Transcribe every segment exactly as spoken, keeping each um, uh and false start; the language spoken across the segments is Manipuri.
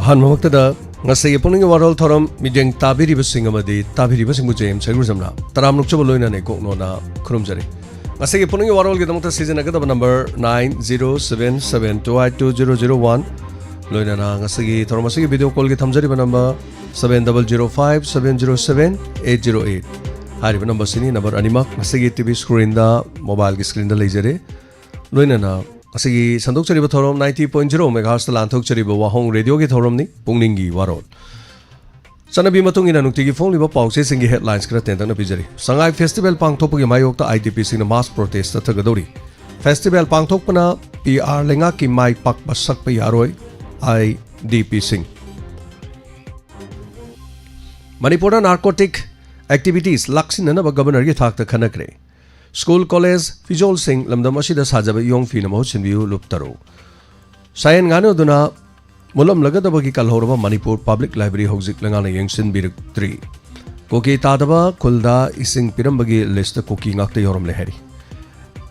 ꯑꯍꯥꯟꯕꯃꯛꯇꯗ ꯉꯁꯤꯒꯤ ꯄꯨꯛꯅꯤꯡꯒꯤ ꯋꯥꯔꯣꯜ ꯊꯧꯔꯝ ꯃꯤꯠꯌꯦꯡ ꯇꯥꯕꯤꯔꯤꯕꯁꯤꯡ ꯑꯃꯗꯤ ꯇꯥꯕꯤꯔꯤꯕꯁꯤꯡꯕꯨ ꯖꯦ ꯑꯦꯝ ꯁꯩꯒ꯭ꯔꯨꯖꯝꯅ ꯇꯔꯥꯝꯅ ꯑꯣꯛꯆꯕ ꯂꯣꯏꯅꯅ ꯏꯀꯣꯛꯅꯣꯅ ꯈꯨꯔꯨꯝꯖꯔꯤ꯫ ꯉꯁꯤꯒꯤ ꯄꯨꯛꯅꯤꯡꯒꯤ ꯋꯥꯔꯣꯜꯒꯤꯗꯃꯛꯇ ꯁꯤꯖꯤꯟꯅꯒꯗꯕ number nine zero seven seven two eight two zero zero one, ꯂꯣꯏꯅꯅ ꯉꯁꯤꯒꯤ ꯊꯧꯔꯝ ꯑꯁꯤꯒꯤ ꯚꯤꯗꯤꯑꯣ ꯀꯣꯜꯒꯤ ꯊꯝꯖꯔꯤꯕ number seven double zero five seven zero seven eight zero eight꯫ ꯍꯥꯏꯔꯤꯕ ꯅꯝꯕꯔꯁꯤꯅꯤ ꯅꯝꯕꯔ ꯑꯅꯤꯃꯛ ꯉꯁꯤꯒꯤ ꯇꯤ ꯚꯤ ꯁ꯭ꯀ꯭ꯔꯤꯟꯗ, ꯃꯣꯕꯥꯏꯜꯒꯤ ꯁ꯭ꯀ꯭ꯔꯤꯟꯗ ꯂꯩꯖꯔꯦ꯫ ꯂꯣꯏꯅꯅ ꯉꯁꯤꯒꯤ ꯁꯟꯗꯣꯛꯆꯔꯤꯕ ꯊꯧꯔꯝ ninety point zero megahertz ꯂꯥꯟꯊꯣꯛꯆꯔꯤꯕ ꯋꯥꯍꯣꯡ ꯔꯦꯗꯤꯑꯣꯒꯤ ꯊꯧꯔꯝꯅꯤ ꯄꯨꯛꯅꯤꯡꯒꯤ ꯋꯥꯔꯣꯜ꯫ ꯆꯠꯅꯕꯤ ꯃꯇꯨꯡ ꯏꯟꯅ ꯅꯨꯡꯇꯤꯒꯤ ꯐꯣꯡꯂꯤꯕ ꯄꯥꯎꯆꯦꯁꯤꯡꯒꯤ ꯍꯦꯗꯂꯥꯏꯟꯁ ꯈꯔ ꯇꯦꯟꯇꯛꯅ ꯄꯤꯖꯔꯤ꯫ ꯁꯉꯥꯏ ꯐꯦꯁꯇꯤꯚꯦꯜ ꯄꯥꯡꯊꯣꯛꯄꯒꯤ ꯃꯥꯌꯣꯛꯇ ꯑꯥꯏ ꯗꯤ ꯄꯤꯁꯤꯡꯅ ꯃꯥꯁ ꯄ꯭ꯔꯣꯇꯦꯁ ꯆꯠꯊꯒꯗꯧꯔꯤ꯫ ꯐꯦꯁꯇꯤꯚꯦꯜ ꯄꯥꯡꯊꯣꯛꯄꯅ ꯄꯤ ꯑꯥꯔ ꯂꯩꯉꯥꯛꯀꯤ ꯃꯥꯏ ꯄꯥꯛꯄ ꯁꯛꯄ ꯌꯥꯔꯣꯏ, ꯑꯥꯏ ꯗꯤ ꯄꯤꯁꯤꯡ꯫ ꯃꯅꯤꯄꯨꯔꯗ ꯅꯥꯔꯀꯣꯇꯤꯛ ꯑꯦꯛꯇꯤꯚꯤꯇꯤꯁ ꯂꯥꯛꯁꯤꯟꯅꯅꯕ ꯒꯕꯔꯅꯔꯒꯤ ꯊꯥꯛꯇ ꯈꯟꯅꯈ꯭ꯔꯦ꯫ ꯁ꯭ꯀꯨꯜ, ꯀꯣꯂꯦꯖ, ꯐꯤꯖꯣꯜꯁꯤꯡ ꯂꯝꯗꯝ ꯑꯁꯤꯗ ꯁꯥꯖꯕ ꯏꯌꯣꯡ ꯐꯤꯅ ꯃꯍꯨꯠ ꯁꯤꯟꯕꯤꯌꯨ, ꯂꯨꯞ ꯇꯔꯨꯛ꯫ ꯁꯥꯌꯦꯟ ꯉꯥꯅꯨꯗꯨꯅ ꯃꯨꯠꯂꯝꯂꯒꯗꯕꯒꯤ ꯀꯜꯍꯧꯔꯕ ꯃꯅꯤꯄꯨꯔ ꯄꯕ꯭ꯂꯤꯛ ꯂꯥꯏꯕ꯭ꯔꯦꯔꯤ ꯍꯧꯖꯤꯛ ꯂꯩꯉꯥꯛꯅ ꯌꯦꯡꯁꯤꯟꯕꯤꯔꯛꯇ꯭ꯔꯤ꯫ ꯀꯨꯀꯤ ꯇꯥꯗꯕ ꯈꯨꯜꯗ ꯏꯁꯤꯡ ꯄꯤꯔꯝꯕꯒꯤ ꯂꯤꯁꯇ ꯀꯨꯀꯤ ꯉꯥꯛꯇ ꯌꯥꯎꯔꯝꯂꯦ ꯍꯥꯏꯔꯤ꯫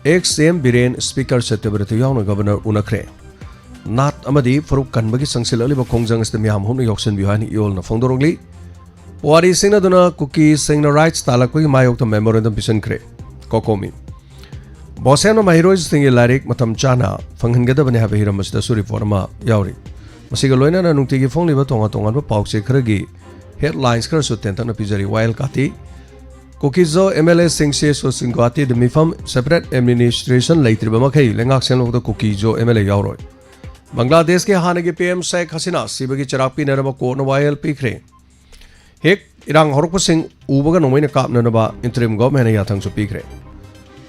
ꯑꯦꯛꯁ ꯁꯤ ꯑꯦꯝ ꯕꯤꯔꯦꯟ, ꯁ꯭ꯄꯤꯀꯔ ꯁꯇ꯭ꯌꯕ꯭ꯔꯇ ꯌꯥꯎꯅ ꯒꯕꯔꯅꯔ ꯎꯅꯈ꯭ꯔꯦ꯫ ꯅꯥꯠ ꯑꯃꯗꯤ ꯐꯨꯔꯨꯞ ꯀꯟꯕꯒꯤ ꯆꯪꯁꯤꯜꯂꯛꯂꯤꯕ ꯈꯣꯡꯖꯪ ꯑꯁꯤꯗ ꯃꯤꯌꯥꯝ ꯍꯨꯞꯅ ꯌꯥꯎꯁꯤꯟꯕꯤꯌꯨ ꯍꯥꯏꯅ ꯏꯌꯣꯜꯅ ꯐꯣꯡꯗꯣꯔꯛꯂꯤ꯫ ꯄꯨꯋꯥꯔꯤ ꯁꯤꯡꯅꯗꯨꯅ ꯀꯨꯀꯤꯁꯤꯡꯅ ꯔꯥꯏꯠꯁ ꯇꯥꯜꯂꯛꯄꯒꯤ ꯃꯥꯌꯣꯛꯇ ꯃꯦꯃꯣꯔꯦꯟꯗꯝ ꯄꯤꯁꯤꯟꯈ꯭ꯔꯦ꯫ ꯀꯣꯀꯣꯃꯤ꯫ ꯕꯣꯁꯦꯝꯅ ꯃꯍꯩꯔꯣꯏꯁꯤꯡꯒꯤ ꯂꯥꯏꯔꯤꯛ ꯃꯇꯝ ꯆꯥꯅ ꯐꯪꯍꯟꯒꯗꯕꯅꯤ ꯍꯥꯏꯕ ꯍꯤꯔꯝ ꯑꯁꯤꯗꯁꯨ ꯔꯤꯄꯣꯔꯠ ꯑꯃ ꯌꯥꯎꯔꯤ꯫ ꯃꯁꯤꯒ ꯂꯣꯏꯅꯅ ꯅꯨꯡꯇꯤꯒꯤ ꯐꯣꯡꯂꯤꯕ ꯇꯣꯉꯥꯟ ꯇꯣꯉꯥꯟꯕ ꯄꯥꯎꯆꯦ ꯈꯔꯒꯤ ꯍꯦꯗꯂꯥꯏꯟꯁ ꯈꯔꯁꯨ ꯇꯦꯟꯇꯛꯅ ꯄꯤꯖꯔꯤ꯫ ꯋꯥꯌꯦꯜ ꯀꯥꯇꯤ꯫ ꯀꯨꯀꯤꯖꯣ ꯑꯦꯝ ꯑꯦꯜ ꯑꯦꯁꯤꯡ ꯁꯤ ꯑꯦꯁ ꯑꯣꯁꯤꯡ ꯒꯨꯋꯥꯍꯥꯇꯤꯗ ꯃꯤꯐꯝ, ꯁꯦꯄꯔꯦꯠ ꯑꯦꯗꯃꯤꯅꯤꯁꯇ꯭ꯔꯦꯁꯟ ꯂꯩꯇ꯭ꯔꯤꯕ ꯃꯈꯩ ꯂꯩꯉꯥꯛ ꯁꯦꯝꯂꯛꯄꯗ ꯀꯨꯀꯤꯖꯣ ꯑꯦꯝ ꯑꯦꯜ ꯑꯦ ꯌꯥꯎꯔꯣꯏ꯫ ꯕꯪꯒ꯭ꯂꯥꯗꯦꯁꯀꯤ ꯍꯥꯟꯅꯒꯤ ꯄꯤ ꯑꯦꯝ ꯁꯦꯈ ꯍꯁꯤꯅꯥ ꯁꯤꯕꯒꯤ ꯆꯩꯔꯥꯛ ꯄꯤꯅꯅꯕ ꯀꯣꯔꯠꯅ ꯋꯥꯌꯦꯜ ꯄꯤꯈ꯭ꯔꯦ꯫ ꯍꯦꯛ ꯏꯔꯥꯡ ꯍꯧꯔꯛꯄꯁꯤꯡ ꯎꯕꯒ ꯅꯣꯡꯃꯩꯅ ꯀꯥꯞꯅꯅꯕ ꯏꯟꯇꯔꯤꯝ ꯒꯣꯚꯔꯟꯃꯦꯟꯠꯅ ꯌꯥꯊꯪꯁꯨ ꯄꯤꯈ꯭ꯔꯦ꯫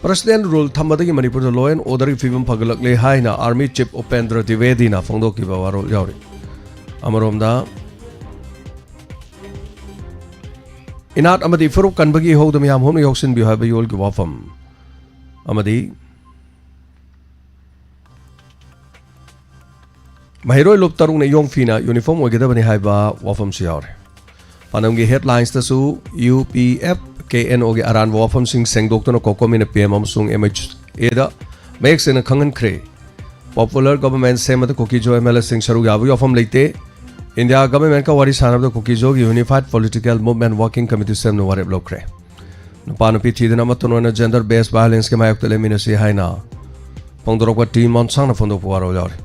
ꯄ꯭ꯔꯁꯤꯗꯦꯟ ꯔꯨꯜ ꯊꯝꯕꯗꯒꯤ ꯃꯅꯤꯄꯨꯔꯗ ꯂꯣ ꯑꯦꯟ ꯑꯣꯔꯗꯔꯒꯤ ꯐꯤꯕꯝ ꯐꯒꯠꯂꯛꯂꯦ ꯍꯥꯏꯅ ꯑꯥꯔꯃꯤ ꯆꯤꯐ ꯎꯄꯦꯟꯗ꯭ꯔ ꯗ꯭ꯋꯤꯋꯦꯗꯤꯅ ꯐꯣꯡꯗꯣꯛꯈꯤꯕ ꯋꯥꯔꯣꯜ ꯌꯥꯎꯔꯤ꯫ ꯑꯃꯔꯣꯝꯗ, ꯏꯅꯥꯠ ꯑꯃꯗꯤ ꯐꯨꯔꯨꯞ ꯀꯟꯕꯒꯤ ꯏꯍꯧꯗ ꯃꯤꯌꯥꯝ ꯍꯨꯞꯅ ꯌꯥꯎꯁꯤꯟꯕꯤꯌꯨ ꯍꯥꯏꯕ ꯌꯣꯜꯒꯤ ꯋꯥꯐꯝ ꯑꯃꯗꯤ ꯃꯍꯩꯔꯣꯏ ꯂꯨꯞ ꯇꯔꯨꯛꯅ ꯏꯌꯣꯡ ꯐꯤꯅ ꯌꯨꯅꯤꯐꯣꯔꯝ ꯑꯣꯏꯒꯗꯕꯅꯤ ꯍꯥꯏꯕ ꯋꯥꯐꯝꯁꯨ ꯌꯥꯎꯔꯤ꯫ ꯄꯥꯟꯗꯝꯒꯤ ꯍꯦꯗꯂꯥꯏꯟꯁꯇꯁꯨ U P F K N ꯑꯣꯒꯤ ꯑꯔꯥꯟꯕ ꯋꯥꯐꯝꯁꯤꯡ ꯁꯦꯡꯗꯣꯛꯇꯨꯅ ꯀꯣꯀꯣꯃꯤꯅ ꯄꯤ ꯑꯦꯝ ꯑꯃꯁꯨꯡ ꯑꯦꯝ ꯑꯩꯆ ꯑꯦꯗ ꯃꯌꯦꯛ ꯁꯦꯡꯅ ꯈꯪꯍꯟꯈ꯭ꯔꯦ꯫ ꯄꯣꯄꯨꯂꯔ ꯒꯚꯔꯟꯃꯦꯟꯠ ꯁꯦꯝꯕꯗ ꯀꯨꯀꯤꯖꯣ ꯑꯦꯝ ꯑꯦꯜ ꯑꯦꯁꯤꯡ ꯁꯔꯨꯛ ꯌꯥꯕꯒꯤ ꯋꯥꯐꯝ ꯂꯩꯇꯦ꯫ ꯏꯟꯗꯤꯌꯥ ꯒꯚꯔꯟꯃꯦꯟꯠꯀ ꯋꯥꯔꯤ ꯁꯥꯟꯅꯕꯗ ꯀꯨꯀꯤꯖꯣꯒꯤ ꯌꯨꯅꯤꯐꯥꯏꯠ ꯄꯣꯂꯤꯇꯤꯀꯦꯜ ꯃꯨꯚꯃꯦꯟꯠ ꯋꯥꯔꯀꯤꯡ ꯀꯃꯤꯇꯤ ꯁꯦꯝꯅ ꯋꯥꯔꯦꯞ ꯂꯧꯈ꯭ꯔꯦ꯫ ꯅꯨꯄꯥ ꯅꯨꯄꯤ ꯊꯤꯗꯅ ꯑꯃꯠꯇ ꯑꯣꯏꯅ ꯖꯦꯟꯗꯔ ꯕꯦꯁ ꯚꯥꯏꯑꯣꯂꯦꯟꯁꯀꯤ ꯃꯥꯌꯣꯛꯇ ꯂꯦꯞꯃꯤꯟꯅꯁꯤ ꯍꯥꯏꯅ ꯐꯣꯡꯗꯣꯔꯛꯄ ꯇꯤ ꯃꯣꯟꯁꯥꯡꯅ ꯐꯣꯡꯗꯣꯛꯄ ꯋꯥꯔꯣꯜ ꯌꯥꯎꯔꯤ꯫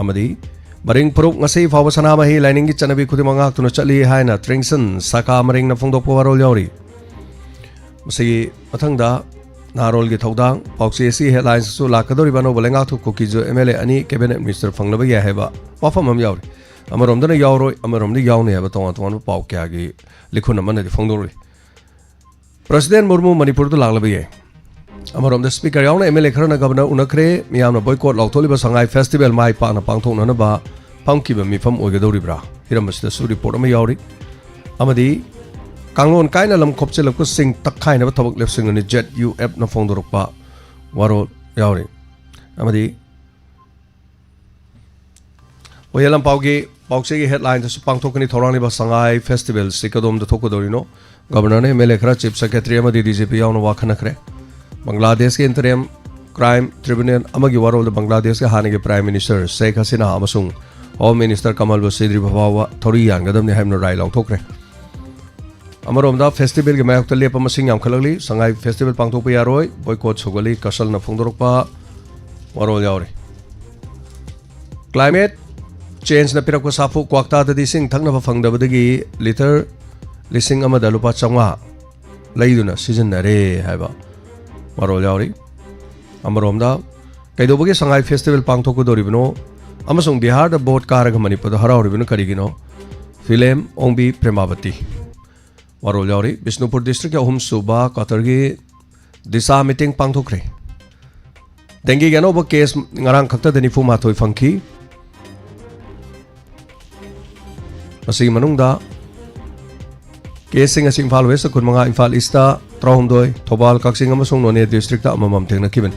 ꯑꯃꯗꯤ ꯃꯔꯤꯡ ꯐꯨꯔꯨꯞ ꯉꯁꯤ ꯐꯥꯎꯕ ꯁꯅꯥꯃꯍꯤ ꯂꯥꯏꯅꯤꯡꯒꯤ ꯆꯠꯅꯕꯤ ꯈꯨꯗꯤꯡꯃꯛ ꯉꯥꯛꯇꯨꯅ ꯆꯠꯂꯤ ꯍꯥꯏꯅ ꯇ꯭ꯔꯤꯡꯁꯟ ꯁꯥꯀꯥ ꯃꯔꯤꯡꯅ ꯐꯣꯡꯗꯣꯛꯄ ꯋꯥꯔꯣꯜ ꯌꯥꯎꯔꯤ꯫ ꯃꯁꯤꯒꯤ ꯃꯊꯪꯗ ꯅꯍꯥꯔꯣꯜꯒꯤ ꯊꯧꯗꯥꯡ ꯄꯥꯎꯆꯦ ꯑꯁꯤ ꯍꯦꯗꯂꯥꯏꯟꯁꯇꯁꯨ ꯂꯥꯛꯀꯗꯧꯔꯤꯕ ꯑꯅꯧꯕ ꯂꯩꯉꯥꯛꯇꯨ ꯀꯨꯀꯤꯖꯨ ꯑꯦꯝ ꯑꯦꯜ ꯑꯦ ꯑꯅꯤ ꯀꯦꯕꯤꯅꯦꯠ ꯃꯤꯅꯤꯁꯇꯔ ꯐꯪꯂꯕ ꯌꯥꯏ ꯍꯥꯏꯕ ꯋꯥꯐꯝ ꯑꯃ ꯌꯥꯎꯔꯤ꯫ ꯑꯃꯔꯣꯝꯗꯅ ꯌꯥꯎꯔꯣꯏ, ꯑꯃꯔꯣꯝꯗ ꯌꯥꯎꯅꯤ ꯍꯥꯏꯕ ꯇꯣꯉꯥꯟ ꯇꯣꯉꯥꯟꯕ ꯄꯥꯎ ꯀꯌꯥꯒꯤ ꯂꯤꯈꯨꯟ ꯑꯃꯅꯗꯤ ꯐꯣꯡꯗꯣꯛꯂꯤ꯫ ꯄ꯭ꯔꯁꯤꯗꯦꯟ ꯃꯨꯔꯃꯨ ꯃꯅꯤꯄꯨꯔꯗ ꯂꯥꯛꯂꯕ ꯌꯥꯏ꯫ ꯑꯃꯔꯣꯝꯗ ꯁ꯭ꯄꯤꯀꯔ ꯌꯥꯎꯅ ꯑꯦꯝ ꯑꯦꯜ ꯑꯦ ꯈꯔꯅ ꯒꯕꯔꯅꯔ ꯎꯅꯈ꯭ꯔꯦ꯫ ꯃꯤꯌꯥꯝꯅ ꯕꯣꯏꯀꯣꯠ ꯂꯥꯎꯊꯣꯛꯂꯤꯕ ꯁꯉꯥꯏ ꯐꯦꯁꯇꯤꯚꯦꯜ ꯃꯥꯏ ꯄꯥꯛꯅ ꯄꯥꯡꯊꯣꯛꯅꯅꯕ ꯐꯝꯈꯤꯕ ꯃꯤꯐꯝ ꯑꯣꯏꯒꯗꯧꯔꯤꯕ꯭ꯔꯥ? ꯍꯤꯔꯝ ꯑꯁꯤꯗꯁꯨ ꯔꯤꯄꯣꯔꯠ ꯑꯃ ꯌꯥꯎꯔꯤ꯫ ꯑꯃꯗꯤ ꯀꯥꯡꯂꯣꯟ ꯀꯥꯏꯅ ꯂꯝ ꯈꯣꯞꯆꯤꯜꯂꯛꯄꯁꯤꯡ ꯇꯛꯈꯥꯏꯅꯕ ꯊꯕꯛ ꯂꯦꯞꯁꯤꯟꯒꯅꯤ, ꯖꯦꯠ ꯌꯨ ꯑꯦꯐꯅ ꯐꯣꯡꯗꯣꯔꯛꯄ ꯋꯥꯔꯣꯜ ꯌꯥꯎꯔꯤ꯫ ꯑꯃꯗꯤ ꯑꯣꯏꯍꯦ ꯂꯝꯄꯥꯎꯒꯤ ꯄꯥꯎꯆꯦꯒꯤ ꯍꯦꯗꯂꯥꯏꯟꯗꯁꯨ ꯄꯥꯡꯊꯣꯛꯀꯅꯤ ꯊꯧꯔꯥꯡꯂꯤꯕ ꯁꯉꯥꯏ ꯐꯦꯁꯇꯤꯚꯦꯜꯁꯤ ꯀꯗꯣꯝꯗ ꯊꯣꯛꯀꯗꯧꯔꯤꯅꯣ? ꯒꯕꯔꯅꯔꯅ ꯑꯦꯝ ꯑꯦꯜ ꯑꯦ ꯈꯔ, ꯆꯤꯐ ꯁꯦꯀ꯭ꯔꯦꯇꯔꯤ ꯑꯃꯗꯤ ꯗꯤ ꯖꯤ ꯄꯤ ꯌꯥꯎꯅ ꯋꯥ ꯈꯟꯅꯈ꯭ꯔꯦ꯫ ꯕꯪꯒ꯭ꯂꯥꯗꯦꯁꯀꯤ ꯏꯟꯇꯔꯤꯝ ꯀ꯭ꯔꯥꯏꯝ ꯇ꯭ꯔꯤꯕꯨꯅꯦꯜ ꯑꯃꯒꯤ ꯋꯥꯔꯣꯜꯗ ꯕꯪꯒ꯭ꯂꯥꯗꯦꯁꯀꯤ ꯍꯥꯟꯅꯒꯤ ꯄ꯭ꯔꯥꯏꯝ ꯃꯤꯅꯤꯁꯇꯔ ꯁꯦꯈ ꯍꯁꯤꯅꯥ ꯑꯃꯁꯨꯡ ꯍꯣꯝ ꯃꯤꯅꯤꯁꯇꯔ ꯀꯃꯜ ꯕꯁꯤꯔ ꯗꯤꯕ ꯐꯥꯎꯕ ꯊꯧꯔꯤ ꯌꯥꯟꯒꯗꯕꯅꯤ ꯍꯥꯏꯕꯅ ꯔꯥꯏ ꯂꯥꯎꯊꯣꯛꯈ꯭ꯔꯦ꯫ ꯑꯃꯔꯣꯝꯗ ꯐꯦꯁꯇꯤꯚꯦꯜꯒꯤ ꯃꯥꯌꯣꯛꯇ ꯂꯦꯞꯄ ꯃꯁꯤꯡ ꯌꯥꯝꯈꯠꯂꯛꯂꯤ꯫ ꯁꯉꯥꯏ ꯐꯦꯁꯇꯤꯚꯦꯜ ꯄꯥꯡꯊꯣꯛꯄ ꯌꯥꯔꯣꯏ, ꯕꯣꯏꯀꯣꯠ ꯁꯧꯒꯠꯂꯤ, ꯀꯁꯜꯅ ꯐꯣꯡꯗꯣꯔꯛꯄ ꯋꯥꯔꯣꯜ ꯌꯥꯎꯔꯤ꯫ ꯀ꯭ꯂꯥꯏꯃꯦꯠ ꯆꯦꯟꯖꯅ ꯄꯤꯔꯛꯄ ꯁꯥꯐꯨ, ꯀ꯭ꯋꯥꯛꯇꯥꯗꯗꯤ ꯏꯁꯤꯡ ꯊꯛꯅꯕ ꯐꯪꯗꯕꯗꯒꯤ ꯂꯤꯇꯔ ꯂꯤꯁꯤꯡ ꯑꯃꯗ ꯂꯨꯄꯥ ꯆꯥꯝꯃꯉꯥ ꯂꯩꯗꯨꯅ ꯁꯤꯖꯤꯟꯅꯔꯦ ꯍꯥꯏꯕ ꯋꯥꯔꯣꯜ ꯌꯥꯎꯔꯤ꯫ ꯑꯃꯔꯣꯝꯗ ꯀꯩꯗꯧꯕꯒꯤ ꯁꯉꯥꯏ ꯐꯦꯁꯇꯤꯚꯦꯜ ꯄꯥꯡꯊꯣꯛꯀꯗꯧꯔꯤꯕꯅꯣ ꯑꯃꯁꯨꯡ ꯕꯤꯍꯥꯔꯗ ꯚꯣꯠ ꯀꯥꯔꯒ ꯃꯅꯤꯄꯨꯔꯗ ꯍꯔꯥꯎꯔꯤꯕꯅ ꯀꯔꯤꯒꯤꯅꯣ? ꯐꯤꯂꯦꯝ ꯑꯣꯡꯕꯤ ꯄ꯭ꯔꯦꯃꯥꯕꯇꯤ ꯋꯥꯔꯣꯜ ꯌꯥꯎꯔꯤ꯫ ꯕꯤꯁꯅꯨꯄꯨꯔ ꯗꯤꯁꯇ꯭ꯔꯤꯛꯀꯤ ꯑꯍꯨꯝꯁꯨꯕ ꯀ꯭ꯋꯥꯇꯔꯒꯤ ꯗꯤꯁꯥ ꯃꯤꯇꯤꯡ ꯄꯥꯡꯊꯣꯛꯈ꯭ꯔꯦ꯫ ꯗꯦꯡꯒꯤꯒꯤ ꯑꯅꯧꯕ ꯀꯦꯁ ꯉꯔꯥꯡ ꯈꯛꯇꯗ ꯅꯤꯐꯨ ꯃꯥꯊꯣꯏ ꯐꯪꯈꯤ꯫ ꯃꯁꯤꯒꯤ ꯃꯅꯨꯡꯗ ꯀꯦꯁꯁꯤꯡ ꯑꯁꯤ ꯏꯝꯐꯥꯜ ꯋꯦꯁꯇ ꯀꯨꯟꯃꯉꯥ, ꯏꯝꯐꯥꯜ ꯏꯁꯇ ꯇꯔꯥꯍꯨꯝꯗꯣꯏ, ꯊꯧꯕꯥꯜ, ꯀꯛꯆꯤꯡ ꯑꯃꯁꯨꯡ ꯅꯣꯅꯦ ꯗꯤꯁꯇ꯭ꯔꯤꯛꯇ ꯑꯃꯃꯝ ꯊꯦꯡꯅꯈꯤꯕꯅꯤ꯫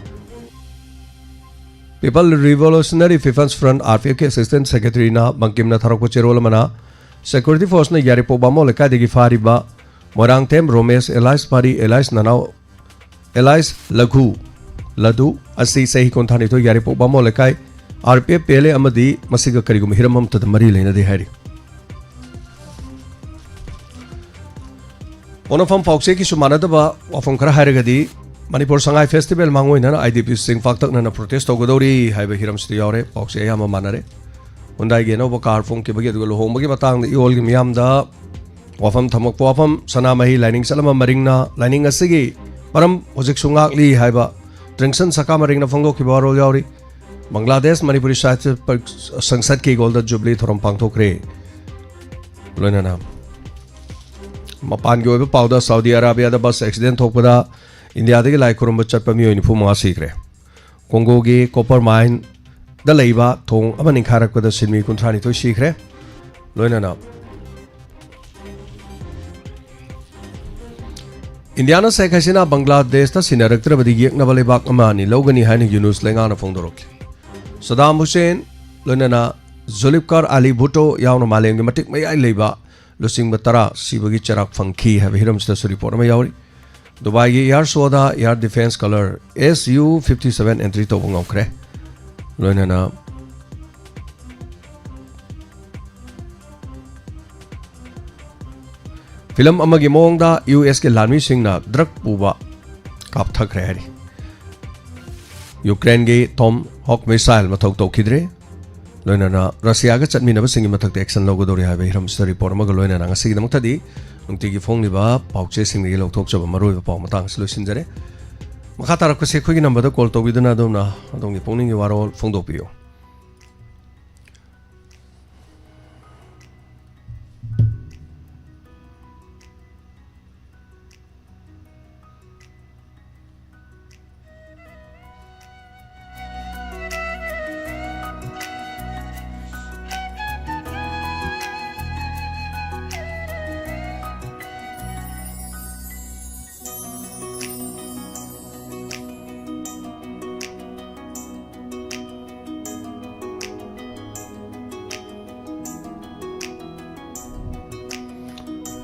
People revolutionary people's front, R P ꯑꯦꯐꯀꯤ ꯑꯦꯁꯤꯁꯇꯦꯟꯠ ꯁꯦꯀ꯭ꯔꯦꯇꯔꯤꯅ ꯕꯪꯀꯤꯝꯅ ꯊꯥꯔꯛꯄ ꯆꯦꯔꯣꯜ ꯑꯃꯅ ꯁꯦꯀ꯭ꯌꯨꯔꯤꯇꯤ ꯐꯣꯔꯁꯅ ꯌꯥꯏꯔꯤꯄꯣꯛ ꯕꯥꯃꯣꯟ ꯂꯩꯀꯥꯏꯗꯒꯤ ꯐꯥꯔꯤꯕ Moirangthem Romesh alias Mari alias Nanao alias Laghu Ladu ꯑꯁꯤ ꯆꯍꯤ ꯀꯨꯟꯊ꯭ꯔꯥꯅꯤꯊꯣꯏ Yairipok Bamon Leikai R P F P L A ꯑꯃꯗꯤ ꯃꯁꯤꯒ ꯀꯔꯤꯒꯨꯝꯕ ꯍꯤꯔꯝ ꯑꯃꯠꯇꯗ ꯃꯔꯤ ꯂꯩꯅꯗꯦ ꯍꯥꯏꯔꯤ꯫ ꯄꯣꯛꯅꯐꯝ ꯄꯥꯎꯆꯦꯒꯤꯁꯨ ꯃꯥꯟꯅꯗꯕ ꯋꯥꯐꯝ ꯈꯔ ꯍꯥꯏꯔꯒꯗꯤ, ꯃꯅꯤꯄꯨꯔ ꯁꯉꯥꯏ ꯐꯦꯁꯇꯤꯚꯦꯜ ꯃꯥꯡꯑꯣꯏꯅꯅ ꯑꯥꯏ ꯗꯤ ꯄꯤ ꯁꯤꯡ ꯄꯥꯛꯇꯛꯅꯅ ꯄ꯭ꯔꯣꯇꯦꯁ ꯇꯧꯒꯗꯧꯔꯤ ꯍꯥꯏꯕ ꯍꯤꯔꯝꯁꯤꯗ ꯌꯥꯎꯔꯦ꯫ ꯄꯥꯎꯆꯦ ꯑꯌꯥꯝꯕ ꯃꯥꯟꯅꯔꯦ꯫ ꯍꯨꯟꯗꯥꯏꯒꯤ ꯑꯅꯧꯕ ꯀꯥꯔ ꯐꯣꯡꯈꯤꯕꯒꯤ ꯑꯗꯨꯒ ꯂꯨꯍꯣꯡꯕꯒꯤ ꯃꯇꯥꯡꯗ ꯏꯌꯣꯜꯒꯤ ꯃꯤꯌꯥꯝꯗ ꯋꯥꯐꯝ ꯊꯝꯃꯛꯄ ꯋꯥꯐꯝ, ꯁꯅꯥꯃꯍꯤ ꯂꯥꯏꯅꯤꯡ ꯆꯠꯂꯝꯕ ꯃꯔꯤꯡꯅ ꯂꯥꯏꯅꯤꯡ ꯑꯁꯤꯒꯤ ꯃꯔꯝ ꯍꯧꯖꯤꯛꯁꯨ ꯉꯥꯛꯂꯤ ꯍꯥꯏꯕ ꯇ꯭ꯔꯤꯡꯁꯟ ꯁꯀꯥ ꯃꯔꯤꯡꯅ ꯐꯣꯡꯗꯣꯛꯈꯤꯕ ꯋꯥꯔꯣꯜ ꯌꯥꯎꯔꯤ꯫ ꯕꯪꯒ꯭ꯂꯥꯗꯦꯁ ꯃꯅꯤꯄꯨꯔꯤ ꯁꯥꯍꯤꯇ꯭ꯌ ꯄ-, ꯁꯪꯁꯠꯀꯤ ꯒꯣꯜꯗꯟ ꯖꯨꯕꯤꯂꯤ ꯊꯧꯔꯝ ꯄꯥꯡꯊꯣꯛꯈ꯭ꯔꯦ꯫ ꯂꯣꯏꯅꯅ ꯃꯄꯥꯟꯒꯤ ꯑꯣꯏꯕ ꯄꯥꯎꯗ, ꯁꯥꯎꯗꯤ ꯑꯔꯥꯕꯤꯌꯥꯗ ꯕꯁ ꯑꯦꯛꯁꯤꯗꯦꯟ ꯊꯣꯛꯄꯗ ꯏꯟꯗꯤꯌꯥꯗꯒꯤ ꯂꯥꯏ ꯈꯨꯔꯨꯝꯕ ꯆꯠꯄ ꯃꯤꯑꯣꯏ ꯅꯤꯐꯨ ꯃꯉꯥ ꯁꯤꯈ꯭ꯔꯦ꯫ ꯀꯣꯡꯒꯣꯒꯤ ꯀꯣꯄꯔ ꯃꯥꯏꯟꯗ ꯂꯩꯕ ꯊꯣꯡ ꯑꯃ ꯅꯤꯡꯈꯥꯏꯔꯛꯄꯗ ꯁꯤꯟꯃꯤ ꯀꯨꯟꯊ꯭ꯔꯥ ꯅꯤꯊꯣꯏ ꯁꯤꯈ꯭ꯔꯦ꯫ ꯂꯣꯏꯅꯅ ꯏꯟꯗꯤꯌꯥꯅ ꯁꯦꯈ ꯍꯁꯤꯅꯥ ꯕꯪꯒ꯭ꯂꯥꯗꯦꯁꯇ ꯁꯤꯟꯅꯔꯛꯇ꯭ꯔꯕꯗꯤ ꯌꯦꯛꯅꯕ ꯂꯩꯕꯥꯛ ꯑꯃ ꯑꯅꯤ ꯂꯧꯒꯅꯤ ꯍꯥꯏꯅ ꯌꯨꯅꯨꯁ ꯂꯩꯉꯥꯛꯅ ꯐꯣꯡꯗꯣꯔꯛꯈꯤ꯫ ꯁꯗꯥꯝ ꯍꯨꯁꯦꯟ, ꯂꯣꯏꯅꯅ ꯖꯨꯂꯤꯐꯀꯥꯔ ꯑꯂꯤ ꯚꯨꯠꯇꯣ ꯌꯥꯎꯅ ꯃꯥꯂꯦꯝꯒꯤ ꯃꯇꯤꯛ ꯃꯌꯥꯏ ꯂꯩꯕ ꯂꯨꯆꯤꯡꯕ ꯇꯔꯥ ꯁꯤꯕꯒꯤ ꯆꯩꯔꯥꯛ ꯐꯪꯈꯤ ꯍꯥꯏꯕ ꯍꯤꯔꯝꯁꯤꯗꯁꯨ ꯔꯤꯄꯣꯔꯠ ꯑꯃ ꯌꯥꯎꯔꯤ꯫ ꯗꯨꯕꯥꯏꯒꯤ ꯏꯌꯥꯔ ꯁꯣꯗ ꯏꯌꯥꯔ ꯗꯤꯐꯦꯟꯁ ꯀꯂꯔ S U fifty seven entry ꯇꯧꯕ ꯉꯝꯈ꯭ꯔꯦ꯫ ꯂꯣꯏꯅꯅ ꯐꯤꯂꯝ ꯑꯃꯒꯤ ꯃꯑꯣꯡꯗ ꯌꯨ ꯑꯦꯁꯀꯤ ꯂꯥꯟꯃꯤꯁꯤꯡꯅ ꯗ꯭ꯔꯒ ꯄꯨꯕ ꯀꯥꯞꯊꯈ꯭ꯔꯦ ꯍꯥꯏꯔꯤ꯫ ꯌꯨꯀ꯭ꯔꯦꯟꯒꯤ ꯇꯣꯝ ꯍꯣꯛ ꯃꯤꯁꯥꯏꯜ ꯃꯊꯧ ꯇꯧꯈꯤꯗ꯭ꯔꯦ꯫ ꯂꯣꯏꯅꯅ ꯔꯁꯤꯌꯥꯒ ꯆꯠꯃꯤꯟꯅꯕꯁꯤꯡꯒꯤ ꯃꯊꯛꯇ ꯑꯦꯛꯁꯟ ꯂꯧꯒꯗꯧꯔꯤ ꯍꯥꯏꯕ ꯍꯤꯔꯝꯁꯤꯗ ꯔꯤꯄꯣꯔꯠ ꯑꯃꯒ ꯂꯣꯏꯅꯅ ꯉꯁꯤꯒꯤꯗꯃꯛꯇꯗꯤ ꯅꯨꯡꯇꯤꯒꯤ ꯐꯣꯡꯂꯤꯕ ꯄꯥꯎꯆꯦꯁꯤꯡꯗꯒꯤ ꯂꯧꯊꯣꯛꯆꯕ ꯃꯔꯨꯑꯣꯏꯕ ꯄꯥꯎ ꯃꯇꯥꯡ ꯑꯁꯤ ꯂꯣꯏꯁꯤꯟꯖꯔꯦ꯫ ꯃꯈꯥ ꯇꯥꯔꯛꯄꯁꯤ ꯑꯩꯈꯣꯏꯒꯤ ꯅꯝꯕꯔꯗ ꯀꯣꯜ ꯇꯧꯕꯤꯗꯨꯅ ꯑꯗꯣꯝꯅ ꯑꯗꯣꯝꯒꯤ ꯄꯨꯛꯅꯤꯡꯒꯤ ꯋꯥꯔꯣꯜ ꯐꯣꯡꯗꯣꯛꯄꯤꯌꯨ꯫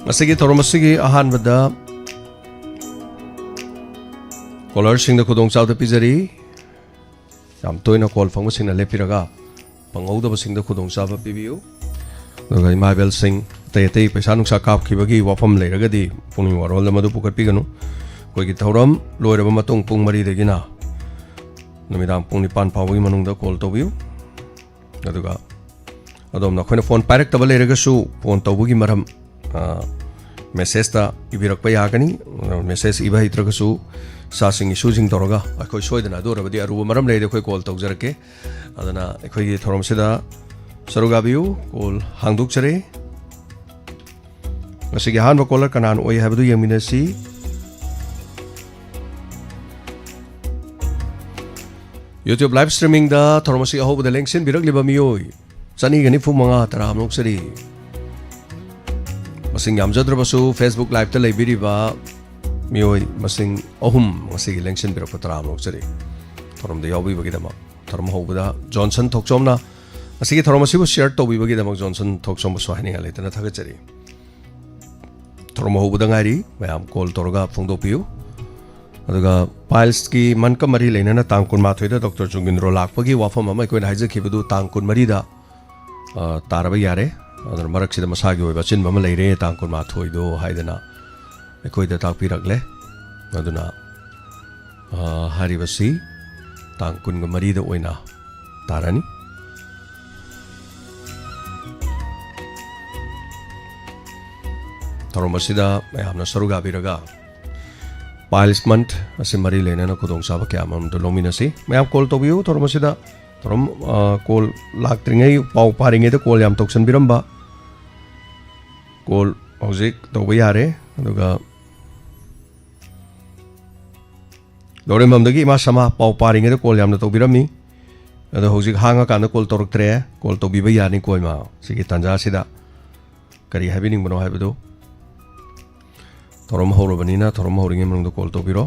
ꯉꯁꯤꯒꯤ ꯊꯧꯔꯝ ꯑꯁꯤꯒꯤ ꯑꯍꯥꯟꯕꯗ ꯀꯣꯂꯔꯁꯤꯡꯗ ꯈꯨꯗꯣꯡꯆꯥꯕꯗ ꯄꯤꯖꯔꯤ꯫ ꯌꯥꯝ ꯇꯣꯏꯅ ꯀꯣꯜ ꯐꯪꯕꯁꯤꯡꯅ ꯂꯦꯞꯄꯤꯔꯒ ꯐꯪꯍꯧꯗꯕꯁꯤꯡꯗ ꯈꯨꯗꯣꯡꯆꯥꯕ ꯄꯤꯕꯤꯌꯨ꯫ ꯑꯗꯨꯒ ꯏꯃꯥ ꯏꯕꯦꯜꯁꯤꯡ, ꯑꯇꯩ ꯑꯇꯩ ꯄꯩꯁꯥ ꯅꯨꯡꯁꯥ ꯀꯥꯞꯈꯤꯕꯒꯤ ꯋꯥꯐꯝ ꯂꯩꯔꯒꯗꯤ ꯄꯨꯛꯅꯤꯡ ꯋꯥꯔꯣꯜꯗ ꯃꯗꯨ ꯄꯨꯈꯠꯄꯤꯒꯅꯨ꯫ ꯑꯩꯈꯣꯏꯒꯤ ꯊꯧꯔꯝ ꯂꯣꯏꯔꯕ ꯃꯇꯨꯡ ꯄꯨꯡ ꯃꯔꯤꯗꯒꯤꯅ ꯅꯨꯃꯤꯗꯥꯡ ꯄꯨꯡ ꯅꯤꯄꯥꯟ ꯐꯥꯎꯕꯒꯤ ꯃꯅꯨꯡꯗ ꯀꯣꯜ ꯇꯧꯕꯤꯌꯨ꯫ ꯑꯗꯨꯒ ꯑꯗꯣꯝꯅ ꯑꯩꯈꯣꯏꯅ ꯐꯣꯟ ꯄꯥꯏꯔꯛꯇꯕ ꯂꯩꯔꯒꯁꯨ ꯐꯣꯟ ꯇꯧꯕꯒꯤ ꯃꯔꯝ, ꯑ, ꯃꯦꯁꯦꯖꯇ ꯏꯕꯤꯔꯛꯄ ꯌꯥꯒꯅꯤ꯫ ꯑ, ꯃꯦꯁꯦꯖ ꯏꯕ ꯍꯩꯇ꯭ꯔꯒꯁꯨ ꯏꯆꯥꯁꯤꯡ ꯏꯁꯨꯁꯤꯡ ꯇꯧꯔꯒ ꯑꯩꯈꯣꯏ ꯁꯣꯏꯗꯅ ꯑꯗꯨ ꯑꯣꯏꯔꯕꯗꯤ ꯑꯔꯨꯕ ꯃꯔꯝ ꯂꯩꯔꯗꯤ ꯑꯩꯈꯣꯏ ꯀꯣꯜ ꯇꯧꯖꯔꯛꯀꯦ꯫ ꯑꯗꯨꯅ ꯑꯩꯈꯣꯏꯒꯤ ꯊꯧꯔꯝꯁꯤꯗ ꯁꯔꯨꯛ ꯌꯥꯕꯤꯌꯨ꯫ ꯀꯣꯜ ꯍꯥꯡꯗꯣꯛꯆꯔꯦ꯫ ꯉꯁꯤꯒꯤ ꯑꯍꯥꯟꯕ ꯀꯣꯂꯔ ꯀꯅꯥꯅ ꯑꯣꯏ ꯍꯥꯏꯕꯗꯨ ꯌꯦꯡꯃꯤꯟꯅꯁꯤ꯫ YouTube live streamingꯗ ꯊꯧꯔꯝ ꯑꯁꯤ ꯑꯍꯧꯕꯗ ꯂꯦꯡꯁꯤꯟꯕꯤꯔꯛꯂꯤꯕ ꯃꯤꯑꯣꯏ ꯆꯅꯤꯒ ꯅꯤꯐꯨ ꯃꯉꯥ ꯇꯔꯥꯝꯅ ꯑꯣꯛꯆꯔꯤ꯫ ꯃꯁꯤꯡ ꯌꯥꯝꯖꯗ꯭ꯔꯕꯁꯨ Facebook liveꯇ ꯂꯩꯕꯤꯔꯤꯕ ꯃꯤꯑꯣꯏ ꯃꯁꯤꯡ ꯑꯍꯨꯝ ꯉꯁꯤꯒꯤ ꯂꯦꯡꯁꯤꯟꯕꯤꯔꯛꯄ ꯇꯔꯥꯝꯅ ꯑꯣꯛꯆꯔꯤ꯫ ꯊꯧꯔꯝꯗ ꯌꯥꯎꯕꯤꯕꯒꯤꯗꯃꯛ꯫ ꯊꯧꯔꯝ ꯍꯧꯕꯗ ꯖꯣꯟꯁꯟ ꯊꯣꯛꯆꯣꯝꯅ ꯉꯁꯤꯒꯤ ꯊꯧꯔꯝ ꯑꯁꯤꯕꯨ share ꯇꯧꯕꯤꯕꯒꯤꯗꯃꯛ ꯖꯣꯟꯁꯟ ꯊꯣꯛꯆꯣꯝꯕꯨꯁꯨ ꯍꯥꯏꯅꯤꯡꯉꯥꯏ ꯂꯩꯇꯅ ꯊꯥꯒꯠꯆꯔꯤ꯫ ꯊꯧꯔꯝ ꯍꯧꯕꯗ ꯉꯥꯏꯔꯤ, ꯃꯌꯥꯝ ꯀꯣꯜ ꯇꯧꯔꯒ ꯐꯣꯡꯗꯣꯛꯄꯤꯌꯨ꯫ ꯑꯗꯨꯒ ꯄꯥꯏꯜꯁꯀꯤ ꯃꯟꯀ ꯃꯔꯤ ꯂꯩꯅꯅ ꯇꯥꯡ ꯀꯨꯟꯃꯥꯊꯣꯏꯗ ꯗꯣꯛꯇꯔ ꯖꯣꯒꯤꯟꯗ꯭ꯔꯣ ꯂꯥꯛꯄꯒꯤ ꯋꯥꯐꯝ ꯑꯃ ꯑꯩꯈꯣꯏꯅ ꯍꯥꯏꯖꯈꯤꯕꯗꯨ ꯇꯥꯡ ꯀꯨꯟꯃꯔꯤꯗ, ꯑ, ꯇꯥꯔꯕ ꯌꯥꯔꯦ꯫ ꯑꯗꯨꯅ ꯃꯔꯛꯁꯤꯗ ꯃꯁꯥꯒꯤ ꯑꯣꯏꯕ ꯑꯆꯤꯟꯕ ꯑꯃ ꯂꯩꯔꯦ, ꯇꯥꯡ ꯀꯨꯟꯃꯥꯊꯣꯏꯗꯣ ꯍꯥꯏꯗꯅ ꯑꯩꯈꯣꯏꯗ ꯇꯥꯛꯄꯤꯔꯛꯂꯦ꯫ ꯑꯗꯨꯅ, ꯑ, ꯍꯥꯏꯔꯤꯕꯁꯤ ꯇꯥꯡ ꯀꯨꯟꯒ ꯃꯔꯤꯗ ꯑꯣꯏꯅ ꯇꯥꯔꯅꯤ꯫ ꯊꯧꯔꯝ ꯑꯁꯤꯗ ꯃꯌꯥꯝꯅ ꯁꯔꯨꯛ ꯌꯥꯕꯤꯔꯒ Piles Month ꯑꯁꯤ ꯃꯔꯤ ꯂꯩꯅꯅ ꯈꯨꯗꯣꯡꯆꯥꯕ ꯀꯌꯥ ꯑꯃꯔꯣꯝꯗ ꯂꯧꯃꯤꯟꯅꯁꯤ꯫ ꯃꯌꯥꯝ ꯀꯣꯜ ꯇꯧꯕꯤꯌꯨ꯫ ꯊꯧꯔꯝ ꯑꯁꯤꯗ ꯊꯧꯔꯝ, ꯑ, ꯀꯣꯜ ꯂꯥꯛꯇ꯭ꯔꯤꯉꯩ, ꯄꯥꯎ ꯄꯥꯔꯤꯉꯩꯗ ꯀꯣꯜ ꯌꯥꯝ ꯇꯧꯁꯟꯕꯤꯔꯝꯕ꯫ ꯀꯣꯜ ꯍꯧꯖꯤꯛ ꯇꯧꯕ ꯌꯥꯔꯦ꯫ ꯑꯗꯨꯒ ꯂꯧꯔꯦꯝꯕꯝꯗꯒꯤ ꯏꯃꯥ ꯁꯃꯥ ꯄꯥꯎ ꯄꯥꯔꯤꯉꯩꯗ ꯀꯣꯜ ꯌꯥꯝꯅ ꯇꯧꯕꯤꯔꯝꯃꯤ꯫ ꯑꯗꯣ ꯍꯧꯖꯤꯛ ꯍꯥꯡꯉꯀꯥꯟꯗ ꯀꯣꯜ ꯇꯧꯔꯛꯇ꯭ꯔꯦ꯫ ꯀꯣꯜ ꯇꯧꯕꯤꯕ ꯌꯥꯅꯤꯀꯣ ꯏꯃꯥ꯫ ꯁꯤꯒꯤ ꯇꯥꯟꯖꯥꯁꯤꯗ ꯀꯔꯤ ꯍꯥꯏꯕꯤꯅꯤꯡꯕꯅꯣ ꯍꯥꯏꯕꯗꯨ꯫ ꯊꯧꯔꯝ ꯍꯧꯔꯕꯅꯤꯅ ꯊꯧꯔꯝ ꯍꯧꯔꯤꯉꯩ ꯃꯅꯨꯡꯗ ꯀꯣꯜ ꯇꯧꯕꯤꯔꯣ꯫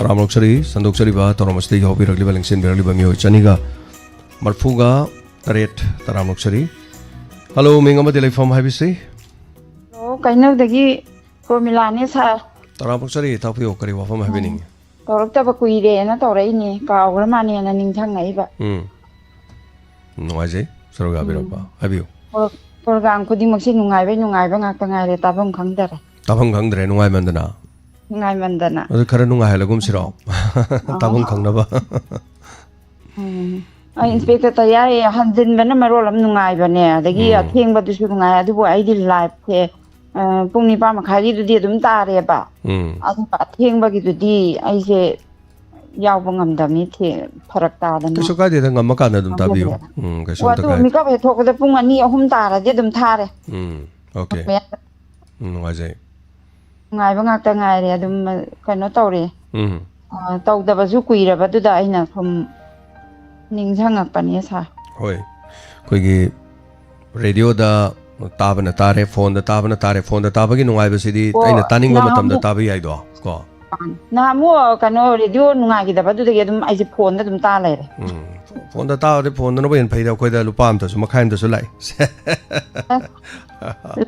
ꯇꯔꯥꯃꯔꯨꯛ ꯁꯔꯤ ꯁꯟꯗꯣꯛꯆꯔꯤꯕ ꯊꯧꯔꯝ ꯑꯁꯤꯗ ꯌꯥꯎꯕꯤꯔꯛꯂꯤꯕ ꯂꯦꯡꯁꯤꯟꯕꯤꯔꯛꯂꯤꯕ ꯃꯤꯑꯣꯏ ꯆꯅꯤꯒ ꯃꯔꯐꯨꯒ ꯇꯔꯦꯠ, ꯇꯔꯥꯃꯔꯨꯛ ꯁꯔꯤ꯫ ꯍꯜꯂꯣ, ꯃꯤꯡ ꯑꯃꯗꯤ ꯂꯩꯐꯝ ꯍꯥꯏꯕꯤꯁꯤ꯫ ꯑꯣ, ꯀꯩꯅꯧꯗꯒꯤ ꯄ꯭ꯔꯣꯃꯤꯂꯥꯅꯦ ꯁꯥꯔ꯫ ꯇꯔꯥꯃꯔꯨꯛ ꯁꯔꯤ, ꯇꯥꯛꯄꯤꯌꯨ, ꯀꯔꯤ ꯋꯥꯐꯝ ꯍꯥꯏꯕꯤꯅꯤꯡꯉꯤ? ꯇꯧꯔꯛꯇꯕ ꯀꯨꯏꯔꯦꯅ ꯇꯧꯔꯛꯏꯅꯦ, ꯀꯥꯎꯈ꯭ꯔ ꯃꯥꯅꯦꯅ ꯅꯤꯡꯁꯤꯡꯉꯛꯏꯕ꯫ ꯎꯝ꯫ ꯅꯨꯡꯉꯥꯏꯖꯩ ꯁꯔꯨꯛ ꯌꯥꯕꯤꯔꯛꯄ꯫ ꯎꯝ꯫ ꯍꯥꯏꯕꯤꯌꯨ꯫ ꯄ꯭ꯔꯣ-, ꯄ꯭ꯔꯣꯒ꯭ꯔꯥꯝ ꯈꯨꯗꯤꯡꯃꯛꯁꯦ ꯅꯨꯡꯉꯥꯏꯕꯩ ꯅꯨꯡꯉꯥꯏꯕ ꯉꯥꯛꯇ ꯉꯥꯏꯔꯦ, ꯇꯥꯐꯝ ꯈꯪꯗꯔꯦ꯫ ꯇꯥꯐꯝ ꯈꯪꯗ꯭ꯔꯦ, ꯅꯨꯡꯉꯥꯏꯃꯟꯗꯅ꯫ ꯅꯨꯡꯉꯥꯏꯃꯟꯗꯅ꯫ ꯑꯗꯨ ꯈꯔ ꯅꯨꯡꯉꯥꯏꯍꯜꯂꯒꯨꯝꯁꯤꯔꯣ? ꯑꯥ꯫ ꯇꯥꯐꯝ ꯈꯪꯅꯕ꯫ ꯎꯝ꯫ ꯑꯩ ꯎꯝ꯫ ꯏꯟꯁꯄꯦꯛꯇꯔ ꯇꯌꯥꯔꯤ ꯍꯟꯖꯤꯟꯕꯅ ꯃꯔꯣꯜ ꯑꯃ ꯅꯨꯡꯉꯥꯏꯕꯅꯦ, ꯑꯗꯒꯤ ꯎꯝ꯫ ꯑꯊꯦꯡꯕꯗꯨꯁꯨ ꯅꯨꯡꯉꯥꯏ, ꯑꯗꯨꯕꯨ ꯑꯩꯗꯤ ꯂꯥꯏꯚꯁꯦ, ꯑ, ꯄꯨꯡ ꯅꯤꯄꯥꯟ ꯃꯈꯥꯏꯒꯤꯗꯨꯗꯤ ꯑꯗꯨꯝ ꯇꯥꯔꯦꯕ꯫ ꯎꯝ꯫ ꯑꯗꯨꯒ ꯑꯊꯦꯡꯕꯒꯤꯗꯨꯗꯤ ꯑꯩꯁꯦ ꯌꯥꯎꯕ ꯉꯝꯗꯕꯅꯤ, ꯊꯦ-, ꯐꯔꯛ ꯇꯥꯗꯅ꯫ ꯀꯩꯁꯨ ꯀꯥꯏꯗꯦꯗ, ꯉꯝꯃꯀꯥꯟꯗ ꯑꯗꯨꯝ ꯇꯥꯕꯤꯌꯨ꯫ ꯉꯝꯗ꯭ꯔꯦ꯫ ꯎꯝ, ꯀꯩꯁꯨ ꯑꯣ, ꯑꯝꯇ ꯑꯗꯨ ꯀꯥꯏꯗꯦ꯫ ꯃꯤꯀꯞ ꯍꯦꯛ ꯊꯣꯛꯄꯗ ꯄꯨꯡ ꯑꯅꯤ ꯑꯍꯨꯝ ꯇꯥꯔꯗꯤ ꯑꯗꯨꯝ ꯊꯥꯔꯦ꯫ ꯎꯝ, okay꯫ ꯎꯝ, ꯅꯨꯡꯉꯥꯏꯖꯩ꯫ ꯅꯨꯡꯉꯥꯏꯕ ꯉꯥꯛꯇ ꯉꯥꯏꯔꯦ꯫ ꯑꯗꯨꯝ, ꯀꯩꯅꯣ ꯇꯧꯔꯦ꯫ ꯎꯝ꯫ ꯑ, ꯇꯧꯗꯕꯁꯨ ꯀꯨꯏꯔꯕꯗꯨꯗ ꯑꯩꯅ ꯁꯨꯝ ꯅꯤꯡꯁꯤꯡꯉꯛꯄꯅꯦ, ꯁꯥꯔ꯫ ꯍꯣꯏ꯫ ꯑꯩꯈꯣꯏꯒꯤ ꯔꯦꯗꯤꯑꯣꯗ ꯇꯥꯕꯅ ꯇꯥꯔꯦ, ꯐꯣꯟꯗ ꯇꯥꯕꯅ ꯇꯥꯔꯦ, ꯐꯣꯟꯗ ꯇꯥꯕꯒꯤ ꯅꯨꯡꯉꯥꯏꯕꯁꯤꯗꯤ ꯑꯣ, ꯑꯩꯅ ꯇꯥꯅꯤꯡꯕ ꯃꯇꯝꯗ ꯅꯍꯥꯟꯃꯨꯛ ꯇꯥꯕ ꯌꯥꯏꯗꯣ, ꯀꯣ? ꯅꯍꯥꯟꯃꯨꯛ, ꯀꯩꯅꯣ, ꯔꯦꯗꯤꯑꯣ ꯅꯨꯡꯉꯥꯏꯈꯤꯗꯕꯗꯨꯗꯒꯤ ꯑꯗꯨꯝ ꯑꯩꯁꯦ ꯐꯣꯟꯗ ꯑꯗꯨꯝ ꯇꯥ ꯂꯩꯔꯦ꯫ ꯎꯝ꯫ ꯐꯣꯟꯗ ꯇꯥꯕꯗꯤ ꯐꯣꯟꯗꯨꯅꯕꯨ ꯍꯦꯟꯅ ꯐꯩꯗ, ꯑꯩꯈꯣꯏꯗ ꯂꯨꯄꯥ ꯑꯃꯇꯁꯨ, ꯃꯈꯥꯏ ꯑꯃꯇꯁꯨ ꯂꯥꯛꯏ꯫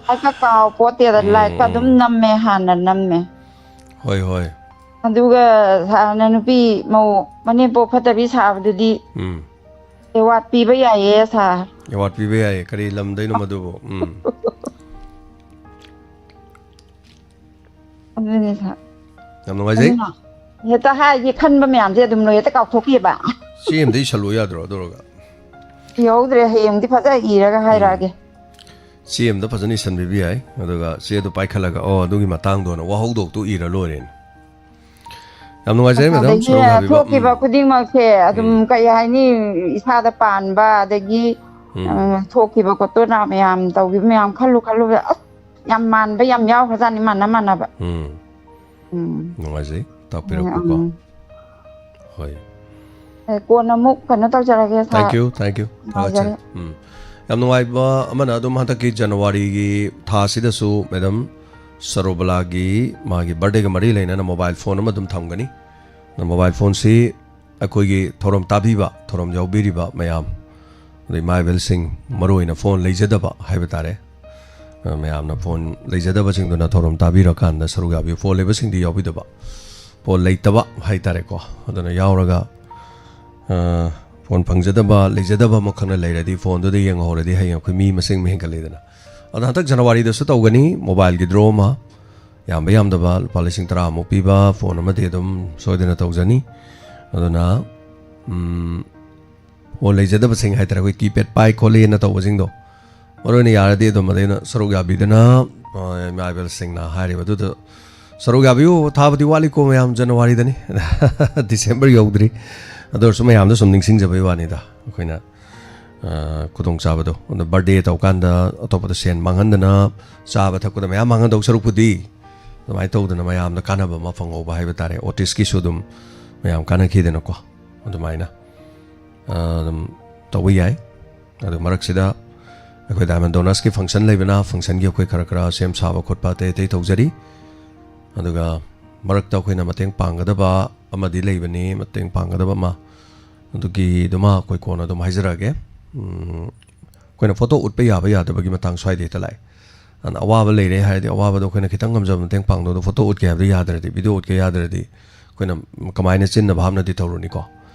ꯂꯥꯏꯛꯀ ꯀꯥꯎ ꯄꯣꯠꯇꯦꯗ, ꯎꯝ, ꯂꯥꯏꯛꯀ ꯑꯗꯨꯝ ꯎꯝ꯫ ꯅꯝꯃꯦ, ꯍꯥꯟꯅ ꯅꯝꯃꯦ꯫ ꯍꯣꯏ, ꯍꯣꯏ꯫ ꯑꯗꯨꯒ ꯁꯥꯔꯅ ꯅꯨꯄꯤ ꯃꯧ ꯃꯅꯦꯝꯄꯣꯛ ꯐꯠꯇꯕꯤ ꯁꯥꯕꯗꯨꯗꯤ ꯎꯝ꯫ ꯑꯦꯋꯥꯔꯗ ꯄꯤꯕ ꯌꯥꯏꯌꯦ, ꯁꯥꯔ꯫ ꯑꯦꯋꯥꯔꯗ ꯄꯤꯕ ꯌꯥꯏꯌꯦ꯫ ꯀꯔꯤ ꯂꯝꯗꯩꯅꯣ ꯃꯗꯨꯕꯨ? ꯎꯝ꯫ ꯑꯗꯨꯅꯦ, ꯁꯥꯔ꯫ ꯌꯥꯝ ꯅꯨꯡꯉꯥꯏꯖꯩ꯫ ꯑꯗꯨꯅ ꯍꯦꯛꯇ ꯍꯥꯏꯒꯦ ꯈꯟꯕ ꯃꯌꯥꯝꯁꯦ ꯑꯗꯨꯝ ꯂꯣꯏ ꯍꯦꯛꯇ ꯀꯥꯎꯊꯣꯛꯈꯤꯑꯕ꯫ ꯆꯦ ꯑꯃꯗ ꯏꯁꯜꯂꯨ ꯌꯥꯗ꯭ꯔꯣ ꯑꯗꯨꯔꯒ? ꯏꯍꯧꯗ꯭ꯔꯦ, ꯍꯌꯦꯡꯗꯤ ꯐꯖꯅ ꯏꯔꯒ ꯎꯝ꯫ ꯍꯥꯏꯔꯛꯑꯒꯦ꯫ ꯆꯦ ꯑꯃꯗ ꯐꯖꯅ ꯏꯁꯟꯕꯤꯕ ꯌꯥꯏ꯫ ꯑꯗꯨꯒ ꯆꯦꯗꯣ ꯄꯥꯏꯈꯠꯂꯒ, "ꯑꯣ, ꯑꯗꯨꯒꯤ ꯃꯇꯥꯡꯗꯣꯅ" ꯋꯥꯍꯧꯗꯣꯛꯇꯣ ꯏꯔ ꯂꯣꯏꯔꯦꯅꯦ꯫ ꯌꯥꯝ ꯅꯨꯡꯉꯥꯏꯖꯔꯦ, ꯑꯁ, ꯃꯦꯗꯥꯝ, ꯑꯗꯒꯤ ꯁꯔꯨꯛ ꯌꯥꯕꯤꯕ꯫ ꯊꯣꯛꯈꯤꯕ ꯎꯝ꯫ ꯈꯨꯗꯤꯡꯃꯛꯁꯦ ꯑꯗꯨꯝ, ꯎꯝ꯫ ꯀꯩ ꯍꯥꯏꯅꯤ, ꯏꯁꯥꯗ ꯄꯥꯟꯕ, ꯑꯗꯒꯤ, ꯎꯝ꯫ ꯑ, ꯊꯣꯛꯈꯤꯕ ꯈꯣꯠꯇꯣꯅ ꯃꯌꯥꯝ ꯇꯧꯈꯤꯕ ꯃꯌꯥꯝ ꯈꯜꯂꯨ ꯈꯜꯂꯨꯕꯗ, ꯑꯁ, ꯌꯥꯝ ꯃꯥꯟꯕ ꯌꯥꯝ ꯌꯥꯎꯈ꯭ꯔꯖꯥꯠꯅꯤ, ꯃꯥꯟꯅ ꯃꯥꯟꯅꯕ꯫ ꯎꯝ꯫ ꯎꯝ꯫ ꯅꯨꯡꯉꯥꯏꯖꯩ ꯇꯥꯛꯄꯤꯔꯛꯄꯀꯣ꯫ ꯎꯝ꯫ ꯍꯣꯏ꯫ ꯑꯦ, ꯀꯣꯟꯅ ꯑꯃꯨꯛ ꯀꯩꯅꯣ ꯇꯧꯖꯔꯒꯦ, ꯁꯥꯔ꯫ Thank you, thank you꯫ ꯊꯥꯒꯠꯆꯔꯤ꯫ ꯅꯨꯡꯉꯥꯏꯖꯔꯦ꯫ ꯎꯝ꯫ ꯌꯥꯝ ꯅꯨꯡꯉꯥꯏꯕ ꯑꯃꯅ, ꯑꯗꯨꯝ ꯍꯟꯗꯛꯀꯤ ꯖꯅꯋꯥꯔꯤꯒꯤ ꯊꯥꯁꯤꯗꯁꯨ ꯃꯦꯗꯥꯝ ꯁꯔꯣꯕꯂꯥꯒꯤ ꯃꯥꯒꯤ ꯕꯥꯔꯗꯦꯒ ꯃꯔꯤ ꯂꯩꯅꯅ ꯃꯣꯕꯥꯏꯜ ꯐꯣꯟ ꯑꯃ ꯑꯗꯨꯝ ꯊꯝꯒꯅꯤ꯫ ꯃꯣꯕꯥꯏꯜ ꯐꯣꯟꯁꯤ ꯑꯩꯈꯣꯏꯒꯤ ꯊꯧꯔꯝ ꯇꯥꯕꯤꯕ, ꯊꯧꯔꯝ ꯌꯥꯎꯕꯤꯔꯤꯕ ꯃꯌꯥꯝ, ꯑꯗꯩ ꯏꯃꯥ ꯏꯕꯦꯜꯁꯤꯡ, ꯃꯔꯨꯑꯣꯏꯅ ꯐꯣꯟ ꯂꯩꯖꯗꯕ ꯍꯥꯏꯕ ꯇꯥꯔꯦ, ꯑ, ꯃꯌꯥꯝꯅ ꯐꯣꯟ ꯂꯩꯖꯗꯕꯁꯤꯡꯗꯨꯅ ꯊꯧꯔꯝ ꯇꯥꯕꯤꯔꯀꯥꯟꯗ ꯁꯔꯨꯛ ꯌꯥꯕꯤꯌꯨ꯫ ꯐꯣꯟ ꯂꯩꯕꯁꯤꯡꯗꯤ ꯌꯥꯎꯕꯤꯗꯕ, ꯐꯣꯟ ꯂꯩꯇꯕ ꯍꯥꯏ ꯇꯥꯔꯦꯀꯣ꯫ ꯑꯗꯨꯅ ꯌꯥꯎꯔꯒ, ꯑ, ꯐꯣꯟ ꯐꯪꯖꯗꯕ, ꯂꯩꯖꯗꯕ ꯑꯃꯈꯛꯅ ꯂꯩꯔꯗꯤ, ꯐꯣꯟꯗꯨꯗ ꯌꯦꯡꯍꯧꯔꯗꯤ ꯍꯌꯦꯡ ꯑꯩꯈꯣꯏ ꯃꯤ ꯃꯁꯤꯡ ꯑꯃ ꯍꯦꯟꯒꯠꯂꯤꯗꯅ꯫ ꯑꯗꯣ ꯍꯟꯗꯛ ꯖꯅꯋꯥꯔꯤꯗꯁꯨ ꯇꯧꯒꯅꯤ ꯃꯣꯕꯥꯏꯜꯒꯤ ꯗ꯭ꯔꯣ ꯑꯃ, ꯌꯥꯝꯕ ꯌꯥꯝꯗꯕ ꯂꯨꯄꯥ ꯂꯤꯁꯤꯡ ꯇꯔꯥꯃꯨꯛ ꯄꯤꯕ ꯐꯣꯟ ꯑꯃꯗꯤ ꯑꯗꯨꯝ ꯁꯣꯏꯗꯅ ꯇꯧꯖꯅꯤ꯫ ꯑꯗꯨꯅ, ꯎꯝ, ꯐꯣꯟ ꯂꯩꯖꯗꯕꯁꯤꯡ ꯍꯥꯏꯇꯥꯔꯦ, ꯑꯩꯈꯣꯏ ꯀꯤꯄꯦꯗ ꯄꯥꯏ ꯈꯣꯠꯂꯦꯅ ꯇꯧꯕꯁꯤꯡꯗꯣ, ꯃꯔꯨꯑꯣꯏꯅ ꯌꯥꯔꯗꯤ ꯑꯗꯨꯝ ꯑꯗꯩꯅ ꯁꯔꯨꯛ ꯌꯥꯕꯤꯗꯅ, ꯑ, ꯏꯃꯥ ꯏꯕꯦꯜꯁꯤꯡꯅ ꯍꯥꯏꯔꯤꯕꯗꯨꯗ ꯁꯔꯨꯛ ꯌꯥꯕꯤꯌꯨ꯫ ꯊꯥꯕꯗꯤ ꯋꯥꯠꯂꯤꯀꯣ ꯃꯌꯥꯝ, ꯖꯅꯋꯥꯔꯤꯗꯅꯤ, ꯗꯤꯁꯦꯝꯕꯔ ꯌꯧꯗ꯭ꯔꯤ꯫ ꯑꯗꯨ ꯑꯣꯏꯔꯁꯨ ꯃꯌꯥꯝꯗ ꯁꯨꯝ ꯅꯤꯡꯁꯤꯡꯖꯕꯩ ꯋꯥꯅꯤꯗ꯫ ꯑꯩꯈꯣꯏꯅ, ꯑ, ꯈꯨꯗꯣꯡꯆꯥꯕꯗꯣ, ꯑꯗꯣ ꯕꯥꯔꯗꯦ ꯇꯧꯀꯥꯟꯗ ꯑꯇꯣꯞꯄꯗ ꯁꯦꯟ ꯃꯥꯡꯍꯟꯗꯅ ꯆꯥꯕ ꯊꯛꯄꯗ ꯃꯌꯥꯝ ꯃꯥꯡꯍꯟꯗꯧ ꯁꯔꯨꯛꯄꯨꯗꯤ, ꯑꯗꯨꯃꯥꯏꯅ ꯇꯧꯗꯅ ꯃꯌꯥꯝꯗ ꯀꯥꯟꯅꯕ ꯑꯃ ꯐꯪꯍꯧꯕ ꯍꯥꯏꯕ ꯇꯥꯔꯦ꯫ ꯑꯣꯇꯤꯁꯀꯤꯁꯨ ꯑꯗꯨꯝ ꯃꯌꯥꯝ ꯀꯥꯟꯅꯈꯤꯗꯅꯀꯣ, ꯑꯗꯨꯃꯥꯏꯅ, ꯑ, ꯑꯗꯨꯝ ꯇꯧꯕ ꯌꯥꯏ꯫ ꯑꯗꯨ ꯃꯔꯛꯁꯤꯗ ꯑꯩꯈꯣꯏ ꯗꯥꯏꯃꯟ ꯗꯣꯅꯔꯁꯀꯤ ꯐꯪꯁꯟ ꯂꯩꯕꯅ, ꯐꯪꯁꯟꯒꯤ ꯑꯩꯈꯣꯏ ꯈꯔ ꯈꯔ ꯁꯦꯝ ꯁꯥꯕ ꯈꯣꯠꯄ ꯑꯇꯩ ꯑꯇꯩ ꯇꯧꯖꯔꯤ꯫ ꯑꯗꯨꯒ ꯃꯔꯛꯇ ꯑꯩꯈꯣꯏꯅ ꯃꯇꯦꯡ ꯄꯥꯡꯒꯗꯕ ꯑꯃꯗꯤ ꯂꯩꯕꯅꯤ, ꯃꯇꯦꯡ ꯄꯥꯡꯒꯗꯕ ꯑꯃ, ꯑꯗꯨꯒꯤꯗꯨꯃ ꯑꯩꯈꯣꯏ ꯀꯣꯟꯅ ꯑꯗꯨꯝ ꯍꯥꯏꯖꯔꯛꯑꯒꯦ꯫ ꯎꯝ, ꯑꯩꯈꯣꯏꯅ ꯐꯣꯇꯣ ꯎꯠꯄ ꯌꯥꯕ ꯌꯥꯗꯕꯒꯤ ꯃꯇꯥꯡ ꯁ꯭ꯋꯥꯏꯗ ꯍꯦꯛꯇ ꯂꯥꯛꯑꯦ꯫ ꯑꯗꯨꯅ ꯑꯋꯥꯕ ꯂꯩꯔꯦ ꯍꯥꯏꯔꯗꯤ, ꯑꯋꯥꯕꯗꯣ ꯑꯩꯈꯣꯏꯅ ꯈꯤꯇꯪ ꯉꯝꯖꯕ ꯃꯇꯦꯡ ꯄꯥꯡꯗꯧꯗꯣ, ꯐꯣꯇꯣ ꯎꯠꯀꯦ ꯍꯥꯏꯕꯗ ꯌꯥꯗ꯭ꯔꯗꯤ, ꯚꯤꯗꯤꯑꯣ ꯎꯠꯀꯦ ꯌꯥꯗ꯭ꯔꯗꯤ, ꯑꯩꯈꯣꯏꯅ ꯀꯃꯥꯏꯅ ꯆꯤꯟꯅ ꯚꯥꯞꯅꯗꯤ ꯇꯧꯔꯨꯅꯤꯀꯣ?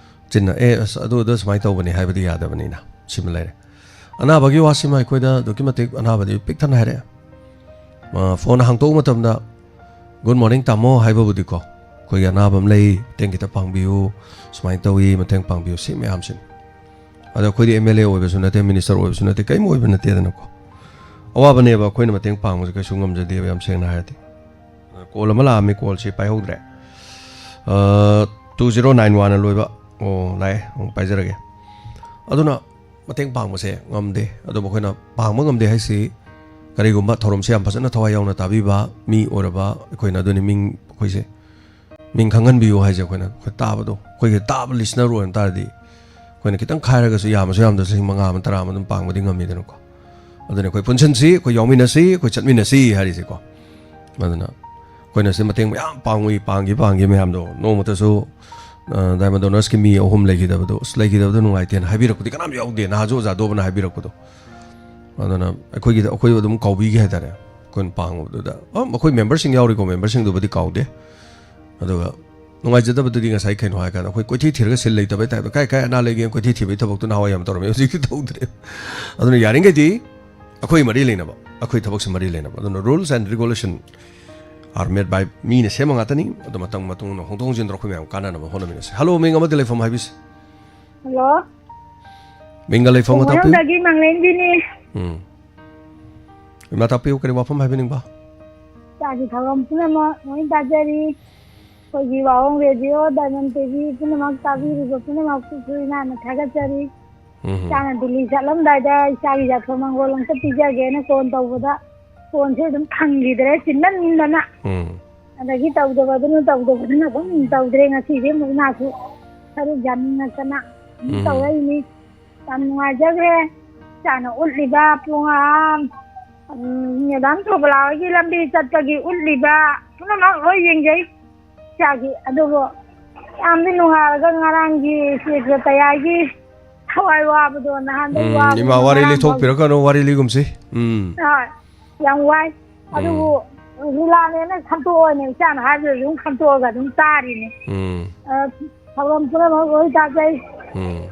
ꯆꯤꯟꯅ, "ꯑꯦ, ꯑꯁ, ꯑꯗꯨꯗ ꯁꯨꯃꯥꯏꯅ ꯇꯧꯕꯅꯤ" ꯍꯥꯏꯕꯗꯤ ꯌꯥꯗꯕꯅꯤꯅ꯫ ꯁꯤꯃ ꯂꯩꯔꯦ꯫ ꯑꯅꯥꯕꯒꯤ ꯋꯥꯁꯤꯃ ꯑꯩꯈꯣꯏꯗ ꯑꯗꯨꯛꯀꯤ ꯃꯇꯤꯛ ꯑꯅꯥꯕꯗꯤ ꯄꯤꯛ ꯊꯟꯅ ꯍꯥꯏꯔꯛꯑꯦ꯫ ꯑ, ꯐꯣꯟ ꯍꯥꯡꯇꯣꯛꯄ ꯃꯇꯝꯗ, "Good morning, ꯇꯥꯃꯣ" ꯍꯥꯏꯕꯕꯨꯗꯤꯀꯣ, "ꯑꯩꯈꯣꯏꯒꯤ ꯑꯅꯥꯕ ꯑꯃ ꯂꯩ, ꯃꯇꯦꯡ ꯈꯤꯇ ꯄꯥꯡꯕꯤꯌꯨ, ꯁꯨꯃꯥꯏꯅ ꯇꯧꯏ, ꯃꯇꯦꯡ ꯄꯥꯡꯕꯤꯌꯨ", ꯁꯤ ꯃꯌꯥꯝꯁꯤꯅꯤ꯫ ꯑꯗꯣ ꯑꯩꯈꯣꯏꯗꯤ ꯑꯦꯝ ꯑꯦꯜ ꯑꯦ ꯑꯣꯏꯕꯁꯨ ꯅꯠꯇꯦ, ꯃꯤꯅꯤꯁꯇꯔ ꯑꯣꯏꯕꯁꯨ ꯅꯠꯇꯦ, ꯀꯔꯤꯝ ꯑꯣꯏꯕ ꯅꯠꯇꯦꯗꯅꯀꯣ꯫ ꯑꯋꯥꯕꯅꯦꯕ, ꯑꯩꯈꯣꯏꯅ ꯃꯇꯦꯡ ꯄꯥꯡꯕꯁꯦ ꯀꯩꯁꯨ ꯉꯝꯖꯗꯦꯕ, ꯌꯥꯝ ꯁꯦꯡꯅ ꯍꯥꯏꯔꯗꯤ꯫ ꯀꯣꯜ ꯑꯃ ꯂꯥꯛꯑꯝꯃꯤ, ꯀꯣꯜꯁꯤ ꯄꯥꯏꯍꯧꯗ꯭ꯔꯦ꯫ ꯑ, two zero nine one ꯂꯣꯏꯕ꯫ ꯑꯣ, ꯂꯥꯛꯑꯦ, ꯑꯃꯨꯛ ꯄꯥꯏꯖꯔꯒꯦ꯫ ꯑꯗꯨꯅ ꯃꯇꯦꯡ ꯄꯥꯡꯕꯁꯦ ꯉꯝꯗꯦ꯫ ꯑꯗꯨꯕꯨ ꯑꯩꯈꯣꯏꯅ ꯄꯥꯡꯕ ꯉꯝꯗꯦ ꯍꯥꯏꯁꯤ, ꯀꯔꯤꯒꯨꯝꯕ ꯊꯧꯔꯝꯁꯦ ꯌꯥꯝ ꯐꯖꯅ ꯊꯋꯥꯏ ꯌꯥꯎꯅ ꯇꯥꯕꯤꯕ ꯃꯤ ꯑꯣꯏꯔꯕ ꯑꯩꯈꯣꯏꯅ ꯑꯗꯨꯅꯤ ꯃꯤꯡ, ꯑꯩꯈꯣꯏꯁꯦ ꯃꯤꯡ ꯈꯪꯍꯟꯕꯤꯌꯨ ꯍꯥꯏꯁꯦ꯫ ꯑꯩꯈꯣꯏꯅ, ꯑꯩꯈꯣꯏ ꯇꯥꯕꯗꯣ, ꯑꯩꯈꯣꯏꯒꯤ ꯇꯥꯕ ꯂꯤꯁꯅꯔ ꯑꯣꯏꯔꯝ ꯇꯥꯔꯗꯤ, ꯑꯩꯈꯣꯏꯅ ꯈꯤꯇꯪ ꯈꯥꯏꯔꯒꯁꯨ, ꯌꯥꯝꯃꯁꯨ ꯌꯥꯝꯗ꯭ꯔꯁꯨ ꯂꯤꯁꯤꯡ ꯃꯉꯥ ꯑꯃ, ꯇꯔꯥ ꯑꯃ ꯑꯗꯨꯝ ꯄꯥꯡꯕꯗꯤ ꯉꯝꯃꯤꯗꯅꯀꯣ꯫ ꯑꯗꯨꯅ ꯑꯩꯈꯣꯏ ꯄꯨꯟꯁꯤꯟꯁꯤ, ꯑꯩꯈꯣꯏ ꯌꯥꯎꯃꯤꯟꯅꯁꯤ, ꯑꯩꯈꯣꯏ ꯆꯠꯃꯤꯟꯅꯁꯤ ꯍꯥꯏꯔꯤꯁꯦꯀꯣ꯫ ꯑꯗꯨꯅ ꯑꯩꯈꯣꯏꯅ ꯁꯤ ꯃꯇꯦꯡ ꯃꯌꯥꯝ ꯄꯥꯡꯉꯨꯏ, ꯄꯥꯡꯈꯤ, ꯄꯥꯡꯈꯤ ꯃꯌꯥꯝꯗꯣ꯫ ꯅꯣꯡꯃꯇꯁꯨ, ꯑ, Diamond Donors-ꯀꯤ ꯃꯤ ꯑꯍꯨꯝ ꯂꯩꯈꯤꯗꯕꯗꯣ, "ꯑꯁ, ꯂꯩꯈꯤꯗꯕꯗꯣ ꯅꯨꯡꯉꯥꯏꯇꯦꯅ" ꯍꯥꯏꯕꯤꯔꯛꯄꯗꯤ ꯀꯅꯥꯝ ꯌꯥꯎꯗꯦ, ꯅꯍꯥꯟꯁꯨ ꯑꯣꯖꯥ ꯗꯣꯕꯅ ꯍꯥꯏꯕꯤꯔꯛꯄꯗꯣ꯫ ꯑꯗꯨꯅ ꯑꯩꯈꯣꯏꯒꯤꯗ, ꯑꯩꯈꯣꯏ ꯑꯗꯨꯝ ꯀꯥꯎꯕꯤꯒꯦ ꯍꯥꯏꯇꯥꯔꯦ꯫ ꯑꯩꯈꯣꯏꯅ ꯄꯥꯡꯉꯨꯕꯗꯨꯗ, ꯑ, ꯑꯩꯈꯣꯏ member-ꯁꯤꯡ ꯌꯥꯎꯔꯤꯀꯣ, member-ꯁꯤꯡꯗꯨꯕꯨꯗꯤ ꯀꯥꯎꯗꯦ꯫ ꯑꯗꯨꯒ ꯅꯨꯡꯉꯥꯏꯖꯗꯕꯗꯨꯗꯤ ꯉꯁꯥꯏ ꯀꯩꯅꯣ ꯍꯥꯏꯀꯥꯟꯗ ꯑꯩꯈꯣꯏ ꯀꯣꯏꯊꯤ ꯊꯤꯔꯒ ꯁꯤꯜ ꯂꯩꯇꯕꯩ type-ꯇ, ꯀꯥꯏ ꯀꯥꯏ ꯑꯅꯥ ꯂꯩꯒꯦ ꯀꯣꯏꯊꯤ ꯊꯤꯕꯩ ꯊꯕꯛꯇꯨ ꯅꯍꯥꯟꯋꯥꯏ ꯌꯥꯝ ꯇꯧꯔꯝꯃꯤ, ꯍꯧꯖꯤꯛꯇꯤ ꯇꯧꯗ꯭ꯔꯦ꯫ ꯑꯗꯨꯅ ꯌꯥꯔꯤꯈꯩꯗꯤ ꯑꯩꯈꯣꯏ ꯃꯔꯤ ꯂꯩꯅꯕ, ꯑꯩꯈꯣꯏ ꯊꯕꯛꯁꯦ ꯃꯔꯤ ꯂꯩꯅꯕ꯫ ꯑꯗꯨꯅ rules and regulation are made by ꯃꯤꯅ ꯁꯦꯝꯕ ꯉꯥꯛꯇꯅꯤ꯫ ꯑꯗꯨ ꯃꯇꯝ ꯃꯇꯨꯡ ꯏꯟꯅ ꯍꯣꯡꯗꯣꯛ ꯍꯣꯡꯖꯤꯟꯗ ꯑꯩꯈꯣꯏ ꯃꯌꯥꯝ ꯀꯥꯟꯅꯅꯕ ꯍꯣꯠꯅꯃꯤꯟꯅꯁꯤ꯫ Hello, ꯃꯤꯡ ꯑꯃꯗꯤ ꯂꯩꯐꯝ ꯍꯥꯏꯕꯤꯁꯤ꯫ ꯍꯜꯂꯣ꯫ ꯃꯤꯡꯒ ꯂꯩꯐꯝꯒ ꯇꯥꯛꯄꯤꯌꯨ꯫ ꯈꯨꯡꯒꯪꯗꯒꯤ ꯃꯪꯂꯦꯝꯕꯤꯅꯤ꯫ ꯎꯝ꯫ ꯏꯃꯥ, ꯇꯥꯛꯄꯤꯌꯨ, ꯀꯔꯤ ꯋꯥꯐꯝ ꯍꯥꯏꯕꯤꯅꯤꯡꯕ? ꯏꯆꯥꯒꯤ ꯊꯧꯔꯝ ꯄꯨꯝꯅꯃꯛ ꯂꯣꯏ ꯇꯥꯖꯔꯤ꯫ ꯑꯩꯈꯣꯏꯒꯤ ꯋꯥꯍꯣꯡ ꯔꯦꯗꯤꯑꯣ, ꯗꯥꯏꯃꯟ ꯇꯤ ꯚꯤ ꯄꯨꯝꯅꯃꯛ ꯇꯥꯕꯤꯔꯤꯕ ꯄꯨꯝꯅꯃꯛꯄꯨꯁꯨ ꯏꯃꯥꯅ ꯊꯥꯒꯠꯆꯔꯤ꯫ ꯎꯝ꯫ ꯏꯆꯥꯅ ꯗꯤꯜꯂꯤ ꯆꯠꯂꯝꯗꯥꯏꯗ ꯏꯆꯥꯒꯤ ꯌꯥꯊꯪ ꯃꯪꯒꯣꯜ ꯑꯝꯇ ꯄꯤꯖꯒꯦꯅ ꯐꯣꯟ ꯇꯧꯕꯗ ꯐꯣꯟꯁꯦ ꯑꯗꯨꯝ ꯐꯪꯈꯤꯗ꯭ꯔꯦ, ꯆꯤꯟꯃꯟꯗꯅ꯫ ꯎꯝ꯫ ꯑꯗꯒꯤ ꯇꯧꯗꯕꯗꯨꯅ ꯇꯧꯗꯕꯗꯨꯅ ꯑꯗꯨꯝ ꯇꯧꯗ꯭ꯔꯦ꯫ ꯉꯁꯤꯗꯤ ꯑꯃꯨꯛ ꯏꯃꯥꯁꯨ ꯁꯔꯨꯛ ꯌꯥꯅꯤꯡꯉꯛꯇꯅ ꯑꯗꯨꯝ ꯎꯝ꯫ ꯇꯧꯔꯛꯏꯅꯤ꯫ ꯌꯥꯝ ꯅꯨꯡꯉꯥꯏꯖꯈ꯭ꯔꯦ꯫ ꯏꯆꯥꯅ ꯎꯠꯂꯤꯕ ꯄꯨꯡ ꯑꯥ, ꯎꯝ, ꯃꯦꯗꯥꯝ ꯁꯣꯕꯂꯥ ꯍꯣꯏꯒꯤ ꯂꯝꯕꯤ ꯆꯠꯄꯒꯤ ꯎꯠꯂꯤꯕ ꯄꯨꯝꯅꯃꯛ ꯂꯣꯏ ꯌꯦꯡꯖꯩ ꯏꯆꯥꯒꯤ꯫ ꯑꯗꯨꯕꯨ ꯌꯥꯝꯗꯤ ꯅꯨꯡꯉꯥꯏꯔꯒ ꯉꯔꯥꯡꯒꯤ ꯁꯦꯀ꯭ꯔꯦꯇꯔꯤꯌꯥꯒꯤ ꯊꯋꯥꯏ ꯋꯥꯕꯗꯣ ꯅꯍꯥꯟꯗꯩ ꯎꯝ, ꯋꯥꯕꯅꯤ ꯏꯃꯥ, ꯋꯥꯔꯤ ꯉꯔꯥꯡ ꯂꯤꯊꯣꯛꯄꯤꯔꯛꯀꯅꯨ, ꯋꯥꯔꯤ ꯂꯤꯒꯨꯝꯁꯤ꯫ ꯎꯝ꯫ ꯍꯣꯏ, ꯌꯥꯝ ꯋꯥꯏ꯫ ꯎꯝ꯫ ꯑꯗꯨꯕꯨ ꯂꯤꯂꯥꯅꯦꯅ ꯈꯟꯇꯣꯛꯑꯣꯅꯦ, ꯏꯆꯥꯅ ꯍꯥꯏꯕꯗꯨ ꯑꯗꯨꯝ ꯈꯟꯇꯣꯛꯑꯒ ꯑꯗꯨꯝ ꯇꯥꯔꯤꯅꯦ꯫ ꯎꯝ꯫ ꯑ, ꯊꯧꯔꯝ ꯄꯨꯝꯅꯃꯛ ꯂꯣꯏ ꯇꯥꯖꯩ꯫ ꯎꯝ꯫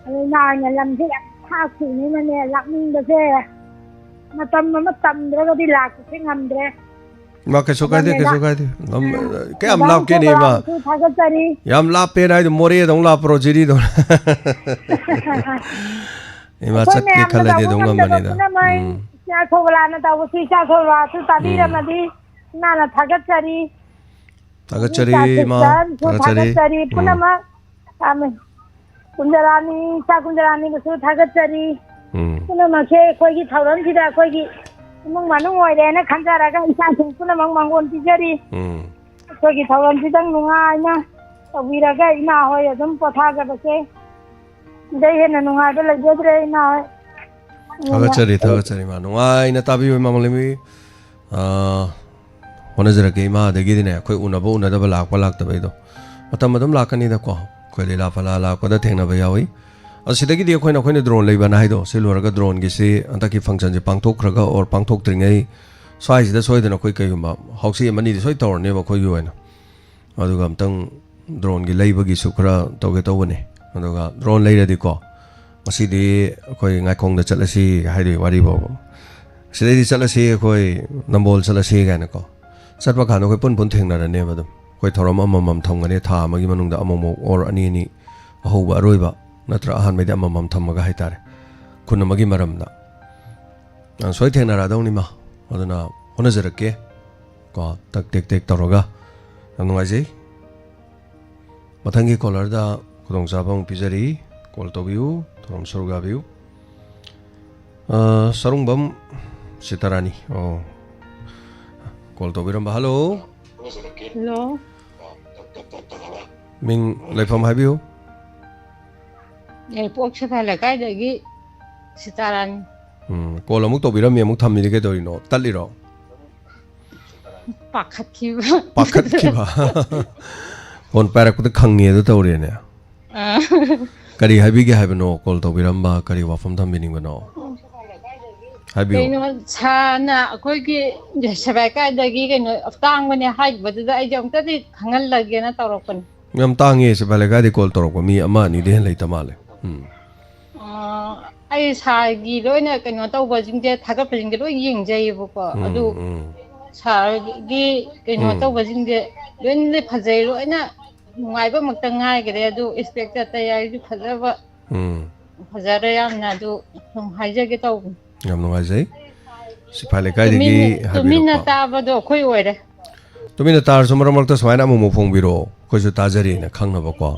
ꯑꯗꯨ ꯏꯃꯥ ꯍꯣꯏꯅ ꯂꯝꯁꯦ ꯌꯥꯝ ꯊꯥꯛꯈꯤꯕꯅꯤꯅꯅꯦ, ꯂꯥꯛꯅꯤꯡꯕꯁꯦ ꯃꯇꯝ ꯑꯃ ꯇꯝꯗ꯭ꯔꯒꯗꯤ ꯂꯥꯛꯄꯁꯦ ꯉꯝꯗ꯭ꯔꯦ꯫ ꯏꯃꯥ, ꯀꯩꯁꯨ ꯀꯥꯏꯗꯦ, ꯑꯗꯨꯅꯦ ꯀꯩꯁꯨ ꯂꯥꯛ-, ꯀꯥꯏꯗꯦ꯫ ꯂꯝ, ꯀꯌꯥꯝ ꯃꯦꯗꯥꯝ ꯂꯥꯞꯀꯦꯅꯦ, ꯏꯃꯥ? ꯁꯣꯕꯂꯥꯕꯨꯁꯨ ꯊꯥꯒꯠꯆꯔꯤ꯫ ꯌꯥꯝ ꯂꯥꯞꯄꯦꯅ ꯍꯥꯏꯗꯣ, ꯃꯣꯔꯦꯗꯧ ꯂꯥꯞꯄ꯭ꯔꯣ, ꯖꯤꯔꯤꯗꯧ? ꯏꯃꯥ, ꯑꯩꯈꯣꯏ ꯆꯠꯀꯦ ꯃꯌꯥꯝꯅ ꯈꯜꯂꯗꯤ ꯇꯧꯕ ꯑꯗꯨꯝ ꯉꯝꯗꯕ ꯉꯝꯕꯅꯤꯗ꯫ ꯄꯨꯝꯅꯃꯛ ꯎꯝ꯫ ꯏꯆꯥ ꯁꯣꯕꯂꯥꯅ ꯇꯧꯕꯁꯤ, ꯏꯆꯥ ꯁꯣꯕꯂꯥꯁꯨ ꯎꯝ꯫ ꯇꯥꯕꯤꯔꯝꯃꯗꯤ ꯏꯃꯥꯅ ꯊꯥꯒꯠꯆꯔꯤ꯫ ꯊꯥꯒꯠꯆꯔꯤ, ꯏꯆꯥ ꯏꯃꯥ꯫ ꯁꯤꯁꯇꯔꯁꯨ ꯊꯥꯒꯠꯆꯔꯤ꯫ ꯊꯥꯒꯠꯆꯔꯤ꯫ ꯎꯝ꯫ ꯄꯨꯝꯅꯃꯛ ꯇꯥꯃꯤ꯫ ꯀꯨꯟꯖꯔꯥꯅꯤ, ꯏꯆꯥ ꯀꯨꯟꯖꯔꯥꯅꯤꯕꯨꯁꯨ ꯊꯥꯒꯠꯆꯔꯤ꯫ ꯎꯝ꯫ ꯄꯨꯝꯅꯃꯛꯁꯦ ꯑꯩꯈꯣꯏꯒꯤ ꯊꯧꯔꯝꯁꯤꯗ ꯑꯩꯈꯣꯏꯒꯤ ꯏꯃꯨꯡ ꯃꯅꯨꯡ ꯑꯣꯏꯔꯦꯅ ꯈꯟꯖꯔꯒ ꯏꯆꯥꯁꯤꯡ ꯄꯨꯝꯅꯃꯛ ꯃꯥꯡꯒꯣꯟ ꯄꯤꯖꯔꯤ꯫ ꯎꯝ꯫ ꯑꯩꯈꯣꯏꯒꯤ ꯊꯧꯔꯝꯁꯤꯗꯪ ꯅꯨꯡꯉꯥꯏꯅ ꯇꯧꯕꯤꯔꯒ ꯏꯃꯥ ꯍꯣꯏ ꯑꯗꯨꯝ ꯄꯣꯊꯥꯖꯕꯁꯦ꯫ ꯁꯤꯗꯩ ꯍꯦꯟꯅ ꯅꯨꯡꯉꯥꯏꯕ ꯂꯩꯖꯗ꯭ꯔꯦ, ꯏꯃꯥ ꯍꯣꯏ꯫ ꯊꯥꯒꯠꯆꯔꯤ, ꯊꯥꯒꯠꯆꯔꯤ, ꯏꯃꯥ꯫ ꯅꯨꯡꯉꯥꯏꯅ ꯇꯥꯕꯤꯌꯨ, ꯏꯃꯥ ꯃꯥꯂꯦꯝꯕꯤ꯫ ꯑꯥ, ꯍꯣꯠꯅꯖꯔꯛꯀꯦ ꯏꯃꯥ, ꯑꯗꯒꯤꯗꯤꯅꯦ, ꯑꯩꯈꯣꯏ ꯎꯅꯕ ꯎꯅꯗꯕ, ꯂꯥꯛꯄ ꯂꯥꯛꯇꯕꯩꯗꯣ ꯃꯇꯝ ꯑꯗꯨꯝ ꯂꯥꯛꯀꯅꯤꯗꯀꯣ꯫ ꯑꯩꯈꯣꯏ ꯂꯤꯂꯥ ꯐꯂꯥ ꯂꯥꯛꯄꯗ ꯊꯦꯡꯅꯕ ꯌꯥꯎꯏ꯫ ꯑꯗꯣ ꯁꯤꯗꯒꯤꯗꯤ ꯑꯩꯈꯣꯏꯅ, ꯑꯩꯈꯣꯏꯅ ꯗ꯭ꯔꯣꯟ ꯂꯩꯕꯅ ꯍꯥꯏꯗꯣ, ꯁꯤ ꯂꯣꯏꯔꯒ ꯗ꯭ꯔꯣꯟꯒꯤꯁꯤ ꯍꯟꯗꯛꯀꯤ ꯐꯪꯁꯟꯁꯦ ꯄꯥꯡꯊꯣꯛꯈ꯭ꯔꯒ ꯑꯣꯔ ꯄꯥꯡꯊꯣꯛꯇ꯭ꯔꯤꯉꯩ ꯁ꯭ꯋꯥꯏꯁꯤꯗ ꯁꯣꯏꯗꯅ ꯑꯩꯈꯣꯏ ꯀꯩꯒꯨꯝꯕ ꯍꯧꯁꯤ ꯑꯃꯅꯤꯗꯤ ꯁꯣꯏ ꯇꯧꯔꯅꯦꯕ ꯑꯩꯈꯣꯏꯒꯤ ꯑꯣꯏꯅ꯫ ꯑꯗꯨꯒ ꯑꯝꯇꯪ ꯗ꯭ꯔꯣꯟꯒꯤ ꯂꯩꯕꯒꯤꯁꯨ ꯈꯔ ꯇꯧꯒꯦ ꯇꯧꯕꯅꯤ꯫ ꯑꯗꯨꯒ ꯗ꯭ꯔꯣꯟ ꯂꯩꯔꯗꯤꯀꯣ, ꯉꯁꯤꯗꯤ ꯑꯩꯈꯣꯏ ꯉꯥꯏꯈꯣꯡꯗ ꯆꯠꯂꯁꯤ ꯍꯥꯏꯗꯣꯏ ꯋꯥꯔꯤ ꯐꯥꯎꯕ, ꯁꯤꯗꯩꯗꯤ ꯆꯠꯂꯁꯤ, ꯑꯩꯈꯣꯏ ꯅꯝꯕꯣꯜ ꯆꯠꯂꯁꯤ ꯀꯥꯏꯅꯀꯣ꯫ ꯆꯠꯄ ꯀꯥꯟꯗ ꯑꯩꯈꯣꯏ ꯄꯨꯟ ꯄꯨꯟ ꯊꯦꯡꯅꯔꯅꯦꯕ꯫ ꯑꯗꯨꯝ ꯑꯩꯈꯣꯏ ꯊꯧꯔꯝ ꯑꯃꯃꯝ ꯊꯝꯒꯅꯤ, ꯊꯥ ꯑꯃꯒꯤ ꯃꯅꯨꯡꯗ ꯑꯃꯨꯛꯃꯨꯛ ꯑꯣꯔ ꯑꯅꯤ ꯑꯅꯤ, ꯑꯍꯧꯕ ꯑꯔꯣꯏꯕ ꯅꯠꯇ꯭ꯔ ꯑꯍꯥꯟꯕꯩꯗꯤ ꯑꯃꯃꯝ ꯊꯝꯃꯒ ꯍꯥꯏꯇꯥꯔꯦ, ꯈꯨꯟ ꯑꯃꯒꯤ ꯃꯔꯝꯗ꯫ ꯑ, ꯁꯣꯏ ꯊꯦꯡꯅꯔꯛꯑꯗꯧꯅꯤꯃ꯫ ꯑꯗꯨꯅ ꯍꯣꯠꯅꯖꯔꯛꯀꯦ ꯀꯣ, ꯇꯛ ꯇꯦꯛ ꯇꯦꯛ ꯇꯧꯔꯒ꯫ ꯌꯥꯝ ꯅꯨꯡꯉꯥꯏꯖꯩ꯫ ꯃꯊꯪꯒꯤ ꯀꯣꯂꯔꯗ ꯈꯨꯗꯣꯡꯆꯥꯕ ꯑꯃꯨꯛ ꯄꯤꯖꯔꯤ꯫ ꯀꯣꯜ ꯇꯧꯕꯤꯌꯨ, ꯊꯧꯔꯝ ꯁꯔꯨꯛ ꯌꯥꯕꯤꯌꯨ꯫ ꯑ, ꯁꯔꯨꯡꯕꯝ ꯁꯤꯇꯥꯔꯥꯅꯤ꯫ ꯑꯣ, ꯀꯣꯜ ꯇꯧꯕꯤꯔꯝꯕ꯫ ꯍꯜꯂꯣ꯫ ꯍꯜꯂꯣ꯫ ꯃꯤꯡ, ꯂꯩꯐꯝ ꯍꯥꯏꯕꯤꯌꯨ꯫ ꯌꯥꯏꯔꯤꯄꯣꯛ ꯁꯤꯐꯥꯏ ꯂꯩꯀꯥꯏꯗꯒꯤ ꯁꯤꯇꯥꯔꯥꯅꯤ꯫ ꯎꯝ, ꯀꯣꯜ ꯑꯃꯨꯛ ꯇꯧꯕꯤꯔꯝꯃꯤ, ꯑꯃꯨꯛ ꯊꯝꯃꯤꯗꯤ ꯀꯩꯗꯧꯔꯤꯅꯣ? ꯇꯠꯂꯤꯔꯣ? ꯄꯥꯈꯠꯈꯤꯕ꯫ ꯄꯥꯈꯠꯈꯤꯕ꯫ ꯐꯣꯟ ꯄꯥꯏꯔꯛꯄꯗ ꯈꯪꯉꯦ ꯑꯗꯨ ꯇꯧꯔꯦꯅꯦ꯫ ꯑꯥ꯫ ꯀꯔꯤ ꯍꯥꯏꯕꯤꯒꯦ ꯍꯥꯏꯕꯅꯣ? ꯀꯣꯜ ꯇꯧꯕꯤꯔꯝꯕ ꯀꯔꯤ ꯋꯥꯐꯝ ꯊꯝꯕꯤꯅꯤꯡꯕꯅꯣ? ꯍꯥꯏꯕꯤꯌꯨ꯫ ꯀꯩꯅꯣ, ꯁꯥꯔꯅ ꯑꯩꯈꯣꯏꯒꯤ ꯁꯤꯐꯥꯏ ꯂꯩꯀꯥꯏꯗꯒꯤ ꯀꯩꯅꯣ ꯇꯥꯡꯕꯅꯦ ꯍꯥꯏꯈꯤꯕꯗꯨꯗ ꯑꯩꯁꯦ ꯑꯃꯨꯛꯇꯗꯤ ꯈꯪꯍꯜꯂꯒꯦꯅ ꯇꯧꯔꯛꯄꯅꯦ꯫ ꯌꯥꯝ ꯇꯥꯡꯉꯦ, ꯁꯤꯐꯥꯏ ꯂꯩꯀꯥꯏꯗꯒꯤ ꯀꯣꯜ ꯇꯧꯔꯛꯄ ꯃꯤ ꯑꯃ ꯑꯅꯤꯗꯩ ꯍꯦꯟꯅ ꯂꯩꯇ ꯃꯥꯜꯂꯦ꯫ ꯎꯝ꯫ ꯑ, ꯑꯩ ꯁꯥꯔꯒꯤ ꯂꯣꯏꯅ ꯀꯩꯅꯣ ꯇꯧꯕꯁꯤꯡꯁꯦ, ꯊꯥꯒꯠꯄꯁꯤꯡꯁꯦ ꯂꯣꯏ ꯌꯦꯡꯖꯩꯌꯦꯕꯀꯣ꯫ ꯎꯝ, ꯑꯗꯨ ꯎꯝ꯫ ꯁꯥꯔꯒꯤ ꯀꯩꯅꯣ ꯎꯝ꯫ ꯇꯧꯕꯁꯤꯡꯁꯦ ꯂꯣꯏꯅꯗꯤ ꯐꯖꯩ, ꯂꯣꯏꯅ ꯅꯨꯡꯉꯥꯏꯕ ꯑꯃꯇ ꯉꯥꯏꯈ꯭ꯔꯦ꯫ ꯑꯗꯨ ꯏꯟꯁꯄꯦꯛꯇꯔ ꯇꯌꯥꯏꯁꯨ ꯐꯖꯕ, ꯎꯝ꯫ ꯐꯖꯔꯦ ꯌꯥꯝꯅ꯫ ꯑꯗꯨ ꯁꯨꯝ ꯍꯥꯏꯖꯒꯦ ꯇꯧꯕꯅꯤ꯫ ꯌꯥꯝ ꯅꯨꯡꯉꯥꯏꯖꯩ꯫ ꯁꯤꯐꯥꯏ ꯂꯩꯀꯥꯏꯗꯒꯤ ꯇꯨꯃꯤꯟꯅ, ꯇꯨꯃꯤꯟꯅ ꯍꯥꯏꯕꯤꯔꯛꯄ꯫ ꯇꯥꯕꯗꯣ ꯑꯩꯈꯣꯏ ꯑꯣꯏꯔꯦ꯫ ꯇꯨꯃꯤꯟꯅ ꯇꯥꯔꯁꯨ ꯃꯔꯛ ꯃꯔꯛꯇ ꯁꯨꯃꯥꯏꯅ ꯑꯃꯨꯛ ꯑꯃꯨꯛ ꯐꯣꯡꯕꯤꯔꯛꯑꯣ, ꯑꯩꯈꯣꯏꯁꯨ ꯇꯥꯖꯔꯤꯅ ꯈꯪꯅꯕꯀꯣ꯫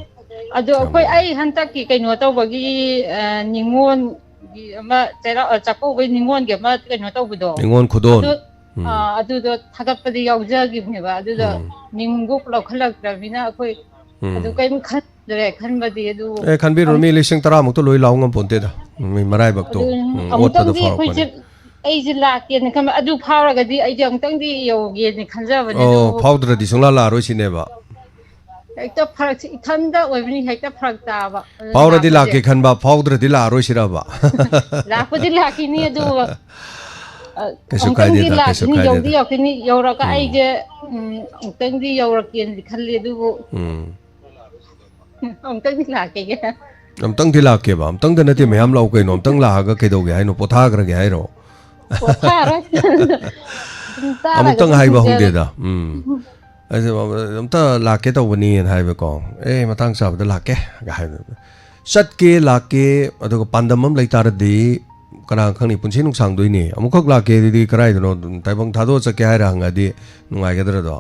ꯑꯗꯣ ꯌꯥꯝ ꯑꯩꯈꯣꯏ, ꯅꯨꯡꯉꯥꯏ꯫ ꯑꯩ ꯍꯟꯗꯛꯀꯤ ꯀꯩꯅꯣ ꯇꯧꯕꯒꯤ, ꯑ, ꯅꯤꯉꯣꯜꯒꯤ ꯑꯃ ꯆꯩꯔꯥꯎ, ꯑ, ꯆꯥꯛꯀꯧꯕꯒꯤ ꯅꯤꯉꯣꯜꯒꯤ ꯑꯃ ꯀꯩꯅꯣ ꯇꯧꯕꯗꯣ꯫ ꯅꯤꯉꯣꯜ ꯈꯨꯗꯣꯜ꯫ ꯑꯗꯨ, ꯎꯝ꯫ ꯑ, ꯑꯗꯨꯗꯣ ꯊꯥꯒꯠꯄꯗꯤ ꯌꯥꯎꯖꯈꯤꯕꯅꯦꯕ꯫ ꯑꯗꯨꯗ ꯎꯝ꯫ ꯃꯤꯡꯗꯣ ꯂꯧꯈꯠꯂꯛꯇ꯭ꯔꯕꯅꯤꯅ ꯑꯩꯈꯣꯏ ꯎꯝ꯫ ꯑꯗꯨ ꯀꯔꯤꯝ ꯈꯟꯗ꯭ꯔꯦ ꯈꯟꯕꯗꯤ꯫ ꯑꯗꯨ ꯑꯦ, ꯈꯟꯕꯤꯔꯨꯅꯨ, ꯑꯃꯨꯛ ꯃꯤ ꯂꯤꯁꯤꯡ ꯇꯔꯥꯃꯨꯛꯇ ꯂꯣꯏ ꯂꯥꯎ ꯉꯝꯄꯣꯟꯇꯦꯗ꯫ ꯃꯤ ꯃꯔꯥꯏꯕꯛꯇꯣ, ꯑꯗꯨ ꯎꯝ, ꯑꯣꯠꯄꯗ ꯑꯃꯨꯛꯇꯪꯗꯤ ꯑꯩꯈꯣꯏꯁꯦ ꯐꯥꯎꯔꯛꯄꯅꯦ꯫ ꯑꯩꯁꯦ ꯂꯥꯛꯀꯦꯅ ꯈꯟꯕ, ꯑꯗꯨ ꯐꯥꯎꯔꯒꯗꯤ ꯑꯩꯗꯤ ꯑꯃꯨꯛꯇꯪꯗꯤ ꯌꯧꯒꯦꯅ ꯈꯟꯖꯕꯅꯦ, ꯑꯣ, ꯑꯗꯨꯕꯨ ꯐꯥꯎꯗ꯭ꯔꯗꯤ ꯁꯨꯡꯂꯥ ꯂꯥꯛꯑꯔꯣꯏ ꯁꯤꯅꯦꯕ? ꯍꯦꯛꯇ ꯐꯔꯛꯁꯦ, ꯏꯊꯟꯗ ꯑꯣꯏꯕꯅꯤ, ꯍꯦꯛꯇ ꯐꯔꯛ ꯇꯥꯕ꯫ ꯑꯗꯨꯅ ꯐꯥꯎꯔꯗꯤ ꯂꯥꯛꯄꯁꯦ ꯂꯥꯛꯀꯦ ꯈꯟꯕ, ꯐꯥꯎꯗ꯭ꯔꯗꯤ ꯂꯥꯛꯑꯔꯣꯏ ꯁꯤꯔꯕ? ꯂꯥꯛꯄꯗꯤ ꯂꯥꯛꯈꯤꯅꯤ, ꯑꯗꯨ ꯑ, ꯀꯩꯁꯨ ꯑꯃꯨꯛꯇꯪꯗꯤ ꯀꯥꯏꯗꯦꯗ, ꯀꯩꯁꯨ ꯂꯥꯛꯈꯤꯅꯤ, ꯌꯧꯗꯤ ꯀꯥꯏꯗꯦꯗ꯫ ꯌꯧꯈꯤꯅꯤ, ꯌꯧꯔꯒ ꯎꯝ꯫ ꯑꯩꯁꯦ ꯎꯝ, ꯑꯃꯨꯛꯇꯪꯗꯤ ꯌꯧꯔꯛꯀꯦꯅꯗꯤ ꯈꯜꯂꯤ, ꯑꯗꯨꯕꯨ ꯎꯝ꯫ ꯑꯃꯨꯛꯇꯪꯗꯤ ꯂꯥꯛꯈꯤꯒꯦ꯫ ꯑꯝꯇꯪꯗꯤ ꯂꯥꯛꯀꯦꯕ, ꯑꯝꯇꯪꯗ ꯅꯠꯇꯦ, ꯃꯌꯥꯝ ꯂꯥꯛꯎ ꯀꯩꯅꯣ꯫ ꯑꯝꯇꯪ ꯂꯥꯛꯑꯒ ꯀꯩꯗꯧꯒꯦ ꯍꯥꯏꯅꯣ? ꯄꯣꯊꯥꯈ꯭ꯔꯒꯦ ꯍꯥꯏꯔꯣ? ꯄꯣꯊꯥꯔꯣꯏ꯫ ꯑꯗꯨꯝ ꯇꯥꯔꯒ ꯑꯃꯨꯛꯇꯪ ꯑꯗꯨꯝ ꯍꯥꯏꯕ ꯍꯤꯡꯖꯔꯦ꯫ ꯍꯧꯗꯦꯗ꯫ ꯎꯝ꯫ ꯑꯩꯁꯦ ꯑꯝꯇ ꯂꯥꯛꯀꯦ ꯇꯧꯕꯅꯤꯅ ꯍꯥꯏꯕꯀꯣ꯫ "ꯑꯦ, ꯃꯇꯥꯡ ꯆꯥꯕꯗ ꯂꯥꯛꯀꯦ" ꯒ ꯍꯥꯏꯕ꯫ ꯆꯠꯀꯦ, ꯂꯥꯛꯀꯦ, ꯑꯗꯨꯒ ꯄꯥꯟꯗꯝ ꯑꯃ ꯂꯩꯇꯥꯔꯗꯤ ꯀꯅꯥ ꯈꯪꯅꯤ, ꯄꯨꯟꯁꯤ ꯅꯨꯡꯁꯥꯡꯗꯣꯏꯅꯤ꯫ ꯑꯃꯨꯛꯈꯛ ꯂꯥꯛꯀꯦ ꯑꯗꯨꯗꯤ ꯀꯔꯥꯏꯗꯅꯣ, ꯇꯥꯏꯕꯪ ꯊꯥꯗꯣꯛꯑ ꯆꯠꯀꯦ ꯍꯥꯏꯔ ꯍꯪꯉꯗꯤ ꯅꯨꯡꯉꯥꯏꯒꯗ꯭ꯔꯗꯣ?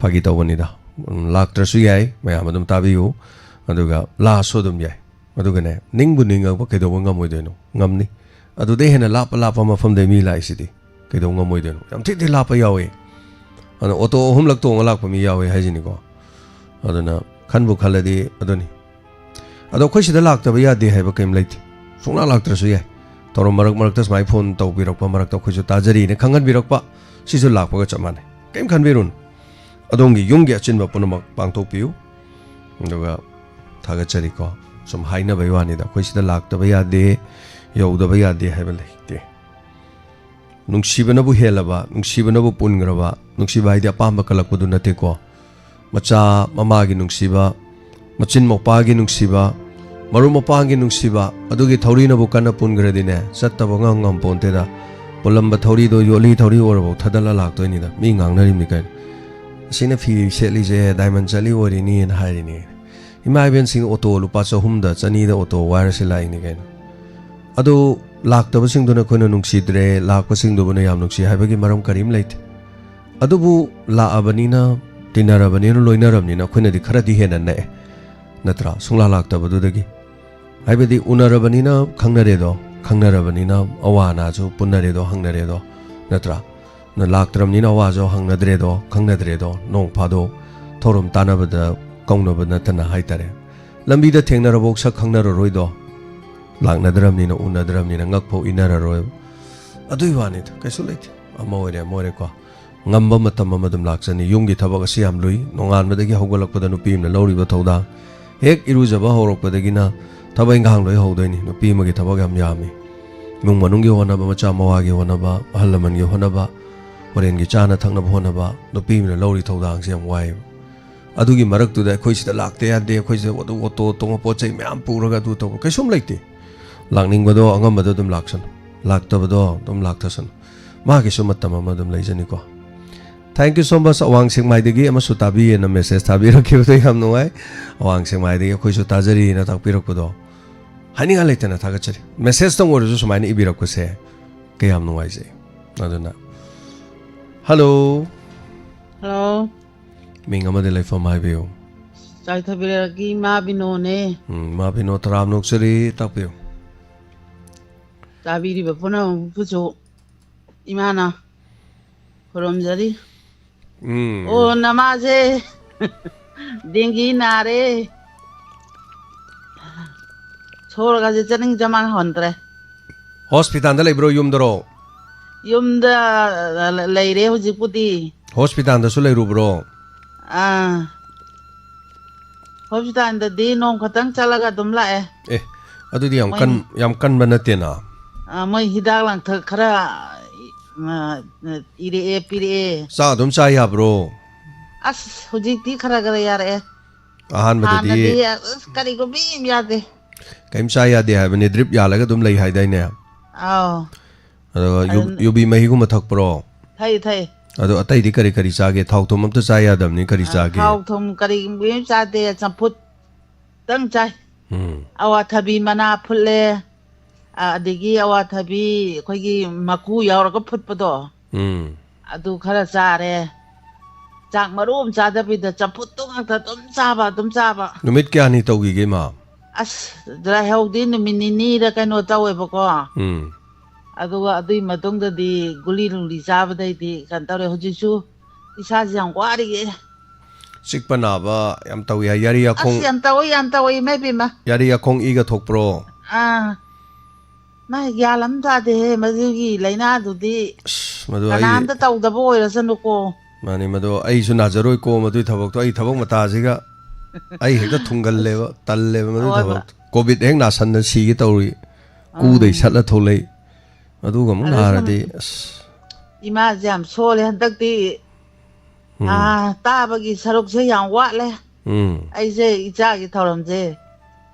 ꯐꯥꯒꯤ ꯇꯧꯕꯅꯤꯗ꯫ ꯎꯝ, ꯂꯥꯛꯇ꯭ꯔꯁꯨ ꯌꯥꯏ, ꯃꯌꯥꯝ ꯑꯗꯨꯝ ꯇꯥꯕꯤꯌꯨ꯫ ꯑꯗꯨꯒ ꯂꯥꯛꯑꯁꯨ ꯑꯗꯨꯝ ꯌꯥꯏ꯫ ꯑꯗꯨꯒꯅꯦ, ꯅꯤꯡꯕꯨ ꯅꯤꯡꯉꯛꯄ ꯀꯩꯗꯧꯕ ꯉꯝꯃꯣꯏꯗꯣꯏꯅꯣ? ꯉꯝꯅꯤ꯫ ꯑꯗꯨꯗꯩ ꯍꯦꯟꯅ ꯂꯥꯞꯄ ꯂꯥꯞꯄ ꯃꯐꯝꯗꯩ ꯃꯤ ꯂꯥꯛꯏꯁꯤꯗꯤ ꯀꯩꯗꯧ ꯉꯝꯃꯣꯏꯗꯣꯏꯅꯣ? ꯌꯥꯝ ꯊꯤ ꯊꯤ ꯂꯥꯞꯄ ꯌꯥꯎꯋꯦ꯫ ꯑꯗꯨꯅ ꯑꯣꯇꯣ ꯑꯍꯨꯝꯂꯛ ꯇꯣꯡꯉ ꯂꯥꯛꯄ ꯃꯤ ꯌꯥꯎꯋꯦ ꯍꯥꯏꯁꯤꯅꯤꯀꯣ꯫ ꯑꯗꯨꯅ ꯈꯟꯕꯨ ꯈꯜꯂꯗꯤ ꯑꯗꯨꯅꯤ꯫ ꯑꯗꯣ ꯑꯩꯈꯣꯏ ꯁꯤꯗ ꯂꯥꯛꯇꯕ ꯌꯥꯗꯦ ꯍꯥꯏꯕ ꯀꯩꯝ ꯂꯩꯇꯦ꯫ ꯁꯨꯡꯂꯥꯛ ꯂꯥꯛꯇ꯭ꯔꯁꯨ ꯌꯥꯏ꯫ ꯊꯧꯔꯝ ꯃꯔꯛ ꯃꯔꯛꯇ ꯁꯨꯃꯥꯏꯅ ꯐꯣꯟ ꯇꯧꯕꯤꯔꯛꯄ, ꯃꯔꯛꯇ ꯑꯩꯈꯣꯏꯁꯨ ꯇꯥꯖꯔꯤꯅ ꯈꯪꯍꯟꯕꯤꯔꯛꯄ, ꯁꯤꯁꯨ ꯂꯥꯛꯄꯒ ꯆꯞ ꯃꯥꯟꯅꯩ꯫ ꯀꯩꯝ ꯈꯟꯕꯤꯔꯨꯅꯨ꯫ ꯑꯗꯣꯝꯒꯤ ꯌꯨꯝꯒꯤ ꯑꯆꯤꯟꯕ ꯄꯨꯝꯅꯃꯛ ꯄꯥꯡꯊꯣꯛꯄꯤꯌꯨ꯫ ꯑꯗꯨꯒ ꯊꯥꯒꯠꯆꯔꯤꯀꯣ꯫ ꯁꯨꯝ ꯍꯥꯏꯅꯕꯩ ꯋꯥꯅꯤꯗ, ꯑꯩꯈꯣꯏ ꯁꯤꯗ ꯂꯥꯛꯇꯕ ꯌꯥꯗꯦ, ꯌꯧꯗꯕ ꯌꯥꯗꯦ ꯍꯥꯏꯕ ꯂꯩꯇꯦ꯫ ꯅꯨꯡꯁꯤꯕꯅꯕꯨ ꯍꯦꯜꯂꯕ, ꯅꯨꯡꯁꯤꯕꯅꯕꯨ ꯄꯨꯟꯈ꯭ꯔꯕ, ꯅꯨꯡꯁꯤꯕ ꯍꯥꯏꯗꯤ ꯑꯄꯥꯝꯕ ꯀꯜꯂꯛꯄꯗꯨ ꯅꯠꯇꯦꯀꯣ꯫ ꯃꯆꯥ ꯃꯃꯥꯒꯤ ꯅꯨꯡꯁꯤꯕ, ꯃꯆꯤꯟ ꯃꯧꯄꯥꯒꯤ ꯅꯨꯡꯁꯤꯕ, ꯃꯔꯨꯞ ꯃꯄꯥꯡꯒꯤ ꯅꯨꯡꯁꯤꯕ, ꯑꯗꯨꯒꯤ ꯊꯧꯔꯤꯅꯕꯨ ꯀꯟꯅ ꯄꯨꯟꯈ꯭ꯔꯗꯤꯅꯦ, ꯆꯠꯇꯕ ꯉꯝ ꯉꯝꯄꯣꯟꯇꯦꯗ꯫ ꯄꯨꯜꯂꯝꯕ ꯊꯧꯔꯤꯗꯣ ꯌꯣꯠꯂꯤ ꯊꯧꯔꯤ ꯑꯣꯏꯔꯐꯥꯎ ꯊꯗꯠꯂ ꯂꯥꯛꯇꯣꯏꯅꯤꯗ꯫ ꯃꯤ ꯉꯥꯡꯅꯔꯤꯕꯅꯤ ꯀꯩꯅꯣ, "ꯑꯁꯤꯅ ꯐꯤ ꯁꯦꯠꯂꯤꯁꯦ ꯗꯥꯏꯃꯟ ꯆꯠꯂꯤ ꯑꯣꯏꯔꯤꯅꯤꯅ" ꯍꯥꯏꯔꯤꯅꯤ꯫ ꯏꯃꯥ ꯏꯕꯦꯟꯁꯤꯡ ꯑꯣꯇꯣ ꯂꯨꯄꯥ ꯆꯍꯨꯝꯗ, ꯆꯅꯤꯗ ꯑꯣꯇꯣ ꯋꯥꯏꯔꯁꯤ ꯂꯥꯛꯏꯅꯤ ꯀꯩꯅꯣ꯫ ꯑꯗꯨ ꯂꯥꯛꯇꯕꯁꯤꯡꯗꯨꯅ ꯑꯩꯈꯣꯏꯅ ꯅꯨꯡꯁꯤꯗ꯭ꯔꯦ, ꯂꯥꯛꯄꯁꯤꯡꯗꯨꯕꯨꯅ ꯌꯥꯝ ꯅꯨꯡꯁꯤ ꯍꯥꯏꯕꯒꯤ ꯃꯔꯝ ꯀꯔꯤꯝ ꯂꯩꯇꯦ꯫ ꯑꯗꯨꯕꯨ ꯂꯥꯛꯑꯕꯅꯤꯅ, ꯇꯤꯟꯅꯔꯕꯅꯤꯅ, ꯂꯣꯏꯅꯔꯕꯅꯤꯅ ꯑꯩꯈꯣꯏꯅꯗꯤ ꯈꯔꯗꯤ ꯍꯦꯟꯅ ꯅꯛꯑꯦ, ꯅꯠꯇ꯭ꯔꯥ? ꯁꯨꯡꯂꯥꯛ ꯂꯥꯛꯇꯕꯗꯨꯗꯒꯤ꯫ ꯍꯥꯏꯕꯗꯤ ꯎꯅꯔꯕꯅꯤꯅ ꯈꯪꯅꯔꯦꯗꯣ, ꯈꯪꯅꯔꯕꯅꯤꯅ ꯑꯋꯥ ꯑꯅꯥꯁꯨ ꯄꯨꯟꯅꯔꯦꯗꯣ, ꯍꯪꯅꯔꯦꯗꯣ, ꯅꯠꯇ꯭ꯔꯥ? ꯅ ꯂꯥꯛꯇ꯭ꯔꯕꯅꯤꯅ ꯑꯋꯥꯁꯨ ꯍꯪꯅꯗ꯭ꯔꯦꯗꯣ, ꯈꯪꯅꯗ꯭ꯔꯦꯗꯣ, ꯅꯣꯡ ꯐꯥꯗꯣꯛ ꯊꯧꯔꯝ ꯇꯥꯟꯅꯕꯗ ꯀꯧꯅꯕ ꯅꯠꯇꯅ ꯍꯥꯏꯇꯥꯔꯦ꯫ ꯂꯝꯕꯤꯗ ꯊꯦꯡꯅꯔꯕꯧ ꯁꯛ ꯈꯪꯅꯔꯔꯣꯏꯗꯣ꯫ ꯂꯥꯛꯅꯗ꯭ꯔꯕꯅꯤꯅ, ꯎꯅꯗ꯭ꯔꯕꯅꯤꯅ ꯉꯛꯐꯥꯎ ꯏꯟꯅꯔꯔꯣꯏꯕ꯫ ꯑꯗꯨꯏ ꯋꯥꯅꯤꯗ, ꯀꯩꯁꯨ ꯂꯩꯇꯦ꯫ ꯑꯃ ꯑꯣꯏꯔꯦ, ꯑꯃ ꯑꯣꯏꯔꯦꯀꯣ꯫ ꯉꯝꯕ ꯃꯇꯝ ꯑꯃ ꯑꯗꯨꯝ ꯂꯥꯛꯆꯅꯤ꯫ ꯌꯨꯝꯒꯤ ꯊꯕꯛ ꯑꯁꯤ ꯌꯥꯝ ꯂꯨꯏ꯫ ꯅꯣꯡꯉꯥꯟꯕꯗꯒꯤ ꯍꯧꯒꯠꯂꯛꯄꯗ ꯅꯨꯄꯤ ꯑꯃꯅ ꯂꯧꯔꯤꯕ ꯊꯧꯗꯥꯡ, ꯍꯦꯛ ꯏꯔꯨꯖꯕ ꯍꯧꯔꯛꯄꯗꯒꯤꯅ ꯊꯕꯛ ꯏꯪꯈꯥꯡ ꯂꯣꯏ ꯍꯧꯗꯣꯏꯅꯤ꯫ ꯅꯨꯄꯤ ꯑꯃꯒꯤ ꯊꯕꯛ ꯌꯥꯝ ꯌꯥꯝꯃꯤ꯫ ꯏꯃꯨꯡ ꯃꯅꯨꯡꯒꯤ ꯍꯣꯠꯅꯕ, ꯃꯆꯥ ꯃꯋꯥꯒꯤ ꯍꯣꯠꯅꯕ, ꯑꯍꯜ ꯂꯃꯟꯒꯤ ꯍꯣꯠꯅꯕ, ꯍꯣꯔꯦꯟꯒꯤ ꯆꯥꯅ ꯊꯛꯅꯕ ꯍꯣꯠꯅꯕ, ꯅꯨꯄꯤ ꯑꯃꯅ ꯂꯧꯔꯤ ꯊꯧꯗꯥꯡꯁꯦ ꯌꯥꯝ ꯋꯥꯏꯌꯦꯕ꯫ ꯑꯗꯨꯒꯤ ꯃꯔꯛꯇꯨꯗ ꯑꯩꯈꯣꯏ ꯁꯤꯗ ꯂꯥꯛꯇ ꯌꯥꯗꯦ, ꯑꯩꯈꯣꯏ ꯁꯤꯗ ꯑꯗꯨ ꯑꯣꯇꯣ ꯇꯣꯡꯉ ꯄꯣꯠ ꯆꯩ ꯃꯌꯥꯝ ꯄꯨꯔꯒ ꯑꯗꯨ ꯇꯧꯕ ꯀꯩꯁꯨꯝ ꯂꯩꯇꯦ꯫ ꯂꯥꯛꯅꯤꯡꯕꯗꯣ ꯑꯉꯝꯕꯗꯣ ꯑꯗꯨꯝ ꯂꯥꯛꯁꯅꯨ, ꯂꯥꯛꯇꯕꯗꯣ ꯑꯗꯨꯝ ꯂꯥꯛꯇꯁꯅꯨ꯫ ꯃꯥꯒꯤꯁꯨ ꯃꯇꯝ ꯑꯃ ꯑꯗꯨꯝ ꯂꯩꯖꯅꯤꯀꯣ꯫ Thank you so much, ꯑꯋꯥꯡ ꯁꯦꯛꯃꯥꯏꯗꯒꯤ ꯑꯃꯁꯨ ꯇꯥꯕꯤꯌꯦꯅ ꯃꯦꯁꯦꯖ ꯊꯥꯕꯤꯔꯛꯈꯤꯕꯗꯣ ꯌꯥꯝ ꯅꯨꯡꯉꯥꯏ꯫ ꯑꯋꯥꯡ ꯁꯦꯛꯃꯥꯏꯗꯒꯤ ꯑꯩꯈꯣꯏꯁꯨ ꯇꯥꯖꯔꯤꯅ ꯇꯥꯛꯄꯤꯔꯛꯄꯗꯣ ꯍꯥꯏꯅꯤꯡꯉꯥꯏ ꯂꯩꯇꯅ ꯊꯥꯒꯠꯆꯔꯤ꯫ ꯃꯦꯁꯦꯖꯇꯪ ꯑꯣꯏꯔꯁꯨ ꯁꯨꯃꯥꯏꯅ ꯏꯕꯤꯔꯛꯄꯁꯦ ꯀꯌꯥꯝ ꯅꯨꯡꯉꯥꯏꯖꯩ꯫ ꯑꯗꯨꯅ, ꯍꯜꯂꯣ꯫ ꯍꯜꯂꯣ꯫ ꯃꯤꯡ ꯑꯃꯗꯤ ꯂꯩꯐꯝ ꯍꯥꯏꯕꯤꯌꯨ꯫ ꯆꯥꯏꯊꯕꯤꯔꯒꯤ ꯏꯃꯥ ꯕꯤꯅꯣꯅꯦ꯫ ꯎꯝ, ꯏꯃꯥ ꯕꯤꯅꯣ, ꯇꯔꯥꯝꯅ ꯑꯣꯛꯆꯔꯤ, ꯇꯥꯛꯄꯤꯌꯨ꯫ ꯇꯥꯕꯤꯔꯤꯕ ꯄꯨꯝꯅꯃꯛꯄꯨꯁꯨ ꯏꯃꯥꯅ ꯈꯨꯔꯨꯝꯖꯔꯤ꯫ ꯎꯝ꯫ ꯑꯣ, ꯅꯃꯥꯁꯦ ꯗꯦꯡꯒꯤ ꯅꯥꯔꯦ꯫ ꯁꯣꯔꯒꯁꯦ ꯆꯥꯅꯤꯡ ꯆꯃꯥꯡ ꯍꯣꯟꯗ꯭ꯔꯦ꯫ ꯍꯣꯁꯄꯤꯇꯥꯜꯗ ꯂꯩꯕ꯭ꯔꯣ, ꯌꯨꯝꯗꯔꯣ? ꯌꯨꯝꯗ ꯂꯩꯔꯦ ꯍꯧꯖꯤꯛꯄꯨꯗꯤ꯫ ꯍꯣꯁꯄꯤꯇꯥꯜꯗꯁꯨ ꯂꯩꯔꯨꯕ꯭ꯔꯣ? ꯑꯥ꯫ ꯍꯣꯁꯄꯤꯇꯥꯜꯗꯗꯤ ꯅꯣꯡ ꯈꯛꯇꯪ ꯆꯠꯂꯒ ꯑꯗꯨꯝ ꯂꯥꯛꯑꯦ꯫ ꯑꯦ, ꯑꯗꯨꯗꯤ ꯌꯥꯝ ꯃꯣꯏ ꯀꯟ-, ꯌꯥꯝ ꯀꯟꯕ ꯅꯠꯇꯦꯅ꯫ ꯑꯥ, ꯃꯣꯏ ꯍꯤꯗꯥꯛ ꯂꯥꯡꯊꯛ ꯈꯔ, ꯑ, ꯏꯔꯛꯑꯦ, ꯄꯤꯔꯛꯑꯦ꯫ ꯆꯥꯛ ꯑꯗꯨꯝ ꯆꯥ ꯌꯥꯕ꯭ꯔꯣ? ꯑꯁ, ꯍꯧꯖꯤꯛꯇꯤ ꯈꯔ ꯈꯔ ꯌꯥꯔꯛꯑꯦ꯫ ꯑꯍꯥꯟꯕꯗꯗꯤ ꯍꯥꯟꯅꯗꯤ ꯑꯁ, ꯀꯔꯤꯒꯨꯝꯕ ꯑꯃ ꯌꯥꯗꯦ꯫ ꯀꯩꯝ ꯆꯥ ꯌꯥꯗꯦ ꯍꯥꯏꯕꯅꯤ, ꯗ꯭ꯔꯤꯞ ꯌꯥꯜꯂꯒ ꯑꯗꯨꯝ ꯂꯩ ꯍꯥꯏꯗꯥꯏꯅꯦ? ꯑꯥꯎ꯫ ꯑꯗꯨꯒ ꯌꯨ-, ꯑꯗꯨꯅ ꯌꯨꯕꯤ ꯃꯍꯤꯒꯨꯝꯕ ꯊꯛꯄ꯭ꯔꯣ? ꯊꯛꯏ, ꯊꯛꯏ꯫ ꯑꯗꯣ ꯑꯇꯩꯗꯤ ꯀꯔꯤ ꯀꯔꯤ ꯆꯥꯒꯦ? ꯊꯥꯎ ꯊꯨꯝ ꯑꯝꯇ ꯆꯥ ꯌꯥꯗꯕꯅꯤ, ꯀꯔꯤ ꯑ, ꯆꯥꯒꯦ? ꯊꯥꯎ ꯊꯨꯝ ꯀꯔꯤꯒꯨꯝꯕ ꯑꯃ ꯆꯥꯗꯦ, ꯆꯝꯐꯨꯠꯇꯪ ꯆꯥꯏ꯫ ꯎꯝ꯫ ꯑꯋꯥꯊꯕꯤ ꯃꯅꯥ ꯐꯨꯠꯂꯦ, ꯑ, ꯑꯗꯒꯤ ꯑꯋꯥꯊꯕꯤ ꯑꯩꯈꯣꯏꯒꯤ ꯃꯀꯨ ꯌꯥꯎꯔꯒ ꯐꯨꯠꯄꯗꯣ, ꯎꯝ꯫ ꯑꯗꯨ ꯈꯔ ꯆꯥꯔꯦ꯫ ꯆꯥꯛ ꯃꯔꯨ ꯑꯃ ꯆꯥꯗꯕꯤꯗ ꯆꯝꯐꯨꯠꯇꯨ ꯉꯥꯛꯇ ꯑꯗꯨꯝ ꯆꯥꯕ, ꯑꯗꯨꯝ ꯆꯥꯕ꯫ ꯅꯨꯃꯤꯠ ꯀꯌꯥꯅꯤ ꯇꯧꯈꯤꯒꯦ, ꯏꯃꯥ? ꯑꯁ, ꯂꯥꯏꯍꯧꯗꯤ ꯅꯨꯃꯤꯠ ꯅꯤꯅꯤꯔ ꯀꯩꯅꯣ ꯇꯧꯋꯦꯕꯀꯣ꯫ ꯎꯝ꯫ ꯑꯗꯨꯒ ꯑꯗꯨꯒꯤ ꯃꯇꯨꯡꯗꯗꯤ ꯒꯨꯂꯤ ꯅꯨꯡꯂꯤ ꯆꯥꯕꯗꯩꯗꯤ ꯀꯩꯅꯣ ꯇꯧꯔꯦ꯫ ꯍꯧꯖꯤꯛꯁꯨ ꯏꯁꯥꯁꯦ ꯌꯥꯝ ꯋꯥꯔꯤꯌꯦ꯫ ꯆꯤꯛꯄ ꯅꯥꯕ ꯌꯥꯝ ꯇꯧꯏ ꯍꯥꯏ꯫ ꯌꯥꯔꯤ ꯌꯥꯈꯣꯡ ꯑꯁ, ꯌꯥꯝ ꯇꯧꯏ, ꯌꯥꯝ ꯇꯧꯏ, ꯏꯃꯥ ꯏꯕꯦꯝꯃ꯫ ꯌꯥꯔꯤ ꯌꯥꯈꯣꯡ ꯏꯒ ꯊꯣꯛꯄ꯭ꯔꯣ? ꯑꯥ꯫ ꯃꯥ ꯒ꯭ꯌꯥꯟ ꯑꯃ ꯇꯥꯗꯦꯍꯦ, ꯃꯗꯨꯒꯤ ꯂꯥꯏꯅꯥꯗꯨꯗꯤ꯫ ꯑꯁ, ꯃꯗꯨ ꯑꯩ ꯀꯅꯥꯝꯇ ꯇꯧꯗꯕ ꯑꯣꯏꯔꯁꯅꯨꯀꯣ꯫ ꯃꯥꯅꯤ, ꯃꯗꯨ ꯑꯩꯁꯨ ꯅꯥꯖꯔꯣꯏꯀꯣ, ꯃꯗꯨꯒꯤ ꯊꯕꯛꯇꯣ ꯑꯩ ꯊꯕꯛ ꯃꯇꯥꯁꯤꯒ꯫ ꯑꯩ ꯍꯦꯛꯇ ꯊꯨꯡꯒꯜꯂꯦꯕ, ꯑꯁ꯫ ꯇꯜꯂꯦꯕ ꯃꯗꯨꯒꯤ ꯑꯋꯣꯏꯕ꯫ ꯊꯕꯛꯇꯣ꯫ ꯀꯣꯚꯤꯗ ꯍꯦꯛ ꯅꯥꯁꯟꯅ ꯁꯤꯒꯦ ꯇꯧꯔꯤ꯫ ꯀꯨꯗꯩ ꯎꯝ꯫ ꯁꯠꯂ ꯊꯣꯛꯂꯛꯏ꯫ ꯑꯗꯨꯒ ꯑꯃꯨꯛ ꯑꯗꯨ ꯁꯨꯝ ꯅꯥꯔꯗꯤ, ꯑꯁ꯫ ꯏꯃꯥꯁꯦ ꯌꯥꯝ ꯁꯣꯜꯂꯦ ꯍꯟꯗꯛꯇꯤ꯫ ꯎꯝ꯫ ꯑꯥ, ꯇꯥꯕꯒꯤ ꯁꯔꯨꯛꯁꯦ ꯌꯥꯝ ꯋꯥꯠꯂꯦ꯫ ꯎꯝ꯫ ꯑꯩꯁꯦ ꯏꯆꯥꯒꯤ ꯊꯧꯔꯝꯁꯦ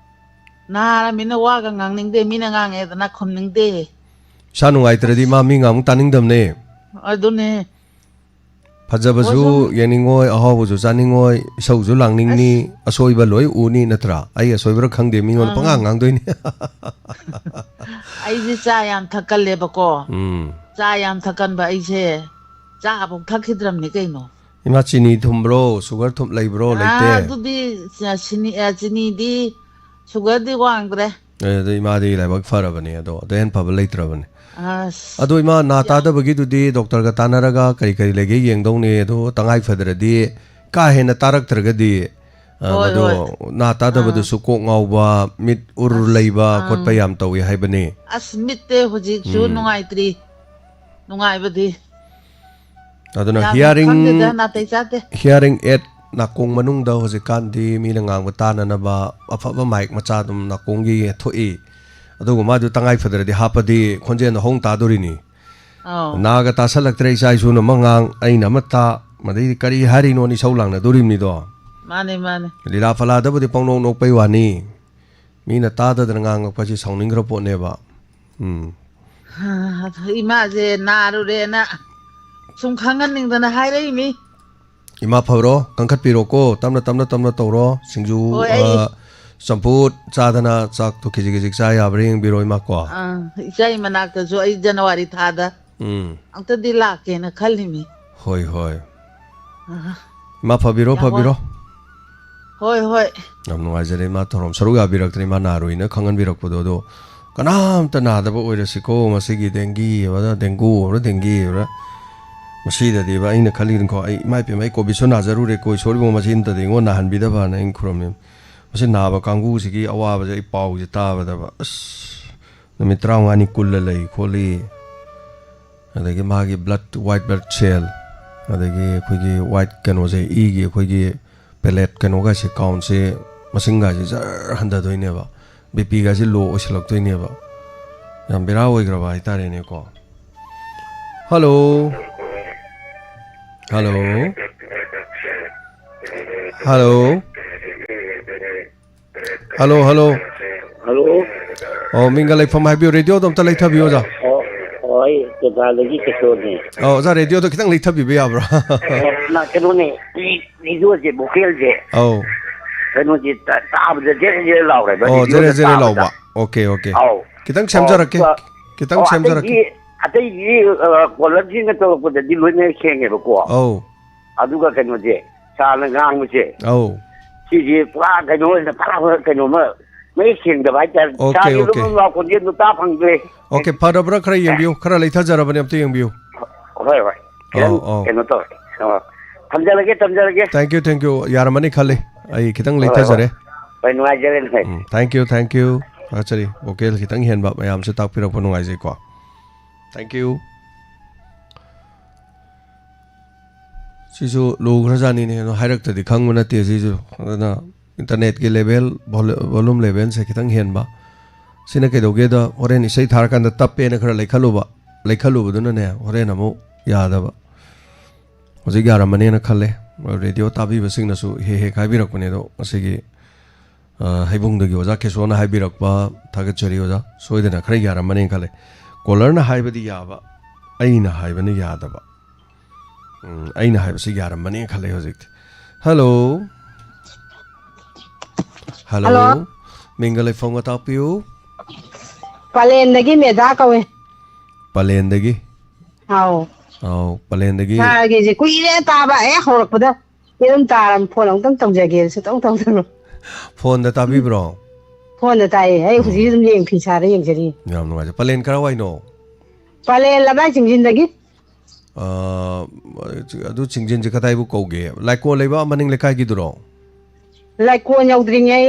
ꯅꯥꯔꯃꯤꯅ ꯋꯥꯒ ꯉꯥꯡꯅꯤꯡꯗꯦ, ꯃꯤꯅ ꯉꯥꯡꯉꯦꯗꯅ ꯈꯨꯝꯅꯤꯡꯗꯦ꯫ ꯏꯁꯥ ꯅꯨꯡꯉꯥꯏꯇ꯭ꯔꯗꯤ ꯑꯁ꯫ ꯃꯥ ꯃꯤ ꯉꯥꯡꯕ ꯇꯥꯅꯤꯡꯗꯕꯅꯦ꯫ ꯑꯗꯨꯅꯦ꯫ ꯐꯖꯕꯁꯨ ꯑꯣ, ꯁꯨꯝ ꯌꯦꯡꯅꯤꯡꯉꯣꯏ, ꯑꯍꯥꯎꯕꯁꯨ ꯆꯥꯅꯤꯡꯉꯣꯏ, ꯏꯁꯧꯁꯨ ꯂꯥꯡꯅꯤꯡꯅꯤ, ꯑꯁ꯫ ꯑꯁꯣꯏꯕ ꯂꯣꯏ ꯎꯅꯤ ꯅꯠꯇ꯭ꯔꯥ? ꯑꯩ ꯑꯁꯣꯏꯕ꯭ꯔꯥ ꯈꯪꯗꯦ, ꯃꯤꯉꯣꯟꯗ ꯑꯥ꯫ ꯄꯉꯥꯡ ꯉꯥꯡꯗꯣꯏꯅꯤ꯫ ꯑꯩꯁꯦ ꯆꯥ ꯌꯥꯝ ꯊꯛꯀꯜꯂꯦꯕꯀꯣ꯫ ꯎꯝ꯫ ꯆꯥ ꯌꯥꯝ ꯊꯛꯀꯟꯕ ꯑꯩꯁꯦ ꯆꯥꯐꯧ ꯊꯛꯈꯤꯗ꯭ꯔꯕꯅꯤ ꯀꯩꯅꯣ꯫ ꯏꯃꯥ, ꯆꯤꯅꯤ ꯊꯨꯝꯕ꯭ꯔꯣ? ꯁꯨꯒꯔ ꯊꯨꯝ ꯂꯩꯕ꯭ꯔꯣ? ꯑꯥ, ꯂꯩꯇꯦ? ꯑꯗꯨꯗꯤ ꯆ-, ꯁꯤꯅꯤ-, ꯑ, ꯆꯤꯅꯤꯗꯤ, ꯁꯨꯒꯔꯗꯤ ꯋꯥꯡꯗ꯭ꯔꯦ꯫ ꯑꯦ, ꯑꯗꯨ ꯏꯃꯥꯗꯤ ꯂꯥꯏꯕꯛ ꯐꯔꯕꯅꯦ, ꯑꯗꯣ ꯑꯗꯨ ꯍꯦꯟ ꯐꯕ ꯂꯩꯇ꯭ꯔꯕꯅꯦ꯫ ꯑꯁ, ꯑꯗꯣ ꯏꯃꯥ, ꯅꯥ ꯌꯥꯝ ꯇꯥꯗꯕꯒꯤꯗꯨꯗꯤ ꯗꯣꯛꯇꯔꯒ ꯇꯥꯟꯅꯔꯒ ꯀꯔꯤ ꯀꯔꯤ ꯂꯩꯒꯦ ꯌꯦꯡꯗꯧꯅꯦ꯫ ꯑꯗꯣ ꯇꯉꯥꯏ ꯐꯗ꯭ꯔꯗꯤ, ꯀꯥ ꯍꯦꯟꯅ ꯇꯥꯔꯛꯇ꯭ꯔꯒꯗꯤ, ꯑ, ꯍꯣꯏ, ꯃꯗꯣ ꯍꯣꯏ꯫ ꯅꯥ ꯑꯥ꯫ ꯇꯥꯗꯕꯗꯨꯁꯨ ꯀꯣꯛ ꯉꯥꯎꯕ, ꯃꯤꯠ ꯎꯔ ꯑꯁ, ꯂꯩꯕ ꯑꯥ꯫ ꯈꯣꯠꯄ ꯌꯥꯝ ꯇꯧꯏ ꯍꯥꯏꯕꯅꯤ꯫ ꯑꯁ, ꯃꯤꯠꯇꯤ ꯍꯧꯖꯤꯛꯁꯨ ꯎꯝ꯫ ꯅꯨꯡꯉꯥꯏꯇ꯭ꯔꯤ꯫ ꯅꯨꯡꯉꯥꯏꯕꯗꯤ꯫ ꯑꯗꯨꯅ ꯌꯥꯝ hearing, ꯈꯪꯗꯦꯗ, ꯅꯥꯇꯩ ꯆꯥꯗꯦ꯫ Hearing aid, ꯅꯥꯀꯣꯡ ꯃꯅꯨꯡꯗ ꯍꯧꯖꯤꯛꯀꯥꯟꯗꯤ ꯃꯤꯅ ꯉꯥꯡꯕ ꯇꯥꯅꯅꯕ ꯑꯐꯕ mic ꯃꯆꯥ ꯑꯗꯨꯝ ꯅꯥꯀꯣꯡꯒꯤ ꯊꯣꯛꯏ꯫ ꯑꯗꯨꯒꯨꯝꯕ ꯑꯗꯨ ꯇꯉꯥꯏ ꯐꯗ꯭ꯔꯗꯤ ꯍꯥꯞꯄꯗꯤ ꯈꯣꯟꯖꯦꯜꯗꯣ ꯍꯧꯅ ꯇꯥꯗꯣꯔꯤꯅꯤ꯫ ꯑꯧ꯫ ꯅꯥꯒ ꯇꯥꯁꯜꯂꯛꯇ꯭ꯔꯦ, ꯏꯆꯥ ꯏꯁꯨꯅ ꯑꯃ ꯉꯥꯡ, ꯑꯩꯅ ꯑꯃ ꯇꯥ, ꯃꯗꯩꯗꯤ ꯀꯔꯤ ꯍꯥꯏꯔꯤꯅꯣꯅ ꯏꯁꯧ ꯂꯥꯡꯅꯗꯣꯔꯤꯕꯅꯤꯗꯣ꯫ ꯃꯥꯅꯦ, ꯃꯥꯅꯦ꯫ ꯂꯤꯂꯥ ꯐꯂꯥꯗꯕꯨꯗꯤ ꯄꯪꯅꯣꯛ ꯅꯣꯛꯄꯩ ꯋꯥꯅꯤ꯫ ꯃꯤꯅ ꯇꯥꯗꯗꯅ ꯉꯥꯡꯉꯛꯄꯁꯤ ꯁꯥꯎꯅꯤꯡꯈ꯭ꯔ ꯄꯣꯠꯅꯦꯕ꯫ ꯎꯝ꯫ ꯍꯥ, ꯏꯃꯥꯁꯦ ꯅꯥꯔꯨꯔꯦꯅ ꯁꯨꯝ ꯈꯪꯍꯟꯅꯤꯡꯗꯅ ꯍꯥꯏꯔꯛꯏꯃꯤ꯫ ꯏꯃꯥ ꯐꯕ꯭ꯔꯣ? ꯀꯟꯈꯠꯄꯤꯔꯣꯀꯣ꯫ ꯇꯞꯅ, ꯇꯞꯅ, ꯇꯞꯅ ꯇꯧꯔꯣ꯫ ꯁꯤꯡꯖꯨ, ꯍꯣꯏ, ꯑꯩ ꯑ, ꯆꯝꯐꯨꯠ ꯆꯥꯗꯅ ꯆꯥꯛꯇꯣ ꯈꯤꯖꯤꯛ ꯈꯤꯖꯤꯛ ꯆꯥ ꯌꯥꯕ꯭ꯔꯥ ꯌꯦꯡꯕꯤꯔꯣ, ꯏꯃꯥ ꯀꯣ꯫ ꯑꯥ, ꯏꯆꯥꯒꯤ ꯃꯅꯥꯛꯇꯁꯨ ꯑꯩ ꯖꯅꯋꯥꯔꯤ ꯊꯥꯗ ꯎꯝ꯫ ꯑꯝꯇꯗꯤ ꯂꯥꯛꯀꯦꯅ ꯈꯜꯂꯤꯃꯤ꯫ ꯍꯣꯏ, ꯍꯣꯏ꯫ ꯑꯥ꯫ ꯏꯃꯥ ꯐꯕꯤꯔꯣ, ꯌꯥꯝ ꯋꯥ-, ꯐꯕꯤꯔꯣ꯫ ꯍꯣꯏ, ꯍꯣꯏ꯫ ꯌꯥꯝ ꯅꯨꯡꯉꯥꯏꯖꯔꯦ, ꯏꯃꯥ ꯊꯧꯔꯝ ꯁꯔꯨꯛ ꯌꯥꯕꯤꯔꯛꯇꯅ, ꯏꯃꯥ ꯅꯥꯔꯨꯏꯅ ꯈꯪꯍꯟꯕꯤꯔꯛꯄꯗꯣ꯫ ꯑꯗꯣ ꯀꯅꯥꯝꯇ ꯅꯥꯗꯕ ꯑꯣꯏꯔꯁꯤꯀꯣ, ꯃꯁꯤꯒꯤ ꯗꯦꯡꯒꯤ ꯍꯥꯏꯕ꯭ꯔꯥ, ꯗꯦꯡꯒꯨ ꯍꯥꯏꯕ꯭ꯔꯥ, ꯗꯦꯡꯒꯤ ꯍꯥꯏꯕ꯭ꯔꯥ, ꯃꯁꯤꯗꯗꯤꯕ ꯑꯩꯅ ꯈꯜꯂꯤꯅꯤꯀꯣ, ꯑꯩ, ꯏꯃꯥ ꯏꯄꯦꯝꯃ, ꯑꯩ ꯀꯣꯚꯤꯗꯁꯨ ꯅꯥꯖꯔꯨꯔꯦꯀꯣ, ꯏꯁꯣꯔ ꯏꯕꯨꯡꯉꯣ, ꯃꯁꯤ ꯑꯝꯇꯗꯤ ꯑꯩꯉꯣꯟ ꯅꯥꯍꯟꯕꯤꯗꯕꯅ ꯑꯩꯅ ꯈꯨꯔꯨꯝꯃꯤ꯫ ꯃꯁꯤ ꯅꯥꯕ ꯀꯥꯡꯕꯨꯁꯤꯒꯤ ꯑꯋꯥꯕꯁꯦ ꯑꯩ ꯄꯥꯎꯁꯦ ꯇꯥꯕꯗꯕ, ꯑꯁ, ꯅꯨꯃꯤꯠ ꯇꯔꯥꯃꯉꯥꯅꯤ ꯀꯨꯜꯂ ꯂꯩ ꯈꯣꯠꯂꯤ, ꯑꯗꯒꯤ ꯃꯥꯒꯤ blood, white blood cell, ꯑꯗꯒꯤ ꯑꯩꯈꯣꯏꯒꯤ white ꯀꯩꯅꯣꯁꯦ, ꯏꯒꯤ ꯑꯩꯈꯣꯏꯒꯤ platelet ꯀꯩꯅꯣꯒꯁꯦ, countꯁꯦ, ꯃꯁꯤꯡꯒꯁꯦ ꯖꯔ ꯍꯟꯊꯗꯣꯏꯅꯦꯕ, B Pꯒꯁꯦ low ꯑꯣꯏꯁꯜꯂꯛꯇꯣꯏꯅꯦꯕ꯫ ꯌꯥꯝ ꯕꯦꯔꯥ ꯑꯣꯏꯈ꯭ꯔꯕ ꯍꯥꯏꯇꯥꯔꯦꯅꯦꯀꯣ꯫ Hello, hello, hello, hello, hello꯫ Hello꯫ ꯑꯣ, ꯃꯤꯡꯒ ꯂꯩꯐꯝ ꯍꯥꯏꯕꯤꯌꯨ, radioꯗꯣ ꯑꯝꯇ ꯂꯩꯊꯕꯤꯌꯨ, ꯑꯣꯖꯥ꯫ ꯑꯣ, ꯑꯣ, ꯑꯩ ꯇꯦꯝꯄꯥꯜꯗꯒꯤ ꯀꯦꯁꯣꯔꯅꯦ꯫ ꯑꯣ, ꯑꯣꯖꯥ, radioꯗꯣ ꯈꯤꯇꯪ ꯂꯩꯊꯕꯤꯕ ꯌꯥꯕ꯭ꯔꯥ? ꯑꯣ, ꯅ-, ꯀꯩꯅꯣꯅꯦ, ꯔꯦ-, radioꯁꯦ, vocalꯁꯦ꯫ ꯑꯧ꯫ ꯀꯩꯅꯣꯁꯦ, ꯇꯥ-, ꯇꯥꯕꯗ ꯖꯦꯔꯦ ꯖꯦꯔꯦ ꯂꯥꯎꯔꯦꯕ, ꯑꯣ, radioꯗ ꯖꯦꯔꯦ ꯖꯦꯔꯦ ꯇꯥꯕꯗ꯫ ꯂꯥꯎꯕ꯫ OK, OK꯫ ꯑꯧ꯫ ꯈꯤꯇꯪ ꯑꯧ, ꯁꯦꯝꯖꯔꯛꯀꯦ꯫ ꯈꯤꯇꯪ ꯑꯣ, ꯁꯦꯝꯖꯔꯛꯀꯦ꯫ ꯑꯇꯩꯗꯤ, ꯑꯇꯩꯗꯤ, ꯑ, caller ꯁꯤꯡꯅ ꯇꯧꯔꯛꯄꯗꯗꯤ ꯂꯣꯏꯅ ꯁꯦꯡꯉꯦꯕꯀꯣ꯫ ꯑꯧ꯫ ꯑꯗꯨꯒ ꯀꯩꯅꯣꯁꯦ, ꯁꯥꯔꯅ ꯉꯥꯡꯕꯁꯦ, ꯑꯧ꯫ ꯁꯤꯁꯦ ꯄꯨꯔꯥ ꯀꯩꯅꯣ ꯑꯣꯏꯅ ꯐꯔ ꯐꯔ ꯀꯩꯅꯣꯝꯃ ꯃꯌꯦꯛ ꯁꯦꯡꯗꯕ ꯍꯥꯏꯇꯥꯔꯦ꯫ OK, ꯁꯥꯔꯒꯤ OK꯫ ꯂꯨꯝ ꯂꯥꯎ ꯈꯣꯟꯖꯦꯜꯗꯨ ꯇꯥ ꯐꯪꯗ꯭ꯔꯦ꯫ OK, ꯐꯔꯕ꯭ꯔꯥ? ꯈꯔ ꯌꯦꯡꯕꯤꯌꯨ, ꯈꯔ ꯂꯩꯊꯖꯔꯕꯅꯦ, ꯑꯝꯇ ꯌꯦꯡꯕꯤꯌꯨ꯫ ꯍꯣꯏ, ꯍꯣꯏ꯫ ꯈꯤꯇꯪ ꯑꯧ, ꯑꯧ꯫ ꯀꯩꯅꯣ ꯇꯧꯔꯦ꯫ ꯑꯣ꯫ ꯊꯝꯖꯔꯒꯦ, ꯊꯝꯖꯔꯒꯦ꯫ Thank you, thank you꯫ ꯌꯥꯔꯝꯃꯅꯤ ꯈꯜꯂꯤ꯫ ꯑꯩ ꯈꯤꯇꯪ ꯍꯣꯏ, ꯍꯣꯏ꯫ ꯂꯩꯊꯖꯔꯦ꯫ ꯍꯣꯏ, ꯅꯨꯡꯉꯥꯏꯖꯔꯦ, ꯅꯨꯡꯉꯥꯏꯖꯔꯦ꯫ ꯎꯝ, thank you, thank you꯫ ꯊꯥꯒꯠꯆꯔꯤ꯫ Vocal ꯈꯤꯇꯪ ꯍꯦꯟꯕ ꯃꯌꯥꯝꯁꯦ ꯇꯥꯛꯄꯤꯔꯛꯄ ꯅꯨꯡꯉꯥꯏꯖꯩꯀꯣ꯫ Thank you꯫ ꯁꯤꯁꯨ ꯂꯨꯈ꯭ꯔꯖꯥꯠꯅꯤꯅꯦ, ꯑꯗꯣ ꯍꯥꯏꯔꯛꯇꯗꯤ ꯈꯪꯕ ꯅꯠꯇꯦ ꯁꯤꯁꯨ꯫ ꯑꯗꯨꯅ internetꯀꯤ level, vol-, volume levelꯁꯦ ꯈꯤꯇꯪ ꯍꯦꯟꯕ꯫ ꯁꯤꯅ ꯀꯩꯗꯧꯒꯦꯗ, ꯍꯣꯔꯦꯟ ꯏꯁꯩ ꯊꯥꯔꯀꯥꯟꯗ ꯇꯞꯄꯦꯅ ꯈꯔ ꯂꯩꯈꯠꯂꯨꯕ, ꯂꯩꯈꯠꯂꯨꯕꯗꯨꯅꯅꯦ, ꯍꯣꯔꯦꯟ ꯑꯃꯨꯛ ꯌꯥꯗꯕ꯫ ꯍꯧꯖꯤꯛ ꯌꯥꯔꯝꯃꯅꯦꯅ ꯈꯜꯂꯦ꯫ Radio ꯇꯥꯕꯤꯕꯁꯤꯡꯅꯁꯨ ꯍꯦꯛ ꯍꯦꯛ ꯍꯥꯏꯕꯤꯔꯛꯄꯅꯦ, ꯑꯗꯣ ꯉꯁꯤꯒꯤ, ꯑ, ꯍꯩꯕꯨꯡꯗꯒꯤ ꯑꯣꯖꯥ ꯀꯦꯁꯣꯅ ꯍꯥꯏꯕꯤꯔꯛꯄ, ꯊꯥꯒꯠꯆꯔꯤ ꯑꯣꯖꯥ꯫ ꯁꯣꯏꯗꯅ ꯈꯔ ꯌꯥꯔꯝꯃꯅꯦꯅ ꯈꯜꯂꯦ꯫ Callerꯅ ꯍꯥꯏꯕꯗꯤ ꯌꯥꯕ, ꯑꯩꯅ ꯍꯥꯏꯕꯅ ꯌꯥꯗꯕ꯫ ꯎꯝ, ꯑꯩꯅ ꯍꯥꯏꯕꯁꯤ ꯌꯥꯔꯝꯃꯅꯤ ꯈꯜꯂꯦ ꯍꯧꯖꯤꯛꯇꯤ꯫ Hello꯫ Hello꯫ Hello꯫ ꯃꯤꯡꯒ ꯂꯩꯐꯝꯒ ꯇꯥꯛꯄꯤꯌꯨ꯫ ꯄꯂꯦꯟꯗꯒꯤ ꯃꯦꯙꯥ ꯀꯧꯋꯦ꯫ ꯄꯂꯦꯟꯗꯒꯤ? ꯑꯥꯎ꯫ ꯑꯥꯎ, ꯄꯂꯦꯟꯗꯒꯤ꯫ ꯁꯥꯔꯒꯤꯁꯦ ꯀꯨꯏꯔꯦ ꯇꯥꯕ, ꯍꯦꯛ ꯍꯧꯔꯛꯄꯗ꯫ ꯑꯗꯨꯝ ꯇꯥꯔꯝ, phone ꯑꯃꯨꯛꯇꯪ ꯇꯧꯖꯒꯦ, ꯁꯨꯛꯇꯧ ꯇꯧꯗꯕ꯫ Phoneꯗ ꯇꯥꯕꯤꯕ꯭ꯔꯣ? Phoneꯗ ꯇꯥꯏꯌꯦ꯫ ꯑꯩ ꯍꯧꯖꯤꯛ ꯎꯝ꯫ ꯑꯗꯨꯝ ꯌꯦꯡ, ꯐꯤ ꯁꯥꯔ ꯌꯦꯡꯖꯔꯤ꯫ ꯌꯥꯝ ꯅꯨꯡꯉꯥꯏꯖꯩ꯫ ꯄꯂꯦꯟ ꯀꯔꯥꯏꯋꯥꯏꯅꯣ? ꯄꯂꯦꯟ ꯂꯝꯂꯥꯏ ꯆꯤꯡꯖꯤꯟꯗꯒꯤ꯫ ꯑꯥ, ꯑꯗꯨ ꯆꯤꯡꯖꯤꯟꯁꯦ ꯀꯗꯥꯏꯕꯨ ꯀꯧꯒꯦ? ꯂꯥꯏꯀꯣ ꯂꯩꯕ ꯃꯅꯤꯡ ꯂꯩꯀꯥꯏꯒꯤꯗꯨꯔꯣ? ꯂꯥꯏꯀꯣꯟ ꯌꯧꯗ꯭ꯔꯤꯉꯩ,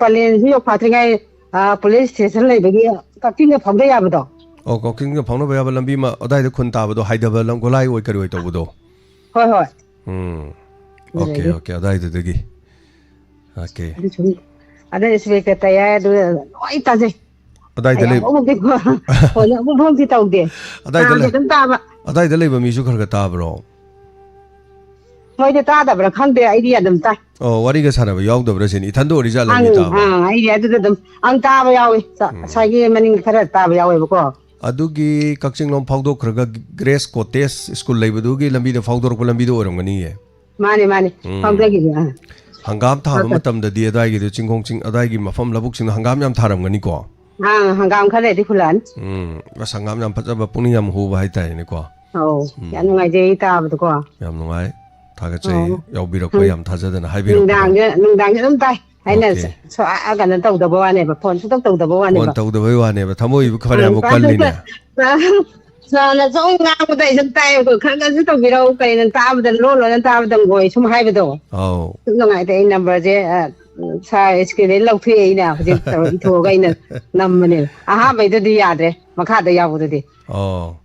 ꯄꯂꯦꯟꯁꯨ ꯌꯧꯐꯥꯠꯇ꯭ꯔꯤꯉꯩ, ꯑ, ꯄꯨꯂꯤꯁ ꯁ꯭ꯇꯦꯁꯟ ꯂꯩꯕꯒꯤ ꯀꯛꯆꯤꯡꯒ ꯐꯥꯎꯗ ꯌꯥꯕꯗꯣ꯫ ꯑꯣ, ꯀꯛꯆꯤꯡꯒ ꯐꯥꯎꯅꯕ ꯌꯥꯕ ꯂꯝꯕꯤ ꯑꯃ ꯑꯗꯥꯏꯗ ꯈꯨꯟ ꯇꯥꯕꯗꯣ, ꯍꯥꯏꯗꯕ ꯂꯝ ꯒꯣꯂꯥꯏ ꯑꯣꯏ ꯀꯔꯤ ꯑꯣꯏ ꯇꯧꯕꯗꯣ꯫ ꯍꯣꯏ, ꯍꯣꯏ꯫ ꯎꯝ꯫ ꯑꯣꯀꯦ, ꯑꯗꯨꯗꯒꯤ꯫ ꯑꯣꯀꯦ, ꯑꯗꯥꯏꯗꯨꯗꯒꯤ꯫ ꯑꯣꯀꯦ꯫ ꯑꯗꯨ ꯁꯨꯝ, ꯑꯗꯩ ꯏꯁꯄꯦꯛꯇ ꯇꯩ ꯍꯥꯏ, ꯑꯗꯨ ꯂꯣꯏ ꯇꯥꯖꯩ꯫ ꯑꯗꯥꯏꯗ ꯑꯩ ꯂꯩ-, ꯑꯃꯨꯛꯐꯥꯎꯗꯤ ꯐꯣꯟ ꯑꯃꯨꯛꯐꯥꯎꯗꯤ ꯇꯧꯗꯦ꯫ ꯑꯗꯥꯏꯗ ꯇꯥꯗꯤ ꯂꯩ-, ꯑꯗꯨꯝ ꯇꯥꯕ꯫ ꯑꯗꯥꯏꯗ ꯂꯩꯕ ꯃꯤꯁꯨ ꯈꯔ ꯈꯔ ꯇꯥꯕ꯭ꯔꯣ? ꯃꯣꯏꯗꯤ ꯇꯥꯗꯕ꯭ꯔꯥ ꯈꯪꯗꯦ, ꯑꯩꯗꯤ ꯑꯗꯨꯝ ꯇꯥꯏ꯫ ꯑꯣ, ꯋꯥꯔꯤꯒ ꯁꯥꯟꯅꯕ ꯌꯥꯎꯗꯕ꯭ꯔꯥ ꯁꯤꯅꯤ? ꯏꯊꯟꯗ ꯑꯣꯏꯔꯤꯖꯥꯠꯂ ꯑꯪ, ꯃꯤ ꯇꯥꯕ? ꯑꯪ, ꯑꯩꯗꯤ ꯑꯗꯨꯗ ꯑꯗꯨꯝ, ꯑꯪ, ꯇꯥꯕ ꯌꯥꯎꯏ꯫ ꯆ-, ꯎꯝ꯫ ꯉꯁꯥꯏꯒꯤ ꯃꯅꯤꯡ ꯈꯔ ꯇꯥꯕ ꯌꯥꯎꯋꯦꯕꯀꯣ꯫ ꯑꯗꯨꯒꯤ ꯀꯛꯆꯤꯡꯂꯣꯝ ꯐꯥꯎꯗꯣꯛꯈ꯭ꯔꯒ ꯒ꯭ꯔꯦꯁ ꯀꯣꯇꯦꯖ ꯁ꯭ꯀꯨꯜ ꯂꯩꯕꯗꯨꯒꯤ ꯂꯝꯕꯤꯗ ꯐꯥꯎꯗꯣꯔꯛꯄ ꯂꯝꯕꯤꯗꯣ ꯑꯣꯏꯔꯝꯒꯅꯤꯌꯦ꯫ ꯃꯥꯅꯦ, ꯃꯥꯅꯦ꯫ ꯎꯝ꯫ ꯐꯥꯎꯗꯈꯤꯕ, ꯑꯥ꯫ ꯍꯪꯒꯥꯝ ꯊꯥꯕ ꯐꯥꯎꯗ-, ꯃꯇꯝꯗꯗꯤ ꯑꯗꯥꯏꯒꯤꯗꯣ ꯆꯤꯡꯈꯣꯡ ꯆꯤꯡ, ꯑꯗꯥꯏꯒꯤ ꯃꯐꯝ ꯂꯧꯕꯨꯛꯁꯤꯡꯗꯣ ꯍꯪꯒꯥꯝ ꯌꯥꯝ ꯊꯥꯔꯝꯒꯅꯤꯀꯣ? ꯑꯥ, ꯍꯪꯒꯥꯝ ꯈꯔ ꯂꯩꯔꯗꯤ ꯍꯨꯜꯂꯛꯑꯅꯤ꯫ ꯎꯝ꯫ ꯑꯁ, ꯍꯪꯒꯥꯝ ꯌꯥꯝ ꯐꯖꯕ, ꯄꯨꯛꯅꯤꯡ ꯌꯥꯝ ꯍꯨꯕ ꯍꯥꯏꯇꯥꯔꯦꯅꯦꯀꯣ꯫ ꯑꯧ, ꯎꯝ꯫ ꯌꯥꯝ ꯅꯨꯡꯉꯥꯏꯖꯩ ꯇꯥꯕꯗꯀꯣ꯫ ꯌꯥꯝ ꯅꯨꯡꯉꯥꯏ꯫ ꯊꯥꯒꯠꯆꯩ, ꯑꯧ꯫ ꯌꯥꯎꯕꯤꯔꯛꯄ, ꯎꯝ꯫ ꯌꯥꯝ ꯊꯥꯖꯗꯅ ꯍꯥꯏꯕꯤꯔꯛꯄꯗꯣ꯫ ꯅꯨꯡꯗꯥꯡꯁꯦ, ꯅꯨꯡꯗꯥꯡꯁꯦ ꯑꯗꯨꯝ ꯇꯥꯏ꯫ ꯑꯩꯅ ꯑꯣꯀꯦ꯫ ꯁ-, ꯁ-, ꯑ-, ꯑ-, ꯀꯩꯅꯣ ꯇꯧꯗꯕ ꯋꯥꯅꯦꯕ, ꯐꯣꯟ ꯁꯨꯡꯇꯧ ꯇꯧꯗꯕ ꯐꯣꯟ ꯋꯥꯅꯦꯕ꯫ ꯇꯧꯗꯕꯩ ꯋꯥꯅꯦꯕ, ꯊꯃꯣꯏꯕꯨ ꯐꯅꯌꯥꯝ ꯎꯝ, ꯀꯜꯂꯤꯅꯦ꯫ ꯁꯥꯔꯅ ꯁꯨꯝ ꯉꯥꯡꯕꯗ ꯑꯩ ꯁꯨꯝ ꯇꯥꯏꯌꯦꯕꯀꯣ, ꯈꯔ ꯈꯔꯁꯨ ꯇꯧꯕꯤꯔꯛꯎ, ꯀꯩꯅꯣ ꯇꯥꯕꯗ, ꯂꯣꯟ ꯂꯣꯟꯅ ꯇꯥꯕꯗ ꯉꯣꯏ ꯁꯨꯝ ꯍꯥꯏꯕꯗꯣ꯫ ꯑꯧ꯫ ꯁꯨꯝ ꯅꯨꯡꯉꯥꯏꯇꯦ, ꯑꯩ ꯅꯝꯕꯔꯁꯦ, ꯑ, ꯁꯥꯔ ꯏꯁꯀ꯭ꯔꯤꯟꯗꯩ ꯂꯧꯊꯣꯛꯑꯦ, ꯑꯩꯅ ꯍꯧꯖꯤꯛ ꯏꯊꯣꯛꯑꯒ ꯑꯩꯅ ꯅꯝꯕꯅꯦ꯫ ꯑꯍꯥꯟꯕꯩꯗꯨꯗꯤ ꯌꯥꯗ꯭ꯔꯦ, ꯃꯈꯥꯗ ꯌꯥꯎꯕꯗꯨꯗꯤ꯫ ꯑꯣ,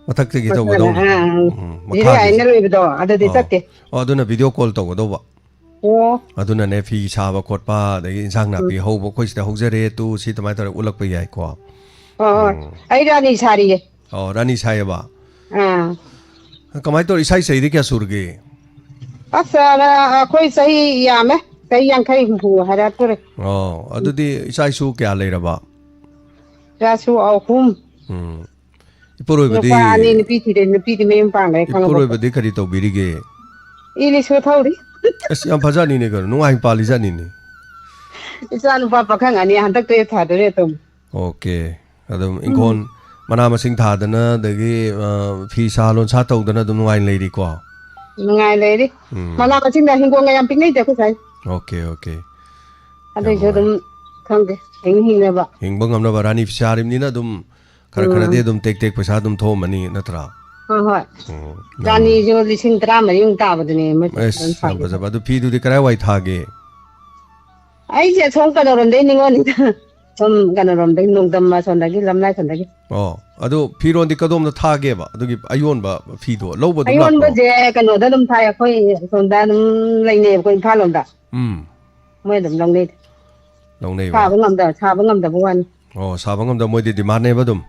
ꯃꯊꯛꯇꯒꯤ ꯃꯈꯥꯗ, ꯇꯧꯒꯗꯧꯕ꯫ ꯑꯥ, ꯎꯝ, ꯎꯝ, ꯖꯤꯔꯣ ꯃꯈꯥꯒꯤꯁꯦ꯫ ꯑꯥꯏꯅ ꯂꯣꯏꯕꯗꯣ, ꯑꯗꯨꯗꯤ ꯑꯣ꯫ ꯆꯠꯇꯦ꯫ ꯑꯣ, ꯑꯗꯨꯅ ꯚꯤꯗꯤꯑꯣ ꯀꯣꯜ ꯇꯧꯒꯗꯧꯕ꯫ ꯑꯣ꯫ ꯑꯗꯨꯅꯅꯦ, ꯐꯤ ꯁꯥꯕ ꯈꯣꯠꯄ, ꯑꯗꯒꯤ ꯏꯟꯁꯥꯡ ꯎꯝ꯫ ꯅꯥꯄꯤ ꯍꯧꯕ, ꯑꯩꯈꯣꯏ ꯁꯤꯗ ꯍꯧꯖꯔꯦ, ꯇꯨ, ꯁꯤ ꯑꯗꯨꯃꯥꯏꯅ ꯇꯧꯔꯒ ꯎꯠꯂꯛꯄ ꯌꯥꯏꯀꯣ꯫ ꯍꯣꯏ, ꯍꯣꯏ꯫ ꯎꯝ꯫ ꯑꯩ ꯔꯥꯅꯤ ꯁꯥꯔꯤꯌꯦ꯫ ꯑꯣ, ꯔꯥꯅꯤ ꯁꯥꯏꯌꯦꯕ? ꯑꯥ꯫ ꯀꯃꯥꯏꯅ ꯇꯧꯔꯤ? ꯏꯁꯥ ꯏꯁꯩꯗꯤ ꯀꯌꯥ ꯁꯨꯔꯒꯦ? ꯑꯁ, ꯑ, ꯑꯩꯈꯣꯏ ꯆꯍꯤ ꯌꯥꯝꯃꯦ꯫ ꯆꯍꯤ ꯌꯥꯡꯈꯩ ꯍꯨꯝꯐꯨ ꯍꯥꯏꯔꯛꯇꯣꯔꯦ꯫ ꯑꯣ, ꯎꯝ꯫ ꯑꯗꯨꯗꯤ ꯏꯆꯥ ꯏꯁꯨ ꯀꯌꯥ ꯂꯩꯔꯕ? ꯏꯆꯥꯁꯨ ꯑꯍꯨꯝ꯫ ꯎꯝ꯫ ꯏꯄꯨꯔꯣꯏꯕꯗꯤ, ꯅꯨꯄꯥ ꯑꯅꯤ, ꯅꯨꯄꯤ ꯊꯤꯔꯦ, ꯅꯨꯄꯤꯗꯤ ꯃꯌꯨꯝ ꯄꯥꯟꯈ꯭ꯔꯦ, ꯈꯪꯉꯕꯣ? ꯏꯄꯨꯔꯣꯏꯕꯗꯤ ꯀꯔꯤ ꯇꯧꯕꯤꯔꯤꯒꯦ? ꯏ ꯔꯤꯛꯁꯣ ꯊꯧꯔꯤ꯫ ꯑꯁ, ꯌꯥꯝ ꯐꯖꯥꯠꯅꯤꯅꯦ ꯀꯩꯅꯣ, ꯅꯨꯡꯉꯥꯏ ꯄꯥꯜꯂꯤꯖꯥꯠꯅꯤꯅꯦ꯫ ꯏꯆꯥ ꯅꯨꯄꯥ ꯄꯥꯈꯪ ꯑꯅꯤ, ꯍꯟꯗꯛ twelve ꯊꯥꯗꯣꯏꯅꯦ ꯑꯗꯨꯝ꯫ ꯑꯣꯀꯦ꯫ ꯑꯗꯨꯝ ꯎꯝ꯫ ꯏꯪꯈꯣꯜ ꯃꯅꯥ ꯃꯁꯤꯡ ꯊꯥꯗꯅ, ꯑꯗꯒꯤ, ꯑ, ꯐꯤ ꯁꯥ ꯂꯣꯟꯁꯥ ꯇꯧꯗꯅ ꯑꯗꯨꯝ ꯅꯨꯡꯉꯥꯏꯅ ꯂꯩꯔꯤꯀꯣ? ꯅꯨꯡꯉꯥꯏ ꯂꯩꯔꯤ꯫ ꯎꯝ꯫ ꯃꯅꯥ ꯃꯁꯤꯡꯅ ꯍꯤꯡꯒꯣꯜꯒ ꯌꯥꯝ ꯄꯤꯛꯅꯩꯗ ꯑꯩꯈꯣꯏ ꯁ꯭ꯋꯥꯏ꯫ Okay, okay. ꯌꯥꯝ ꯑꯗꯨꯏꯁꯨ ꯅꯨꯡꯉꯥꯏ꯫ ꯑꯗꯨꯝ ꯈꯪꯗꯦ, ꯍꯤꯡ ꯍꯤꯡꯅꯕ꯫ ꯍꯤꯡꯕ ꯉꯝꯅꯕ ꯔꯥꯅꯤ ꯐꯤ ꯁꯥꯔꯤꯕꯅꯤꯅ ꯑꯗꯨꯝ ꯈꯔ ꯎꯝ꯫ ꯈꯔꯗꯤ ꯑꯗꯨꯝ ꯇꯦꯛ ꯇꯦꯛ ꯄꯩꯁꯥ ꯑꯗꯨꯝ ꯊꯣꯛꯑꯝꯃꯅꯤ ꯅꯠꯇ꯭ꯔꯥ? ꯍꯣꯏ, ꯍꯣꯏ꯫ ꯎꯝ, ꯌꯥꯝ ꯔꯥꯅꯤꯁꯨ ꯂꯤꯁꯤꯡ ꯇꯔꯥꯃꯔꯤꯃꯨꯛ ꯇꯥꯕꯗꯨꯅꯦ ꯃꯣꯏ ꯑꯁ, ꯑꯗꯨꯝ ꯌꯥꯝ ꯁꯥꯕꯤꯗꯣ꯫ ꯐꯖꯕ꯫ ꯑꯗꯨ ꯐꯤꯗꯨꯗꯤ ꯀꯔꯥꯏꯋꯥꯏ ꯊꯥꯒꯦ? ꯑꯩꯁꯦ ꯑꯁꯣꯝ ꯀꯩꯅꯣꯔꯣꯝꯗꯩ ꯅꯤꯉꯣꯜꯅꯤꯗ꯫ ꯁꯣꯝ ꯀꯩꯅꯣꯔꯣꯝꯗꯒꯤ, ꯅꯣꯡꯗꯝ ꯑꯁꯣꯝꯗꯒꯤ, ꯂꯝꯂꯥꯏ ꯁꯣꯝꯗꯒꯤ꯫ ꯑꯣ, ꯑꯗꯨ ꯐꯤꯔꯣꯟꯗꯤ ꯀꯗꯣꯝꯗ ꯊꯥꯒꯦꯕ? ꯑꯗꯨꯒꯤ ꯑꯌꯣꯟꯕ ꯐꯤꯗꯣ ꯂꯧꯕ ꯑꯗꯨꯝ ꯂꯥꯛꯄ꯭ꯔꯣ? ꯑꯌꯣꯟꯕꯁꯦ ꯀꯩꯅꯣꯗ ꯑꯗꯨꯝ ꯊꯥꯏ, ꯑꯩꯈꯣꯏ ꯁꯣꯝꯗ ꯑꯗꯨꯝ ꯂꯩꯅꯩꯕꯀꯣ, ꯏꯝꯐꯥꯜ ꯂꯣꯝꯗ꯫ ꯎꯝ꯫ ꯃꯣꯏ ꯑꯗꯨꯝ ꯂꯧꯅꯩ꯫ ꯂꯧꯅꯩꯕ? ꯁꯥꯕ ꯉꯝꯗꯕ, ꯁꯥꯕ ꯉꯝꯗꯕ ꯋꯥꯅꯤ꯫ ꯑꯣ, ꯁꯥꯕ ꯉꯝꯗꯕ, ꯃꯣꯏꯗꯤ ꯗꯤꯃꯥꯟꯅꯦꯕ ꯑꯗꯨꯝ?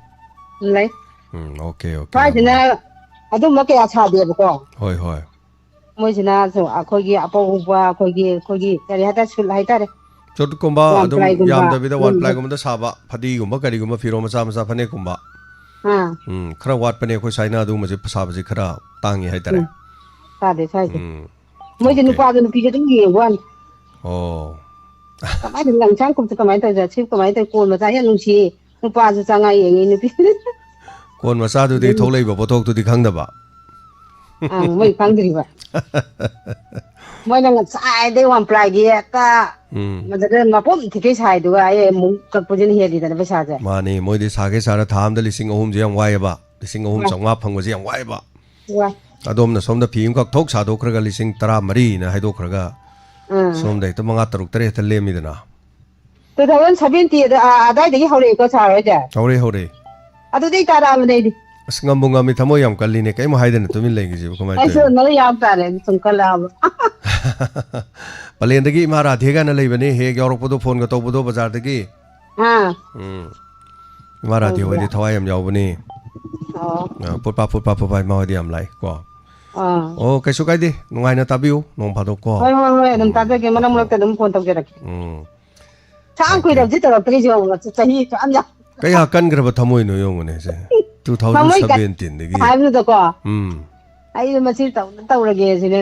ꯂꯩ꯫ ꯎꯝ, ꯑꯣꯀꯦ, ꯑꯣꯀꯦ, ꯌꯥꯝ ꯁ꯭ꯋꯥꯏꯁꯤꯅ ꯅꯨꯡꯉꯥꯏ꯫ ꯑꯗꯨꯝꯕ ꯀꯌꯥ ꯁꯥꯗꯦꯕꯀꯣ꯫ ꯍꯣꯏ, ꯍꯣꯏ꯫ ꯃꯣꯏꯁꯤꯅ ꯁꯨꯝ ꯑꯩꯈꯣꯏꯒꯤ ꯑꯄꯧꯕ, ꯑꯩꯈꯣꯏꯒꯤ, ꯑꯩꯈꯣꯏꯒꯤ ꯀꯔꯤ ꯍꯥꯏꯇꯥꯔꯦ, ꯁꯨꯠ ꯍꯥꯏꯇꯥꯔꯦ꯫ ꯆꯣꯠꯀꯨꯝꯕ ꯋꯥꯟ ꯑꯗꯨꯝ ꯄ꯭ꯂꯥꯏꯒꯨꯝꯕ꯫ ꯌꯥꯝꯗꯕꯤꯗ ꯋꯥꯟ ꯎꯝ꯫ ꯄ꯭ꯂꯥꯏꯒꯨꯝꯕꯗ ꯁꯥꯕ, ꯐꯗꯤꯒꯨꯝꯕ ꯀꯔꯤꯒꯨꯝꯕ, ꯐꯤꯔꯣꯜ ꯃꯆꯥ ꯃꯆꯥ, ꯐꯅꯦꯛꯀꯨꯝꯕ꯫ ꯑꯥ꯫ ꯎꯝ, ꯈꯔ ꯋꯥꯠꯄꯅꯦ ꯑꯩꯈꯣꯏ ꯁ꯭ꯋꯥꯏꯅ ꯑꯗꯨꯒꯨꯝꯕꯁꯦ ꯁꯥꯕꯁꯦ ꯈꯔ ꯇꯥꯡꯉꯤ ꯍꯥꯏꯇꯥꯔꯦ꯫ ꯎꯝ꯫ ꯁꯥꯗꯦ ꯁ꯭ꯋꯥꯏꯁꯦ꯫ ꯎꯝ꯫ ꯃꯣꯏꯁꯦ ꯑꯣꯀꯦ꯫ ꯅꯨꯄꯥꯗ ꯅꯨꯄꯤꯁꯦ ꯑꯗꯨꯝ ꯌꯦꯡꯕ ꯋꯥꯅꯤ꯫ ꯑꯣ꯫ ꯀꯃꯥꯏꯅ ꯂꯪꯁꯥꯡ ꯈꯨꯝꯁꯦ ꯀꯃꯥꯏꯅ ꯇꯧꯔꯤꯖꯥꯠ? ꯁꯤ ꯀꯃꯥꯏꯅ ꯇꯧꯔꯤ? ꯀꯣꯟ ꯃꯆꯥ ꯌꯥꯝ ꯅꯨꯡꯁꯤꯌꯦ꯫ ꯅꯨꯄꯥꯁꯨ ꯆꯪꯉꯛ ꯌꯦꯡꯉꯤ, ꯅꯨꯄꯤ꯫ ꯀꯣꯟ ꯃꯆꯥꯗꯨꯗꯤ ꯑꯗꯨꯝ ꯊꯣꯛꯂꯛꯏꯕ ꯄꯣꯠꯊꯣꯛꯇꯨꯗꯤ ꯈꯪꯗꯕ꯫ ꯑꯪ, ꯃꯣꯏ ꯈꯪꯗ꯭ꯔꯤꯕ꯫ ꯃꯣꯏꯅ ꯉꯁꯥꯏꯗꯩ ꯋꯥꯟ ꯄ꯭ꯂꯥꯏꯒꯤ ꯍꯦꯛꯇ ꯎꯝ꯫ ꯃꯗꯨꯗ ꯃꯄꯣꯝ ꯊꯤꯀꯩ ꯁꯥꯏꯗꯨꯒ ꯑꯩ ꯑꯃꯨꯛ ꯀꯛꯄꯁꯤꯅ ꯍꯦꯜꯂꯤꯗꯅ ꯄꯩꯁꯥꯁꯦ꯫ ꯃꯥꯅꯤ, ꯃꯣꯏꯗꯤ ꯁꯥꯒꯦ ꯁꯥꯔ ꯊꯥ ꯑꯃꯗ ꯂꯤꯁꯤꯡ ꯑꯍꯨꯝꯁꯦ ꯌꯥꯝ ꯋꯥꯏꯑꯦꯕ꯫ ꯂꯤꯁꯤꯡ ꯑꯍꯨꯝ ꯋꯥꯏ꯫ ꯆꯥꯝꯃꯉꯥ ꯐꯪꯕꯁꯦ ꯌꯥꯝ ꯋꯥꯏꯑꯦꯕ꯫ ꯋꯥꯏ꯫ ꯑꯗꯣꯝꯅ ꯁꯣꯝꯗ ꯐꯤ ꯑꯃꯈꯛ ꯊꯣꯛ ꯁꯥꯗꯣꯛꯈ꯭ꯔꯒ ꯂꯤꯁꯤꯡ ꯇꯔꯥ ꯃꯔꯤꯅ ꯍꯥꯏꯗꯣꯛꯈ꯭ꯔꯒ ꯎꯝ꯫ ꯁꯣꯝꯗ ꯍꯦꯛꯇ ꯃꯉꯥ ꯇꯔꯨꯛ ꯇꯔꯦꯠ ꯍꯦꯛꯇ ꯂꯦꯝꯃꯤꯗꯅ꯫ Two thousand seventy ꯑꯗ-, ꯑ-, ꯑꯗꯥꯏꯗꯒꯤ ꯍꯧꯔꯛꯑꯦꯀꯣ, ꯁꯥꯔ ꯍꯣꯏꯁꯦ? ꯍꯧꯔꯦ, ꯍꯧꯔꯦ꯫ ꯑꯗꯨꯗꯩ ꯇꯥꯔꯛꯑꯕꯅꯦ ꯑꯩꯗꯤ꯫ ꯑꯁ, ꯉꯝꯕꯨ ꯉꯝꯃꯤ, ꯊꯃꯣꯏ ꯌꯥꯝ ꯀꯜꯂꯤꯅꯦ꯫ ꯀꯔꯤꯝ ꯍꯥꯏꯗꯅ ꯇꯨꯃꯤꯟ ꯂꯩꯈꯤꯁꯤꯕꯨ ꯀꯃꯥꯏꯅ ꯑꯩꯁꯨ ꯇꯧꯔꯤꯅꯣ? ꯅꯣꯏ ꯌꯥꯎ ꯇꯥꯔꯦ, ꯁꯨꯝ ꯀꯜꯂꯛꯑꯕ꯫ ꯄꯂꯦꯟꯗꯒꯤ ꯏꯃꯥ ꯔꯥꯙꯦ ꯀꯥꯏꯅ ꯂꯩꯕꯅꯦ, ꯍꯦꯛ ꯍꯦꯛ ꯌꯥꯎꯔꯛꯄꯗꯣ, ꯐꯣꯟꯒ ꯇꯧꯕꯗꯣ ꯕꯖꯥꯔꯗꯒꯤ꯫ ꯑꯥ꯫ ꯎꯝ꯫ ꯏꯃꯥ ꯔꯥꯙꯦ ꯍꯣꯏꯗꯤ ꯇꯧꯕ꯭ꯔꯥ? ꯊꯋꯥꯏ ꯌꯥꯝ ꯌꯥꯎꯕꯅꯦ꯫ ꯑꯣ꯫ ꯑ, ꯄꯨꯠꯄꯥ, ꯄꯨꯠꯄꯥ, ꯄꯨꯠꯄꯥ ꯏꯃꯥ ꯍꯣꯏꯗꯤ ꯌꯥꯝ ꯂꯥꯛꯏ ꯀꯣ꯫ ꯑꯥ꯫ ꯑꯣ, ꯀꯩꯁꯨ ꯀꯥꯏꯗꯦ꯫ ꯅꯨꯡꯉꯥꯏꯅ ꯇꯥꯕꯤꯌꯨ ꯅꯣꯡ ꯐꯥꯗꯣꯛ ꯀꯣ꯫ ꯍꯣꯏ, ꯍꯣꯏ, ꯍꯣꯏ, ꯑꯗꯨꯝ ꯎꯝ, ꯇꯥꯖꯒꯦ꯫ ꯃꯔꯛ ꯐꯠꯇꯕ꯫ ꯃꯔꯛꯇ ꯑꯗꯨꯝ ꯐꯣꯟ ꯇꯧꯖꯔꯛꯀꯦ꯫ ꯎꯝ꯫ ꯁꯥꯡ ꯊꯦꯡꯀ꯭ꯌꯨ꯫ ꯀꯨꯏꯔꯕꯁꯤ ꯇꯧꯔꯛꯇ꯭ꯔꯤꯁꯦ ꯌꯦꯡꯉꯨ, ꯆꯍꯤ ꯁꯨꯛꯌꯥꯝ ꯌꯥꯝ꯫ ꯀꯌꯥ ꯀꯟꯈ꯭ꯔꯕ ꯊꯃꯣꯏꯅꯣ ꯌꯦꯡꯉꯨꯅꯦ ꯁꯦ꯫ ꯊꯃꯣꯏ ꯀꯟ-, two thousand seventeen ꯗꯒꯤ꯫ ꯍꯥꯏꯕꯗꯨꯗꯀꯣ꯫ ꯎꯝ꯫ ꯑꯩꯁꯨ ꯃꯁꯤ ꯇꯧ-, ꯇꯧꯔꯒꯦ ꯁꯤꯅꯦ꯫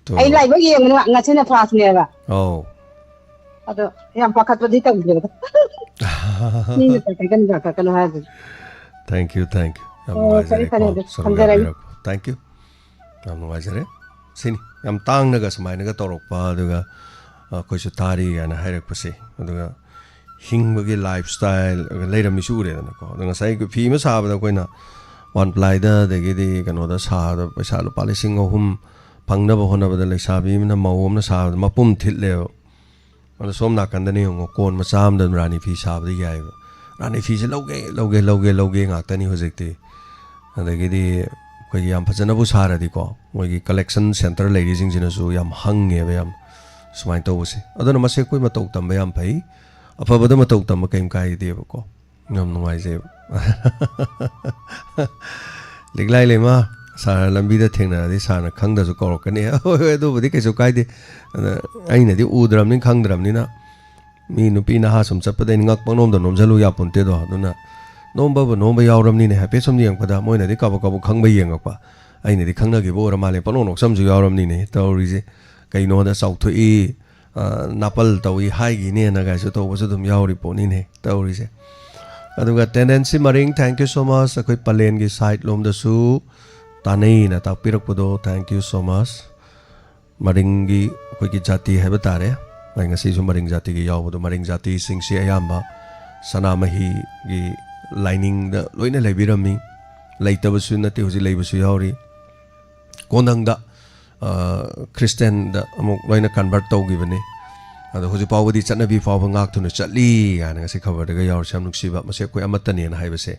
ꯇꯣ꯫ ꯑꯩ ꯂꯥꯏꯕꯛ ꯌꯦꯡꯕꯗ ꯉꯁꯤꯅ ꯐꯥꯔꯁꯅꯦꯕ꯫ ꯑꯧ꯫ ꯑꯗꯣ ꯌꯥꯝ ꯄꯥꯈꯠꯄꯗꯤ ꯇꯧꯗ꯭ꯔꯦꯗ꯫ ꯃꯤꯅ ꯄꯥꯈꯠꯀꯅꯨ, ꯄꯥꯈꯠꯀꯅꯨ ꯍꯥꯏꯕꯗꯨꯗꯤ꯫ Thank you, thank you꯫ ꯌꯥꯝ ꯑꯣ, ꯐꯔꯦ, ꯅꯨꯡꯉꯥꯏꯖꯔꯦꯀꯣ, ꯐꯔꯦ, ꯑꯗꯨ ꯁꯔꯨꯛ ꯊꯝꯖꯔꯒꯦ꯫ ꯌꯥꯕꯤꯔꯛꯄ꯫ Thank you꯫ ꯌꯥꯝ ꯅꯨꯡꯉꯥꯏꯖꯔꯦ꯫ ꯁꯤꯅꯤ, ꯌꯥꯝ ꯇꯥꯡꯅꯒ ꯁꯨꯃꯥꯏꯅꯒ ꯇꯧꯔꯛꯄ, ꯑꯗꯨꯒ ꯑꯩꯈꯣꯏꯁꯨ ꯇꯥꯔꯤ ꯀꯥꯏꯅ ꯍꯥꯏꯔꯛꯄꯁꯦ꯫ ꯑꯗꯨꯒ ꯍꯤꯡꯕꯒꯤ lifestyle ꯂꯩꯔꯝꯃꯤꯁꯨ ꯎꯔꯦꯗꯅꯀꯣ꯫ ꯑꯗꯣ ꯉꯁꯥꯏꯒꯤ ꯐꯤ ꯑꯃ ꯁꯥꯕꯗ ꯑꯩꯈꯣꯏꯅ ꯋꯥꯟ ꯄ꯭ꯂꯥꯏꯗ, ꯑꯗꯒꯤꯗꯤ ꯀꯩꯅꯣꯗ ꯁꯥꯕꯗ ꯄꯩꯁꯥ ꯂꯨꯄꯥ ꯂꯤꯁꯤꯡ ꯑꯍꯨꯝ ꯐꯪꯅꯕ ꯍꯣꯠꯅꯕꯗ ꯂꯩꯁꯥꯕꯤ ꯑꯃꯅ ꯃꯧ ꯑꯃꯅ ꯁꯥꯕꯗ ꯃꯄꯨꯝ ꯊꯤꯠꯂꯦꯕ꯫ ꯑꯗꯣ ꯁꯣꯝ ꯅꯥꯀꯟꯗꯅ ꯌꯦꯡꯉꯣ, ꯀꯣꯟ ꯃꯆꯥ ꯑꯃꯗ ꯑꯗꯨꯝ ꯔꯥꯅꯤ ꯐꯤ ꯁꯥꯕꯗ ꯌꯥꯏꯑꯕ꯫ ꯔꯥꯅꯤ ꯐꯤꯁꯦ ꯂꯧꯒꯦ, ꯂꯧꯒꯦ, ꯂꯧꯒꯦ, ꯂꯧꯒꯦ ꯉꯥꯛꯇꯅꯤ ꯍꯧꯖꯤꯛꯇꯤ꯫ ꯑꯗꯒꯤꯗꯤ ꯑꯩꯈꯣꯏꯒꯤ ꯌꯥꯝ ꯐꯖꯅꯕꯨ ꯁꯥꯔꯗꯤꯀꯣ, ꯃꯣꯏꯒꯤ collection centre ꯂꯩꯔꯤꯁꯤꯡꯁꯤꯅꯁꯨ ꯌꯥꯝ ꯍꯪꯉꯦꯕ ꯌꯥꯝ, ꯁꯨꯃꯥꯏꯅ ꯇꯧꯕꯁꯦ꯫ ꯑꯗꯨꯅ ꯃꯁꯦ ꯑꯩꯈꯣꯏ ꯃꯇꯧ ꯇꯝꯕ ꯌꯥꯝ ꯐꯩ, ꯑꯐꯕꯗ ꯃꯇꯧ ꯇꯝꯕ ꯀꯩꯝ ꯀꯥꯏꯗꯦꯕꯀꯣ꯫ ꯌꯥꯝ ꯅꯨꯡꯉꯥꯏꯖꯩꯕ꯫ ꯂꯤꯛꯂꯥꯏ ꯂꯩꯃ, ꯁꯥꯔ ꯂꯝꯕꯤꯗ ꯊꯦꯡꯅꯔꯗꯤ ꯁꯥꯔꯅ ꯈꯪꯗꯁꯨ ꯀꯧꯔꯛꯀꯅꯤ꯫ ꯍꯣꯏ, ꯍꯣꯏ, ꯑꯗꯨꯕꯨꯗꯤ ꯀꯩꯁꯨ ꯀꯥꯏꯗꯦ꯫ ꯑꯗ ꯑꯩꯅꯗꯤ ꯎꯗ꯭ꯔꯕꯅꯤꯅ ꯈꯪꯗ꯭ꯔꯕꯅꯤꯅ, ꯃꯤ ꯅꯨꯄꯤ ꯅꯍꯥ ꯁꯨꯝ ꯆꯠꯄꯗ ꯑꯩꯅ ꯉꯛ ꯄꯪꯅꯣꯝꯗ ꯅꯣꯝꯁꯤꯜꯂꯨ ꯌꯥꯄꯣꯟꯇꯦꯗꯣ꯫ ꯑꯗꯨꯅ ꯅꯣꯝꯕꯕꯨ ꯅꯣꯝꯕ ꯌꯥꯎꯔꯕꯅꯤꯅꯦ, ꯍꯥꯏꯐꯦꯠ ꯁꯨꯝ ꯌꯦꯡꯉꯛꯄꯗ ꯃꯣꯏꯅꯗꯤ ꯀꯕꯛ ꯀꯕꯛ ꯈꯪꯕ ꯌꯦꯡꯉꯛꯄ, ꯑꯩꯅꯗꯤ ꯈꯪꯅꯈꯤꯕ ꯑꯣꯏꯔ ꯃꯥꯜꯂꯦ, ꯄꯪꯅꯣꯝ ꯅꯣꯛꯁꯝꯁꯨ ꯌꯥꯎꯔꯕꯅꯤꯅꯦ ꯇꯧꯔꯤꯁꯦ꯫ ꯀꯩꯅꯣꯗ ꯆꯥꯎꯊꯣꯛꯏ, ꯑ, ꯅꯥꯄꯜ ꯇꯧꯏ ꯍꯥꯏꯈꯤꯅꯦꯅ ꯀꯥꯏꯁꯨ ꯇꯧꯕꯁꯨ ꯑꯗꯨꯝ ꯌꯥꯎꯔꯤ ꯄꯣꯠꯅꯤꯅꯦ ꯇꯧꯔꯤꯁꯦ꯫ ꯑꯗꯨꯒ Tendency ꯃꯔꯤꯡ, thank you so much, ꯑꯩꯈꯣꯏ ꯄꯂꯦꯟꯒꯤ side ꯂꯣꯝꯗꯁꯨ ꯇꯥꯟꯅꯩꯅ ꯇꯥꯛꯄꯤꯔꯛꯄꯗꯣ, thank you so much꯫ ꯃꯔꯤꯡꯒꯤ ꯑꯩꯈꯣꯏꯒꯤ ꯖꯥꯇꯤ ꯍꯥꯏꯕ ꯇꯥꯔꯦ, ꯑꯩ ꯉꯁꯤꯁꯨ ꯃꯔꯤꯡ ꯖꯥꯇꯤꯒꯤ ꯌꯥꯎꯕꯗꯣ, ꯃꯔꯤꯡ ꯖꯥꯇꯤꯁꯤꯡꯁꯤ ꯑꯌꯥꯝꯕ ꯁꯅꯥꯃꯍꯤꯒꯤ ꯂꯥꯏꯅꯤꯡꯗ ꯂꯣꯏꯅ ꯂꯩꯕꯤꯔꯝꯃꯤ꯫ ꯂꯩꯇꯕꯁꯨ ꯅꯠꯇꯦ, ꯍꯧꯖꯤꯛ ꯂꯩꯕꯁꯨ ꯌꯥꯎꯔꯤ꯫ ꯀꯣꯟꯊꯪꯗ, ꯑ, ꯈ꯭ꯔꯤꯁꯇꯦꯟꯗ ꯑꯃꯨꯛ ꯂꯣꯏꯅ convert ꯇꯧꯈꯤꯕꯅꯤ꯫ ꯑꯗꯣ ꯍꯧꯖꯤꯛ ꯐꯥꯎꯕꯗꯤ ꯆꯠꯅꯕꯤ ꯐꯥꯎꯕ ꯉꯥꯛꯇꯨꯅ ꯆꯠꯂꯤ ꯍꯥꯏꯅ ꯉꯁꯤ ꯈꯕꯔꯗꯒ ꯌꯥꯎꯔꯤꯁꯦ ꯌꯥꯝ ꯅꯨꯡꯁꯤꯕ꯫ ꯃꯁꯤ ꯑꯩꯈꯣꯏ ꯑꯃꯠꯇꯅꯦꯅ ꯍꯥꯏꯕꯁꯦ,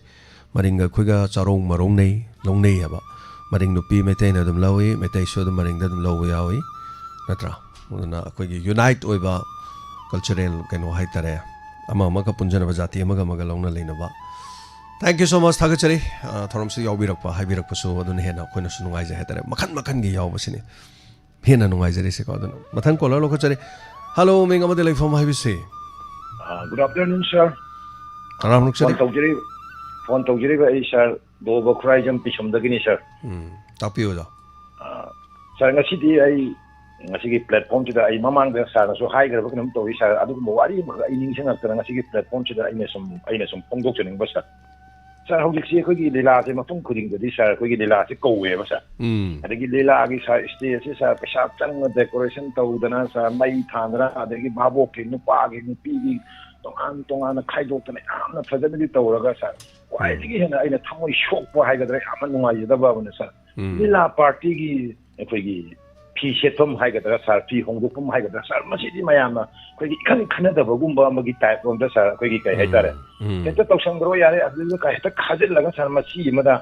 ꯃꯔꯤꯡꯒ ꯑꯩꯈꯣꯏꯒ ꯆꯥꯔꯣꯡ ꯃꯔꯣꯡꯅꯩ, ꯂꯧꯅꯩ ꯍꯥꯏꯕ꯫ ꯃꯔꯤꯡ ꯅꯨꯄꯤ ꯃꯩꯇꯩꯅ ꯑꯗꯨꯝ ꯂꯧꯏ, ꯃꯩꯇꯩꯁꯨ ꯑꯗꯨꯝ ꯃꯔꯤꯡꯗ ꯑꯗꯨꯝ ꯂꯧꯕ ꯌꯥꯎꯏ, ꯅꯠꯇ꯭ꯔꯥ? ꯑꯗꯨꯅ ꯑꯩꯈꯣꯏꯒꯤ unite ꯑꯣꯏꯕ cultural ꯀꯩꯅꯣ ꯍꯥꯏꯇꯥꯔꯦ, ꯑꯃ ꯑꯃꯒ ꯄꯨꯟꯖꯅꯕ, ꯖꯥꯇꯤ ꯑꯃꯒ ꯑꯃꯒ ꯂꯧꯅ ꯂꯩꯅꯕ꯫ Thank you so much, ꯊꯥꯒꯠꯆꯔꯤ꯫ ꯑ, ꯊꯧꯔꯝꯁꯤ ꯌꯥꯎꯕꯤꯔꯛꯄ, ꯍꯥꯏꯕꯤꯔꯛꯄꯁꯨ ꯑꯗꯨꯅ ꯍꯦꯟꯅ ꯑꯩꯈꯣꯏꯅꯁꯨ ꯅꯨꯡꯉꯥꯏꯖꯩ ꯍꯥꯏꯇꯥꯔꯦ꯫ ꯃꯈꯟ ꯃꯈꯟꯒꯤ ꯌꯥꯎꯕꯁꯤꯅꯤ ꯍꯦꯟꯅ ꯅꯨꯡꯉꯥꯏꯖꯔꯤꯁꯦꯀꯣ꯫ ꯑꯗꯨꯅ ꯃꯊꯪ caller ꯂꯧꯈꯠꯆꯔꯤ꯫ Hello, ꯃꯤꯡ ꯑꯃꯗꯤ ꯂꯩꯐꯝ ꯍꯥꯏꯕꯤꯁꯤ꯫ ꯑ, good afternoon, sir. ꯇꯔꯥꯝꯅ ꯅꯣꯛꯆꯔꯤ꯫ ꯐꯣꯟ ꯇꯧꯖꯔꯤꯕ, ꯐꯣꯟ ꯇꯧꯖꯔꯤꯕ ꯑꯩ ꯁꯥꯔ ꯕꯣꯕ ꯈꯨꯔꯥꯏꯖꯝ ꯄꯤꯁꯨꯝꯗꯒꯤꯅꯤ, ꯁꯥꯔ꯫ ꯎꯝ, ꯇꯥꯛꯄꯤꯌꯨ ꯑꯣꯖꯥ꯫ ꯑ, ꯁꯥꯔ, ꯉꯁꯤꯗꯤ ꯑꯩ ꯉꯁꯤꯒꯤ platformꯁꯤꯗ ꯑꯩ ꯃꯃꯥꯡꯗ ꯁꯥꯔꯅꯁꯨ ꯍꯥꯏꯈ꯭ꯔꯕ ꯀꯩꯅꯣꯝ ꯇꯧꯏ, ꯁꯥꯔ꯫ ꯑꯗꯨꯒꯨꯝꯕ ꯋꯥꯔꯤ ꯑꯃꯈꯛ ꯑꯩ ꯅꯤꯡꯁꯤꯡꯉꯛꯇꯅ ꯉꯁꯤꯒꯤ platformꯁꯤꯗ ꯑꯩꯅ ꯁꯨꯝ, ꯑꯩꯅ ꯁꯨꯝ ꯐꯣꯡꯗꯣꯛꯆꯅꯤꯡꯕ, ꯁꯥꯔ꯫ ꯁꯥꯔ, ꯍꯧꯖꯤꯛꯁꯤ ꯑꯩꯈꯣꯏꯒꯤ ꯂꯤꯂꯥꯁꯦ ꯃꯐꯝ ꯈꯨꯗꯤꯡꯗꯗꯤ, ꯁꯥꯔ, ꯑꯩꯈꯣꯏꯒꯤ ꯂꯤꯂꯥꯁꯦ ꯀꯧꯋꯦꯕ, ꯁꯥꯔ꯫ ꯎꯝ, ꯑꯗꯒꯤ ꯂꯤꯂꯥꯒꯤ, ꯁꯥꯔ, stageꯁꯦ, ꯁꯥꯔ, ꯄꯩꯁꯥ ꯆꯪꯅ decoration ꯇꯧꯗꯅ, ꯁꯥꯔ, ꯃꯩ ꯊꯥꯟꯗꯅ, ꯑꯗꯒꯤ ꯚꯥꯕꯣꯛꯀꯤ, ꯅꯨꯄꯥꯒꯤ, ꯅꯨꯄꯤꯒꯤ ꯇꯣꯉꯥꯟ ꯇꯣꯉꯥꯟꯅ ꯈꯥꯏꯗꯣꯛꯇꯅ ꯌꯥꯝꯅ ꯐꯖꯅꯗꯤ ꯇꯧꯔꯒ, ꯁꯥꯔ, ꯈ꯭ꯋꯥꯏꯗꯒꯤ ꯍꯦꯟꯅ ꯑꯩꯅ ꯊꯃꯣꯏ ꯁꯣꯛꯄ ꯍꯥꯏꯒꯗ꯭ꯔꯥ, ꯌꯥꯝꯅ ꯅꯨꯡꯉꯥꯏꯖꯗꯕ ꯑꯃꯅ, ꯁꯥꯔ, ꯎꯝ, ꯂꯤꯂꯥ partyꯒꯤ ꯑꯩꯈꯣꯏꯒꯤ ꯐꯤ ꯁꯦꯠꯐꯝ ꯍꯥꯏꯒꯗ꯭ꯔꯥ ꯁꯥꯔ, ꯐꯤ ꯍꯣꯡꯗꯣꯛꯐꯝ ꯍꯥꯏꯒꯗ꯭ꯔꯥ ꯁꯥꯔ, ꯃꯁꯤꯗꯤ ꯃꯌꯥꯝꯅ ꯑꯩꯈꯣꯏꯒꯤ ꯏꯈꯟ ꯈꯟꯅꯗꯕꯒꯨꯝꯕ ꯑꯃꯒꯤ ꯇꯥꯏꯞ ꯑꯃꯗ ꯁꯥꯔ, ꯑꯩꯈꯣꯏꯒꯤ ꯀꯩ ꯍꯥꯏꯇꯥꯔꯦ, ꯎꯝ. ꯍꯦꯛꯇ ꯇꯧꯁꯟꯈ꯭ꯔꯣ ꯌꯥꯔꯦ, ꯑꯗꯨꯗ ꯀꯥꯏ ꯍꯦꯛꯇ ꯈꯥꯖꯤꯜꯂꯒ ꯁꯥꯔ, ꯃꯁꯤ ꯑꯃꯗ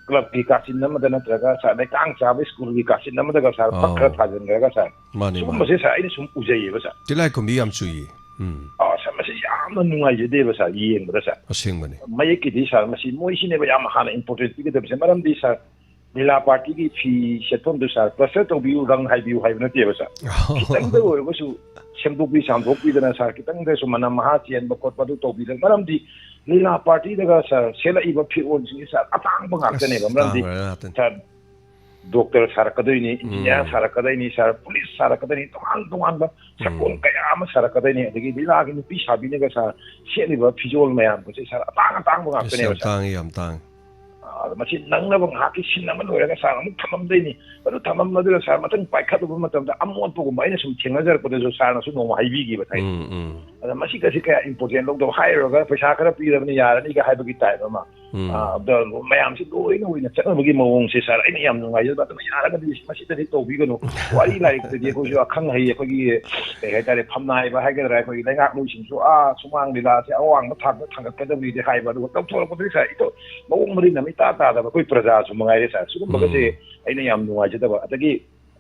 ꯀ꯭ꯂꯕꯀꯤ ꯀꯥꯆꯤꯟ ꯑꯃꯗ ꯅꯠꯇ꯭ꯔꯒ ꯁꯥꯔ, ꯂꯩꯇꯥꯡ ꯆꯥꯕ ꯁ꯭ꯀꯨꯜꯒꯤ ꯀꯥꯆꯤꯟ ꯑꯃꯗꯒ ꯁꯥꯔ, ꯐꯛ ꯑꯣ. ꯈꯔ ꯊꯥꯖꯤꯟꯈ꯭ꯔꯒ ꯁꯥꯔ, ꯃꯥꯅꯦ, ꯃꯥꯅꯦ. ꯁꯤꯒꯨꯝꯕꯁꯦ ꯁꯥꯔ, ꯑꯩꯅ ꯁꯨꯝ ꯎꯖꯩꯌꯦꯕ ꯁꯥꯔ꯫ ꯇꯤꯜꯂꯥꯏꯈꯨꯝꯕꯤ ꯌꯥꯝ ꯆꯨꯏꯌꯦ. ꯎꯝ. ꯑꯥ, ꯁꯥꯔ, ꯃꯁꯤ ꯌꯥꯝꯅ ꯅꯨꯡꯉꯥꯏꯖꯗꯦꯕ ꯁꯥꯔ, ꯌꯦꯡꯕꯗ ꯁꯥꯔ꯫ ꯑꯁꯦꯡꯕꯅꯤ. ꯃꯌꯦꯛꯀꯤꯗꯤ ꯁꯥꯔ, ꯃꯁꯤ ꯃꯣꯏꯁꯤꯅꯦꯕ ꯌꯥꯝ ꯍꯥꯟꯅ ꯏꯝꯄꯣꯔꯇꯦꯟ ꯄꯤꯒꯗꯕꯁꯦ, ꯃꯔꯝꯗꯤ ꯁꯥꯔ, ꯂꯤꯂꯥ ꯄꯥꯔꯇꯤꯒꯤ ꯐꯤ ꯁꯦꯠꯐꯝꯗꯨ ꯁꯥꯔ, ꯄ꯭ꯂꯁꯇꯔ ꯇꯧꯕꯤꯌꯨ, ꯔꯪ ꯍꯥꯏꯕꯤꯌꯨ ꯍꯥꯏꯕ ꯅꯠꯇꯦꯕ ꯁꯥꯔ꯫ ꯈꯤꯇꯪꯗ ꯑꯣꯏꯔꯒꯁꯨ ꯁꯦꯝꯗꯣꯛꯄꯤ ꯆꯥꯝꯊꯣꯛꯄꯤꯗꯅ ꯁꯥꯔ, ꯈꯤꯇꯪꯗꯁꯨ ꯃꯅꯝ ꯃꯍꯥ ꯆꯦꯟꯕ ꯈꯣꯠꯄ ꯑꯗꯨ ꯇꯧꯕꯤꯗꯅ, ꯃꯔꯝꯗꯤ ꯂꯤꯂꯥ ꯄꯥꯔꯇꯤꯗꯒ ꯁꯥꯔ ꯁꯦꯠꯂꯛꯏꯕ ꯐꯤꯔꯣꯜꯁꯤꯡꯁꯤ ꯁꯥꯔ, ꯑꯇꯥꯡꯕ ꯉꯥꯛꯇꯅꯦꯕ꯫ ꯑꯁ, ꯃꯔꯝꯗꯤ ꯇꯥꯡꯕ ꯉꯥꯛꯇꯅꯤ. ꯁꯥꯔ, ꯗꯣꯛꯇꯔ ꯁꯥꯔꯛꯀꯗꯣꯏꯅꯤ, ꯏꯟꯖꯤꯅꯤꯌꯥꯔ ꯎꯝ. ꯁꯥꯔꯛꯀꯗꯣꯏꯅꯤ ꯁꯥꯔ, ꯄꯨꯂꯤꯁ ꯁꯥꯔꯛꯀꯗꯣꯏꯅꯤ, ꯇꯣꯉꯥꯟ ꯇꯣꯉꯥꯟꯕ ꯁꯛꯀꯣꯟ ꯎꯝ. ꯀꯌꯥ ꯑꯃ ꯁꯥꯔꯛꯀꯗꯣꯏꯅꯤ꯫ ꯑꯗꯒꯤ ꯂꯤꯂꯥꯒꯤ ꯅꯨꯄꯤ ꯁꯥꯕꯤꯅꯒ ꯁꯥꯔ ꯁꯦꯠꯂꯤꯕ ꯐꯤꯖꯣꯜ ꯃꯌꯥꯝꯒꯁꯦ ꯁꯥꯔ, ꯑꯇꯥꯡ ꯑꯇꯥꯡꯕ ꯑꯁ, ꯉꯥꯛꯇꯅꯦꯕ ꯌꯥꯝ ꯁꯥꯔ꯫ ꯇꯥꯡꯉꯤ, ꯌꯥꯝ ꯇꯥꯡꯉꯤ. ꯑꯥ, ꯃꯁꯤ ꯅꯪꯅꯕ ꯉꯥꯏꯍꯥꯛꯀꯤ ꯁꯤꯟ ꯑꯃ ꯂꯣꯏꯔꯒ ꯁꯥꯔ ꯑꯃꯨꯛ ꯊꯝꯃꯝꯗꯣꯏꯅꯤ꯫ ꯑꯗꯨ ꯊꯝꯃꯝꯕꯗꯨꯗ ꯁꯥꯔ ꯃꯊꯪ ꯄꯥꯏꯈꯠꯂꯨꯕ ꯃꯇꯝꯗ ꯑꯃꯣꯠꯄꯒꯨꯝꯕ ꯑꯩꯅ ꯁꯨꯝ ꯊꯦꯡꯅꯖꯔꯛꯄꯗꯁꯨ ꯁꯥꯔꯅꯁꯨ ꯅꯣꯡꯃ ꯍꯥꯏꯕꯤꯈꯤꯕ ꯊꯥꯏꯅ꯫ ꯎꯝ, ꯎꯝ. ꯑꯗ ꯃꯁꯤꯒꯁꯤ ꯀꯌꯥ ꯏꯝꯄꯣꯔꯇꯦꯟ ꯂꯧꯗꯕ, ꯍꯥꯏꯔꯨꯔꯒ ꯄꯩꯁꯥ ꯈꯔ ꯄꯤꯔꯕꯅꯤ ꯌꯥꯔꯅꯤꯒ ꯍꯥꯏꯕꯒꯤ ꯇꯥꯏꯞ ꯑꯃ꯫ ꯎꯝ. ꯑꯥ, ꯑꯗ ꯃꯌꯥꯝꯁꯤ ꯂꯣꯏꯅ ꯑꯣꯏꯅ ꯆꯠꯅꯕꯒꯤ ꯃꯑꯣꯡꯁꯦ ꯁꯥꯔ, ꯑꯩꯅ ꯌꯥꯝ ꯅꯨꯡꯉꯥꯏꯖꯕ꯫ ꯑꯗꯨꯅ ꯌꯥꯔꯒꯗꯤ ꯃꯁꯤꯗꯗꯤ ꯇꯧꯕꯤꯒꯅꯨ꯫ ꯋꯥꯔꯤ ꯂꯥꯏꯔꯤꯛꯇꯗꯤ ꯑꯩꯈꯣꯏꯁꯨ ꯑꯈꯪ ꯑꯍꯩ, ꯑꯩꯈꯣꯏꯒꯤ ꯀꯩ ꯍꯥꯏꯇꯥꯔꯦ, ꯐꯝꯅꯥꯏꯕ ꯍꯥꯏꯒꯗ꯭ꯔꯥ, ꯑꯩꯈꯣꯏꯒꯤ ꯂꯩꯉꯥꯛꯂꯣꯏꯁꯤꯡꯁꯨ ꯑꯥ ꯁꯨꯃꯥꯡ ꯂꯤꯂꯥꯁꯦ ꯑꯋꯥꯡꯕ ꯊꯥꯛꯇ ꯊꯥꯡꯒꯠꯀꯗꯕꯅꯤꯗꯤ ꯍꯥꯏꯕ, ꯑꯗꯨꯒ ꯇꯧꯊꯣꯔꯛꯄꯗꯗꯤ ꯁꯥꯔ, ꯏꯇꯣ-, ꯃꯑꯣꯡ ꯃꯔꯤꯟ ꯑꯃ ꯏꯇꯥ ꯇꯥꯗꯕ ꯑꯩꯈꯣꯏ ꯄ꯭ꯔꯖꯥꯁꯨ ꯃꯉꯥꯏꯔꯦ ꯁꯥꯔ꯫ ꯁꯤꯒꯨꯝꯕꯒꯁꯦ ꯎꯝ. ꯑꯩꯅ ꯌꯥꯝ ꯅꯨꯡꯉꯥꯏꯖꯗꯕ꯫ ꯑꯗꯒꯤ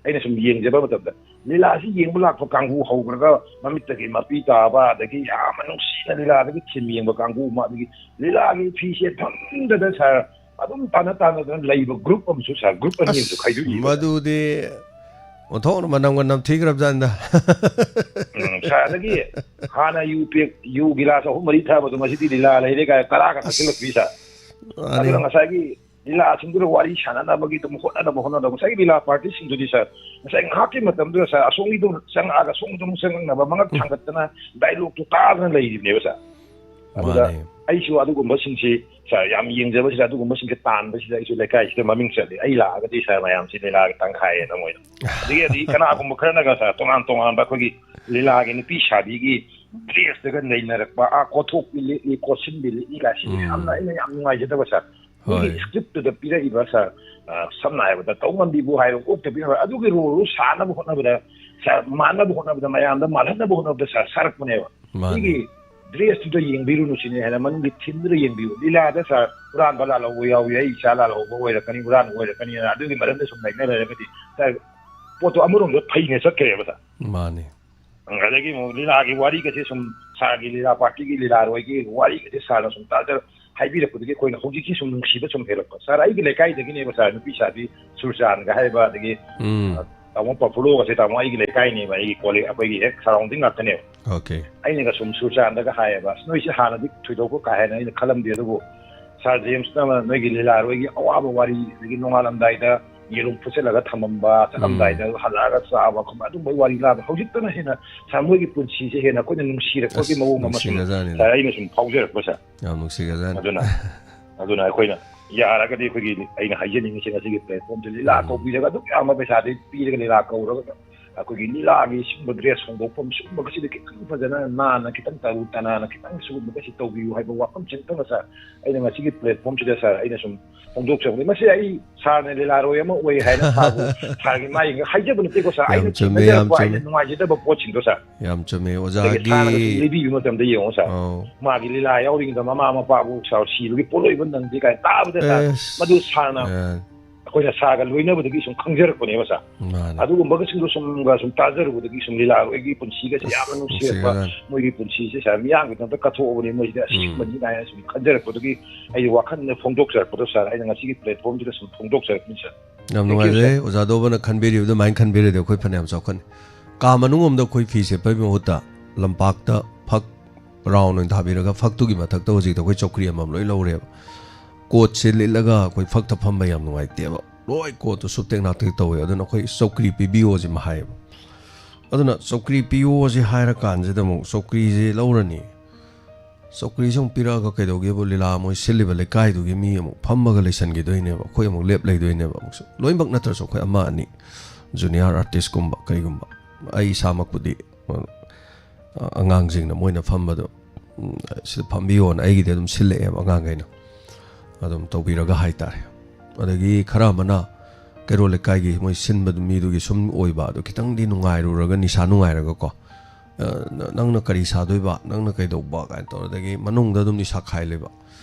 ꯑꯩꯅ ꯁꯨꯝ ꯌꯦꯡꯖꯕ ꯃꯇꯝꯗ ꯂꯤꯂꯥꯁꯤ ꯌꯦꯡꯕ ꯂꯥꯛꯄ ꯀꯥꯡꯕꯨ ꯍꯧꯈ꯭ꯔꯒ ꯃꯃꯤꯠꯇꯒꯤ ꯃꯄꯤ ꯇꯥꯕ, ꯑꯗꯒꯤ ꯌꯥꯝꯅ ꯅꯨꯡꯁꯤꯅ ꯂꯤꯂꯥꯗꯒꯤ ꯊꯤꯝ ꯌꯦꯡꯕ ꯀꯥꯡꯕꯨ ꯑꯃ, ꯑꯗꯒꯤ ꯂꯤꯂꯥꯒꯤ ꯐꯤꯁꯦ ꯐꯝꯗꯗ ꯁꯥꯔ ꯑꯗꯨꯝ ꯇꯥꯟꯅ ꯇꯥꯟꯅꯗꯅ ꯂꯩꯕ ꯒ꯭ꯔꯨꯞ ꯑꯃꯁꯨ ꯁꯥꯔ, ꯒ꯭ꯔꯨꯞ ꯑꯅꯤ ꯑꯃꯁꯨ ꯑꯁ, ꯈꯥꯏꯗꯣꯛꯏꯕ꯫ ꯃꯗꯨꯗꯤ ꯑꯣꯟꯊꯣꯛꯅ ꯃꯅꯝꯒ ꯅꯝꯊꯤꯈ꯭ꯔꯕꯖꯥꯠꯅꯤꯗ. ꯎꯝ, ꯁꯥꯔ, ꯑꯗꯒꯤ ꯍꯥꯟꯅ ꯌꯨ ꯄꯦꯛ, ꯌꯨ ꯒꯤꯂꯥꯁ ꯑꯍꯨꯝ ꯃꯔꯤ ꯊꯛꯑꯕꯗꯣ ꯉꯁꯤꯗꯤ ꯂꯤꯂꯥ ꯂꯩꯔꯦ ꯀꯥꯏ ꯇꯔꯥꯒ ꯊꯛꯆꯤꯜꯂꯛꯄꯤ ꯁꯥꯔ꯫ ꯃꯥꯅꯤ. ꯑꯗꯨꯅ ꯉꯁꯥꯏꯒꯤ ꯂꯤꯂꯥꯁꯤꯡꯗꯨꯗ ꯋꯥꯔꯤ ꯁꯥꯟꯅꯅꯕꯒꯤ ꯑꯗꯨꯝ ꯍꯣꯠꯅꯅꯕ ꯍꯣꯠꯅꯅꯕ ꯉꯁꯥꯏꯒꯤ ꯂꯤꯂꯥ ꯄꯥꯔꯇꯤꯁꯤꯡꯗꯨꯗꯤ ꯁꯥꯔ, ꯉꯁꯥꯏ ꯉꯥꯏꯍꯥꯛꯀꯤ ꯃꯇꯝꯗꯨꯗ ꯁꯥꯔ ꯑꯁꯣꯝꯒꯤꯗꯣ ꯆꯪꯉꯛꯑꯒ ꯁꯣꯝꯗ ꯑꯃꯨꯛ ꯆꯪꯉꯛꯅꯕ ꯃꯉꯛ ꯊꯥꯡꯒꯠꯇꯅ ꯗꯥꯏꯂꯣꯛꯇꯣ ꯇꯥꯗꯅ ꯂꯩꯔꯤꯕꯅꯦꯕ ꯁꯥꯔ꯫ ꯑꯗꯨꯗ ꯃꯥꯅꯤ. ꯑꯩꯁꯨ ꯑꯗꯨꯒꯨꯝꯕꯁꯤꯡꯁꯤ ꯁꯥꯔ ꯌꯥꯝ ꯌꯦꯡꯖꯕꯁꯤꯗ ꯑꯗꯨꯒꯨꯝꯕꯁꯤꯡꯁꯦ ꯇꯥꯟꯕꯁꯤꯗ ꯑꯩꯁꯨ ꯂꯩꯀꯥꯏꯁꯤꯗ ꯃꯃꯤꯡ ꯆꯠꯂꯤ꯫ ꯑꯩ ꯂꯥꯛꯑꯒꯗꯤ ꯁꯥꯔ ꯃꯌꯥꯝꯁꯤ ꯂꯤꯂꯥꯒꯤ ꯇꯪꯈꯥꯏ ꯍꯦꯟꯅ ꯃꯣꯏꯗ꯫ ꯑꯗꯒꯤ ꯑꯗꯒꯤ ꯀꯅꯥꯒꯨꯝꯕ ꯈꯔꯅꯒ ꯁꯥꯔ ꯇꯣꯉꯥꯟ ꯇꯣꯉꯥꯟꯕ ꯑꯩꯈꯣꯏꯒꯤ ꯂꯤꯂꯥꯒꯤ ꯅꯨꯄꯤ ꯁꯥꯕꯤꯒꯤ ꯗ꯭ꯔꯦꯁꯇꯒ ꯅꯩꯅꯔꯛꯄ, ꯑꯥ ꯀꯣꯠꯊꯣꯛꯄꯤ ꯂꯤꯠꯂꯤ, ꯀꯣꯠꯁꯤꯟꯕꯤ ꯂꯤꯠꯂꯤ ꯀꯥꯏꯁꯤ ꯎꯝ. ꯌꯥꯝꯅ ꯑꯩꯅ ꯌꯥꯝ ꯅꯨꯡꯉꯥꯏꯖꯗꯕ ꯁꯥꯔ꯫ ꯃꯣꯏꯒꯤ ꯍꯣꯏ꯫ ꯁ꯭ꯀ꯭ꯔꯤꯞꯇꯨꯗ ꯄꯤꯔꯛꯏꯕ ꯁꯥꯔ, ꯑ, ꯁꯝꯅ ꯍꯥꯏꯔꯕꯗ ꯇꯧ ꯉꯝꯕꯤꯕꯨ ꯍꯥꯏꯔꯣ, ꯀꯣꯛꯇ ꯄꯤꯔꯛꯑꯣ, ꯑꯗꯨꯒꯤ ꯔꯣꯜꯗꯨ ꯁꯥꯟꯅꯕ ꯍꯣꯠꯅꯕꯗ ꯁꯥꯔ, ꯃꯥꯟꯅꯕ ꯍꯣꯠꯅꯕꯗ, ꯃꯌꯥꯝꯗ ꯃꯥꯜꯍꯟꯅꯕ ꯍꯣꯠꯅꯕꯗ ꯁꯥꯔ ꯁꯥꯔꯛꯄꯅꯦꯕ꯫ ꯃꯥꯅꯤ꯫ ꯁꯤꯒꯤ ꯗ꯭ꯔꯦꯁꯇꯨꯗ ꯌꯦꯡꯕꯤꯔꯨꯅꯨ ꯁꯤꯅꯦ ꯍꯥꯏꯅ ꯃꯅꯨꯡꯒꯤ ꯊꯤꯝꯗꯨꯗ ꯌꯦꯡꯕꯤꯌꯨ꯫ ꯂꯤꯂꯥꯗ ꯁꯥꯔ ꯍꯨꯔꯥꯟꯕ ꯂꯥꯜꯍꯧꯕ ꯌꯥꯎꯏ, ꯑꯩ ꯏꯆꯥ ꯂꯥꯜꯍꯧꯕ ꯑꯣꯏꯔꯛꯀꯅꯤ, ꯍꯨꯔꯥꯟꯕ ꯑꯣꯏꯔꯛꯀꯅꯤꯅ ꯑꯗꯨꯒꯤ ꯃꯔꯝꯗ ꯁꯨꯝ ꯅꯩꯅ ꯂꯩꯔꯒꯗꯤ ꯁꯥꯔ ꯄꯣꯠꯇꯣ ꯑꯃꯔꯣꯝꯗ ꯐꯩꯅ ꯆꯠꯈ꯭ꯔꯦꯕ ꯁꯥꯔ꯫ ꯃꯥꯅꯤ꯫ ꯑꯗꯒꯤ ꯑꯃꯨꯛ ꯂꯤꯂꯥꯒꯤ ꯋꯥꯔꯤꯒꯁꯦ ꯁꯨꯝ ꯁꯥꯔꯒꯤ ꯂꯤꯂꯥ ꯄꯥꯔꯇꯤꯒꯤ ꯂꯤꯂꯥꯔꯣꯏꯒꯤ ꯋꯥꯔꯤꯒꯁꯦ ꯁꯥꯔꯅ ꯁꯨꯝ ꯇꯥꯖ ꯍꯥꯏꯕꯤꯔꯛꯄꯗꯒꯤ ꯑꯩꯈꯣꯏꯅ ꯍꯧꯖꯤꯛꯁꯤ ꯁꯨꯝ ꯅꯨꯡꯁꯤꯕ ꯁꯨꯝ ꯍꯦꯜꯂꯛꯄ꯫ ꯁꯥꯔ, ꯑꯩꯒꯤ ꯂꯩꯀꯥꯏꯗꯒꯤꯅꯦꯕ ꯁꯥꯔ, ꯅꯨꯄꯤ ꯁꯥꯕꯤ ꯁꯨꯔꯆꯥꯟꯒ ꯍꯥꯏꯕ, ꯑꯗꯒꯤ ꯎꯝ꯫ ꯇꯥꯃꯣ ꯄꯥꯐꯨꯂꯣꯒꯁꯦ ꯇꯥꯃꯣ ꯑꯩꯒꯤ ꯂꯩꯀꯥꯏꯅꯦꯕ, ꯑꯩꯒꯤ ꯀꯣꯂꯦꯖ ꯑꯩꯈꯣꯏꯒꯤ ꯍꯦꯛ ꯁꯔꯥꯎꯟꯗꯤꯡ ꯉꯥꯛꯇꯅꯦꯕ꯫ ꯑꯣꯀꯦ꯫ ꯑꯩꯅꯒ ꯁꯨꯝ ꯁꯨꯔꯆꯥꯟꯗꯒ ꯍꯥꯏꯌꯦꯕ, "ꯑꯁ, ꯅꯣꯏꯁꯦ ꯍꯥꯟꯅꯗꯤ ꯊꯣꯏꯗꯣꯛꯄ ꯀꯥ ꯍꯦꯟꯅ ꯑꯩꯅ ꯈꯜꯂꯝꯗꯦ, ꯑꯗꯨꯕꯨ ꯁꯥꯔ ꯖꯦꯝꯁꯅ ꯅꯣꯏꯒꯤ ꯂꯤꯂꯥꯔꯣꯏꯒꯤ ꯑꯋꯥꯕ ꯋꯥꯔꯤ, ꯑꯗꯒꯤ ꯅꯣꯡꯉꯥꯜꯂꯝꯗꯥꯏꯗ ꯌꯦꯔꯨꯝ ꯐꯨꯠꯆꯜꯂꯒ ꯊꯝꯃꯝꯕ, ꯆꯠꯂꯝꯗꯥꯏꯗ ꯍꯜꯂꯛꯑꯒ ꯆꯥꯕ ꯈꯣꯠꯄ ꯑꯗꯨꯝꯕꯒꯤ ꯋꯥꯔꯤ ꯂꯥꯕ, ꯍꯧꯖꯤꯛꯇꯅ ꯍꯦꯟꯅ ꯁꯥꯔ ꯃꯣꯏꯒꯤ ꯄꯨꯟꯁꯤꯁꯦ ꯍꯦꯟꯅ ꯑꯩꯈꯣꯏꯅ ꯅꯨꯡꯁꯤꯔꯛꯄꯒꯤ ꯑꯁ, ꯃꯑꯣꯡ ꯑꯃ ꯁꯨꯝ ꯅꯨꯡꯁꯤꯈ꯭ꯔꯖꯥꯠꯅꯤꯗ꯫ ꯁꯥꯔ ꯑꯩꯅ ꯁꯨꯝ ꯐꯥꯎꯖꯔꯛꯄ ꯁꯥꯔ꯫ ꯌꯥꯝ ꯅꯨꯡꯁꯤꯈ꯭ꯔꯖꯥꯠꯅꯤ꯫ ꯑꯗꯨꯅ ꯑꯗꯨꯅ ꯑꯩꯈꯣꯏꯅ ꯌꯥꯔꯒꯗꯤ ꯑꯩꯈꯣꯏꯒꯤ ꯑꯩꯅ ꯍꯥꯏꯖꯅꯤꯡꯉꯤꯁꯦ ꯉꯁꯤꯒꯤ ꯄ꯭ꯂꯦꯠꯐꯣꯝꯁꯦ ꯂꯤꯂꯥ ꯎꯝ꯫ ꯀꯧꯕꯤꯔꯒ ꯑꯗꯨꯛ ꯌꯥꯝꯕ ꯄꯩꯁꯥꯗꯤ ꯄꯤꯔꯒ ꯂꯤꯂꯥ ꯀꯧꯔꯒ ꯑꯩꯈꯣꯏꯒꯤ ꯂꯤꯂꯥꯒꯤ ꯁꯤꯒꯨꯝꯕ ꯗ꯭ꯔꯦꯁ ꯍꯣꯡꯗꯣꯛꯐꯝ ꯁꯤꯒꯨꯝꯕꯒꯁꯤꯗ ꯈꯤꯇꯪ ꯐꯖꯅ ꯅꯥꯟꯅ ꯈꯤꯇꯪ ꯇꯔꯨ ꯇꯅꯥꯟꯅ ꯈꯤꯇꯪ ꯁꯤꯒꯨꯝꯕꯒꯁꯤ ꯇꯧꯕꯤꯌꯨ ꯍꯥꯏꯕ ꯋꯥꯐꯝꯁꯤ ꯑꯃꯇꯪꯒ ꯁꯥꯔ ꯑꯩꯅ ꯉꯁꯤꯒꯤ ꯄ꯭ꯂꯦꯠꯐꯣꯝꯁꯤꯗ ꯁꯥꯔ ꯑꯩꯅ ꯁꯨꯝ ꯐꯣꯡꯗꯣꯛꯆꯕꯅꯤ꯫ ꯃꯁꯤ ꯑꯩ ꯁꯥꯔꯅ ꯂꯤꯂꯥꯔꯣꯏ ꯑꯃ ꯑꯣꯏ ꯍꯥꯏꯅ ꯁꯥꯔꯕꯨ ꯁꯥꯔꯒꯤ ꯃꯥꯏ ꯍꯥꯏꯖꯕ ꯅꯠꯇꯦꯀꯣ ꯁꯥꯔ꯫ ꯌꯥꯝ ꯑꯩꯅ ꯆꯨꯝꯃꯦ, ꯊꯦꯡꯅꯖꯔꯛꯄ ꯌꯥꯝ ꯑꯩꯅ ꯆꯨꯝꯃꯦ꯫ ꯅꯨꯡꯉꯥꯏꯖꯗꯕ ꯄꯣꯠꯁꯤꯡꯗꯣ ꯁꯥꯔ꯫ ꯌꯥꯝ ꯆꯨꯝꯃꯦ ꯑꯗꯒꯤ ꯑꯣꯖꯥꯒꯤ꯫ ꯁꯥꯔꯅꯒ ꯁꯨꯝ ꯂꯤꯕꯤꯕ ꯃꯇꯝꯗ ꯌꯦꯡꯉꯣ ꯁꯥꯔ꯫ ꯑꯧ꯫ ꯃꯥꯒꯤ ꯂꯤꯂꯥ ꯌꯥꯎꯔꯤꯉꯩꯗ ꯃꯃꯥ ꯃꯄꯥꯕꯨ ꯁꯥꯔ ꯁꯤꯕꯒꯤ ꯄꯣꯠꯂꯣꯏꯕ ꯅꯪꯗꯦ ꯀꯥꯏꯅ ꯇꯥꯕꯗ ꯁꯥꯔ ꯑꯦꯁ꯫ ꯃꯗꯨ ꯁꯥꯔꯅ ꯑꯦ, ꯑꯩꯈꯣꯏꯅ ꯁꯥꯔꯒ ꯂꯣꯏꯅꯕꯗꯒꯤ ꯁꯨꯝ ꯈꯪꯖꯔꯛꯄꯅꯦꯕ ꯁꯥꯔ꯫ ꯃꯥꯅꯦ꯫ ꯑꯗꯨꯒꯨꯝꯕꯒꯁꯤꯡꯗꯣ ꯁꯨꯝꯒ ꯁꯨꯝ ꯇꯥꯖꯔꯨꯕꯗꯒꯤ ꯁꯨꯝ ꯂꯤꯂꯥꯔꯣꯏꯒꯤ ꯄꯨꯟꯁꯤꯒꯁꯦ ꯑꯁ, ꯌꯥꯝꯅ ꯅꯨꯡꯁꯤꯔꯛꯄ, ꯅꯨꯡꯁꯤꯈ꯭ꯔꯖꯥꯠꯅꯤ꯫ ꯃꯣꯏꯒꯤ ꯄꯨꯟꯁꯤꯁꯦ ꯁꯥꯔ ꯃꯤꯌꯥꯝꯒꯤꯗꯃꯛꯇ ꯀꯠꯊꯣꯛꯑꯕꯅꯤ ꯃꯣꯏꯁꯤꯗꯤ ꯑꯁꯤꯒꯨꯝꯕꯅꯤ ꯀꯥꯏꯅ ꯁꯨꯝ ꯈꯟꯖꯔꯛꯄꯗꯒꯤ ꯑꯩꯒꯤ ꯋꯥꯈꯜꯗ ꯐꯣꯡꯗꯣꯛꯆꯔꯛꯄꯗꯣ ꯁꯥꯔ ꯑꯩꯅ ꯉꯁꯤꯒꯤ ꯄ꯭ꯂꯦꯠꯐꯣꯝꯁꯤꯗ ꯁꯨꯝ ꯐꯣꯡꯗꯣꯛꯆꯔꯛꯄꯅꯤ ꯁꯥꯔ꯫ ꯌꯥꯝ Thank you, ꯅꯨꯡꯉꯥꯏꯖꯔꯦ sir. ꯑꯣꯖꯥ ꯗꯣꯕꯅ ꯈꯟꯕꯤꯔꯤꯕ ꯑꯗꯨꯃꯥꯏꯅ ꯈꯟꯕꯤꯔꯗꯤ ꯑꯩꯈꯣꯏ ꯐꯅꯌꯥꯝ ꯆꯥꯎꯈꯠꯅꯤ꯫ ꯀꯥ ꯃꯅꯨꯡ ꯑꯃꯗ ꯑꯩꯈꯣꯏ ꯐꯤ ꯁꯦꯠꯄꯒꯤ ꯃꯍꯨꯠꯇ ꯂꯝꯄꯥꯛꯇ ꯐꯛ ꯔꯥꯎꯟ ꯑꯣꯏꯅ ꯊꯥꯕꯤꯔꯒ ꯐꯛꯇꯨꯒꯤ ꯃꯊꯛꯇ ꯍꯧꯖꯤꯛꯇꯤ ꯑꯩꯈꯣꯏ ꯆꯧꯀ꯭ꯔꯤ ꯑꯃꯃꯝ ꯂꯣꯏ ꯂꯧꯔꯦꯕ꯫ ꯀꯣꯠꯁꯦ ꯂꯤꯠꯂꯒ ꯑꯩꯈꯣꯏ ꯐꯛꯇ ꯐꯝꯕ ꯌꯥꯝ ꯅꯨꯡꯉꯥꯏꯇꯦꯕ꯫ ꯂꯣꯏ ꯀꯣꯠꯇꯨ ꯁꯨꯞꯇꯦꯛ ꯅꯥꯇꯦꯛ ꯇꯧꯋꯦ꯫ ꯑꯗꯨꯅ ꯑꯩꯈꯣꯏ ꯆꯧꯀ꯭ꯔꯤ ꯄꯤꯕꯤꯌꯣꯁꯤꯃ ꯍꯥꯏꯌꯦꯕ꯫ ꯑꯗꯨꯅ ꯆꯧꯀ꯭ꯔꯤ ꯄꯤꯌꯣꯁꯤ ꯍꯥꯏꯔꯀꯥꯟꯁꯤꯗ ꯑꯃꯨꯛ ꯆꯧꯀ꯭ꯔꯤꯁꯦ ꯂꯧꯔꯅꯤ꯫ ꯆꯧꯀ꯭ꯔꯤꯁꯦ ꯑꯃꯨꯛ ꯄꯤꯔꯛꯑꯒ ꯀꯩꯗꯧꯒꯦꯕꯨ ꯂꯤꯂꯥ ꯃꯣꯏ ꯁꯤꯜꯂꯤꯕ ꯂꯩꯀꯥꯏꯗꯨꯒꯤ ꯃꯤ ꯑꯃꯨꯛ ꯐꯝꯃꯒ ꯂꯩꯁꯟꯈꯤꯗꯣꯏꯅꯦꯕ꯫ ꯑꯩꯈꯣꯏ ꯑꯃꯨꯛ ꯂꯦꯞ ꯂꯩꯗꯣꯏꯅꯦꯕ꯫ ꯑꯃꯨꯛꯁꯨ ꯂꯣꯏꯅꯃꯛ ꯅꯠꯇ꯭ꯔꯁꯨ ꯑꯩꯈꯣꯏ ꯑꯃ ꯑꯅꯤ ꯖꯨꯅꯤꯌꯔ ꯑꯥꯔꯇꯤꯁꯀꯨꯝꯕ ꯀꯩꯒꯨꯝꯕ꯫ ꯑꯩ ꯏꯁꯥꯃꯛꯄꯨꯗꯤ, ꯑ, ꯑꯉꯥꯡꯁꯤꯡꯅ ꯃꯣꯏꯅ ꯐꯝꯕꯗꯣ, ꯎꯝ, ꯁꯤꯗ ꯐꯝꯕꯤꯌꯣꯅ ꯑꯩꯒꯤꯗꯤ ꯑꯗꯨꯝ ꯁꯤꯜꯂꯛꯑꯦꯕ ꯑꯉꯥꯡꯈꯩꯅ꯫ ꯑꯗꯨꯝ ꯇꯧꯕꯤꯔꯒ ꯍꯥꯏꯇꯥꯔꯦ꯫ ꯑꯗꯒꯤ ꯈꯔ ꯑꯃꯅ ꯀꯩꯔꯣꯜ ꯂꯩꯀꯥꯏꯒꯤ ꯃꯣꯏ ꯁꯤꯟꯕ ꯃꯤꯗꯨꯒꯤ ꯁꯨꯝ ꯑꯣꯏꯕ, ꯑꯗꯨ ꯈꯤꯇꯪꯗꯤ ꯅꯨꯡꯉꯥꯏꯔꯨꯔꯒ, ꯅꯤꯁꯥ ꯅꯨꯡꯉꯥꯏꯔꯒꯀꯣ, "ꯑ, ꯅ-, ꯅꯪꯅ ꯀꯔꯤ ꯁꯥꯗꯣꯏꯕ, ꯅꯪꯅ ꯀꯩꯗꯧꯕ?" ꯀꯥꯏꯅ ꯇꯧꯔꯗꯒꯤ ꯃꯅꯨꯡꯗ ꯑꯗꯨꯝ ꯅꯤꯁꯥ ꯈꯥꯏ ꯂꯩꯕ꯫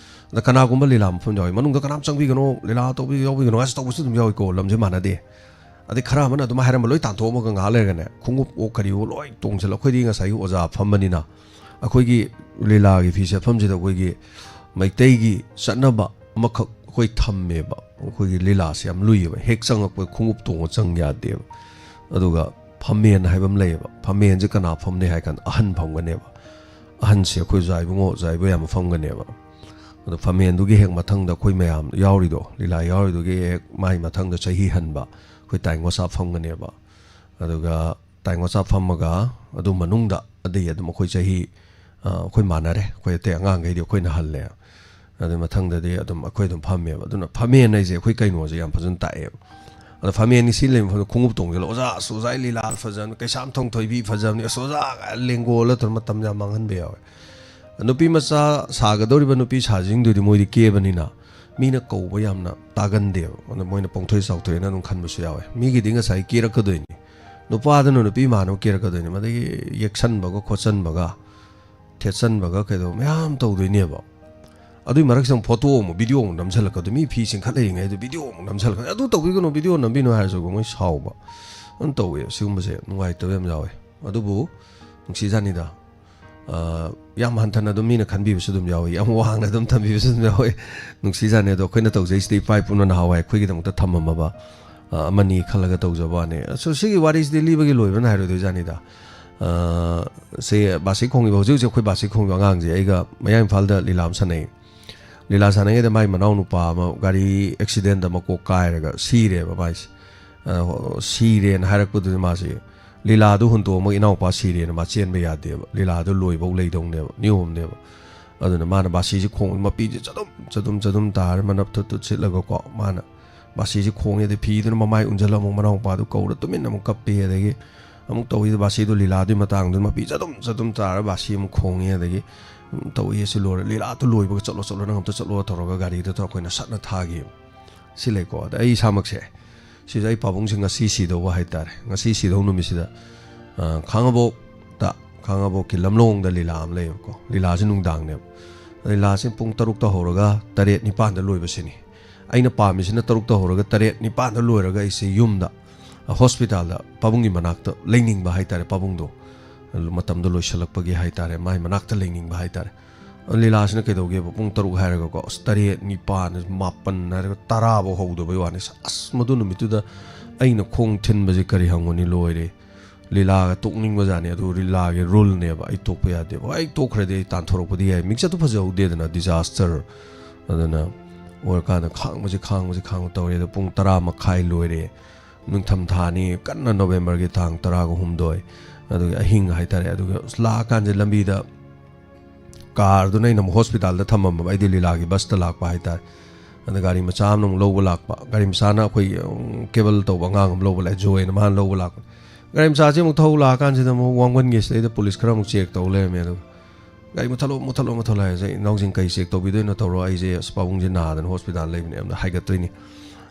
ꯑꯗ ꯀꯅꯥꯒꯨꯝꯕ ꯂꯤꯂꯥ ꯃꯐꯝ ꯌꯥꯎꯋꯤ, "ꯃꯅꯨꯡꯗ ꯀꯅꯥꯝ ꯆꯪꯕꯤꯒꯅꯣ, ꯂꯤꯂꯥ ꯇꯧꯕꯤ ꯌꯥꯎꯕꯤꯒꯅꯣ" ꯍꯥꯏꯁꯨ ꯇꯧꯕꯁꯨ ꯑꯗꯨꯝ ꯌꯥꯎꯏꯀꯣ, ꯂꯝꯁꯦ ꯃꯥꯟꯅꯗꯦ꯫ ꯑꯗꯩ ꯈꯔ ꯑꯃꯅ ꯑꯗꯨꯝ ꯍꯥꯏꯔꯝꯕ ꯂꯣꯏ ꯇꯥꯟꯊꯣꯛꯑꯝꯃꯒ ꯉꯥꯏꯍꯥꯛ ꯂꯩꯔꯒꯅꯦ, ꯈꯣꯡꯎꯞ ꯑꯣ ꯀꯔꯤꯑꯣ ꯂꯣꯏ ꯇꯣꯡꯁꯤꯜꯂ, ꯑꯩꯈꯣꯏꯗꯤ ꯉꯁꯥꯏꯒꯤ ꯑꯣꯖꯥ ꯐꯝꯕꯅꯤꯅ, ꯑꯩꯈꯣꯏꯒꯤ ꯂꯤꯂꯥꯒꯤ ꯐꯤ ꯁꯦꯠꯐꯝꯁꯤꯗ ꯑꯩꯈꯣꯏꯒꯤ ꯃꯩꯇꯩꯒꯤ ꯆꯠꯅꯕ ꯑꯃꯈꯛ ꯑꯩꯈꯣꯏ ꯊꯝꯃꯦꯕ꯫ ꯑꯩꯈꯣꯏꯒꯤ ꯂꯤꯂꯥꯁꯦ ꯌꯥꯝ ꯂꯨꯏꯌꯦꯕ, ꯍꯦꯛ ꯆꯪꯉꯛꯄꯗ ꯈꯣꯡꯎꯞ ꯇꯣꯡꯉ ꯆꯪ ꯌꯥꯗꯦꯕ꯫ ꯑꯗꯨꯒ ꯐꯝꯃꯦꯟ ꯍꯥꯏꯕ ꯑꯃ ꯂꯩꯌꯦꯕ꯫ ꯐꯝꯃꯦꯟꯁꯦ ꯀꯅꯥ ꯐꯝꯅꯤ ꯍꯥꯏ ꯀꯥꯟꯗ ꯑꯍꯟ ꯐꯝꯒꯅꯦꯕ꯫ ꯑꯍꯟꯁꯦ ꯑꯩꯈꯣꯏ ꯑꯣꯖꯥ ꯏꯕꯨꯡꯉꯣ, ꯑꯣꯖꯥ ꯏꯕꯣꯌꯥꯝ ꯐꯝꯒꯅꯦꯕ꯫ ꯑꯗꯣ ꯐꯝꯃꯦꯟꯗꯨꯒꯤ ꯍꯦꯛ ꯃꯊꯪꯗ ꯑꯩꯈꯣꯏ ꯃꯌꯥꯝ ꯌꯥꯎꯔꯤꯗꯣ, ꯂꯤꯂꯥ ꯌꯥꯎꯔꯤꯗꯨꯒꯤ ꯍꯦꯛ ꯃꯥꯏ ꯃꯊꯪꯗ ꯆꯍꯤ ꯍꯟꯕ ꯑꯩꯈꯣꯏ ꯇꯥꯏꯉꯣꯆꯥ ꯐꯝꯒꯅꯦꯕ꯫ ꯑꯗꯨꯒ ꯇꯥꯏꯉꯣꯆꯥ ꯐꯝꯃꯒ ꯑꯗꯨ ꯃꯅꯨꯡꯗ ꯑꯗꯩ ꯑꯗꯨꯝ ꯑꯩꯈꯣꯏ ꯆꯍꯤ, ꯑ, ꯑꯩꯈꯣꯏ ꯃꯥꯟꯅꯔꯦ, ꯑꯩꯈꯣꯏ ꯑꯇꯩ ꯑꯉꯥꯡꯈꯩꯗꯤ ꯑꯩꯈꯣꯏꯅ ꯍꯜꯂꯦ꯫ ꯑꯗꯨ ꯃꯊꯪꯗꯗꯤ ꯑꯗꯨꯝ ꯑꯩꯈꯣꯏ ꯑꯗꯨꯝ ꯐꯝꯃꯦꯕ꯫ ꯑꯗꯨꯅ ꯐꯝꯃꯦꯟ ꯍꯥꯏꯁꯦ ꯑꯩꯈꯣꯏ ꯀꯩꯅꯣꯁꯦ ꯌꯥꯝ ꯐꯖꯅ ꯇꯥꯛꯑꯦꯕ꯫ ꯑꯗ ꯐꯝꯃꯦꯟꯒꯤ ꯁꯤ ꯂꯩꯕ ꯃꯐꯝꯗ ꯈꯣꯡꯎꯞ ꯇꯣꯡꯁꯤꯜꯂ, "ꯑꯣꯖꯥ, ꯑꯁ ꯑꯣꯖꯥꯒꯤ ꯂꯤꯂꯥ ꯐꯖꯕꯅꯤ, ꯀꯩꯁꯥꯝꯊꯣꯡ ꯊꯣꯏꯕꯤ ꯐꯖꯕꯅꯤ, ꯑꯁ ꯑꯣꯖꯥ" ꯀꯥꯏꯅ ꯂꯦꯡꯒꯣꯜꯂ ꯇꯧꯔ ꯃꯇꯝ ꯌꯥꯝ ꯃꯥꯡꯍꯟꯕ ꯌꯥꯎꯋꯦ꯫ ꯅꯨꯄꯤ ꯃꯆꯥ ꯁꯥꯒꯗꯧꯔꯤꯕ ꯅꯨꯄꯤ ꯁꯥꯁꯤꯡꯗꯨꯗꯤ ꯃꯣꯏꯗꯤ ꯀꯦꯕꯅꯤꯅ ꯃꯤꯅ ꯀꯧꯕ ꯌꯥꯝꯅ ꯇꯥꯒꯟꯗꯦꯕ꯫ ꯑꯗ ꯃꯣꯏꯅ ꯄꯣꯡꯊꯣꯏ ꯆꯥꯎꯊꯣꯛꯑꯦꯅ ꯑꯗꯨꯝ ꯈꯟꯕꯁꯨ ꯌꯥꯎꯋꯦ꯫ ꯃꯤꯒꯤꯗꯤ ꯉꯁꯥꯏ ꯀꯦꯔꯛꯀꯗꯣꯏꯅꯤ, ꯅꯨꯄꯥꯗꯨꯅ ꯅꯨꯄꯤ ꯃꯥꯟꯅꯕ ꯀꯦꯔꯛꯀꯗꯣꯏꯅꯤ, ꯃꯗꯒꯤ ꯌꯦꯛꯁꯟꯕꯒ ꯈꯣꯠꯆꯟꯕꯒ ꯊꯦꯠꯆꯟꯕꯒ ꯀꯩꯗꯧꯕ ꯃꯌꯥꯝ ꯇꯧꯗꯣꯏꯅꯦꯕ꯫ ꯑꯗꯨꯏ ꯃꯔꯛꯁꯤꯗ ꯑꯃꯨꯛ ꯐꯣꯇꯣ ꯑꯃꯨꯛ, ꯚꯤꯗꯤꯑꯣ ꯑꯃꯨꯛ ꯅꯝꯁꯤꯜꯂꯛꯀꯗꯣꯏ, ꯃꯤ ꯐꯤ ꯆꯤꯡꯈꯠ ꯂꯩꯔꯤꯉꯩꯗ ꯚꯤꯗꯤꯑꯣ ꯑꯃꯨꯛ ꯅꯝꯁꯤꯜꯂꯛꯀꯗꯣꯏ, "ꯑꯗꯨ ꯇꯧꯕꯤꯒꯅꯨ, ꯚꯤꯗꯤꯑꯣ ꯅꯝꯕꯤꯅꯨ" ꯍꯥꯏꯔꯁꯨꯀꯣ ꯃꯣꯏ ꯁꯥꯎꯕ ꯑꯗꯨꯝ ꯇꯧꯋꯦ꯫ ꯁꯤꯒꯨꯝꯕꯁꯦ ꯅꯨꯡꯉꯥꯏꯇꯕ ꯌꯥꯝ ꯌꯥꯎꯋꯦ꯫ ꯑꯗꯨꯕꯨ ꯅꯨꯡꯁꯤꯖꯥꯠꯅꯤꯗ꯫ ꯑ, ꯌꯥꯝ ꯍꯟꯊꯅ ꯑꯗꯨꯝ ꯃꯤꯅ ꯈꯟꯕꯤꯕꯁꯨ ꯑꯗꯨꯝ ꯌꯥꯎꯋꯤ, ꯌꯥꯝ ꯋꯥꯡꯅ ꯑꯗꯨꯝ ꯊꯝꯕꯤꯕꯁꯨ ꯑꯗꯨꯝ ꯌꯥꯎꯋꯤ꯫ ꯅꯨꯡꯁꯤꯖꯥꯠꯅꯤ꯫ ꯑꯗꯣ ꯑꯩꯈꯣꯏꯅ ꯇꯧꯖꯩꯁꯤꯗꯤ ꯏꯄꯥ ꯏꯄꯨꯅ ꯅꯍꯥꯟꯋꯥꯏ ꯑꯩꯈꯣꯏꯒꯤꯗꯃꯛꯇ ꯊꯝꯃꯝꯃꯕ, ꯑ, ꯑꯃꯅꯤ ꯈꯜꯂꯒ ꯇꯧꯖꯕ ꯋꯥꯅꯤ꯫ ꯑꯁꯣ, ꯁꯤꯒꯤ ꯋꯥꯔꯤꯁꯤꯗꯤ ꯂꯤꯕꯒꯤ ꯂꯣꯏꯕ ꯅꯥꯏꯔꯣꯏꯗꯣꯏꯖꯥꯠꯅꯤꯗ꯫ ꯑ, ꯁꯤ ꯕꯥꯁꯤ ꯈꯣꯡꯉꯤꯕ, ꯍꯧꯖꯤꯛ ꯍꯧꯖꯤꯛ ꯑꯩꯈꯣꯏ ꯕꯥꯁꯤ ꯈꯣꯡꯉꯤꯕ ꯑꯉꯥꯡꯁꯦ ꯑꯩꯒ ꯃꯌꯥꯡ ꯏꯝꯐꯥꯜꯗ ꯂꯤꯂꯥ ꯑꯃ ꯁꯥꯟꯅꯩ꯫ ꯂꯤꯂꯥ ꯁꯥꯟꯅꯉꯩꯗ ꯃꯥꯏ ꯃꯅꯥꯎ ꯅꯨꯄꯥ ꯑꯃ ꯒꯥꯔꯤ ꯑꯦꯛꯁꯤꯗꯦꯟꯗ ꯃꯀꯣꯛ ꯀꯥꯏꯔꯒ ꯁꯤꯔꯦꯕ ꯃꯥꯏꯁꯦ꯫ ꯑ, ꯁꯤꯔꯦꯅ ꯍꯥꯏꯔꯛꯄꯗꯨꯗꯤ ꯃꯥꯁꯦ ꯂꯤꯂꯥꯗꯨ ꯍꯨꯟꯇꯣꯛꯑꯝꯃꯒ ꯏꯅꯥꯎꯄꯥ ꯁꯤꯔꯦꯅ ꯃꯥ ꯆꯦꯟꯕ ꯌꯥꯗꯦꯕ꯫ ꯂꯤꯂꯥꯗꯨ ꯂꯣꯏꯐꯧ ꯂꯩꯗꯧꯅꯦꯕ, ꯅꯤꯌꯣꯝꯅꯦꯕ꯫ ꯑꯗꯨꯅ ꯃꯥꯅ ꯕꯥꯁꯤꯁꯦ ꯈꯣꯡ, ꯃꯄꯤꯁꯦ ꯆꯗꯨꯝ ꯆꯗꯨꯝ ꯆꯗꯨꯝ ꯇꯥꯔꯦ, ꯃꯅꯞ ꯊꯨꯠ ꯊꯨꯠ ꯁꯤꯠꯂꯒꯀꯣ꯫ ꯃꯥꯅ ꯕꯥꯁꯤꯁꯦ ꯈꯣꯡꯉꯦ, ꯑꯗꯩ ꯐꯤꯗꯨꯅ ꯃꯃꯥꯏ ꯎꯟꯁꯤꯜꯂ ꯑꯃꯨꯛ ꯃꯅꯥꯎꯄꯥꯗꯨ ꯀꯧꯔ ꯇꯨꯃꯤꯟꯅ ꯑꯃꯨꯛ ꯀꯞꯄꯦ꯫ ꯑꯗꯒꯤ ꯑꯃꯨꯛ ꯇꯧꯋꯤ, ꯕꯥꯁꯤꯗꯣ ꯂꯤꯂꯥꯗꯨꯒꯤ ꯃꯇꯥꯡꯗꯨꯗ ꯃꯄꯤ ꯆꯗꯨꯝ ꯆꯗꯨꯝ ꯇꯥꯔ ꯕꯥꯁꯤ ꯑꯃꯨꯛ ꯈꯣꯡꯉꯦ꯫ ꯑꯗꯒꯤ ꯇꯧꯏ, ꯑꯁꯤ ꯂꯣꯏꯔꯦ, ꯂꯤꯂꯥꯗꯨ ꯂꯣꯏꯕꯒ ꯆꯠꯂꯣ, ꯆꯠꯂꯣ, ꯅꯪ ꯑꯝꯇ ꯆꯠꯂꯣ ꯇꯧꯔꯒ ꯒꯥꯔꯤꯗ ꯇꯧꯔꯒ ꯑꯩꯈꯣꯏꯅ ꯁꯠꯅ ꯊꯥꯈꯤ꯫ ꯁꯤ ꯂꯩꯀꯣ꯫ ꯑꯗ ꯑꯩ ꯏꯁꯥꯃꯛꯁꯦ, ꯁꯤꯗ ꯑꯩ ꯄꯥꯕꯨꯡꯁꯦ ꯉꯁꯤ ꯁꯤꯗꯧꯕ ꯍꯥꯏꯇꯥꯔꯦ꯫ ꯉꯁꯤ ꯁꯤꯗꯧ ꯅꯨꯃꯤꯠꯁꯤꯗ, ꯑ, ꯈꯥꯡꯉꯕꯣꯛꯇ, ꯈꯥꯡꯉꯕꯣꯛꯀꯤ ꯂꯝꯂꯣꯡꯗ ꯂꯤꯂꯥ ꯑꯃ ꯂꯩꯌꯦꯕꯀꯣ꯫ ꯂꯤꯂꯥꯁꯦ ꯅꯨꯡꯗꯥꯡꯅꯦꯕ꯫ ꯂꯤꯂꯥꯁꯦ ꯄꯨꯡ ꯇꯔꯨꯛꯇ ꯍꯧꯔꯒ ꯇꯔꯦꯠ ꯅꯤꯄꯥꯟꯗ ꯂꯣꯏꯕꯁꯤꯅꯤ꯫ ꯑꯩꯅ ꯄꯥꯝꯃꯤꯁꯤꯅ ꯇꯔꯨꯛꯇ ꯍꯧꯔꯒ ꯇꯔꯦꯠ ꯅꯤꯄꯥꯟꯗ ꯂꯣꯏꯔꯒ ꯑꯩꯁꯦ ꯌꯨꯝꯗ, ꯑ, ꯍꯣꯁꯄꯤꯇꯥꯜꯗ ꯄꯥꯕꯨꯡꯒꯤ ꯃꯅꯥꯛꯇ ꯂꯩꯅꯤꯡꯕ ꯍꯥꯏꯇꯥꯔꯦ꯫ ꯄꯥꯕꯨꯡꯗꯣ ꯃꯇꯝꯗꯣ ꯂꯣꯏꯁꯤꯜꯂꯛꯄꯒꯤ ꯍꯥꯏꯇꯥꯔꯦ, ꯃꯥꯏ ꯃꯅꯥꯛꯇ ꯂꯩꯅꯤꯡꯕ ꯍꯥꯏꯇꯥꯔꯦ꯫ ꯂꯤꯂꯥꯁꯤꯅ ꯀꯩꯗꯧꯒꯦꯕ, ꯄꯨꯡ ꯇꯔꯨꯛ ꯍꯥꯏꯔꯒꯀꯣ, ꯑꯁ, ꯇꯔꯦꯠ, ꯅꯤꯄꯥꯟ, ꯃꯥꯄꯟ ꯍꯥꯏꯔꯒ ꯇꯔꯥꯐꯧ ꯍꯧꯗꯕꯩ ꯋꯥꯅꯤ꯫ ꯑꯁ, ꯃꯗꯨ ꯅꯨꯃꯤꯠꯇꯨꯗ ꯑꯩꯅ ꯈꯣꯡ ꯊꯤꯟꯕꯁꯦ ꯀꯔꯤ ꯍꯪꯉꯨꯅꯤ, ꯂꯣꯏꯔꯦ꯫ ꯂꯤꯂꯥꯒ ꯇꯣꯛꯅꯤꯡꯕꯖꯥꯠꯅꯤ, ꯑꯗꯨ ꯂꯤꯂꯥꯒꯤ ꯔꯨꯜꯅꯦꯕ, ꯑꯩ ꯇꯣꯛꯄ ꯌꯥꯗꯦꯕ꯫ ꯍꯣꯏ, ꯑꯩ ꯇꯣꯛꯈ꯭ꯔꯗꯤ ꯑꯩ ꯇꯥꯟꯊꯣꯔꯛꯄꯗꯤ ꯌꯥꯏ, ꯃꯤꯡꯆꯠꯇꯨ ꯐꯖꯍꯧꯗꯦꯗꯅ, ꯗꯤꯖꯥꯁꯇꯔ꯫ ꯑꯗꯨꯅ ꯑꯣꯏꯔꯀꯥꯟꯗ ꯈꯥꯡꯕꯁꯤ, ꯈꯥꯡꯕꯁꯤ, ꯈꯥꯡꯕ ꯇꯧꯔꯦ꯫ ꯑꯗꯣ ꯄꯨꯡ ꯇꯔꯥ ꯃꯈꯥꯏ ꯂꯣꯏꯔꯦ, ꯅꯤꯡꯊꯝꯊꯥꯅꯤ, ꯀꯟꯅ ꯅꯣꯕꯦꯝꯕꯔꯒꯤ ꯇꯥꯡ ꯇꯔꯥꯒ ꯍꯨꯝꯗꯣꯏ, ꯑꯗꯨꯒꯤ ꯑꯍꯤꯡ ꯍꯥꯏꯇꯥꯔꯦ꯫ ꯑꯗꯨꯒ ꯑꯁ, ꯂꯥꯛꯑꯀꯥꯟꯁꯦ ꯂꯝꯕꯤꯗ ꯀꯥꯔꯗꯨꯅ ꯑꯩꯅ ꯑꯃꯨꯛ ꯍꯣꯁꯄꯤꯇꯥꯜꯗ ꯊꯝꯃꯝꯃꯕ, ꯑꯩꯗꯤ ꯂꯤꯂꯥꯒꯤ ꯕꯁꯇ ꯂꯥꯛꯄ ꯍꯥꯏꯇꯥꯔꯦ꯫ ꯑꯗ ꯒꯥꯔꯤ ꯃꯆꯥ ꯑꯃꯅ ꯑꯃꯨꯛ ꯂꯧꯕ ꯂꯥꯛꯄ, ꯒꯥꯔꯤ ꯃꯆꯥꯅ ꯑꯩꯈꯣꯏ, ꯎꯝ, ꯀꯦꯕꯜ ꯇꯧꯕ ꯑꯉꯥꯡ ꯑꯃ ꯂꯧꯕ ꯂꯥꯛꯑꯦ, ꯖꯣꯏꯅ ꯃꯥꯅ ꯂꯧꯕ ꯂꯥꯛꯄ꯫ ꯒꯥꯔꯤ ꯃꯆꯥꯁꯦ ꯑꯃꯨꯛ ꯊꯧ ꯂꯥꯛꯑꯀꯥꯟꯁꯤꯗ ꯑꯃꯨꯛ ꯋꯥꯡꯕꯟꯒꯤ ꯁꯤꯗꯩꯗ ꯄꯨꯂꯤꯁ ꯈꯔ ꯑꯃꯨꯛ ꯆꯦꯛ ꯇꯧ ꯂꯩꯔꯝꯃꯦ꯫ ꯑꯗꯨꯒ "ꯒꯥꯔꯤ ꯃꯨꯠꯊꯠꯂꯣ, ꯃꯨꯠꯊꯠꯂꯣ, ꯃꯨꯠꯊꯠꯂꯣ" ꯍꯥꯏꯁꯦ, "ꯏꯅꯥꯎꯁꯤꯡ ꯀꯩ ꯆꯦꯛ ꯇꯧꯕꯤꯗꯣꯏꯅꯣ? ꯇꯧꯔꯣ, ꯑꯩꯁꯦ ꯑꯁ ꯄꯥꯕꯨꯡꯁꯦ ꯅꯥꯗꯅ ꯍꯣꯁꯄꯤꯇꯥꯜ ꯂꯩꯕꯅꯦ, ꯑꯝꯇ ꯍꯥꯏꯒꯠꯇꯣꯏꯅꯤ,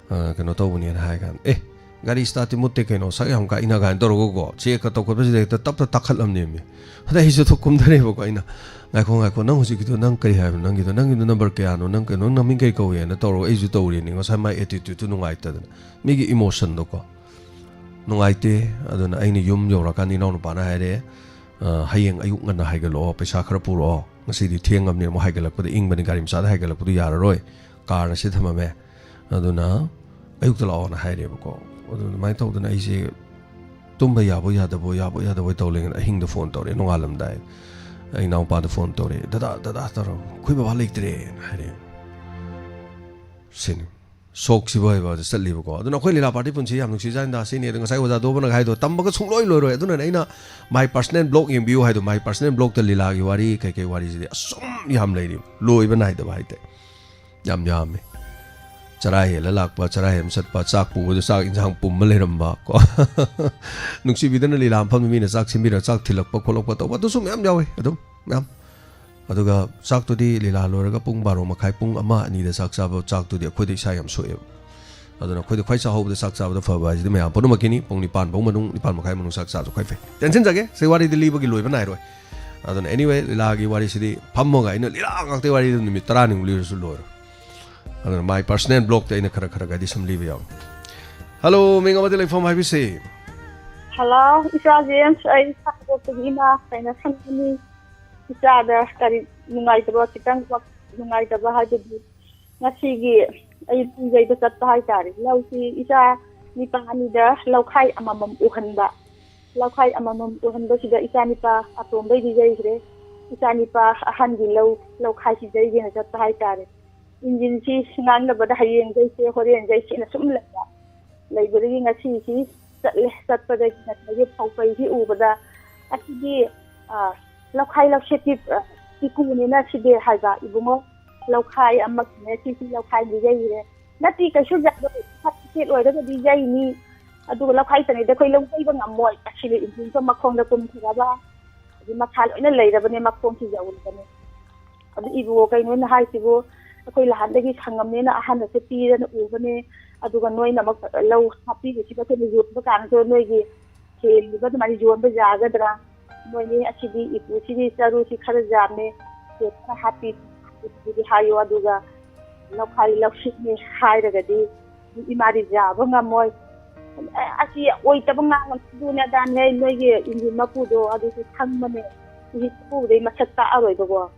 ꯑ, ꯀꯩꯅꯣ ꯇꯧꯕꯅꯦꯅ" ꯍꯥꯏ ꯀꯥꯟꯗ, "ꯑꯦ, ꯒꯥꯔꯤ ꯁ꯭ꯇꯥꯔꯠꯇꯤ ꯃꯨꯠꯇꯦ ꯀꯩꯅꯣ, ꯁꯛ ꯌꯥꯝ ꯀꯥꯏꯅ" ꯀꯥꯏꯅ ꯇꯧꯔꯒꯀꯣ, ꯆꯦꯛꯀ ꯇꯧꯈꯠꯄꯁꯤꯗ ꯍꯦꯛꯇ ꯇꯞꯇ ꯇꯥꯈꯠꯂꯝꯅꯦꯃꯤ꯫ ꯑꯗ ꯑꯩꯁꯨ ꯊꯣꯛ ꯀꯨꯝꯊꯔꯦꯕꯀꯣ꯫ ꯑꯩꯅ, "ꯉꯥꯏꯈꯣ, ꯉꯥꯏꯈꯣ, ꯅꯪ ꯍꯧꯖꯤꯛꯀꯤꯗꯣ ꯅꯪ ꯀꯔꯤ ꯍꯥꯏꯕꯅꯣ? ꯅꯪꯒꯤꯗꯣ, ꯅꯪꯒꯤꯗꯣ ꯅꯝꯕꯔ ꯀꯌꯥꯅꯣ? ꯅꯪ ꯀꯩꯅꯣ, ꯅꯪ ꯃꯃꯤꯡ ꯀꯩ ꯀꯧꯏ?" ꯍꯥꯏꯅ ꯇꯧꯔꯒ ꯑꯩꯁꯨ ꯇꯧꯔꯤꯅꯤ꯫ ꯉꯁꯥꯏ ꯃꯥꯏ ꯑꯦꯇꯤꯇ꯭ꯌꯨꯠꯇꯨ ꯅꯨꯡꯉꯥꯏꯇꯗꯅ, ꯃꯤꯒꯤ ꯏꯃꯣꯁꯟꯗꯣꯀꯣ ꯅꯨꯡꯉꯥꯏꯇꯦ꯫ ꯑꯗꯨꯅ ꯑꯩꯅ ꯌꯨꯝ ꯌꯧꯔꯀꯥꯟꯗ ꯏꯅꯥꯎꯅꯨꯄꯥꯅ ꯍꯥꯏꯔꯛꯑꯦ, "ꯑ, ꯍꯌꯦꯡ ꯑꯌꯨꯛ ꯉꯟꯅ ꯍꯥꯏꯒꯠꯂꯛꯑꯣ, ꯄꯩꯁꯥ ꯈꯔ ꯄꯨꯔꯛꯑꯣ, ꯉꯁꯤꯗꯤ ꯊꯦꯡꯉꯕꯅꯤꯅ ꯑꯃꯨꯛ ꯍꯥꯏꯒꯠꯂꯛꯄꯗ ꯏꯪꯕꯅꯤ, ꯒꯥꯔꯤ ꯃꯆꯥꯗ ꯍꯥꯏꯒꯠꯂꯛꯄꯗꯨ ꯌꯥꯔꯔꯣꯏ, ꯀꯥꯔꯅ ꯁꯤ ꯊꯝꯃꯝꯃꯦ, ꯑꯗꯨꯅ ꯑꯌꯨꯛꯇ ꯂꯥꯛꯑꯣꯅ" ꯍꯥꯏꯔꯦꯕꯀꯣ꯫ ꯑꯗꯨ ꯑꯗꯨꯃꯥꯏꯅ ꯇꯧꯗꯅ ꯑꯩꯁꯦ ꯇꯨꯝꯕ ꯌꯥꯕꯣꯏ ꯌꯥꯗꯕꯣꯏ, ꯌꯥꯕꯣꯏ ꯌꯥꯗꯕꯣꯏ ꯇꯧ ꯂꯩꯉꯩꯗ ꯑꯍꯤꯡꯗ ꯐꯣꯟ ꯇꯧꯔꯛꯑꯦ, ꯅꯣꯡꯉꯥꯜꯂꯝꯗꯥꯏ꯫ ꯑꯩ ꯏꯅꯥꯎꯄꯥꯗ ꯐꯣꯟ ꯇꯧꯔꯛꯑꯦ, "ꯗꯗꯥ, ꯗꯗꯥ" ꯇꯧꯔꯒ, "ꯑꯩꯈꯣꯏ ꯕꯕꯥ ꯂꯩꯇ꯭ꯔꯦꯅ" ꯍꯥꯏꯔꯛꯑꯦ꯫ ꯁꯤꯅꯤ꯫ ꯁꯣꯛꯁꯤꯕꯨ ꯍꯥꯏꯕ ꯆꯠꯂꯤꯕꯀꯣ꯫ ꯑꯗꯨꯅ ꯑꯩꯈꯣꯏ ꯂꯤꯂꯥ ꯄꯥꯔꯇꯤ ꯄꯨꯟꯁꯤ ꯌꯥꯝ ꯅꯨꯡꯁꯤꯖꯥꯠꯅꯤꯗ꯫ ꯁꯤꯅꯤ ꯑꯗꯣ ꯉꯁꯥꯏ ꯑꯣꯖꯥ ꯗꯣꯕꯅꯒ ꯍꯥꯏꯗꯣ, ꯇꯝꯕꯒ ꯁꯨꯡꯂꯣꯏ ꯂꯣꯏꯔꯣꯏ꯫ ꯑꯗꯨꯅꯅꯦ ꯑꯩꯅ "My personal blog ꯌꯦꯡꯕꯤꯌꯨ" ꯍꯥꯏꯗꯣ꯫ My personal blogꯇ ꯂꯤꯂꯥꯒꯤ ꯋꯥꯔꯤ, ꯀꯩꯀꯩ ꯋꯥꯔꯤꯁꯤꯗꯤ ꯑꯁꯨꯝ ꯌꯥꯝ ꯂꯩꯔꯤ, ꯂꯣꯏꯕ ꯅꯥꯏꯗꯕ ꯍꯥꯏꯇꯥꯔꯦ꯫ ꯌꯥꯝ ꯌꯥꯝꯃꯤ꯫ ꯆꯔꯥ ꯍꯦꯜꯂ ꯂꯥꯛꯄ, ꯆꯔꯥ ꯍꯦꯟꯕ ꯆꯠꯄ, ꯆꯥꯛ ꯄꯨꯕꯗ ꯆꯥꯛ ꯏꯟꯁꯥꯡ ꯄꯨꯝꯕ ꯂꯩꯔꯝꯕ ꯀꯣ꯫ ꯅꯨꯡꯁꯤꯕꯤꯗꯅ ꯂꯤꯂꯥ ꯃꯐꯝꯗ ꯃꯤꯅ ꯆꯥꯛ ꯁꯤꯟꯕꯤꯔ ꯆꯥꯛ ꯊꯤꯜꯂꯛꯄ ꯈꯣꯠꯂꯛꯄ ꯇꯧꯕ, ꯑꯗꯨꯁꯨ ꯃꯌꯥꯝ ꯌꯥꯎꯋꯤ ꯑꯗꯨꯝ, ꯃꯌꯥꯝ꯫ ꯑꯗꯨꯒ ꯆꯥꯛꯇꯨꯗꯤ ꯂꯤꯂꯥ ꯂꯣꯏꯔꯒ ꯄꯨꯡ ꯕꯥꯔꯣ ꯃꯈꯥꯏ, ꯄꯨꯡ ꯑꯃ ꯑꯅꯤꯗ ꯆꯥꯛ ꯆꯥꯕ ꯆꯥꯛꯇꯨꯗꯤ ꯑꯩꯈꯣꯏꯗ ꯏꯁꯥ ꯌꯥꯝ ꯁꯣꯛꯑꯦꯕ꯫ ꯑꯗꯨꯅ ꯑꯩꯈꯣꯏꯗ ꯈ꯭ꯋꯥꯏ ꯆꯥꯍꯧꯕꯗ ꯆꯥꯛ ꯆꯥꯕꯗ ꯐꯕ ꯍꯥꯏꯁꯤꯗꯤ ꯃꯌꯥꯝ ꯄꯨꯝꯅꯃꯛꯀꯤꯅꯤ꯫ ꯄꯨꯡ ꯅꯤꯄꯥꯟ ꯐꯥꯎ ꯃꯅꯨꯡ, ꯅꯤꯄꯥꯟ ꯃꯈꯥꯏ ꯃꯅꯨꯡ ꯆꯥꯛ ꯆꯥꯕꯁꯨ ꯈ꯭ꯋꯥꯏ ꯐꯩ꯫ ꯇꯦꯟꯁꯤꯟꯖꯒꯦ, ꯁꯤ ꯋꯥꯔꯤꯗꯤ ꯂꯤꯕꯒꯤ ꯂꯣꯏꯕ ꯅꯥꯏꯔꯣꯏ꯫ ꯑꯗꯨꯅ anyway, ꯂꯤꯂꯥꯒꯤ ꯋꯥꯔꯤꯁꯤꯗꯤ ꯐꯝꯃꯒ ꯑꯩꯅ ꯂꯤꯂꯥ ꯉꯥꯛꯇꯒꯤ ꯋꯥꯔꯤꯗ ꯅꯨꯃꯤꯠ ꯇꯔꯥꯅꯤꯃꯨꯛ ꯂꯤꯔꯁꯨ ꯂꯣꯏꯔꯣꯏ꯫ ꯑꯗꯨꯅ my personal blog ꯇ ꯑꯩꯅ ꯈꯔ ꯈꯔꯒꯗꯤ ꯁꯨꯝ ꯂꯤꯕ ꯌꯥꯎꯏ꯫ ꯍꯜꯂꯣ, ꯃꯤꯡ ꯑꯃꯗꯤ ꯂꯩꯐꯝ ꯍꯥꯏꯕꯤꯁꯤ꯫ ꯍꯜꯂꯣ, ꯏꯆꯥ ꯖꯦꯝꯁ, ꯑꯩ ꯁꯥꯡꯗꯣꯛꯄꯒꯤ ꯏꯃꯥ ꯀꯩꯅ ꯁꯪꯒꯅꯤ꯫ ꯏꯆꯥꯗ ꯀꯔꯤ ꯅꯨꯡꯉꯥꯏꯇꯕ, ꯈꯤꯇꯪ ꯋꯥ-, ꯅꯨꯡꯉꯥꯏꯇꯕ ꯍꯥꯏꯕꯗꯤ ꯉꯁꯤꯒꯤ ꯑꯩ ꯂꯧ ꯌꯩꯕ ꯆꯠꯄ ꯍꯥꯏꯇꯥꯔꯦ꯫ ꯂꯧꯁꯤ ꯏꯆꯥ ꯅꯤꯄꯥ ꯑꯅꯤꯗ ꯂꯧꯈꯥꯏ ꯑꯃꯃꯝ ꯎꯍꯟꯕ꯫ ꯂꯧꯈꯥꯏ ꯑꯃꯃꯝ ꯎꯍꯟꯕꯁꯤꯗ ꯏꯆꯥ ꯅꯤꯄꯥ ꯑꯇꯣꯝꯕꯩꯗꯤ ꯌꯩꯈ꯭ꯔꯦ꯫ ꯏꯆꯥ ꯅꯤꯄꯥ ꯑꯍꯟꯒꯤ ꯂꯧ, ꯂꯧꯈꯥꯏꯁꯤ ꯌꯩꯒꯦꯅ ꯆꯠꯄ ꯍꯥꯏꯇꯥꯔꯦ꯫ ꯏꯟꯖꯤꯟꯁꯤ ꯉꯥꯡꯅꯕꯗ ꯍꯌꯦꯡ ꯌꯩꯁꯦ, ꯍꯣꯔꯦꯟ ꯌꯩꯁꯦꯅ ꯁꯨꯝ ꯂꯩꯕ꯫ ꯂꯩꯕꯗꯒꯤ ꯉꯁꯤꯁꯤ ꯆꯠꯂꯦ꯫ ꯆꯠꯄꯗꯒꯤ ꯉꯁꯥꯏꯒꯤ ꯐꯧ ꯄꯩꯁꯤ ꯎꯕꯗ, "ꯑꯁꯤꯗꯤ, ꯑ, ꯂꯧꯈꯥꯏ ꯂꯧꯁꯦꯠꯀꯤ, ꯑ, ꯏꯀꯨꯅꯤꯅ ꯁꯤꯗꯤ" ꯍꯥꯏꯕ꯫ "ꯏꯕꯨꯡꯉꯣ, ꯂꯧꯈꯥꯏ ꯑꯃꯒꯤꯅꯦ, ꯁꯤꯁꯤ ꯂꯧꯈꯥꯏ ꯌꯩꯔꯦ"꯫ "ꯅꯠꯇꯦ, ꯀꯩꯁꯨ ꯌꯥꯔꯣꯏ, ꯁꯦꯠ ꯑꯣꯏꯔꯒꯗꯤ ꯌꯩꯅꯤ, ꯑꯗꯨꯒ ꯂꯧꯈꯥꯏ ꯇꯪꯉꯤꯗ ꯑꯩꯈꯣꯏ ꯂꯧ ꯌꯩꯕ ꯉꯝꯃꯣꯏ"꯫ ꯑꯁꯤꯅ ꯏꯟꯖꯤꯟꯁꯨ ꯃꯈꯣꯡꯗ ꯀꯨꯝꯊꯔꯕ, ꯑꯗꯩ ꯃꯈꯥ ꯂꯣꯏꯅ ꯂꯩꯔꯕꯅꯦ, ꯃꯈꯣꯡꯁꯤ ꯌꯧꯔꯕꯅꯦ꯫ ꯑꯗꯨ ꯏꯕꯨꯡꯉꯣ, ꯀꯩꯅꯣꯅ ꯍꯥꯏꯁꯤꯕꯨ, ꯑꯩꯈꯣꯏ ꯂꯍꯥꯟꯗꯒꯤ ꯁꯪꯉꯝꯅꯦꯅ ꯑꯍꯟꯅꯁꯨ ꯄꯤꯗꯅ ꯎꯕꯅꯦ, ꯑꯗꯨꯒ ꯅꯣꯏꯅ ꯑꯃꯨꯛ ꯂꯧ ꯍꯥꯞꯄꯤꯕꯁꯤꯗ ꯑꯩꯈꯣꯏꯅ ꯌꯣꯟꯕ ꯀꯥꯟꯗꯁꯨ ꯅꯣꯏꯒꯤ ꯍꯦꯜꯂꯤꯕ ꯑꯗꯨꯃꯥꯏꯅ ꯌꯣꯟꯕ ꯌꯥꯒꯗ꯭ꯔꯥ? ꯅꯣꯏꯅꯤ ꯑꯁꯤꯗꯤ ꯏꯄꯨꯁꯤꯗꯤ ꯆꯔꯨꯁꯤ ꯈꯔ ꯌꯥꯝꯃꯦ, ꯁꯦ ꯈꯔ ꯍꯥꯞꯄꯤ, ꯑꯗꯨꯗꯤ ꯍꯥꯏꯌꯣ, ꯑꯗꯨꯒ ꯂꯧꯈꯥꯏ ꯂꯧꯁꯤꯠꯅꯤ ꯍꯥꯏꯔꯒꯗꯤ ꯏꯃꯥꯗꯤ ꯌꯥꯕ ꯉꯝꯃꯣꯏ꯫ ꯑꯁꯤ ꯑꯣꯏꯇꯕ ꯉꯥꯡꯕꯗꯨꯅꯦ ꯑꯗꯥꯅꯦ, ꯅꯣꯏꯒꯤ ꯏꯟꯖꯤꯟ ꯃꯄꯨꯗꯣ ꯑꯗꯨꯁꯨ ꯈꯪꯕꯅꯦ, ꯏꯟꯖꯤꯟ ꯃꯄꯨꯗꯩ ꯃꯁꯛ ꯇꯥꯛꯑꯔꯣꯏꯕꯀꯣ꯫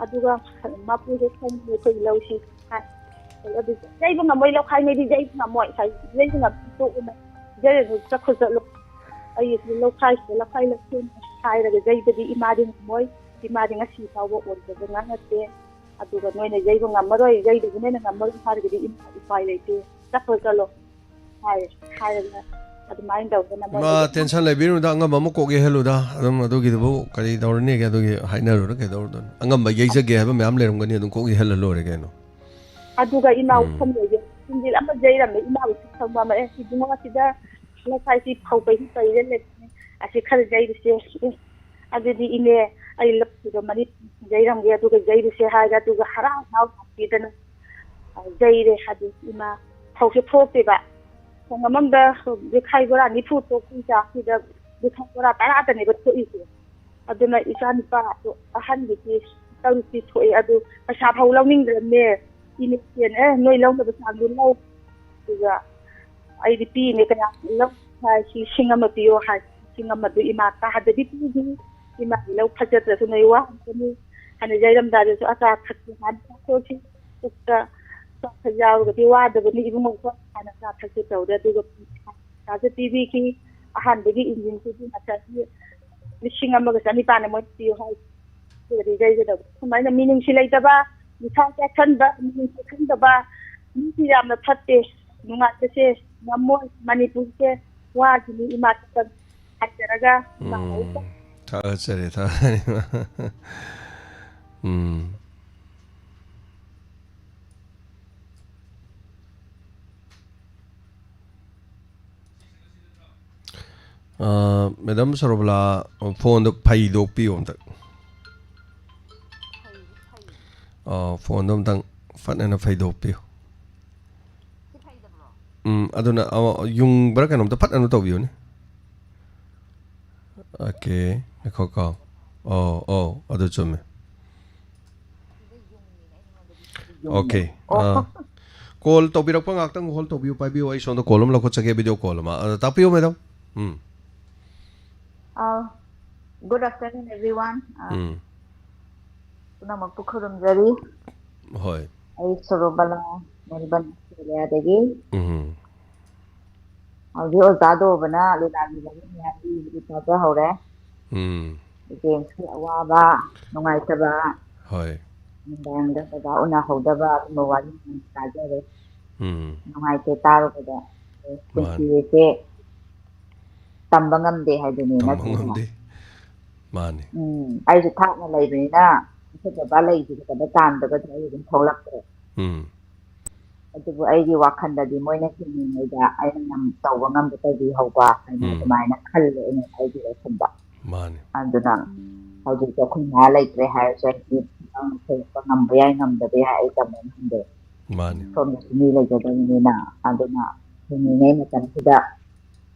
ꯑꯗꯨꯒ ꯃꯄꯨꯁꯨ ꯈꯪꯕꯅꯦ ꯑꯩꯈꯣꯏꯒꯤ ꯂꯧꯁꯤ꯫ ꯑꯗꯨ ꯌꯩꯕ ꯉꯝꯃꯣꯏ, ꯂꯧꯈꯥꯏꯉꯩꯗꯤ ꯌꯩꯕ ꯉꯝꯃꯣꯏ, ꯉꯁꯥꯏ ꯌꯩꯕ ꯉꯝꯃꯣꯏ, ꯇꯣꯛꯑꯣꯅ ꯌꯩꯔꯅꯨ, ꯆꯠꯈ꯭ꯔꯣ ꯆꯠꯂꯣ꯫ ꯑꯩ ꯂꯧꯈꯥꯏꯁꯤꯗ ꯂꯧꯈꯥꯏ ꯂꯧꯁꯦ ꯍꯥꯏꯔꯒ ꯌꯩꯕꯗꯤ ꯏꯃꯥꯗꯤ ꯉꯝꯃꯣꯏ, ꯏꯃꯥꯗꯤ ꯉꯁꯤ ꯐꯥꯎꯕ ꯑꯣꯏꯗꯕ ꯉꯥꯡꯉꯛꯇꯦ꯫ ꯑꯗꯨꯒ ꯅꯣꯏꯅ ꯌꯩꯕ ꯉꯝꯃꯔꯣꯏ, ꯌꯩꯗꯕ ꯅꯣꯏꯅ ꯉꯝꯃꯔꯣꯏ ꯍꯥꯏꯔꯒꯗꯤ ꯏꯃꯥ ꯎꯄꯥꯏ ꯂꯩꯇꯦ, ꯆꯠꯈ꯭ꯔꯣ ꯆꯠꯂꯣ ꯍꯥꯏ-, ꯍꯥꯏꯔꯒ ꯑꯗꯨꯃꯥꯏꯅ ꯇꯧꯗꯅ ꯃꯣꯏ ꯏꯃꯥ, ꯑꯗꯨꯝ ꯇꯦꯟꯁꯟ ꯂꯩꯕꯤꯔꯨꯅꯨꯗ, ꯑꯉꯝꯕ ꯑꯃ ꯀꯣꯛ ꯌꯩꯍꯜꯂꯨꯗ꯫ ꯑꯗꯨꯝ ꯑꯗꯨꯒꯤꯗꯨꯕꯨ ꯀꯔꯤ ꯇꯧꯔꯨꯅꯤꯒꯦ? ꯑꯗꯨꯒꯤ ꯍꯥꯏꯅꯔꯨꯔ ꯀꯩꯗꯧꯔꯨꯗꯣꯏꯅꯣ? ꯑꯉꯝꯕ ꯌꯩꯖꯒꯦ ꯍꯥꯏꯕ ꯃꯌꯥꯝ ꯂꯩꯔꯝꯒꯅꯤ, ꯑꯗꯨꯝ ꯀꯣꯛ ꯌꯩꯍꯜꯂ ꯂꯣꯏꯔꯦ ꯀꯩꯅꯣ꯫ ꯑꯗꯨꯒ ꯏꯃꯥ ꯎꯝ꯫ ꯎꯐꯝ ꯂꯩꯒꯦ, ꯏꯟꯖꯤꯟ ꯑꯃ ꯌꯩꯔꯝꯃꯦ, ꯏꯃꯥ ꯎꯐꯝ ꯊꯪꯕ ꯑꯃ, "ꯑꯦ, ꯏꯕꯨꯡꯉꯣ, ꯑꯁꯤꯗ ꯂꯩꯀꯥꯏꯁꯤ ꯐꯧ ꯄꯩꯁꯤ ꯄꯩꯔ ꯂꯩꯕꯅꯦ, ꯑꯁꯤ ꯈꯔ ꯌꯩꯔꯨꯁꯦ"꯫ ꯑꯦ, ꯑꯗꯨꯗꯤ ꯏꯅꯦ, ꯑꯩ ꯂꯧꯈꯤꯕ ꯃꯅꯤ ꯌꯩꯔꯝꯒꯦ, ꯑꯗꯨꯒ ꯌꯩꯔꯨꯁꯦ ꯍꯥꯏꯔꯒ, ꯑꯗꯨꯒ ꯍꯔꯥꯎ ꯍꯔꯥꯎ ꯂꯥꯛꯄꯤꯗꯅ, ꯑ, ꯌꯩꯔꯦ꯫ ꯍꯥꯏꯗꯤ ꯏꯃꯥ ꯐꯧꯁꯦ ꯊꯣꯛꯇꯦꯕ, ꯁꯪꯒꯝ ꯑꯃꯗ ꯕꯦꯈꯥꯏ ꯕꯣꯔꯥ ꯅꯤꯐꯨ ꯊꯣꯛꯄꯒꯤ ꯆꯥꯡꯁꯤꯗ ꯕꯦꯈꯥꯏ ꯕꯣꯔꯥ ꯇꯔꯥꯇꯅꯦꯕ ꯊꯣꯛꯏꯁꯦ꯫ ꯑꯗꯨꯅ ꯏꯆꯥ ꯅꯨꯄꯥꯗꯣ ꯑꯍꯟꯗꯨꯗꯤ ꯇꯔꯨꯛꯇꯤ ꯊꯣꯛꯑꯦ, ꯑꯗꯨ ꯄꯩꯁꯥ ꯐꯥꯎ ꯂꯧꯅꯤꯡꯗ꯭ꯔꯕꯅꯦ꯫ ꯏꯅꯦ, ꯑꯦ, ꯅꯣꯏ ꯂꯧꯅꯕ ꯆꯥꯡꯗꯣ ꯂꯧ, ꯑꯗꯨꯒ ꯑꯩꯗꯤ ꯄꯤꯅꯦ, ꯀꯌꯥ ꯂꯧ ꯍꯥꯏ, ꯂꯤꯁꯤꯡ ꯑꯃ ꯄꯤꯌꯣ ꯍꯥꯏ, ꯂꯤꯁꯤꯡ ꯑꯃꯗꯨ ꯏꯃꯥ ꯀꯥꯗꯗꯤ ꯄꯤꯈꯤ꯫ ꯏꯃꯥꯒꯤ ꯂꯧ ꯐꯖꯗ꯭ꯔꯁꯨ ꯅꯣꯏ ꯋꯥꯍꯟꯒꯅꯨ ꯍꯥꯏꯅ, ꯌꯩꯔꯝꯗꯥꯏꯗꯁꯨ ꯑꯆꯥ ꯊꯛꯁꯤ ꯍꯥꯟꯅ ꯆꯥꯊꯣꯛꯁꯤ, ꯄꯨꯛꯇ ꯆꯥꯛ ꯌꯥꯎꯔꯒꯗꯤ ꯋꯥꯗꯕꯅꯤ ꯏꯕꯨꯡꯉꯣ ꯍꯥꯏꯅ ꯑꯆꯥ ꯊꯛꯁꯤ ꯇꯧꯔꯦ꯫ ꯑꯗꯨꯒ ꯄꯩꯁꯥꯁꯨ ꯄꯤꯕꯤꯈꯤ꯫ ꯑꯍꯥꯟꯕꯒꯤ ꯏꯟꯖꯤꯟꯁꯤꯗꯤ ꯉꯁꯥꯏꯒꯤ ꯂꯤꯁꯤꯡ ꯑꯃꯒ ꯆꯅꯤꯄꯥꯟ ꯑꯃ ꯄꯤꯌꯨ ꯍꯥꯏ꯫ ꯑꯗꯨꯒꯗꯤ ꯂꯩꯒꯗꯕ꯫ ꯁꯨꯃꯥꯏꯅ ꯃꯤꯅꯨꯡꯁꯤ ꯂꯩꯇꯕ, ꯅꯤꯁꯥ ꯆꯥꯁꯟꯕ, ꯃꯤꯅꯨꯡꯁꯤ ꯈꯪꯗꯕ ꯃꯤꯁꯤ ꯌꯥꯝꯅ ꯐꯠꯇꯦ꯫ ꯅꯨꯡꯉꯥꯏꯕꯁꯦ ꯉꯝꯃꯣꯏ꯫ ꯃꯅꯤꯄꯨꯔꯁꯦ ꯋꯥꯒꯤꯅꯤ꯫ ꯏꯃꯥ ꯈꯛꯇꯪ ꯍꯥꯏꯖꯔꯒ ꯏꯃꯥ ꯎꯝ, ꯊꯥꯒꯠꯆꯔꯤ, ꯊꯥꯒꯠꯆꯔꯤ꯫ ꯎꯝ꯫ ꯑ, ꯃꯦꯗꯥꯝ ꯁꯣꯔꯣꯕꯂꯥ, ꯐꯣꯟꯗꯣ ꯐꯩꯗꯣꯛꯄꯤꯌꯣ ꯑꯝꯇ꯫ ꯑ, ꯐꯣꯟꯗꯣ ꯑꯝꯇꯪ ꯐꯠꯅꯅ ꯐꯩꯗꯣꯛꯄꯤꯌꯨ꯫ ꯎꯝ, ꯑꯗꯨꯅ, ꯑ, ꯌꯨꯡꯕ꯭ꯔꯥ ꯀꯩꯅꯣꯝꯇ ꯐꯠꯅꯅ ꯇꯧꯕꯤꯌꯨꯅꯦ꯫ ꯑꯣꯀꯦ, ꯉꯥꯏꯈꯣꯀꯣ꯫ ꯑꯧ, ꯑꯧ, ꯑꯗꯨ ꯆꯨꯝꯃꯦ꯫ ꯑꯣꯀꯦ꯫ ꯑꯣ꯫ ꯑ, ꯀꯣꯜ ꯇꯧꯕꯤꯔꯛꯄ ꯉꯥꯛꯇꯪ ꯍꯣꯜ ꯇꯧꯕꯤꯌꯨ, ꯄꯥꯏꯕꯤꯌꯨ꯫ ꯑꯩ ꯁꯣꯝꯗ ꯀꯣꯜ ꯑꯃ ꯂꯧꯈꯠꯆꯒꯦ, ꯚꯤꯗꯤꯑꯣ ꯀꯣꯜ ꯑꯃ꯫ ꯑ, ꯇꯥꯛꯄꯤꯌꯨ, ꯃꯦꯗꯥꯝ꯫ ꯎꯝ꯫ ꯑ, good afternoon, everyone. ꯑ, ꯎꯝ꯫ ꯄꯨꯝꯅꯃꯛꯄꯨ ꯈꯨꯔꯨꯝꯖꯔꯤ꯫ ꯍꯣꯏ꯫ ꯑꯩ ꯁꯣꯔꯣꯕꯂꯥ, ꯃꯦꯜꯕꯟ, ꯑꯣꯁꯇ꯭ꯔꯦꯂꯤꯌꯥꯗꯒꯤ꯫ ꯎꯝ꯫ ꯍꯧꯖꯤꯛ ꯑꯣꯖꯥ ꯗꯣꯕꯅ ꯂꯤꯂꯥꯒꯤ ꯋꯥꯔꯤ ꯃꯌꯥꯝ ꯂꯤꯕꯗꯨ ꯇꯥꯖꯍꯧꯔꯦ꯫ ꯎꯝ꯫ ꯖꯦꯝꯁꯀꯤ ꯑꯋꯥꯕ, ꯅꯨꯡꯉꯥꯏꯇꯕ, ꯍꯣꯏ꯫ ꯅꯨꯡꯗꯥꯡꯗ ꯑꯣꯖꯥ ꯎꯅꯍꯧꯗꯕ ꯑꯗꯨꯝꯕ ꯋꯥꯔꯤ ꯃꯌꯥꯝ ꯇꯥꯖꯔꯦ꯫ ꯎꯝ꯫ ꯅꯨꯡꯉꯥꯏꯇꯦ ꯇꯥꯔꯨꯕꯗ꯫ ꯃꯥꯅꯤ꯫ ꯄꯨꯟꯁꯤꯁꯦ ꯇꯝꯕ ꯉꯝꯗꯦ ꯍꯥꯏꯗꯨꯅꯤ, ꯇꯝꯕ ꯅꯠꯇ꯭ꯔꯅꯦ? ꯉꯝꯗꯦ꯫ ꯃꯥꯅꯤ꯫ ꯎꯝ, ꯑꯩꯁꯨ ꯊꯥꯞꯅ ꯂꯩꯕꯅꯤꯅ ꯑꯩꯈꯣꯏ ꯕꯕꯥ ꯂꯩꯈꯤꯗꯕ ꯇꯥꯟꯗꯒꯗꯤ ꯑꯩ ꯑꯗꯨꯝ ꯊꯣꯛꯂꯛꯇ꯭ꯔꯦ꯫ ꯎꯝ꯫ ꯑꯗꯨꯕꯨ ꯑꯩꯒꯤ ꯋꯥꯈꯜꯗꯗꯤ ꯃꯣꯏꯅ ꯍꯤꯡꯉꯤꯉꯩꯗ ꯑꯩꯅ ꯉꯝ-, ꯇꯧꯕ ꯉꯝꯕ ꯇꯧꯕꯤꯍꯧꯕ ꯍꯥꯏꯅ ꯎꯝ꯫ ꯑꯗꯨꯃꯥꯏꯅ ꯈꯜꯂꯦ ꯑꯩꯅ ꯑꯩꯒꯤ ꯋꯥꯈꯜꯗ꯫ ꯃꯥꯅꯤ꯫ ꯑꯗꯨꯅ ꯍꯧꯖꯤꯛꯇꯤ ꯑꯩꯈꯣꯏ ꯃꯥ ꯂꯩꯇ꯭ꯔꯦ ꯍꯥꯏꯔꯁꯨ ꯑꯩꯗꯤ ꯊꯕꯛ ꯊꯣꯛꯂꯛꯄ ꯉꯝꯕ ꯌꯥꯏ ꯉꯝꯗꯕ ꯌꯥꯏ ꯑꯩ ꯇꯝꯕ ꯉꯝꯗꯦ꯫ ꯃꯥꯅꯤ꯫ ꯁꯣꯝꯗꯁꯨ ꯃꯤ ꯂꯩꯖꯗꯕꯅꯤꯅ꯫ ꯑꯗꯨꯅ ꯍꯤꯡꯉꯤꯉꯩ ꯃꯇꯝꯁꯤꯗ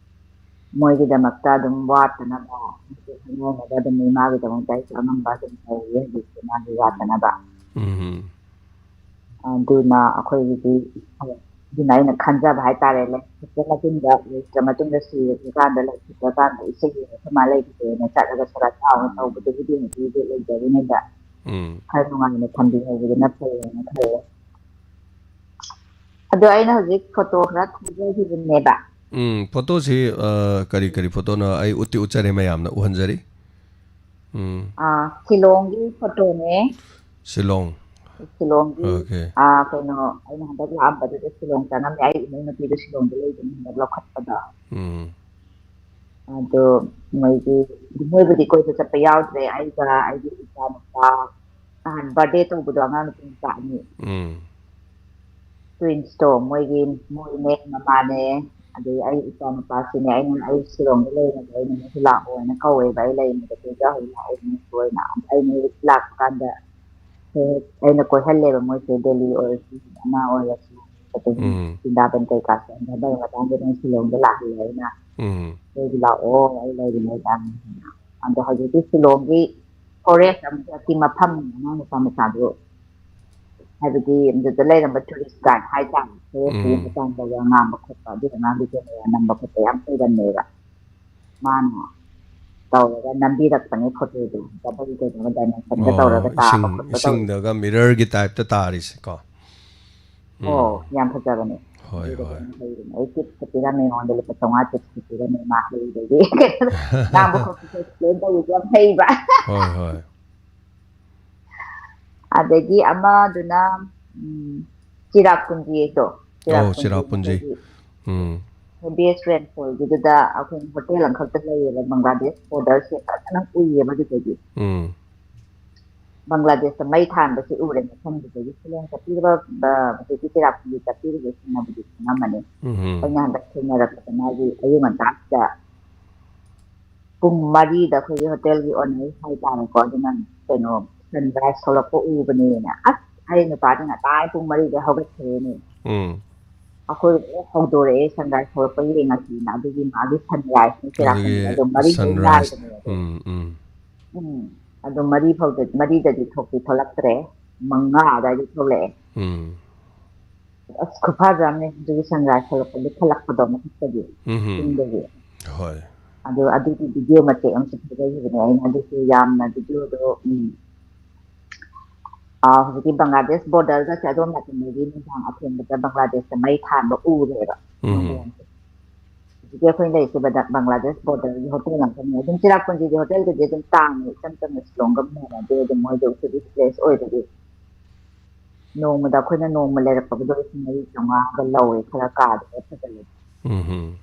ꯃꯣꯏꯒꯤꯗꯃꯛꯇ ꯑꯗꯨꯝ ꯋꯥꯠꯇꯅꯕ ꯍꯣꯠꯅꯅꯕ ꯑꯗꯨꯝ ꯏꯃꯥꯒꯤꯗꯃꯛꯇ ꯑꯩꯁꯨ ꯑꯉꯝꯕ ꯑꯗꯨꯝ ꯇꯧꯔꯤ ꯍꯧꯖꯤꯛꯇꯤ ꯃꯥꯒꯤ ꯋꯥꯠꯇꯅꯕ꯫ ꯎꯝ꯫ ꯑꯗꯨꯅ ꯑꯩꯈꯣꯏꯒꯤꯗꯤ ꯑꯗꯨꯅ ꯑꯩꯅ ꯈꯟꯖꯕ ꯍꯥꯏꯇꯥꯔꯦ, ꯂꯩꯈꯤꯗ꯭ꯔ ꯃꯇꯨꯡꯗ, ꯂꯩꯈꯤꯗ꯭ꯔ ꯃꯇꯨꯡꯗ ꯁꯤꯔꯀꯥꯟꯗ, ꯂꯩꯈꯤꯗ꯭ꯔꯀꯥꯟꯗ ꯏꯁꯩꯒꯤ ꯃꯐꯝ ꯂꯩꯈꯤꯗꯦꯅ ꯆꯠꯂꯒ ꯁꯣꯔꯥꯠ ꯆꯥꯎꯅ ꯇꯧꯕꯗꯨꯕꯨꯗꯤ ꯍꯧꯖꯤꯛ ꯍꯧꯖꯤꯛ ꯂꯩꯖꯔꯤꯉꯩꯗ ꯎꯝ꯫ ꯈꯔ ꯅꯨꯡꯉꯥꯏꯅ ꯊꯝꯕꯤꯍꯧꯕꯗꯨꯅ ꯐꯩꯌꯦꯅ ꯈꯜꯂꯦ꯫ ꯑꯗꯣ ꯑꯩꯅ ꯍꯧꯖꯤꯛ ꯐꯣꯇꯣ ꯈꯔ ꯊꯥꯖꯈꯤꯕꯅꯦꯕ꯫ ꯎꯝ, ꯐꯣꯇꯣꯁꯤ, ꯑ, ꯀꯔꯤ ꯀꯔꯤ ꯐꯣꯇꯣꯅꯣ? ꯑꯩ ꯎꯠꯇꯤ ꯎꯠꯆꯔꯦ, ꯃꯌꯥꯝꯅ ꯎꯍꯟꯖꯔꯤ꯫ ꯎꯝ꯫ ꯑꯥ, ꯁꯤꯂꯣꯡꯒꯤ ꯐꯣꯇꯣꯅꯦ꯫ ꯁꯤꯂꯣꯡ꯫ ꯁꯤꯂꯣꯡꯒꯤ, Okay. ꯑꯥ, ꯀꯩꯅꯣ, ꯑꯩꯅ ꯍꯟꯗꯛ ꯂꯥꯛꯑꯝꯕꯗꯨꯗ ꯁꯤꯂꯣꯡ ꯆꯪꯉꯝꯃꯦ꯫ ꯑꯩ ꯏꯃꯧ ꯅꯨꯄꯤꯗꯣ ꯁꯤꯂꯣꯡꯗ ꯂꯩꯕꯅꯤ ꯍꯟꯗꯛ ꯂꯧꯈꯠꯄꯗ꯫ ꯎꯝ꯫ ꯑꯗꯣ ꯃꯣꯏꯒꯤ, ꯃꯣꯏꯕꯨꯗꯤ ꯀꯣꯏꯕ ꯆꯠꯄ ꯌꯥꯎꯗ꯭ꯔꯦ꯫ ꯑꯩꯒ ꯑꯩꯒꯤ ꯏꯆꯥ ꯅꯨꯄꯥ, ꯅꯍꯥꯟ ꯕꯥꯔꯗꯦ ꯇꯧꯕꯗꯣ ꯑꯉꯥꯡ ꯅꯨꯄꯤ ꯃꯆꯥ ꯑꯅꯤ, ꯎꯝ꯫ ꯇ꯭ꯋꯤꯟꯁꯇꯣ, ꯃꯣꯏꯒꯤ, ꯃꯣꯏꯅꯦ, ꯃꯃꯥꯅꯦ, ꯑꯗꯩ ꯑꯩ ꯏꯆꯥ ꯅꯨꯄꯥꯁꯤꯅꯦ꯫ ꯑꯩꯅ, "ꯑꯩ ꯁꯤꯂꯣꯡꯗ ꯂꯩꯔꯤꯉꯩꯗ ꯑꯩꯅ ꯃꯣꯏꯁꯨ ꯂꯥꯛꯑꯣꯅ ꯀꯧꯋꯦꯕ꯫ ꯑꯩ ꯂꯩꯔꯤꯉꯩꯗ ꯀꯣꯏꯖꯍꯧ ꯂꯥꯛꯑꯣ ꯃꯣꯏꯁꯨ" ꯍꯥꯏꯅ꯫ ꯑꯩꯅ ꯍꯦꯛ ꯂꯥꯛꯄ ꯀꯥꯟꯗ ꯍꯦꯛ ꯑꯩꯅ ꯀꯣꯏꯍꯜꯂꯦꯕ ꯃꯣꯏꯁꯦ, ꯗꯦꯜꯂꯤ ꯑꯣꯏꯔꯁꯨ, ꯑꯃ ꯑꯣꯏꯔꯁꯨ, ꯑꯗꯨꯝ ꯎꯝ꯫ ꯕ꯭ꯔꯤꯟꯗꯥꯕꯟ ꯀꯩꯀꯥꯁꯦ ꯍꯟꯗꯛ ꯃꯇꯥꯡꯗ ꯑꯗꯨꯝ ꯁꯤꯂꯣꯡꯗ ꯂꯥꯛꯍꯜꯂꯦ ꯑꯩꯅ꯫ ꯎꯝ꯫ "ꯅꯣꯏꯁꯨ ꯂꯥꯛꯑꯣ, ꯑꯩ ꯂꯩꯔꯤꯉꯩꯗ" ꯍꯥꯏꯅ꯫ ꯑꯗꯣ ꯍꯧꯖꯤꯛꯇꯤ ꯁꯤꯂꯣꯡꯒꯤ ꯐꯣꯔꯦꯁ ꯑꯃꯈꯛꯀꯤ ꯃꯐꯝ, ꯑꯉꯥꯡ ꯃꯆꯥ ꯃꯆꯥꯗꯨ, ꯍꯥꯏꯕꯗꯤ ꯑꯗꯨꯗ ꯂꯩꯔꯝꯕ ꯇꯨꯔꯤꯁ ꯒꯥꯏꯗ ꯍꯥꯏꯇꯥꯔꯦ, ꯐꯣꯔꯦꯁꯇꯨꯒꯤ ꯎꯝ꯫ ꯃꯇꯥꯡꯗ ꯋꯥ ꯉꯥꯡꯕ ꯈꯣꯠꯄ, ꯑꯗꯨ ꯑꯉꯥꯡꯗꯨ ꯀꯦꯃꯦꯔꯥ ꯅꯝꯕ ꯈꯣꯠꯄ ꯌꯥꯝ ꯍꯩꯔꯝꯃꯦꯕ꯫ ꯃꯥꯅ ꯇꯧꯔꯒ ꯅꯝꯕꯤꯔꯛꯄꯅꯦ ꯐꯣꯇꯣꯗꯣ, ꯗꯕꯜ ꯀꯩꯅꯣ ꯗꯥꯏꯃꯦꯟꯁꯟꯒ ꯇꯧꯔꯒ ꯑꯣ, ꯇꯥꯕ ꯏꯁꯤꯡ, ꯈꯣꯠꯄ ꯇꯧꯔꯒ꯫ ꯏꯁꯤꯡꯗꯒ ꯃꯤꯔꯔꯒꯤ ꯇꯥꯏꯞꯇ ꯇꯥꯔꯤꯁꯦꯀꯣ꯫ ꯑꯣ, ꯎꯝ꯫ ꯌꯥꯝ ꯐꯖꯕꯅꯦ꯫ ꯍꯣꯏ, ꯑꯗꯨꯒꯗꯤ ꯍꯣꯏ꯫ ꯌꯥꯝ ꯍꯩꯕꯅꯦ꯫ ꯑꯩ ꯇꯤꯞꯁꯀ ꯄꯤꯔꯝꯃꯦ ꯃꯉꯣꯟꯗ, ꯂꯨꯄꯥ ꯆꯥꯝꯃꯉꯥ ꯇꯤꯞꯁꯀ ꯄꯤꯔꯝꯃꯦ ꯃꯥ ꯍꯩꯕꯒꯤ꯫ ꯉꯥꯡꯕ ꯈꯣꯠꯄꯁꯦ ꯑꯦꯛꯁꯄ꯭ꯂꯦꯟ ꯇꯧꯕꯁꯦ ꯌꯥꯝ ꯍꯩꯕ꯫ ꯍꯣꯏ, ꯍꯣꯏ꯫ ꯑꯗꯒꯤ ꯑꯃꯗꯨꯅ, ꯎꯝ, ꯆꯤꯔꯥꯄꯨꯟꯖꯤꯗꯣ꯫ ꯑꯣ, ꯆꯤꯔꯥꯄꯨꯟꯖꯤ꯫ ꯎꯝ꯫ ꯕꯦꯁ ꯔꯦꯟꯐꯣꯜꯒꯤꯗꯨꯗ ꯑꯩꯈꯣꯏ ꯍꯣꯇꯦꯜ ꯑꯃꯈꯛꯇ ꯂꯩꯌꯦꯕ, ꯕꯪꯒ꯭ꯂꯥꯗꯦꯁ ꯕꯣꯔꯗꯔꯁꯦ ꯐꯖꯅ ꯎꯏꯌꯦꯕ ꯑꯗꯨꯗꯒꯤ꯫ ꯎꯝ꯫ ꯕꯪꯒ꯭ꯂꯥꯗꯦꯁꯇ ꯃꯩ ꯊꯥꯟꯕꯁꯦ ꯎꯔꯦ ꯃꯐꯝꯗꯨꯗꯒꯤ꯫ ꯁꯤꯂꯣꯡ ꯆꯠꯄꯤꯔꯕ, ꯍꯧꯖꯤꯛꯀꯤ ꯆꯤꯔꯥꯄꯨꯟꯖꯤ ꯆꯠꯄꯤꯔꯤꯕꯁꯤꯡꯅꯕꯨꯗꯤ ꯈꯪꯉꯝꯃꯅꯤ꯫ ꯎꯝ꯫ ꯑꯩꯅ ꯍꯟꯗꯛ ꯊꯦꯡꯅꯔꯛꯄꯗ ꯃꯥꯒꯤ ꯑꯌꯨꯛ ꯉꯟꯇꯥꯁꯤꯗ ꯄꯨꯡ ꯃꯔꯤꯗ ꯑꯩꯈꯣꯏꯒꯤ ꯍꯣꯇꯦꯜꯒꯤ ꯑꯣꯅꯔ ꯍꯥꯏꯇꯥꯔꯦꯀꯣ, ꯑꯗꯨꯅ ꯀꯩꯅꯣ, ꯁꯟꯔꯥꯏꯁ ꯊꯣꯛꯂꯛꯄ ꯎꯕꯅꯦꯅ꯫ ꯑꯁ, ꯑꯩ ꯅꯨꯄꯥꯗꯤ ꯉꯁꯥꯏ ꯄꯨꯡ ꯃꯔꯤꯗ ꯍꯧꯒꯠꯈ꯭ꯔꯦꯅꯦ꯫ ꯎꯝ꯫ ꯑꯩꯈꯣꯏ ꯍꯧꯗꯣꯔꯛꯑꯦ, ꯁꯟꯔꯥꯏꯁ ꯊꯣꯛꯂꯛꯄ ꯌꯦꯡꯉꯁꯤꯅ꯫ ꯑꯗꯨꯒꯤ ꯃꯥꯒꯤ ꯁꯟꯔꯥꯏꯁꯅꯤ ꯁꯤꯔꯥꯈꯣꯟꯁꯦ꯫ ꯑꯗꯨꯒꯤ ꯑꯗꯣ ꯃꯔꯤꯗꯩ ꯁꯟꯔꯥꯏꯁ꯫ ꯉꯥꯏꯕꯅꯦ ꯑꯗꯣ꯫ ꯎꯝ, ꯎꯝ꯫ ꯎꯝ꯫ ꯑꯗꯣ ꯃꯔꯤ ꯐꯥꯎꯗ, ꯃꯔꯤꯗꯗꯤ ꯊꯣꯛꯇꯤ ꯊꯣꯛꯂꯛꯇ꯭ꯔꯦ꯫ ꯃꯉꯥ ꯑꯗꯨꯋꯥꯏꯗ ꯊꯣꯛꯂꯛꯑꯦ꯫ ꯎꯝ꯫ ꯑꯁ, ꯈꯨꯐꯖ ꯑꯃꯅꯦ ꯑꯗꯨꯒꯤ ꯁꯟꯔꯥꯏꯁ ꯊꯣꯛꯂꯛꯄ, ꯂꯤꯈꯠꯂꯛꯄꯗꯣ ꯃꯊꯛꯇꯒꯤ, ꯎꯝ꯫ ꯆꯤꯡꯗꯒꯤ꯫ ꯍꯣꯏ꯫ ꯑꯗꯨ, ꯑꯗꯨꯒꯤ ꯚꯤꯗꯤꯑꯣ ꯃꯇꯦꯛ ꯑꯃꯁꯨ ꯊꯥꯖꯈꯤꯕꯅꯦ ꯑꯩꯅ꯫ ꯑꯗꯨꯁꯨ ꯌꯥꯝꯅ ꯚꯤꯗꯤꯑꯣꯗꯣ, ꯎꯝ, ꯑꯥ, ꯍꯧꯖꯤꯛꯀꯤ ꯕꯪꯒ꯭ꯂꯥꯗꯦꯁ ꯕꯣꯔꯗꯔꯒꯁꯦ ꯑꯗꯣꯝ ꯅꯥꯀꯟꯗꯒꯤ ꯅꯨꯡꯗꯥꯡ ꯑꯊꯦꯡꯕꯗ ꯕꯪꯒ꯭ꯂꯥꯗꯦꯁꯇ ꯃꯩ ꯊꯥꯟꯕ ꯎꯔꯦꯕ꯫ ꯎꯝ꯫ ꯃꯌꯥꯝꯁꯦ꯫ ꯍꯧꯖꯤꯛꯀꯤ ꯑꯩꯈꯣꯏꯅ ꯂꯩꯔꯤꯁꯦ ꯕꯗ-, ꯕꯪꯒ꯭ꯂꯥꯗꯦꯁ ꯕꯣꯔꯗꯔꯒꯤ ꯍꯣꯇꯦꯜ ꯉꯥꯛꯇꯅꯦ꯫ ꯑꯗꯨꯝ ꯆꯤꯔꯥꯄꯨꯟꯖꯤꯒꯤ ꯍꯣꯇꯦꯜꯗꯗꯤ ꯑꯗꯨꯝ ꯇꯥꯡꯉꯦ, ꯏꯆꯝ ꯆꯝꯅ ꯁꯤꯂꯣꯡꯒ ꯃꯥꯟꯅꯗꯦ꯫ ꯑꯗꯨꯝ ꯃꯣꯏꯗꯣ ꯇꯨꯔꯤꯁ ꯄ꯭ꯂꯦꯁ ꯑꯣꯏꯕꯒꯤ꯫ ꯅꯣꯡꯃꯗ ꯑꯩꯈꯣꯏꯅ ꯅꯣꯡꯃ ꯂꯩꯔꯛꯄꯗꯣ ꯂꯤꯁꯤꯡ ꯃꯔꯤ ꯆꯥꯝꯃꯉꯥꯒ ꯂꯧꯋꯦ, ꯈꯔ ꯀꯥꯗꯣ ꯐꯖꯅ꯫ ꯎꯝ꯫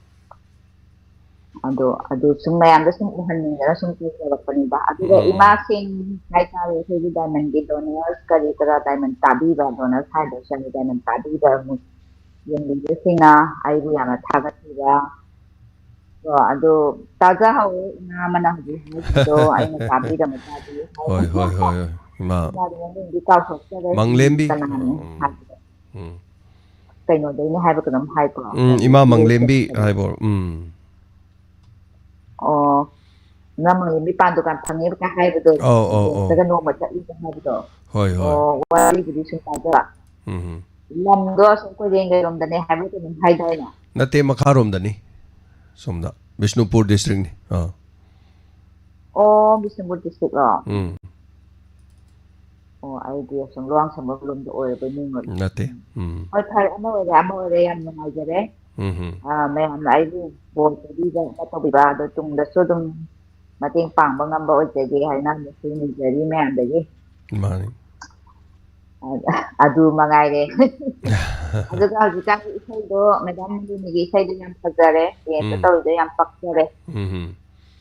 ꯑꯗꯣ ꯑꯗꯨ ꯁꯨꯝ ꯃꯌꯥꯝꯗ ꯁꯨꯝ ꯎꯍꯟꯅꯤꯡꯗꯅ ꯁꯨꯝ ꯄꯨꯖꯔꯛꯄꯅꯤꯗ꯫ ꯑꯗꯨꯒ ꯎꯝ꯫ ꯏꯃꯥꯁꯤꯡ ꯍꯥꯏꯇꯥꯔꯦ, ꯑꯩꯈꯣꯏꯒꯤ ꯗꯥꯏꯃꯟꯒꯤ ꯗꯣꯅꯔꯁ ꯀꯔꯤ ꯀꯔꯥ, ꯗꯥꯏꯃꯟ ꯇꯥꯕꯤꯕ ꯗꯣꯅꯔꯁ ꯍꯥꯏꯗꯣꯏ ꯆꯪꯉꯤ, ꯗꯥꯏꯃꯟ ꯇꯥꯕꯤꯕ ꯑꯃꯨꯛ ꯌꯦꯡꯕꯤꯕꯁꯤꯡꯅ ꯑꯩꯕꯨ ꯌꯥꯝꯅ ꯊꯥꯒꯠꯄꯤꯕ꯫ ꯀꯣ, ꯑꯗꯣ ꯇꯥꯖꯍꯧꯋꯦ ꯏꯃꯥ ꯑꯃꯅ ꯍꯧꯖꯤꯛ ꯍꯥꯏꯈꯤꯕꯗꯣ, ꯑꯩꯅ ꯇꯥꯕꯤꯔꯝꯃ ꯇꯥꯕꯤꯌꯨ ꯍꯥꯏ꯫ ꯍꯣꯏ, ꯍꯣꯏ, ꯍꯣꯏ, ꯍꯣꯏ꯫ ꯏꯃꯥ꯫ ꯏꯃꯥꯗꯤ ꯃꯃꯤꯡꯗꯤ ꯀꯥꯎꯊꯣꯛꯆꯔꯦ꯫ ꯃꯪꯂꯦꯝꯕꯤ꯫ ꯀꯅꯥꯅꯣ ꯎꯝ, ꯍꯥꯏꯕꯗꯣ? ꯎꯝ꯫ ꯀꯩꯅꯣꯗꯩꯅ ꯍꯥꯏꯕ ꯀꯩꯅꯣꯝ ꯍꯥꯏꯀꯣ꯫ ꯎꯝ, ꯏꯃꯥ ꯃꯪꯂꯦꯝꯕꯤ ꯍꯥꯏꯕ꯫ ꯎꯝ꯫ ꯑꯣ, ꯏꯃꯥ ꯃꯪꯂꯦꯝꯕꯤ ꯄꯥꯟ ꯗꯨꯀꯥꯟ ꯐꯪꯉꯦꯕ ꯀꯥꯏ ꯍꯥꯏꯕꯗꯣ, ꯑꯧ, ꯑꯧ, ꯑꯧ꯫ ꯕꯦꯡꯛꯇꯒ ꯅꯣꯡꯃ ꯆꯠꯂꯤꯒ ꯍꯥꯏꯕꯗꯣ꯫ ꯍꯣꯏ, ꯍꯣꯏ꯫ ꯑꯣ, ꯋꯥꯔꯤꯕꯨꯗꯤ ꯁꯨꯝ ꯇꯥꯖꯕ꯫ ꯎꯝ꯫ ꯂꯝꯗꯣ ꯑꯁꯨꯝ ꯀꯣꯏꯔꯦꯡꯒꯩꯔꯣꯝꯗꯅꯦ ꯍꯥꯏꯕ ꯀꯩꯅꯣꯝ ꯍꯥꯏꯗꯥꯏꯅꯦ? ꯅꯠꯇꯦ, ꯃꯈꯥꯔꯣꯝꯗꯅꯤ꯫ ꯁꯣꯝꯗ ꯕꯤꯁꯅꯨꯄꯨꯔ ꯗꯤꯁꯇ꯭ꯔꯤꯛꯅꯤ꯫ ꯑꯥ꯫ ꯑꯣ, ꯕꯤꯁꯅꯨꯄꯨꯔ ꯗꯤꯁꯇ꯭ꯔꯤꯛꯂꯣ? ꯎꯝ꯫ ꯑꯣ, ꯑꯩꯗꯤ ꯑꯁꯨꯝ ꯂꯨꯋꯥꯡꯁꯪꯕꯝ ꯂꯣꯝꯗ ꯑꯣꯏꯔꯕꯣꯏ ꯅꯤꯡꯉꯨꯔꯦ꯫ ꯅꯠꯇꯦ꯫ ꯎꯝ꯫ ꯎꯝ꯫ ꯍꯣꯏ, ꯐꯔꯦ, ꯑꯃ ꯑꯣꯏꯔꯦ, ꯑꯃ ꯑꯣꯏꯔꯦ, ꯌꯥꯝ ꯅꯨꯡꯉꯥꯏꯖꯔꯦ꯫ ꯎꯝ꯫ ꯑꯥ, ꯃꯌꯥꯝꯅ ꯑꯩꯕꯨ ꯕꯣꯜ ꯇꯧꯕꯤꯕ, ꯀꯩꯅꯣ ꯇꯧꯕꯤꯕ, ꯑꯗꯣ ꯇꯨꯡꯗꯁꯨ ꯑꯗꯨꯝ ꯃꯇꯦꯡ ꯄꯥꯡꯕ ꯉꯝꯕ ꯑꯣꯏꯖꯒꯦ ꯍꯥꯏꯅ ꯑꯃꯨꯛꯁꯨ ꯅꯤꯖꯔꯤ ꯃꯌꯥꯝꯗꯒꯤ꯫ ꯃꯥꯅꯤ꯫ ꯑꯗꯨ ꯃꯉꯥꯏꯔꯦ꯫ ꯑꯗꯨꯒ ꯍꯧꯖꯤꯛꯀꯥꯟꯒꯤ ꯏꯁꯩꯗꯣ, ꯃꯦꯗꯥꯝ ꯅꯟꯗꯤꯅꯤꯒꯤ ꯏꯁꯩꯗꯣ ꯌꯥꯝ ꯐꯖꯔꯦ, ꯗꯦꯟꯁꯇ ꯎꯝ꯫ ꯇꯧꯔꯤꯗꯣ ꯌꯥꯝ ꯄꯛꯆꯔꯦ꯫ ꯎꯝ꯫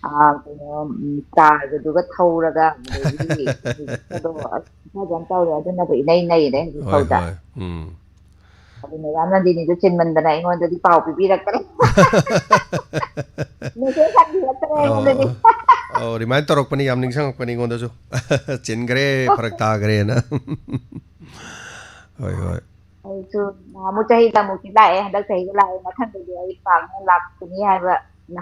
ꯑꯥ, ꯀꯩꯅꯣ, ꯎꯝ, ꯀꯥꯔꯒꯗꯨꯒ ꯊꯧꯔꯒ, ꯑꯗꯒꯤꯗꯤ ꯃ꯭ꯌꯨꯖꯤꯛꯀꯗꯣ ꯑꯁ ꯐꯖꯅ ꯇꯧꯔꯦ, ꯑꯗꯨꯅꯕꯨ ꯏꯅꯩ ꯅꯩꯔꯦ ꯍꯧꯖꯤꯛ ꯍꯣꯏ, ꯐꯥꯎꯗ꯫ ꯍꯣꯏ꯫ ꯎꯝ꯫ ꯑꯗꯨꯅ ꯌꯥꯝ ꯅꯟꯗꯤꯅꯤꯗꯨ ꯆꯤꯟꯃꯟꯗꯅ ꯑꯩꯉꯣꯟꯗꯗꯤ ꯄꯥꯎ ꯄꯤꯕꯤꯔꯛꯇ꯭ꯔꯦ꯫ ꯃꯦꯁꯦꯖ ꯍꯟꯕꯤꯔꯛꯇ꯭ꯔꯦ ꯑꯩꯉꯣꯟꯗꯗꯤ꯫ ꯑꯧ, ꯔꯤꯃꯥꯏꯟ ꯇꯧꯔꯛꯄꯅꯤ, ꯌꯥꯝ ꯅꯤꯡꯁꯤꯡꯉꯛꯄꯅꯤ ꯑꯩꯉꯣꯟꯗꯁꯨ꯫ ꯆꯤꯟꯈ꯭ꯔꯦ, ꯐꯔꯛ ꯇꯥꯈ꯭ꯔꯦꯅ꯫ ꯍꯣꯏ, ꯍꯣꯏ꯫ ꯑꯩꯁꯨ ꯅꯍꯥꯟꯃꯨꯛ ꯆꯍꯤꯗ ꯑꯃꯨꯛꯇꯤ ꯂꯥꯛꯑꯦ, ꯍꯟꯗꯛ ꯆꯍꯤꯗ ꯂꯥꯛꯑꯦ, ꯃꯊꯪꯗꯗꯤ ꯑꯩ ꯄꯥꯛꯅ ꯂꯥꯛꯀꯅꯤ ꯍꯥꯏꯕ,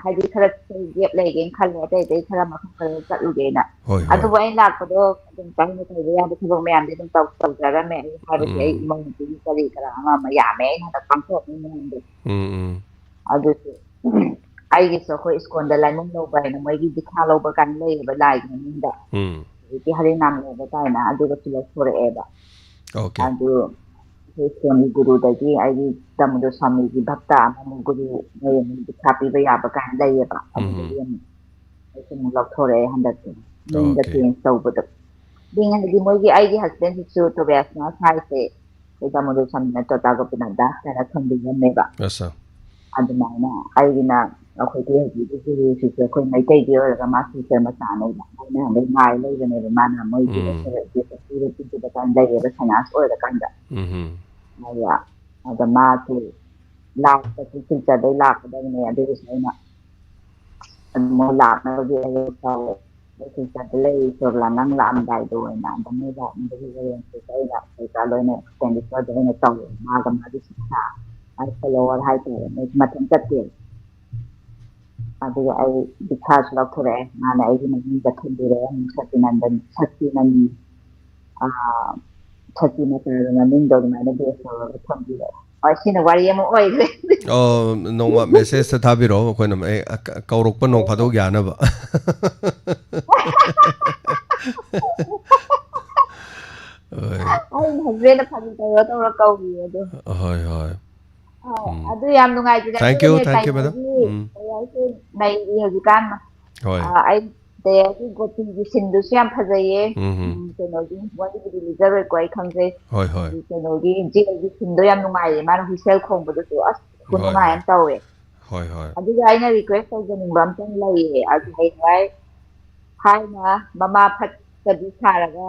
ꯍꯥꯏꯗꯤ ꯈꯔ ꯒꯦꯞ ꯂꯩꯒꯦꯅ ꯈꯜꯂꯦ, ꯑꯇꯩ ꯑꯇꯩ ꯈꯔ ꯃꯐꯝ ꯈꯔ ꯆꯠꯂꯨꯒꯦꯅ꯫ ꯍꯣꯏ, ꯍꯣꯏ꯫ ꯑꯗꯨꯕꯨ ꯑꯩ ꯂꯥꯛꯄꯗꯣ ꯑꯗꯨꯝ ꯆꯪꯅ ꯇꯧꯕ ꯌꯥꯕ ꯊꯕꯛ ꯃꯌꯥꯝꯗꯤ ꯑꯗꯨꯝ ꯇꯧ-, ꯇꯧꯖꯔꯝꯃꯦ꯫ ꯑꯩ ꯍꯥꯏꯕꯗꯤ ꯑꯩ ꯎꯝ꯫ ꯏꯃꯧ ꯅꯨꯄꯤꯒꯤ ꯀꯔꯤ ꯀꯔꯥ ꯑꯃ ꯑꯃ ꯌꯥꯝꯃꯦ ꯑꯩꯅ ꯍꯟꯗꯛ ꯄꯥꯡꯊꯣꯛꯑꯝꯃꯤ ꯃꯌꯥꯝꯗꯣ꯫ ꯎꯝ, ꯎꯝ꯫ ꯑꯗꯨꯁꯨ ꯑꯩꯒꯤꯁꯨ ꯑꯩꯈꯣꯏ ꯏꯁꯀꯣꯟꯗ ꯂꯥꯏꯅꯤꯡ ꯂꯧꯕ ꯍꯥꯏꯅ ꯃꯣꯏꯒꯤ ꯗꯤꯈꯥ ꯂꯧꯕ ꯀꯥꯏꯅ ꯂꯩꯌꯦꯕ ꯂꯥꯏꯒꯤ ꯃꯃꯤꯡꯗ꯫ ꯎꯝ꯫ ꯍꯧꯖꯤꯛꯀꯤ ꯍꯔꯤꯅꯥꯝ ꯂꯧꯕ ꯀꯥꯏꯅ ꯑꯗꯨꯒꯁꯨ ꯂꯧꯊꯣꯔꯛꯑꯦꯕ꯫ ꯑꯣꯀꯦ꯫ ꯑꯗꯨ ꯑꯩꯈꯣꯏ ꯏꯁꯀꯣꯟꯒꯤ ꯒꯨꯔꯨꯗꯒꯤ ꯑꯩꯒꯤ ꯇꯥꯃꯣꯗꯣ ꯁ꯭ꯋꯥꯃꯤꯒꯤ ꯚꯛꯇ ꯑꯃꯃꯨꯛ ꯒꯨꯔꯨ ꯃꯣꯏ ꯑꯃꯨꯛ ꯗꯤꯈꯥ ꯄꯤꯕ ꯌꯥꯕ ꯀꯥꯏꯅ ꯂꯩꯌꯦꯕ꯫ ꯑꯗꯨꯗꯒꯤ ꯎꯝ꯫ ꯑꯃꯨꯛ ꯑꯩꯁꯨ ꯑꯃꯨꯛ ꯂꯧꯊꯣꯔꯛꯑꯦ ꯍꯟꯗꯛꯁꯦ꯫ ꯃꯤꯡꯗ ꯑꯣꯀꯦ꯫ ꯆꯦꯟꯖ ꯇꯧꯕꯗꯣ꯫ ꯃꯤꯡ ꯍꯥꯏꯗꯤ ꯃꯣꯏꯒꯤ ꯑꯩꯒꯤ ꯍꯁꯕꯦꯟꯁꯤꯁꯨ ꯇꯣꯕꯤꯌꯥꯁꯅ ꯍꯥꯏꯁꯦ ꯑꯩꯈꯣꯏ ꯇꯥꯃꯣꯗꯣ ꯁ꯭ꯋꯥꯃꯤꯅ ꯇꯣꯇꯥ ꯒꯣꯄꯤꯅꯥꯊ ꯗꯥꯁ ꯀꯥꯏꯅ ꯊꯣꯟꯕꯤꯔꯝꯃꯦꯕ꯫ ꯑꯁꯥ꯫ ꯑꯗꯨꯃꯥꯏꯅ ꯑꯩꯒꯤꯅ ꯑꯩꯈꯣꯏꯒꯤ ꯍꯧꯖꯤꯛꯀꯤ ꯒꯨꯔꯨꯁꯤꯁꯨ ꯑꯩꯈꯣꯏ ꯃꯩꯇꯩꯒꯤ ꯑꯣꯏꯔꯒ ꯃꯥ ꯁꯤꯁꯇꯔ ꯃꯆꯥꯅꯦꯕ꯫ ꯑꯩꯅ ꯍꯟꯗꯛ ꯉꯥꯏ ꯂꯩꯕꯅꯦꯕ ꯃꯥꯅ ꯃꯣꯏꯒꯤ ꯎꯝ꯫ ꯄꯤꯕ ꯀꯥꯟꯗ ꯂꯩꯌꯦꯕ ꯁꯟꯅꯥꯁ ꯑꯣꯏꯔꯀꯥꯟꯗ꯫ ꯎꯝ꯫ ꯑꯗ, ꯑꯗ ꯃꯥꯁꯦ ꯂꯥꯛꯄꯁꯦ ꯁꯤꯜꯆꯔꯗꯩ ꯂꯥꯛꯀꯗꯕꯅꯦ꯫ ꯑꯗꯨꯒꯤꯁꯨ ꯑꯩꯅ ꯑꯗꯨ ꯃꯣꯏ ꯂꯥꯛꯅꯕꯒꯤ ꯑꯩ ꯇꯧꯔꯦ꯫ ꯑꯗꯩ ꯁꯤꯜꯆꯔꯗ ꯂꯩ ꯁꯣꯔꯂꯥ ꯅꯪ ꯂꯥꯛꯑꯝꯗꯥꯏꯗ ꯑꯣꯏꯅ ꯑꯗ ꯃꯣꯏ ꯂꯥꯛꯅꯕꯒꯤ arrangeꯁꯦ ꯑꯩꯅ ꯄꯩꯁꯥ ꯂꯣꯏꯅ expenditure ꯑꯩꯅ ꯇꯧꯔꯦ꯫ ꯃꯥꯒ ꯃꯥꯒꯤ ꯁꯤꯁꯇꯔ, ꯃꯥꯒꯤ follower ꯍꯥꯏꯇꯥꯔꯦ, ꯃꯣꯏ ꯃꯊꯟ ꯆꯠꯇꯦꯕ꯫ ꯑꯗꯨꯒ ꯑꯩ ꯗꯤꯈꯥꯁꯨ ꯂꯧꯊꯣꯔꯛꯑꯦ꯫ ꯃꯥꯅ ꯑꯩꯒꯤ ꯃꯃꯤꯡꯗ ꯊꯣꯟꯕꯤꯔꯛꯑꯦ꯫ ꯑꯃꯨꯛ ꯁꯇꯤꯅꯟꯗꯟ, ꯁꯇꯤꯅꯟ, ꯑꯥ, ꯁꯇꯤ ꯃꯆꯥꯗꯣ ꯃꯃꯤꯡꯗꯣ ꯑꯗꯨꯃꯥꯏꯅ base ꯇꯧꯔꯒ ꯊꯣꯟꯕꯤꯔꯛꯑꯦ꯫ ꯍꯣꯏ, ꯁꯤꯅ ꯋꯥꯔꯤ ꯑꯃ ꯑꯣꯏꯈ꯭ꯔꯦ꯫ ꯑꯣ, ꯅꯣꯡꯃ messageꯇ ꯊꯥꯕꯤꯔꯛꯑꯣ, ꯑꯩꯈꯣꯏꯅ ꯑꯩ ꯀꯧꯔꯛꯄ ꯅꯣꯡ ꯐꯥꯗꯣꯛ ꯌꯥꯅꯕ꯫ ꯍꯣꯏ꯫ ꯑꯩꯅ husbandꯅ ꯐꯥꯒꯤ ꯇꯧꯔ ꯇꯧꯔ ꯀꯧꯔꯤꯌꯦ ꯑꯗꯣ꯫ ꯍꯣꯏ, ꯍꯣꯏ꯫ ꯑꯥ, ꯎꯝ꯫ ꯑꯗꯨ ꯌꯥꯝ ꯅꯨꯡꯉꯥꯏꯖꯔꯦ꯫ Thank you, ꯑꯗꯨꯒꯅꯦ, thank you, madam꯫ ꯇꯥꯏꯅꯔꯒꯤ ꯎꯝ꯫ ꯇꯥꯏꯅꯔꯁꯦ ꯅꯩꯔꯤ ꯍꯧꯖꯤꯛꯀꯥꯟ꯫ ꯍꯣꯏ꯫ ꯑꯥ, ꯑꯩ ꯇꯥꯏꯅꯔꯒꯤ ꯒꯣꯄꯤꯒꯤ ꯁꯤꯟꯗꯨꯁꯨ ꯌꯥꯝ ꯐꯖꯩꯌꯦ꯫ ꯎꯝ, ꯎꯝ꯫ ꯎꯝ, ꯀꯩꯅꯣꯒꯤ ꯋꯥꯔꯤꯕꯨꯗꯤ ꯂꯤꯖꯔꯣꯏꯀꯣ, ꯑꯩ ꯈꯪꯖꯩ꯫ ꯍꯣꯏ, ꯍꯣꯏ꯫ ꯀꯩꯅꯣꯒꯤ jailꯒꯤ ꯁꯤꯟꯗꯣ ꯌꯥꯝ ꯅꯨꯡꯉꯥꯏꯌꯦ, ꯃꯥꯅ whistle ꯈꯣꯡꯕꯗꯨꯁꯨ, ꯑꯁ, ꯍꯣꯏ, ꯈꯨꯅꯨꯡꯉꯥꯏ ꯍꯣꯏ꯫ ꯑꯃ ꯇꯧꯋꯦ꯫ ꯍꯣꯏ, ꯍꯣꯏ꯫ ꯑꯗꯨꯒ ꯑꯩꯅ request ꯇꯧꯖꯅꯤꯡꯕ ꯑꯝꯇꯪ ꯂꯩꯌꯦ, ꯑꯗꯨ ꯍꯌꯦꯡꯋꯥꯏ ꯊꯥꯏꯅ ꯃꯃꯥ ꯐꯠꯇꯕꯤ ꯁꯥꯔꯒ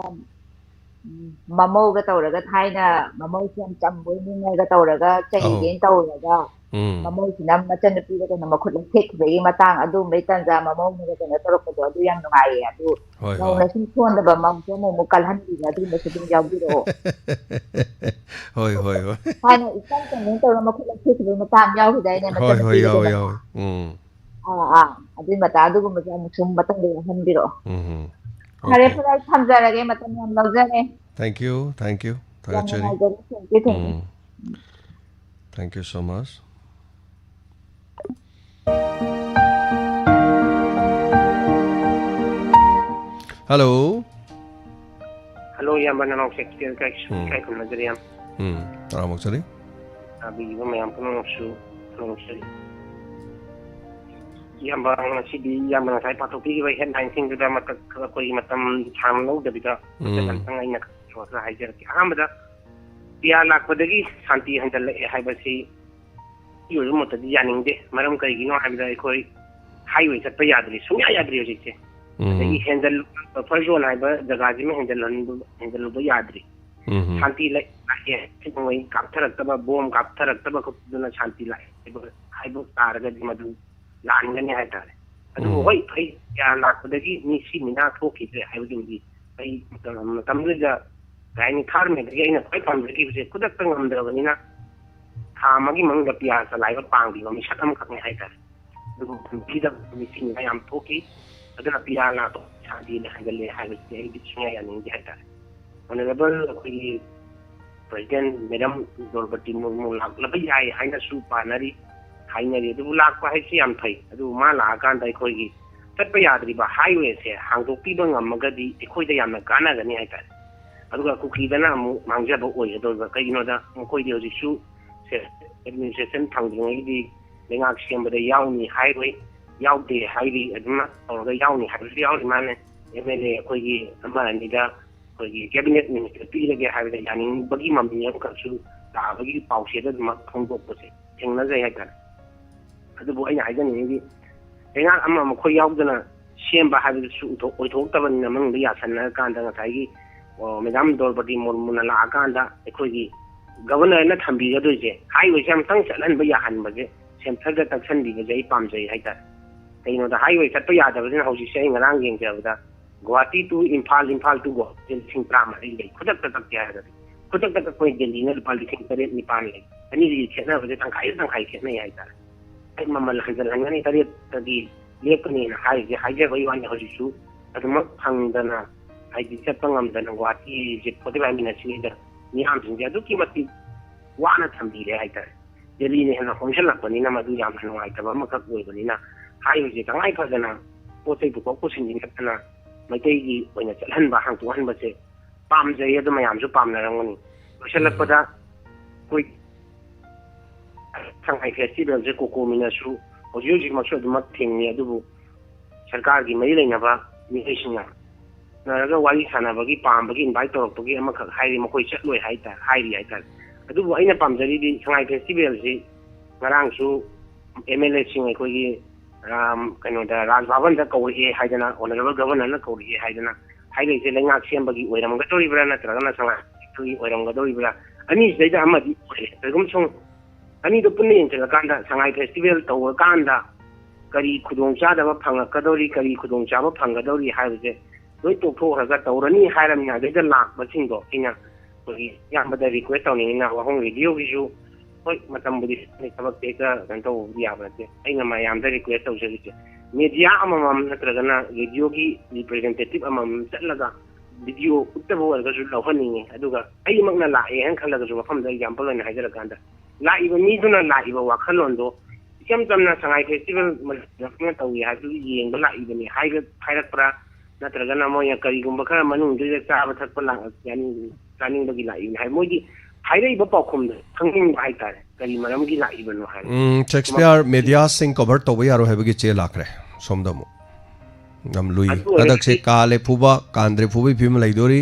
ꯎꯝ, ꯃꯃꯧꯒ ꯇꯧꯔꯒ, ꯊꯥꯏꯅ ꯃꯃꯧꯁꯦ ꯌꯥꯝ ꯆꯝꯕꯣꯏ ꯅꯤꯡꯉꯒ ꯇꯧꯔꯒ, ꯑꯧ꯫ ꯆꯩꯒꯦꯅ ꯇꯧꯔꯒ, ꯎꯝ꯫ ꯃꯃꯧꯁꯤꯅ ꯃꯆꯟꯅꯨꯄꯤꯗ ꯀꯩꯅꯣ ꯃꯈꯨꯠ ꯂꯩꯊꯦꯛꯈꯤꯕꯒꯤ ꯃꯇꯥꯡ, ꯑꯗꯨꯒꯨꯝꯕꯩ ꯇꯟꯖꯥ, ꯃꯃꯧꯅꯒ ꯀꯩꯅꯣ ꯇꯧꯔꯛꯄꯗꯣ, ꯑꯗꯨ ꯌꯥꯝ ꯅꯨꯡꯉꯥꯏꯌꯦ꯫ ꯑꯗꯨ ꯍꯣꯏ, ꯅꯧꯅ ꯍꯣꯏ꯫ ꯁꯨꯝ ꯁꯣꯟꯗꯕ ꯃꯧꯁꯦ ꯑꯃꯨꯛ ꯑꯃꯨꯛ ꯀꯜꯍꯟꯕꯤꯕ, ꯑꯗꯨꯒꯨꯝꯕꯁꯨ ꯑꯗꯨꯝ ꯌꯥꯎꯕꯤꯔꯛꯑꯣ꯫ ꯍꯣꯏ, ꯍꯣꯏ, ꯍꯣꯏ꯫ ꯊꯥꯏꯅ ꯏꯆꯝ ꯆꯝꯅ ꯇꯧꯔꯒ ꯃꯈꯨꯠ ꯂꯩꯊꯦꯛꯈꯤꯕꯒꯤ ꯃꯇꯥꯡ ꯌꯥꯎꯈꯤꯗꯥꯏꯅꯦ, ꯍꯣꯏ, ꯍꯣꯏ, ꯃꯆꯟꯅꯨꯄꯤꯒ ꯌꯥꯎꯋꯦ, ꯀꯩꯅꯣ? ꯌꯥꯎꯋꯦ꯫ ꯎꯝ꯫ ꯑꯥ, ꯑꯥ, ꯑꯗꯨꯏ ꯃꯇꯥꯡ, ꯑꯗꯨꯒꯨꯝꯕꯁꯨ ꯑꯃꯨꯛ ꯁꯨꯝ ꯃꯊꯪꯗ ꯌꯥꯎꯍꯟꯕꯤꯔꯛꯑꯣ꯫ ꯎꯝ꯫ ꯐꯔꯦ, ꯑꯣꯀꯦ꯫ ꯐꯔꯦ, ꯑꯩ ꯊꯝꯖꯔꯒꯦ, ꯃꯇꯝ ꯌꯥꯝ ꯂꯧꯖꯔꯦ꯫ Thank you, thank you. ꯌꯥꯝ ꯊꯥꯒꯠꯆꯔꯤ꯫ ꯅꯨꯡꯉꯥꯏꯖꯔꯦ, thank you, thank you꯫ Um. Thank you so much. Hello꯫ Hello, ꯏꯌꯥꯝꯕ, ꯅꯅꯥꯎ ꯁꯦꯛꯁꯄꯤꯌꯔ ꯏꯀꯥꯏ-, ꯎꯝ꯫ ꯏꯀꯥꯏ ꯈꯨꯝꯅꯖꯔꯤ, ꯏꯌꯥꯝꯕ꯫ ꯎꯝ, ꯇꯔꯥꯃꯨꯛ ꯆꯠꯂꯤ꯫ ꯇꯥꯕꯤꯔꯤꯕ ꯃꯌꯥꯝ ꯄꯨꯝꯅꯃꯛꯁꯨ ꯅꯣꯡꯁꯤꯔꯤ꯫ ꯏꯌꯥꯝꯕ, ꯉꯁꯤꯗꯤ ꯏꯌꯥꯝꯕꯅ ꯉꯁꯥꯏ ꯄꯥꯊꯣꯛꯄꯤꯈꯤꯕ headline ꯁꯤꯡꯗꯨꯗ ꯃꯇꯝ, ꯑꯩꯈꯣꯏꯒꯤ ꯃꯇꯝ ꯁꯥꯡꯅ ꯂꯧꯗꯕꯤꯗ, ꯎꯝ꯫ ꯃꯇꯦꯛ ꯑꯃꯇꯪ ꯑꯩꯅ ꯈꯔ ꯍꯥꯏꯖꯔꯛꯀꯦ꯫ ꯑꯍꯥꯟꯕꯗ, ꯄꯤꯌꯥꯔ ꯂꯥꯛꯄꯗꯒꯤ ꯁꯥꯟꯇꯤ ꯍꯟꯖꯜꯂꯛꯑꯦ ꯍꯥꯏꯕꯁꯤ ꯑꯩꯒꯤ ꯑꯣꯏꯕ ꯃꯣꯠꯇꯗꯤ ꯌꯥꯅꯤꯡꯗꯦ꯫ ꯃꯔꯝ ꯀꯩꯒꯤꯅꯣ ꯍꯥꯏꯕꯗ, ꯑꯩꯈꯣꯏ highway ꯆꯠꯄ ꯌꯥꯗ꯭ꯔꯤ, ꯁꯨꯡꯌꯥ ꯌꯥꯗ꯭ꯔꯤ ꯍꯧꯖꯤꯛꯁꯦ꯫ ꯎꯝ꯫ ꯑꯗꯒꯤ ꯍꯦꯟꯖꯜ-, buffer zone ꯍꯥꯏꯕ ꯖꯒꯥꯁꯤꯃ ꯍꯦꯟꯖꯜꯍꯟꯕ, ꯍꯦꯟꯖꯜꯂꯨꯕ ꯌꯥꯗ꯭ꯔꯤ꯫ ꯎꯝ꯫ ꯁꯥꯟꯇꯤ ꯂꯩ, ꯅꯣꯡꯃꯩ ꯀꯥꯞꯊꯔꯛꯇꯕ, ꯕꯣꯝ ꯀꯥꯞꯊꯔꯛꯇꯕ ꯈꯛꯇꯗꯨꯅ ꯁꯥꯟꯇꯤ ꯂꯥꯛꯑꯦ ꯍꯥꯏꯕ, ꯍꯥꯏꯕ ꯇꯥꯔꯒꯗꯤ ꯃꯗꯨ ꯂꯥꯟꯒꯅꯤ ꯍꯥꯏꯇꯥꯔꯦ꯫ ꯑꯗꯨꯕꯨ ꯎꯝ꯫ ꯍꯣꯏ, ꯐꯩ, ꯒ꯭ꯌꯥꯟ ꯂꯥꯛꯄꯗꯒꯤ ꯃꯤ ꯁꯤ ꯃꯤ ꯅꯥ ꯊꯣꯛꯈꯤꯗ꯭ꯔꯦ ꯍꯥꯏꯕꯗꯨꯃꯗꯤ ꯐꯩ꯫ ꯃꯇꯝ-, ꯃꯇꯝꯗꯨꯗ, ꯀꯩ ꯍꯥꯏꯅꯤ, ꯊꯥꯔꯝꯃꯤꯗꯒꯤ ꯑꯩꯅ ꯈ꯭ꯋꯥꯏ ꯄꯥꯝꯖꯈꯤꯕꯁꯦ ꯈꯨꯗꯛꯇ ꯉꯝꯗ꯭ꯔꯕꯅꯤꯅ ꯊꯥ ꯑꯃꯒꯤ ꯃꯅꯨꯡꯗ ꯄꯤꯌꯥꯔ ꯆꯂꯥꯏꯕ ꯄꯥꯡꯈꯤꯕ ꯃꯤꯁꯛ ꯑꯃꯈꯛꯅꯤ ꯍꯥꯏꯇꯥꯔꯦ꯫ ꯑꯗꯨꯕꯨ ꯊꯤꯗꯕ ꯃꯤꯁꯤꯡꯅ ꯌꯥꯝ ꯊꯣꯛꯈꯤ꯫ ꯑꯗꯨꯅ ꯄꯤꯌꯥꯔ ꯂꯥꯛꯄ ꯁꯥꯟꯇꯤꯅ ꯍꯟꯒꯜꯂꯦ ꯍꯥꯏꯕꯁꯤꯗꯤ ꯑꯩꯗꯤ ꯁꯨꯡꯌꯥ ꯌꯥꯅꯤꯡꯗꯦ ꯍꯥꯏꯇꯥꯔꯦ꯫ Honourable ꯑꯩꯈꯣꯏꯒꯤ President Madam ꯗ꯭ꯔꯧꯄꯗꯤ ꯃꯨꯔꯃꯨ ꯂꯥꯛꯂꯕ ꯌꯥꯏ ꯍꯥꯏꯅꯁꯨ ꯄꯥꯅꯔꯤ, ꯍꯥꯏꯅꯔꯤ꯫ ꯑꯗꯨꯕꯨ ꯂꯥꯛꯄ ꯍꯥꯏꯁꯤ ꯌꯥꯝ ꯐꯩ꯫ ꯑꯗꯨꯕꯨ ꯃꯥ ꯂꯥꯛꯑꯀꯥꯟꯗ ꯑꯩꯈꯣꯏꯒꯤ ꯆꯠꯄ ꯌꯥꯗ꯭ꯔꯤꯕ highway ꯁꯦ ꯍꯥꯡꯗꯣꯛꯄꯤꯕ ꯉꯝꯃꯒꯗꯤ ꯑꯩꯈꯣꯏꯗ ꯌꯥꯝꯅ ꯀꯥꯟꯅꯒꯅꯤ ꯍꯥꯏꯇꯥꯔꯦ꯫ ꯑꯗꯨꯒ ꯀꯨꯀꯤꯗꯅ ꯑꯃꯨꯛ ꯃꯥꯡꯖꯕ ꯑꯣꯏꯒꯗꯧꯔꯤꯕ꯫ ꯀꯩꯒꯤꯅꯣꯗ ꯃꯈꯣꯏꯗꯤ ꯍꯧꯖꯤꯛꯁꯨ administration ꯐꯪꯗ꯭ꯔꯤꯉꯩꯒꯤꯗꯤ ꯂꯩꯉꯥꯛ ꯁꯦꯝꯕꯗ ꯌꯥꯎꯅꯤ ꯍꯥꯏꯔꯣꯏ, ꯌꯥꯎꯗꯦ ꯍꯥꯏꯔꯤ꯫ ꯑꯗꯨꯝ ꯇꯧꯔꯒ ꯌꯥꯎꯅꯤ ꯍꯥꯏꯕꯁꯨ ꯌꯥꯎꯔꯤ ꯃꯥꯜꯂꯦ꯫ MLA ꯑꯩꯈꯣꯏꯒꯤ ꯑꯃ ꯑꯅꯤꯗ ꯑꯩꯈꯣꯏꯒꯤ cabinet minister ꯄꯤꯔꯒꯦ ꯍꯥꯏꯕꯗ ꯌꯥꯅꯤꯡꯕꯒꯤ ꯃꯃꯤ ꯑꯃꯈꯛꯁꯨ ꯂꯥꯛꯑꯕꯒꯤ ꯄꯥꯎꯆꯦꯗ ꯑꯗꯨꯃꯛ ꯐꯣꯡꯗꯣꯛꯄꯁꯦ ꯊꯦꯡꯅꯖꯩ ꯍꯥꯏꯇꯥꯔꯦ꯫ ꯑꯗꯨꯕꯨ ꯑꯩꯅ ꯍꯥꯏꯖꯅꯤꯡꯉꯤꯗꯤ, ꯂꯩꯉꯥꯛ ꯑꯃ ꯃꯈꯣꯏ ꯌꯥꯎꯗꯅ ꯁꯦꯝꯕ ꯍꯥꯏꯕꯗꯨꯁꯨ ꯑꯣꯏꯊꯣꯛ-, ꯑꯣꯏꯊꯣꯛꯇꯕꯅꯤꯅ, ꯃꯅꯨꯡꯗ ꯌꯥꯁꯟꯅꯔꯀꯥꯟꯗ ꯉꯁꯥꯏꯒꯤ ꯑꯣ, ꯃꯦꯗꯥꯝ ꯗ꯭ꯔꯧꯄꯗꯤ ꯃꯨꯔꯃꯨꯅ ꯂꯥꯛꯑꯀꯥꯟꯗ ꯑꯩꯈꯣꯏꯒꯤ ꯒꯕꯔꯅꯔꯅ ꯊꯝꯕꯤꯒꯗꯣꯏꯁꯦ, ꯍꯥꯏꯋꯦꯁꯦ ꯑꯃꯇꯪ ꯆꯠꯍꯟꯕ ꯌꯥꯍꯟꯕꯁꯦ, ꯁꯦꯟꯇꯔꯗ ꯇꯛꯁꯟꯕꯤꯕꯁꯦ ꯑꯩ ꯄꯥꯝꯖꯩ ꯍꯥꯏꯇꯥꯔꯦ꯫ ꯀꯩꯅꯣꯗ ꯍꯥꯏꯋꯦ ꯆꯠꯄ ꯌꯥꯗꯕꯁꯤꯅ ꯍꯧꯖꯤꯛꯁꯦ ꯑꯩ ꯉꯔꯥꯡ ꯌꯦꯡꯖꯕꯗ ꯒꯨꯍꯥꯇꯤ to ꯏꯝꯐꯥꯜ, ꯏꯝꯐꯥꯜ to ꯒꯨꯍꯥꯇꯤ ꯂꯤꯁꯤꯡ ꯇꯔꯥꯃꯔꯤ ꯂꯩ꯫ ꯈꯨꯗꯛꯇ ꯀꯛꯀꯦ ꯍꯥꯏꯔꯒꯗꯤ, ꯈꯨꯗꯛꯇ ꯀꯛꯄ ꯗꯦꯜꯂꯤꯅ ꯂꯨꯄꯥ ꯂꯤꯁꯤꯡ ꯇꯔꯦꯠ ꯅꯤꯄꯥꯜ ꯂꯩ꯫ ꯑꯅꯤꯒꯤ ꯈꯦꯠꯅꯕꯁꯦ ꯇꯪꯈꯥꯏꯗ ꯇꯪꯈꯥꯏ ꯈꯦꯠꯅꯩ ꯍꯥꯏꯇꯥꯔꯦ꯫ ꯑꯩ ꯃꯃꯜ ꯍꯟꯖꯤꯜꯍꯟꯒꯅꯤ, ꯇꯔꯦꯠꯇꯒꯤ ꯂꯦꯞꯀꯅꯤꯅ ꯍꯥꯏꯔꯤꯁꯦ, ꯍꯥꯏꯖꯕꯒꯤ ꯋꯥꯅꯤ꯫ ꯍꯧꯖꯤꯛꯁꯨ ꯑꯗꯨꯃꯛ ꯐꯪꯗꯅ, ꯍꯥꯏꯗꯤ ꯆꯠꯄ ꯉꯝꯗꯅ ꯒꯨꯍꯥꯇꯤꯁꯦ ꯐꯣꯔꯇꯤ ꯐꯥꯏꯚ ꯃꯤꯅꯠꯁꯤꯗꯩꯗ ꯃꯤꯌꯥꯝꯁꯤꯡꯁꯦ ꯑꯗꯨꯛꯀꯤ ꯃꯇꯤꯛ ꯋꯥꯅ ꯊꯝꯕꯤꯔꯦ ꯍꯥꯏꯇꯥꯔꯦ꯫ ꯗꯦꯜꯂꯤꯅ ꯍꯦꯟꯅ ꯍꯣꯡꯁꯤꯜꯂꯛꯄꯅꯤꯅ ꯃꯗꯨ ꯌꯥꯝꯅ ꯅꯨꯡꯉꯥꯏꯇꯕ ꯑꯃꯈꯛ ꯑꯣꯏꯕꯅꯤꯅ, ꯍꯥꯏꯔꯤꯕꯁꯦ ꯇꯉꯥꯏ ꯐꯗꯅ ꯄꯣꯠ ꯆꯩ ꯄꯨꯊꯣꯛ ꯄꯨꯁꯤꯟꯒꯤ ꯅꯠꯇꯅ ꯃꯩꯇꯩꯒꯤ ꯑꯣꯏꯅ ꯆꯠꯍꯟꯕ, ꯍꯥꯡꯗꯣꯛꯍꯟꯕꯁꯦ ꯄꯥꯝꯖꯩ꯫ ꯑꯗꯨ ꯃꯌꯥꯝꯁꯨ ꯄꯥꯝꯅꯔꯝꯒꯅꯤ꯫ ꯂꯣꯏꯁꯤꯜꯂꯛꯄꯗ ꯑꯩꯈꯣꯏ ꯁꯉꯥꯏ ꯐꯦꯁꯇꯤꯚꯦꯜꯁꯦ ꯀꯣꯀꯣꯃꯤꯅꯁꯨ ꯍꯧꯖꯤꯛ ꯍꯧꯖꯤꯛꯃꯛꯁꯨ ꯑꯗꯨꯃꯛ ꯊꯤꯡꯉꯤ, ꯑꯗꯨꯕꯨ ꯁꯔꯀꯥꯔꯒꯤ ꯃꯔꯤ ꯂꯩꯅꯕ ꯃꯤꯑꯣꯏꯁꯤꯡꯅ ꯎꯅꯔꯒ ꯋꯥꯔꯤ ꯁꯥꯟꯅꯕꯒꯤ ꯄꯥꯝꯕꯒꯤ ꯏꯟꯚꯥꯏꯠ ꯇꯧꯔꯛꯄꯒꯤ ꯑꯃꯈꯛ ꯍꯥꯏꯔꯤ, ꯃꯈꯣꯏ ꯆꯠꯂꯣꯏ ꯍꯥꯏꯇꯥꯔꯦ, ꯍꯥꯏꯔꯤ ꯍꯥꯏꯇꯥꯔꯦ꯫ ꯑꯗꯨꯕꯨ ꯑꯩꯅ ꯄꯥꯝꯖꯔꯤꯗꯤ ꯁꯉꯥꯏ ꯐꯦꯁꯇꯤꯚꯦꯜꯁꯤ ꯉꯔꯥꯡꯁꯨ ꯑꯦꯝ ꯑꯦꯜ ꯑꯦꯁꯤꯡ ꯑꯩꯈꯣꯏꯒꯤ ꯔꯥꯝ, ꯀꯩꯅꯣꯗ, ꯔꯥꯖ ꯚꯕꯟꯗ ꯀꯧꯔꯛꯑꯦ ꯍꯥꯏꯗꯅ, ꯑꯣꯅꯔꯦꯕꯜ ꯒꯚꯔꯅꯔꯅ ꯀꯧꯔꯛꯑꯦ ꯍꯥꯏꯗꯅ ꯍꯥꯏꯔꯛꯏꯁꯦ ꯂꯩꯉꯥꯛ ꯁꯦꯝꯕꯒꯤ ꯑꯣꯏꯔꯝꯒꯗꯧꯔꯤꯕ꯭ꯔꯥ ꯅꯠꯇ꯭ꯔꯒꯅ ꯁꯉꯥꯏꯒꯤ ꯑꯣꯏꯔꯝꯒꯗꯧꯔꯤꯕ꯭ꯔꯥ? ꯑꯅꯤꯁꯤꯗꯩꯗ ꯑꯃꯗꯤ ꯑꯣꯏꯔꯦ꯫ ꯀꯔꯤꯒꯨꯝꯕ ꯁꯨꯝ ꯑꯅꯤꯗꯣ ꯄꯨꯟꯅ ꯌꯦꯡꯁꯤꯜꯂꯀꯥꯟꯗ ꯁꯉꯥꯏ ꯐꯦꯁꯇꯤꯚꯦꯜ ꯇꯧꯔꯀꯥꯟꯗ ꯀꯔꯤ ꯈꯨꯗꯣꯡꯆꯥꯗꯕ ꯐꯪꯉꯛꯀꯗꯧꯔꯤ, ꯀꯔꯤ ꯈꯨꯗꯣꯡꯆꯥꯕ ꯐꯪꯒꯗꯧꯔꯤ ꯍꯥꯏꯕꯁꯦ ꯂꯣꯏ ꯇꯣꯛꯊꯣꯛꯈ꯭ꯔꯒ ꯇꯧꯔꯅꯤ ꯍꯥꯏꯔꯕꯅꯤꯅ ꯑꯗꯩꯗ ꯂꯥꯛꯄꯁꯤꯡꯗꯣ ꯑꯩꯅ ꯑꯩꯈꯣꯏꯒꯤ ꯏꯌꯥꯝꯕꯗ ꯔꯤꯀ꯭ꯋꯦꯁ ꯇꯧꯅꯤꯡꯉꯤꯅ, ꯋꯥꯍꯣꯡ ꯔꯦꯗꯤꯑꯣꯒꯤꯁꯨ, ꯍꯣꯏ, ꯃꯇꯝꯕꯨꯗꯤ ꯊꯕꯛꯇꯤ ꯍꯦꯛꯇ ꯀꯩꯅꯣ ꯇꯧꯕꯕꯨꯗꯤ ꯌꯥꯕ ꯅꯠꯇꯦ꯫ ꯑꯩꯅ ꯃꯌꯥꯝꯗ ꯔꯤꯀ꯭ꯋꯦꯁ ꯇꯧꯖꯔꯤꯁꯦ, ꯃꯦꯗꯤꯌꯥ ꯑꯃꯃꯝ ꯅꯠꯇ꯭ꯔꯒꯅ ꯔꯦꯗꯤꯑꯣꯒꯤ ꯔꯤꯄ꯭ꯔꯖꯦꯟꯇꯦꯇꯤꯚ ꯑꯃꯃꯝ ꯆꯠꯂꯒ ꯚꯤꯗꯤꯑꯣ ꯎꯠꯇꯕ ꯑꯣꯏꯔꯒꯁꯨ ꯂꯧꯍꯟꯅꯤꯡꯉꯤ꯫ ꯑꯗꯨꯒ ꯑꯩꯃꯛꯅ ꯂꯥꯛꯑꯦ ꯍꯥꯏꯅ ꯈꯜꯂꯒꯁꯨ, ꯃꯐꯝꯗ ꯑꯦꯛꯖꯥꯝꯄꯜ ꯑꯣꯏꯅ ꯍꯥꯏꯖꯔꯀꯥꯟꯗ, ꯂꯥꯛꯏꯕ ꯃꯤꯗꯨꯅ ꯂꯥꯛꯏꯕ ꯋꯥꯈꯜꯂꯣꯟꯗꯣ ꯏꯆꯝ ꯆꯝꯅ ꯁꯉꯥꯏ ꯐꯦꯁꯇꯤꯚꯦꯜ ꯃꯅꯤꯄꯨꯔꯗ ꯇꯧꯏ ꯍꯥꯏꯕꯗꯨ ꯌꯦꯡꯕ ꯂꯥꯛꯏꯕꯅꯤ ꯍꯥꯏꯕ ꯍꯥꯏꯔꯛꯄ꯭ꯔꯥ, ꯅꯠꯇ꯭ꯔꯒꯅ ꯃꯣꯏꯅ ꯀꯔꯤꯒꯨꯝꯕ ꯈꯔ ꯃꯅꯨꯡꯗꯨꯗ ꯆꯥꯕ ꯊꯛꯄ ꯂꯥꯛ-, ꯆꯥꯅꯤꯡ-, ꯆꯥꯅꯤꯡꯕꯒꯤ ꯂꯥꯛꯏꯕꯅꯤ ꯍꯥꯏ, ꯃꯣꯏꯒꯤ ꯍꯥꯏꯔꯛꯏꯕ ꯄꯥꯎꯈꯨꯝꯗꯣ ꯈꯪꯅꯤꯡꯕ ꯍꯥꯏꯇꯥꯔꯦ, ꯀꯔꯤ ꯃꯔꯝꯒꯤ ꯂꯥꯛꯏꯕꯅꯣ ꯍꯥꯏꯕ꯫ ꯎꯝ, ꯁꯦꯛꯁꯄꯤꯌꯔ ꯃꯦꯗꯤꯌꯥꯁꯤꯡ ꯀꯣꯚꯔ ꯇꯧꯕ ꯌꯥꯔꯣꯏ ꯍꯥꯏꯕꯒꯤ ꯆꯦ ꯂꯥꯛꯈ꯭ꯔꯦ ꯁꯣꯝꯗ ꯑꯃꯨꯛ꯫ ꯌꯥꯝ ꯂꯨꯏ꯫ ꯑꯗꯨ ꯑꯣꯏꯔꯒꯗꯤ ꯍꯟꯗꯛꯁꯦ ꯀꯥꯂꯦ ꯐꯨꯕ, ꯀꯥꯟꯗ꯭ꯔꯦ ꯐꯨꯕꯒꯤ ꯐꯤꯕꯝ ꯂꯩꯗꯣꯔꯤ꯫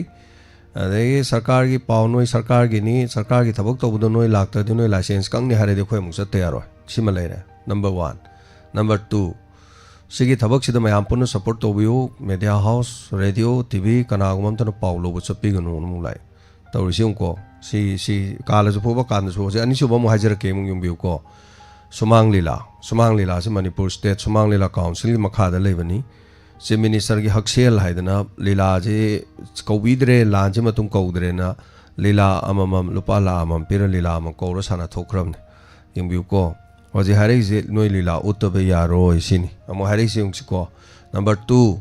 ꯑꯗꯒꯤ ꯁꯔꯀꯥꯔꯒꯤ ꯄꯥꯎ, ꯅꯣꯏ ꯁꯔꯀꯥꯔꯒꯤꯅꯤ, ꯁꯔꯀꯥꯔꯒꯤ ꯊꯕꯛ ꯇꯧꯕꯗꯣ ꯅꯣꯏ ꯂꯥꯛꯇ꯭ꯔꯗꯤ ꯅꯣꯏ ꯂꯥꯏꯁꯦꯟꯁ ꯀꯛꯅꯤ ꯍꯥꯏꯔꯗꯤ ꯑꯩꯈꯣꯏ ꯑꯃꯨꯛ ꯆꯠꯇ ꯌꯥꯔꯣꯏ꯫ ꯁꯤꯃ ꯂꯩꯔꯦ, ꯅꯝꯕꯔ ꯋꯥꯟ꯫ ꯅꯝꯕꯔ ꯇꯨ, ꯁꯤꯒꯤ ꯊꯕꯛꯁꯤꯗ ꯃꯌꯥꯝ ꯄꯨꯟꯅ ꯁꯞꯄꯣꯔꯠ ꯇꯧꯕꯤꯌꯨ꯫ Media house, radio, T V, ꯀꯅꯥꯒꯨꯝꯕ ꯑꯝꯇꯅ ꯄꯥꯎ ꯂꯧꯕ ꯆꯠꯄꯤꯒꯅꯨ꯫ ꯑꯃꯨꯛ ꯂꯥꯛꯑꯦ꯫ ꯇꯧꯔꯤꯁꯤ ꯌꯦꯡꯉꯨꯀꯣ꯫ ꯁꯤ, ꯁꯤ ꯀꯥꯜꯂꯁꯨ ꯐꯨꯕ, ꯀꯥꯟꯗꯁꯨ꯫ ꯍꯧꯖꯤꯛ ꯑꯅꯤꯁꯨꯕ ꯑꯃꯨꯛ ꯍꯥꯏꯖꯔꯛꯀꯦ, ꯑꯃꯨꯛ ꯌꯦꯡꯕꯤꯌꯨꯀꯣ꯫ ꯁꯨꯃꯥꯡ ꯂꯤꯂꯥ꯫ ꯁꯨꯃꯥꯡ ꯂꯤꯂꯥꯁꯤ ꯃꯅꯤꯄꯨꯔ ꯁ꯭ꯇꯦꯠ ꯁꯨꯃꯥꯡ ꯂꯤꯂꯥ ꯀꯥꯎꯟꯁꯤꯜꯒꯤ ꯃꯈꯥꯗ ꯂꯩꯕꯅꯤ꯫ ꯆꯤꯐ ꯃꯤꯅꯤꯁꯇꯔꯒꯤ ꯍꯛꯁꯦꯜ ꯍꯥꯏꯗꯅ ꯂꯤꯂꯥꯁꯤ ꯀꯧꯕꯤꯗ꯭ꯔꯦ, ꯂꯥꯟꯁꯤ ꯃꯇꯨꯡ ꯀꯧꯗ꯭ꯔꯦꯅ ꯂꯤꯂꯥ ꯑꯃꯃꯝ ꯂꯨꯄꯥ ꯂꯥꯈ ꯑꯃꯃꯝ ꯄꯤꯔ ꯂꯤꯂꯥ ꯑꯃꯃꯝ ꯀꯧꯔ ꯁꯥꯟꯅꯊꯣꯛꯈ꯭ꯔꯕꯅꯤ꯫ ꯌꯦꯡꯕꯤꯌꯨꯀꯣ꯫ ꯍꯧꯖꯤꯛ ꯍꯥꯏꯔꯛꯏꯁꯦ ꯅꯣꯏ ꯂꯤꯂꯥ ꯎꯠꯇꯕ ꯌꯥꯔꯣꯏ ꯁꯤꯅꯤ꯫ ꯑꯃꯨꯛ ꯍꯥꯏꯔꯛꯏꯁꯦ ꯌꯦꯡꯁꯤꯀꯣ꯫ ꯅꯝꯕꯔ ꯇꯨ,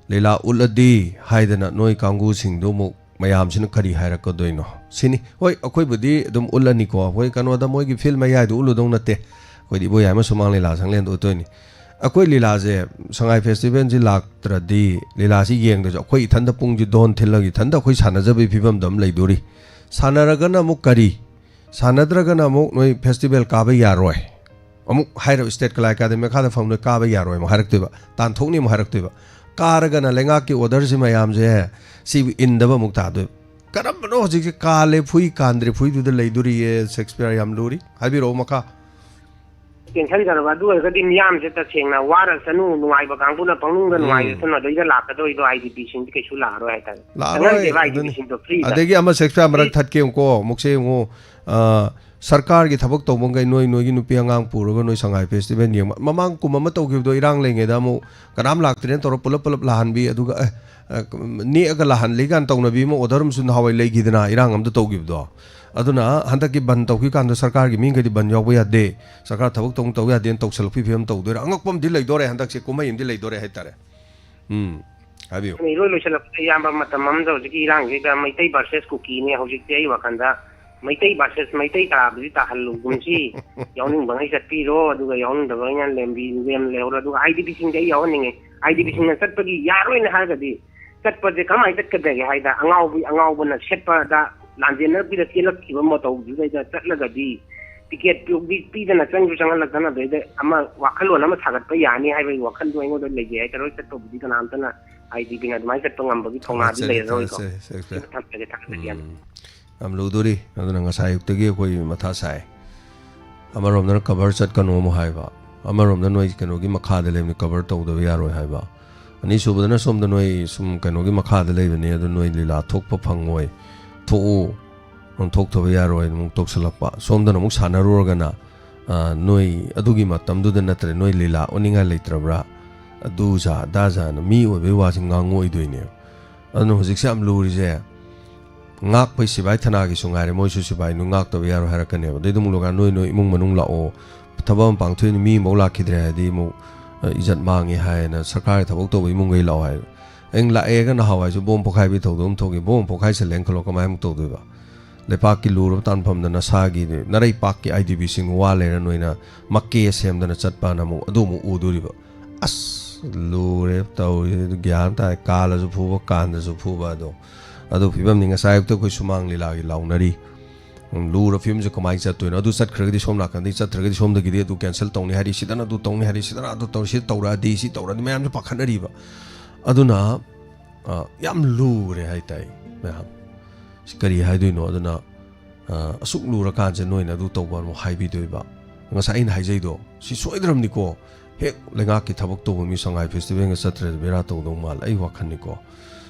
ꯂꯤꯂꯥ ꯎꯠꯂꯗꯤ ꯍꯥꯏꯗꯅ ꯅꯣꯏ ꯀꯥꯡꯒꯨꯁꯤꯡꯗꯣ ꯑꯃꯨꯛ ꯃꯌꯥꯝꯁꯤꯅ ꯀꯔꯤ ꯍꯥꯏꯔꯛꯀꯗꯣꯏꯅꯣ ꯁꯤꯅꯤ꯫ ꯍꯣꯏ, ꯑꯩꯈꯣꯏꯕꯨꯗꯤ ꯑꯗꯨꯝ ꯎꯠꯂꯅꯤꯀꯣ꯫ ꯑꯩꯈꯣꯏ ꯀꯩꯅꯣꯗ ꯃꯣꯏꯒꯤ ꯐꯤꯜ ꯃꯌꯥꯏꯗ ꯎꯠꯂꯨꯗꯧ ꯅꯠꯇꯦ꯫ ꯑꯩꯈꯣꯏꯗꯤ ꯏꯕꯣꯌꯥꯏꯃ ꯁꯨꯃꯥꯡ ꯂꯤꯂꯥ ꯁꯪꯂꯦꯟꯗ ꯎꯠꯇꯣꯏꯅꯤ꯫ ꯑꯩꯈꯣꯏ ꯂꯤꯂꯥꯁꯦ ꯁꯉꯥꯏ ꯐꯦꯁꯇꯤꯚꯦꯜꯁꯤ ꯂꯥꯛꯇ꯭ꯔꯗꯤ ꯂꯤꯂꯥꯁꯤ ꯌꯦꯡꯗ꯭ꯔꯁꯨ ꯑꯩꯈꯣꯏ ꯏꯊꯟꯗ ꯄꯨꯡꯁꯤ ꯗꯣꯟ ꯊꯤꯜꯂꯒ ꯏꯊꯟꯗ ꯑꯩꯈꯣꯏ ꯁꯥꯟꯅꯖꯕꯒꯤ ꯐꯤꯕꯝꯗ ꯑꯃ ꯂꯩꯗꯣꯔꯤ꯫ ꯁꯥꯟꯅꯔꯒꯅ ꯑꯃꯨꯛ ꯀꯔꯤ? ꯁꯥꯟꯅꯗ꯭ꯔꯒꯅ ꯑꯃꯨꯛ ꯅꯣꯏ ꯐꯦꯁꯇꯤꯚꯦꯜ ꯀꯥꯕ ꯌꯥꯔꯣꯏ꯫ ꯑꯃꯨꯛ ꯍꯥꯏꯔꯕ ꯁ꯭ꯇꯦꯠ ꯀꯂꯥ ꯑꯦꯀꯥꯗꯃꯤ ꯃꯈꯥꯗ ꯐꯝ ꯅꯣꯏ ꯀꯥꯕ ꯌꯥꯔꯣꯏ ꯑꯃꯨꯛ ꯍꯥꯏꯔꯛꯇꯣꯏꯕ꯫ ꯇꯥꯟꯊꯣꯛꯅꯤ ꯑꯃꯨꯛ ꯍꯥꯏꯔꯛꯇꯣꯏꯕ꯫ ꯀꯥꯔꯒꯅ ꯂꯩꯉꯥꯛꯀꯤ ꯑꯣꯔꯗꯔꯁꯤ ꯃꯌꯥꯝꯁꯦ ꯁꯤꯕꯨ ꯏꯟꯗꯕ ꯑꯃꯨꯛ ꯇꯥꯗꯣꯏꯕ꯫ ꯀꯔꯝꯕꯅꯣ ꯍꯧꯖꯤꯛꯁꯦ ꯀꯥꯜꯂꯦ ꯐꯨꯏ ꯀꯥꯟꯗ꯭ꯔꯦ ꯐꯨꯏꯗꯨꯗ ꯂꯩꯗꯣꯔꯤꯌꯦ? ꯁꯦꯛꯁꯄꯤꯌꯔ ꯌꯥꯝ ꯂꯨꯔꯤ꯫ ꯍꯥꯏꯕꯤꯔꯛꯑꯣ ꯃꯈꯥ꯫ ꯇꯦꯟꯁꯟ ꯇꯧꯔꯕ꯫ ꯑꯗꯨ ꯑꯣꯏꯔꯒꯗꯤ ꯃꯤꯌꯥꯝꯁꯦ ꯇꯁꯦꯡꯅ ꯋꯥꯔꯁꯅꯨ, ꯅꯨꯡꯉꯥꯏꯕ ꯀꯥꯡꯕꯨꯅ ꯄꯪꯅꯨꯡꯗ ꯎꯝ꯫ ꯅꯨꯡꯉꯥꯏꯖꯁꯅꯨ꯫ ꯑꯗꯩꯗ ꯂꯥꯛꯀꯗꯧꯔꯤꯗꯣ ꯑꯥꯏ ꯗꯤ ꯄꯤꯁꯤꯡꯗꯤ ꯀꯩꯁꯨ ꯂꯥꯛꯑꯔꯣꯏ ꯍꯥꯏꯇꯥꯔꯦ꯫ ꯂꯥꯛꯑꯔꯣꯏ, ꯆꯪꯍꯟꯁꯦꯕ ꯑꯗꯨꯅꯤ꯫ ꯑꯥꯏ ꯗꯤ ꯄꯤꯁꯤꯡꯗꯣ ꯐ꯭ꯔꯤꯗ꯫ ꯑꯗꯒꯤ ꯑꯃ ꯁꯦꯛꯁꯄꯤꯌꯔ ꯑꯃꯔꯛ ꯑꯩ ꯊꯠꯀꯦ ꯌꯦꯡꯉꯨꯀꯣ, ꯑꯃꯨꯛꯁꯦ ꯌꯦꯡꯉꯨ꯫ ꯑ, ꯁꯔꯀꯥꯔꯒꯤ ꯊꯕꯛ ꯇꯧꯕꯈꯩ ꯅꯣꯏ, ꯅꯣꯏꯒꯤ ꯅꯨꯄꯤ ꯑꯉꯥꯡ ꯄꯨꯔꯒ ꯅꯣꯏ ꯁꯉꯥꯏ ꯐꯦꯁꯇꯤꯚꯦꯜ ꯌꯦꯡꯕ꯫ ꯃꯃꯥꯡ ꯀꯨꯝ ꯑꯃ ꯇꯧꯈꯤꯕꯗꯣ ꯏꯔꯥꯡ ꯂꯩꯉꯩꯗ ꯑꯃꯨꯛ ꯀꯅꯥꯝ ꯂꯥꯛꯇ꯭ꯔꯦꯅ ꯇꯧꯔ ꯄꯨꯂꯞ ꯄꯨꯂꯞ ꯂꯥꯛꯍꯟꯕꯤ, ꯑꯗꯨꯒ, ꯑꯦ, ꯑ, ꯅꯦꯛꯑꯒ ꯂꯥꯛꯍꯜꯂꯤ ꯀꯥꯏꯅ ꯇꯧꯅꯕꯤ ꯑꯃ ꯑꯣꯔꯗꯔ ꯑꯃꯁꯨ ꯅꯍꯥꯟꯋꯥꯏ ꯂꯩꯈꯤꯗꯅ ꯏꯔꯥꯡ ꯑꯝꯗ ꯇꯧꯈꯤꯕꯗꯣ꯫ ꯑꯗꯨꯅ ꯍꯟꯗꯛꯀꯤ ꯕꯟ ꯇꯧꯈꯤꯀꯥꯟꯗ ꯁꯔꯀꯥꯔꯒꯤ ꯃꯤꯈꯩꯗꯤ ꯕꯟ ꯌꯥꯎꯕ ꯌꯥꯗꯦ, ꯁꯔꯀꯥꯔ ꯊꯕꯛ ꯇꯧ, ꯇꯧ ꯌꯥꯗꯦꯅ ꯇꯧꯁꯜꯂꯛꯄꯒꯤ ꯐꯤꯕꯝ ꯇꯧꯗꯣꯏꯔꯥ? ꯑꯉꯛꯄ ꯑꯃꯗꯤ ꯂꯩꯗꯣꯔꯦ ꯍꯟꯗꯛꯁꯦ, ꯀꯨꯝꯍꯩ ꯑꯃꯗꯤ ꯂꯩꯗꯣꯔꯦ ꯍꯥꯏꯇꯥꯔꯦ꯫ ꯎꯝ, ꯍꯥꯏꯕꯤꯌꯨ꯫ ꯑꯩꯈꯣꯏꯅ ꯏꯔꯣꯏ ꯂꯣꯏꯁꯤꯜꯂꯛꯄꯗ ꯏꯌꯥꯝꯕ ꯃꯇꯝ ꯑꯃꯗ ꯍꯧꯖꯤꯛꯀꯤ ꯏꯔꯥꯡꯁꯤꯗ ꯃꯩꯇꯩ ꯚꯔꯁꯦꯁ ꯀꯨꯀꯤꯅꯦ꯫ ꯍꯧꯖꯤꯛꯇꯤ ꯑꯩ ꯋꯥꯈꯜꯗ ꯃꯩꯇꯩ ꯚꯔꯁꯦꯁ ꯃꯩꯇꯩ ꯇꯥꯕꯗꯤ ꯇꯥꯍꯜꯂꯨꯒꯨꯝꯁꯤ꯫ ꯌꯥꯎꯅꯤꯡꯕꯉꯩ ꯆꯠꯄꯤꯔꯣ, ꯑꯗꯨꯒ ꯌꯥꯎꯅꯤꯡꯗꯕꯉꯩꯅ ꯂꯦꯝꯕꯤ-, ꯂꯦꯝ ꯂꯩꯍꯧꯔꯣ꯫ ꯑꯗꯨꯒ ꯑꯥꯏ ꯗꯤ ꯄꯤꯁꯤꯡꯗꯤ ꯑꯩ ꯌꯥꯎꯍꯟꯅꯤꯡꯉꯤ꯫ ꯑꯥꯏ ꯗꯤ ꯄꯤꯁꯤꯡꯅ ꯆꯠꯄꯒꯤ ꯌꯥꯔꯣꯏꯅ ꯍꯥꯏꯔꯒꯗꯤ ꯆꯠꯄꯁꯦ ꯀꯃꯥꯏꯅ ꯆꯠꯀꯗꯒꯦ ꯍꯥꯏꯗ ꯑꯉꯥꯎꯕꯤ-, ꯑꯉꯥꯎꯕꯅ ꯁꯦꯠꯄꯗ ꯂꯥꯟꯖꯦꯟꯅꯕꯤꯗ ꯆꯦꯜꯂꯛꯈꯤꯕ ꯃꯇꯧꯗꯨꯗꯩꯗ ꯆꯠꯂꯒꯗꯤ ꯇꯤꯀꯦꯠ ꯄꯤ-, ꯄꯤꯗꯅ ꯆꯪꯁꯨ ꯆꯪꯍꯜꯂꯛꯇꯅ ꯑꯗꯩꯗ ꯑꯃ ꯋꯥꯈꯜꯂꯣꯟ ꯑꯃ ꯁꯥꯒꯠꯄ ꯌꯥꯅꯤ ꯍꯥꯏꯕꯒꯤ ꯋꯥꯈꯜꯗꯣ ꯑꯩꯉꯣꯟꯗ ꯂꯩꯖꯩ ꯍꯥꯏꯇꯥꯔꯦ꯫ ꯍꯣꯏ, ꯆꯠꯄꯕꯨꯗꯤ ꯀꯅꯥꯝꯇꯅ ꯑꯥꯏ ꯗꯤ ꯄꯤꯅ ꯑꯗꯨꯃꯥꯏꯅ ꯆꯠꯄ ꯉꯝꯕꯒꯤ ꯊꯧꯅꯥꯗꯤ ꯆꯠꯆꯔꯤ, ꯂꯩꯔꯔꯣꯏꯀꯣ꯫ ꯆꯠꯆꯔꯤ, ꯆꯠꯆꯔꯤ꯫ ꯁꯤꯗ ꯊꯝꯖꯒꯦ, ꯊꯥꯒꯠꯆꯔꯤ ꯌꯥꯝꯅ꯫ ꯎꯝ꯫ ꯌꯥꯝ ꯂꯨꯗꯣꯔꯤ꯫ ꯑꯗꯨꯅ ꯉꯁꯥꯏ ꯑꯌꯨꯛꯇꯒꯤ ꯑꯩꯈꯣꯏ ꯃꯊꯥ ꯁꯥꯏ꯫ ꯑꯃꯔꯣꯝꯗꯅ ꯀꯚꯔ ꯆꯠꯀꯅꯨ ꯑꯃꯨꯛ ꯍꯥꯏꯕ, ꯑꯃꯔꯣꯝꯗ ꯅꯣꯏ ꯀꯩꯅꯣꯒꯤ ꯃꯈꯥꯗ ꯂꯩꯕꯅꯤ, ꯀꯕꯔ ꯇꯧꯗꯕ ꯌꯥꯔꯣꯏ ꯍꯥꯏꯕ꯫ ꯑꯅꯤꯁꯨꯕꯗꯅ ꯁꯣꯝꯗ ꯅꯣꯏ ꯁꯨꯝ ꯀꯩꯅꯣꯒꯤ ꯃꯈꯥꯗ ꯂꯩꯕꯅꯤ, ꯑꯗꯨ ꯅꯣꯏ ꯂꯤꯂꯥ ꯊꯣꯛꯄ ꯐꯪꯉꯣꯏ, ꯊꯣꯛꯎ, ꯅꯪ ꯊꯣꯛꯇꯕ ꯌꯥꯔꯣꯏ ꯑꯃꯨꯛ ꯇꯧꯁꯜꯂꯛꯄ꯫ ꯁꯣꯝꯗꯅ ꯑꯃꯨꯛ ꯁꯥꯟꯅꯔꯨꯔꯒꯅ, ꯑ, ꯅꯣꯏ ꯑꯗꯨꯒꯤ ꯃꯇꯝꯗꯨꯗ ꯅꯠꯇ꯭ꯔꯦ, ꯅꯣꯏ ꯂꯤꯂꯥ ꯎꯠꯅꯤꯡꯉꯥꯏ ꯂꯩꯇ꯭ꯔꯕ꯭ꯔꯥ, ꯑꯗꯨ ꯖꯥ ꯑꯗꯥ ꯖꯥꯅ ꯃꯤ ꯑꯣꯏꯕꯒꯤ ꯋꯥꯁꯤ ꯉꯥꯡꯉꯛꯑꯣꯏꯗꯣꯏꯅꯦꯕ꯫ ꯑꯗꯨꯅ ꯍꯧꯖꯤꯛꯁꯦ ꯌꯥꯝ ꯂꯨꯔꯤꯁꯦ, ꯉꯥꯛꯄꯩ ꯁꯤꯕꯥꯏ ꯊꯅꯥꯒꯤꯁꯨ ꯉꯥꯏꯔꯦ, ꯃꯣꯏꯁꯨ ꯁꯤꯕꯥꯏ ꯅꯣꯏ ꯉꯥꯛꯇꯕ ꯌꯥꯔꯣꯏ ꯍꯥꯏꯔꯛꯀꯅꯦꯕ꯫ ꯑꯗꯩ ꯑꯗꯨꯝ ꯂꯣꯏꯀꯥꯟ ꯅꯣꯏ, ꯅꯣꯏ ꯏꯃꯨꯡ ꯃꯅꯨꯡ ꯂꯥꯛꯑꯣ, ꯊꯕꯛ ꯑꯃ ꯄꯥꯡꯊꯣꯛꯏꯅꯤ, ꯃꯤ ꯑꯃꯐꯥꯎ ꯂꯥꯛꯈꯤꯗ꯭ꯔꯦ ꯍꯥꯏꯗꯤ ꯑꯃꯨꯛ, ꯑ, ꯏꯖꯠ ꯃꯥꯡꯉꯦ ꯍꯥꯏꯅ ꯁꯔꯀꯥꯔꯒꯤ ꯊꯕꯛ ꯇꯧꯕ ꯏꯃꯨꯡꯈꯩ ꯂꯥꯛꯑꯣ ꯍꯥꯏ꯫ ꯑꯩꯅ ꯂꯥꯛꯑꯦꯒ ꯅꯍꯥꯟꯋꯥꯏꯁꯨ ꯕꯣꯝ ꯄꯣꯈꯥꯏꯕꯤ ꯊꯧꯗꯣꯛ ꯑꯃ ꯊꯣꯛꯈꯤ, ꯕꯣꯝ ꯄꯣꯈꯥꯏꯁꯜꯂꯦꯅ ꯈꯜꯂꯣ, ꯀꯃꯥꯏꯅ ꯑꯃꯨꯛ ꯇꯧꯗꯣꯏꯕ? ꯂꯩꯄꯥꯛꯀꯤ ꯂꯨꯔꯕ ꯇꯥꯟꯐꯝꯗ ꯅꯁꯥꯒꯤ ꯅꯔꯩꯄꯥꯛꯀꯤ ꯑꯥꯏ ꯗꯤ ꯕꯤꯁꯤꯡ ꯋꯥ ꯂꯩꯔ ꯅꯣꯏꯅ ꯃꯀꯦ ꯁꯦꯝꯗꯅ ꯆꯠꯄꯅ ꯑꯃꯨꯛ ꯑꯗꯨ ꯑꯃꯨꯛ ꯎꯗꯣꯔꯤꯕ꯫ ꯑꯁ, ꯂꯨꯔꯦ ꯇꯧꯔꯤꯁꯦ, ꯒ꯭ꯌꯥꯟ ꯇꯥꯏ꯫ ꯀꯥꯜꯂꯁꯨ ꯐꯨꯕ, ꯀꯥꯟꯗꯁꯨ ꯐꯨꯕ ꯑꯗꯣ꯫ ꯑꯗꯨ ꯐꯤꯕꯝꯅꯤ꯫ ꯉꯁꯥꯏ ꯑꯌꯨꯛꯇ ꯑꯩꯈꯣꯏ ꯁꯨꯃꯥꯡ ꯂꯤꯂꯥꯒꯤ ꯂꯥꯎꯅꯔꯤ꯫ ꯎꯝ, ꯂꯨꯔ ꯐꯤꯕꯝꯁꯦ ꯀꯃꯥꯏꯅ ꯆꯠꯇꯣꯏꯅꯣ? ꯑꯗꯨ ꯆꯠꯈ꯭ꯔꯒꯗꯤ ꯁꯣꯝ ꯅꯥꯀꯟꯗꯒꯤ ꯆꯠꯇ꯭ꯔꯒꯗꯤ ꯁꯣꯝꯗꯒꯤꯗꯤ ꯑꯗꯨ ꯀꯦꯟꯁꯦꯜ ꯇꯧꯅꯤ ꯍꯥꯏꯔꯤ, ꯁꯤꯗꯅ ꯑꯗꯨ ꯇꯧꯅꯤ ꯍꯥꯏꯔꯤ, ꯁꯤꯗꯅ ꯑꯗꯨ ꯇꯧꯔꯤ, ꯁꯤ ꯇꯧꯔꯛꯑꯗꯤ, ꯁꯤ ꯇꯧꯔꯛꯑꯗꯤ ꯃꯌꯥꯝꯁꯨ ꯄꯥꯈꯠꯅꯔꯤꯕ꯫ ꯑꯗꯨꯅ, ꯑ, ꯌꯥꯝ ꯂꯨꯔꯦ ꯍꯥꯏꯇꯥꯏ ꯃꯌꯥꯝ꯫ ꯁꯤ ꯀꯔꯤ ꯍꯥꯏꯗꯣꯏꯅꯣ? ꯑꯗꯨꯅ, ꯑ, ꯑꯁꯨꯛ ꯂꯨꯔꯀꯥꯟꯁꯦ ꯅꯣꯏꯅ ꯑꯗꯨ ꯇꯧꯕ ꯑꯃꯨꯛ ꯍꯥꯏꯕꯤꯗꯣꯏꯕ꯫ ꯉꯁꯥꯏ ꯑꯩꯅ ꯍꯥꯏꯖꯩꯗꯣ, ꯁꯤ ꯁꯣꯏꯗ꯭ꯔꯕꯅꯤꯀꯣ꯫ ꯍꯦꯛ ꯂꯩꯉꯥꯛꯀꯤ ꯊꯕꯛ ꯇꯧꯕ ꯃꯤ ꯁꯉꯥꯏ ꯐꯦꯁꯇꯤꯚꯦꯜꯒ ꯆꯠꯇ꯭ꯔꯗꯤ ꯕꯦꯔꯥ ꯇꯧꯗꯧ ꯃꯥꯜꯂꯦ, ꯑꯩ ꯋꯥꯈꯜꯅꯤꯀꯣ꯫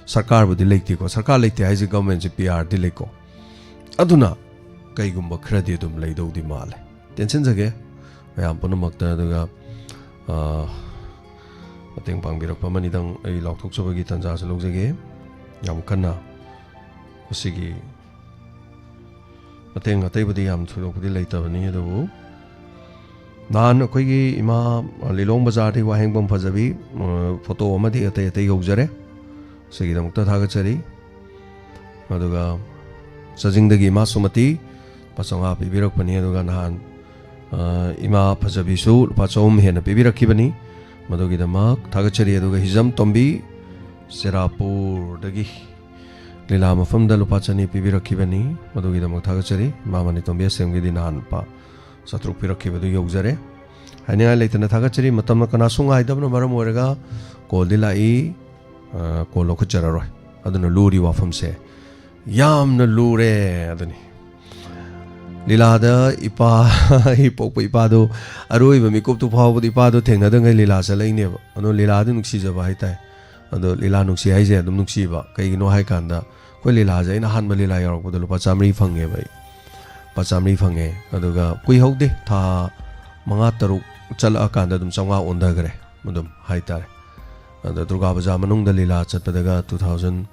ꯁꯔꯀꯥꯔꯕꯨꯗꯤ ꯂꯩꯇꯦꯀꯣ, ꯁꯔꯀꯥꯔ ꯂꯩꯇꯦ ꯍꯥꯏꯁꯦ ꯒꯚꯔꯟꯃꯦꯟꯁꯦ ꯄꯤ ꯑꯥꯔꯗꯤ ꯂꯩꯀꯣ꯫ ꯑꯗꯨꯅ ꯀꯩꯒꯨꯝꯕ ꯈꯔꯗꯤ ꯑꯗꯨꯝ ꯂꯩꯗꯧꯗꯤ ꯃꯥꯜꯂꯦ꯫ ꯇꯦꯟꯁꯤꯟꯖꯒꯦ ꯃꯌꯥꯝ ꯄꯨꯝꯅꯃꯛꯇ꯫ ꯑꯗꯨꯒ, ꯑ, ꯃꯇꯦꯡ ꯄꯥꯡꯕꯤꯔꯛꯄ ꯑꯃꯅꯤꯗꯪ ꯑꯩ ꯂꯥꯎꯊꯣꯛꯆꯕꯒꯤ ꯇꯥꯟꯖꯥꯁꯨ ꯂꯧꯖꯒꯦ꯫ ꯌꯥꯝ ꯀꯟꯅ ꯃꯁꯤꯒꯤ ꯃꯇꯦꯡ ꯑꯇꯩꯕꯨꯗꯤ ꯌꯥꯝ ꯊꯣꯏꯗꯣꯛꯄꯗꯤ ꯂꯩꯇꯕꯅꯤ, ꯑꯗꯨꯕꯨ ꯅꯍꯥꯟ ꯑꯩꯈꯣꯏꯒꯤ ꯏꯃꯥ ꯂꯤꯂꯣꯡ ꯕꯖꯥꯔꯗꯒꯤ ꯋꯥꯍꯦꯡꯕꯝ ꯐꯖꯕꯤ, ꯑ, ꯐꯣꯇꯣ ꯑꯃꯗꯤ ꯑꯇꯩ ꯑꯇꯩ ꯌꯧꯖꯔꯦ꯫ ꯁꯤꯒꯤꯗꯃꯛꯇ ꯊꯥꯒꯠꯆꯔꯤ꯫ ꯑꯗꯨꯒ ꯆꯥꯖꯤꯡꯗꯒꯤ ꯏꯃꯥ ꯁꯨꯃꯇꯤ ꯂꯨꯄꯥ ꯆꯥꯝꯃꯉꯥ ꯄꯤꯕꯤꯔꯛꯄꯅꯤ꯫ ꯑꯗꯨꯒ ꯅꯍꯥꯟ, ꯑ, ꯏꯃꯥ ꯐꯖꯕꯤꯁꯨ ꯂꯨꯄꯥ ꯆꯍꯨꯝ ꯍꯦꯟꯅ ꯄꯤꯕꯤꯔꯛꯈꯤꯕꯅꯤ꯫ ꯃꯗꯨꯒꯤꯗꯃꯛ ꯊꯥꯒꯠꯆꯔꯤ꯫ ꯑꯗꯨꯒ ꯍꯤꯖꯝ ꯇꯣꯝꯕꯤ ꯆꯦꯔꯥꯄꯨꯔꯗꯒꯤ ꯂꯤꯂꯥ ꯃꯐꯝꯗ ꯂꯨꯄꯥ ꯆꯅꯤ ꯄꯤꯕꯤꯔꯛꯈꯤꯕꯅꯤ꯫ ꯃꯗꯨꯒꯤꯗꯃꯛ ꯊꯥꯒꯠꯆꯔꯤ꯫ ꯏꯃꯥ ꯃꯅꯤꯇꯣꯝꯕꯤ ꯑꯁꯦꯝꯒꯤꯗꯤ ꯅꯍꯥꯟ ꯂꯨꯄꯥ ꯆꯥꯇ꯭ꯔꯨꯛ ꯄꯤꯔꯛꯈꯤꯕꯗꯨ ꯌꯧꯖꯔꯦ꯫ ꯍꯥꯏꯅꯤꯡꯉꯥꯏ ꯂꯩꯇꯅ ꯊꯥꯒꯠꯆꯔꯤ꯫ ꯃꯇꯝꯅ ꯀꯅꯥꯁꯨ ꯉꯥꯏꯗꯕꯅ ꯃꯔꯝ ꯑꯣꯏꯔꯒ ꯀꯣꯜꯗꯤ ꯂꯥꯛꯏ꯫ ꯑ, ꯀꯣꯜ ꯂꯧꯈꯠꯆꯔꯔꯣꯏ꯫ ꯑꯗꯨꯅ ꯂꯨꯔꯤ ꯋꯥꯐꯝꯁꯦ ꯌꯥꯝꯅ ꯂꯨꯔꯦ ꯑꯗꯨꯅꯤ꯫ ꯂꯤꯂꯥꯗ ꯏꯄꯥ, ꯑꯩ ꯄꯣꯛꯄ ꯏꯄꯥꯗꯣ, ꯑꯔꯣꯏꯕ ꯃꯤꯀꯨꯞꯇꯨ ꯐꯥꯎꯕꯗ ꯏꯄꯥꯗꯣ ꯊꯦꯡꯅꯗꯉꯩ ꯂꯤꯂꯥ ꯆꯠꯂꯛꯏꯅꯦꯕ꯫ ꯑꯗꯣ ꯂꯤꯂꯥꯗꯤ ꯅꯨꯡꯁꯤꯖꯕ ꯍꯥꯏꯇꯥꯔꯦ꯫ ꯑꯗꯣ ꯂꯤꯂꯥ ꯅꯨꯡꯁꯤ ꯍꯥꯏꯁꯦ ꯑꯗꯨꯝ ꯅꯨꯡꯁꯤꯕ꯫ ꯀꯩꯒꯤꯅꯣ ꯍꯥꯏ ꯀꯥꯟꯗ, ꯑꯩꯈꯣꯏ ꯂꯤꯂꯥꯁꯦ, ꯑꯩꯅ ꯑꯍꯥꯟꯕ ꯂꯤꯂꯥ ꯌꯥꯎꯔꯛꯄꯗ ꯂꯨꯄꯥ ꯆꯥꯃꯔꯤ ꯐꯪꯉꯦꯕ ꯑꯩ꯫ ꯂꯨꯄꯥ ꯆꯥꯃꯔꯤ ꯐꯪꯉꯦ꯫ ꯑꯗꯨꯒ ꯀꯨꯏꯍꯧꯗꯦ, ꯊꯥ ꯃꯉꯥ ꯇꯔꯨꯛ ꯆꯠꯂꯛꯑꯀꯥꯟꯗ ꯑꯗꯨꯝ ꯆꯥꯝꯃꯉꯥ ꯑꯣꯟꯊꯈ꯭ꯔꯦ ꯑꯗꯨꯝ ꯍꯥꯏꯇꯥꯔꯦ꯫ ꯑꯗ ꯗꯨꯔꯒꯥ ꯄꯨꯖꯥ ꯃꯅꯨꯡꯗ ꯂꯤꯂꯥ ꯆꯠꯄꯗꯒ, ꯇꯨ ꯊꯥꯎꯖꯟ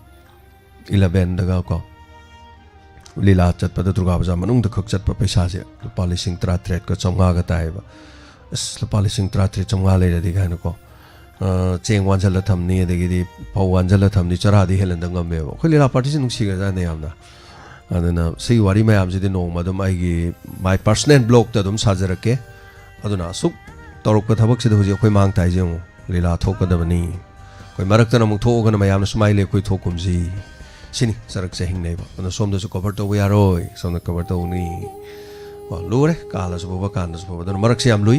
ꯏꯂꯚꯦꯟꯗꯒ ꯀꯣ, ꯂꯤꯂꯥ ꯆꯠꯄꯗ ꯗꯨꯔꯒꯥ ꯄꯨꯖꯥ ꯃꯅꯨꯡꯗ ꯈꯛ ꯆꯠꯄ ꯄꯩꯁꯥꯁꯦ ꯂꯨꯄꯥ ꯂꯤꯁꯤꯡ ꯇꯔꯥꯇꯔꯦꯠꯀ ꯆꯥꯝꯃꯉꯥꯒ ꯇꯥꯏꯌꯦꯕ꯫ ꯑꯁ, ꯂꯨꯄꯥ ꯂꯤꯁꯤꯡ ꯇꯔꯥꯇꯔꯦꯠ ꯆꯥꯝꯃꯉꯥ ꯂꯩꯔꯗꯤ ꯀꯥꯏꯅꯀꯣ, ꯑ, ꯆꯦꯡ ꯋꯥꯟꯁꯤꯜꯂ ꯊꯝꯅꯤ, ꯑꯗꯒꯤꯗꯤ ꯐꯧ ꯋꯥꯟꯁꯤꯜꯂ ꯊꯝꯅꯤ, ꯆꯔꯥꯗꯤ ꯍꯦꯜꯍꯟꯗ ꯉꯝꯃꯦꯕ꯫ ꯑꯩꯈꯣꯏ ꯂꯤꯂꯥ ꯄꯥꯔꯇꯤꯁꯤ ꯅꯨꯡꯁꯤꯈ꯭ꯔꯖꯥꯠꯅꯦ ꯌꯥꯝꯅ꯫ ꯑꯗꯨꯅ ꯁꯤꯒꯤ ꯋꯥꯔꯤ ꯃꯌꯥꯝꯁꯤꯗꯤ ꯅꯣꯡꯃ ꯑꯗꯨꯝ ꯑꯩꯒꯤ my personal blogꯇ ꯑꯗꯨꯝ ꯁꯥꯖꯔꯛꯀꯦ꯫ ꯑꯗꯨꯅ ꯑꯁꯨꯛ ꯇꯧꯔꯛꯄ ꯊꯕꯛꯁꯤꯗ ꯍꯧꯖꯤꯛ ꯑꯩꯈꯣꯏ ꯃꯥꯡ ꯇꯥꯏꯁꯦ ꯌꯦꯡꯉꯨ, ꯂꯤꯂꯥ ꯊꯣꯛꯀꯗꯕꯅꯤ꯫ ꯑꯩꯈꯣꯏ ꯃꯔꯛꯇꯅ ꯑꯃꯨꯛ ꯊꯣꯛꯑꯒꯅ ꯃꯌꯥꯝꯅ ꯁꯨꯃꯥꯏ ꯂꯦꯛ ꯑꯩꯈꯣꯏ ꯊꯣꯛꯀꯨꯝꯁꯤ꯫ ꯁꯤꯅꯤ ꯆꯔꯛ ꯆꯍꯤꯡꯅꯩꯕ꯫ ꯑꯗꯨꯅ ꯁꯣꯝꯗꯁꯨ cover ꯇꯧꯕ ꯌꯥꯔꯣꯏ, ꯁꯣꯝꯗ cover ꯇꯧꯅꯤ꯫ ꯀꯣ, ꯂꯨꯔꯦ, ꯀꯥꯜꯂꯁꯨ ꯐꯕ, ꯀꯥꯟꯗꯁꯨ ꯐꯕ꯫ ꯑꯗꯨꯅ ꯃꯔꯛꯁꯤ ꯌꯥꯝ ꯂꯨꯏ꯫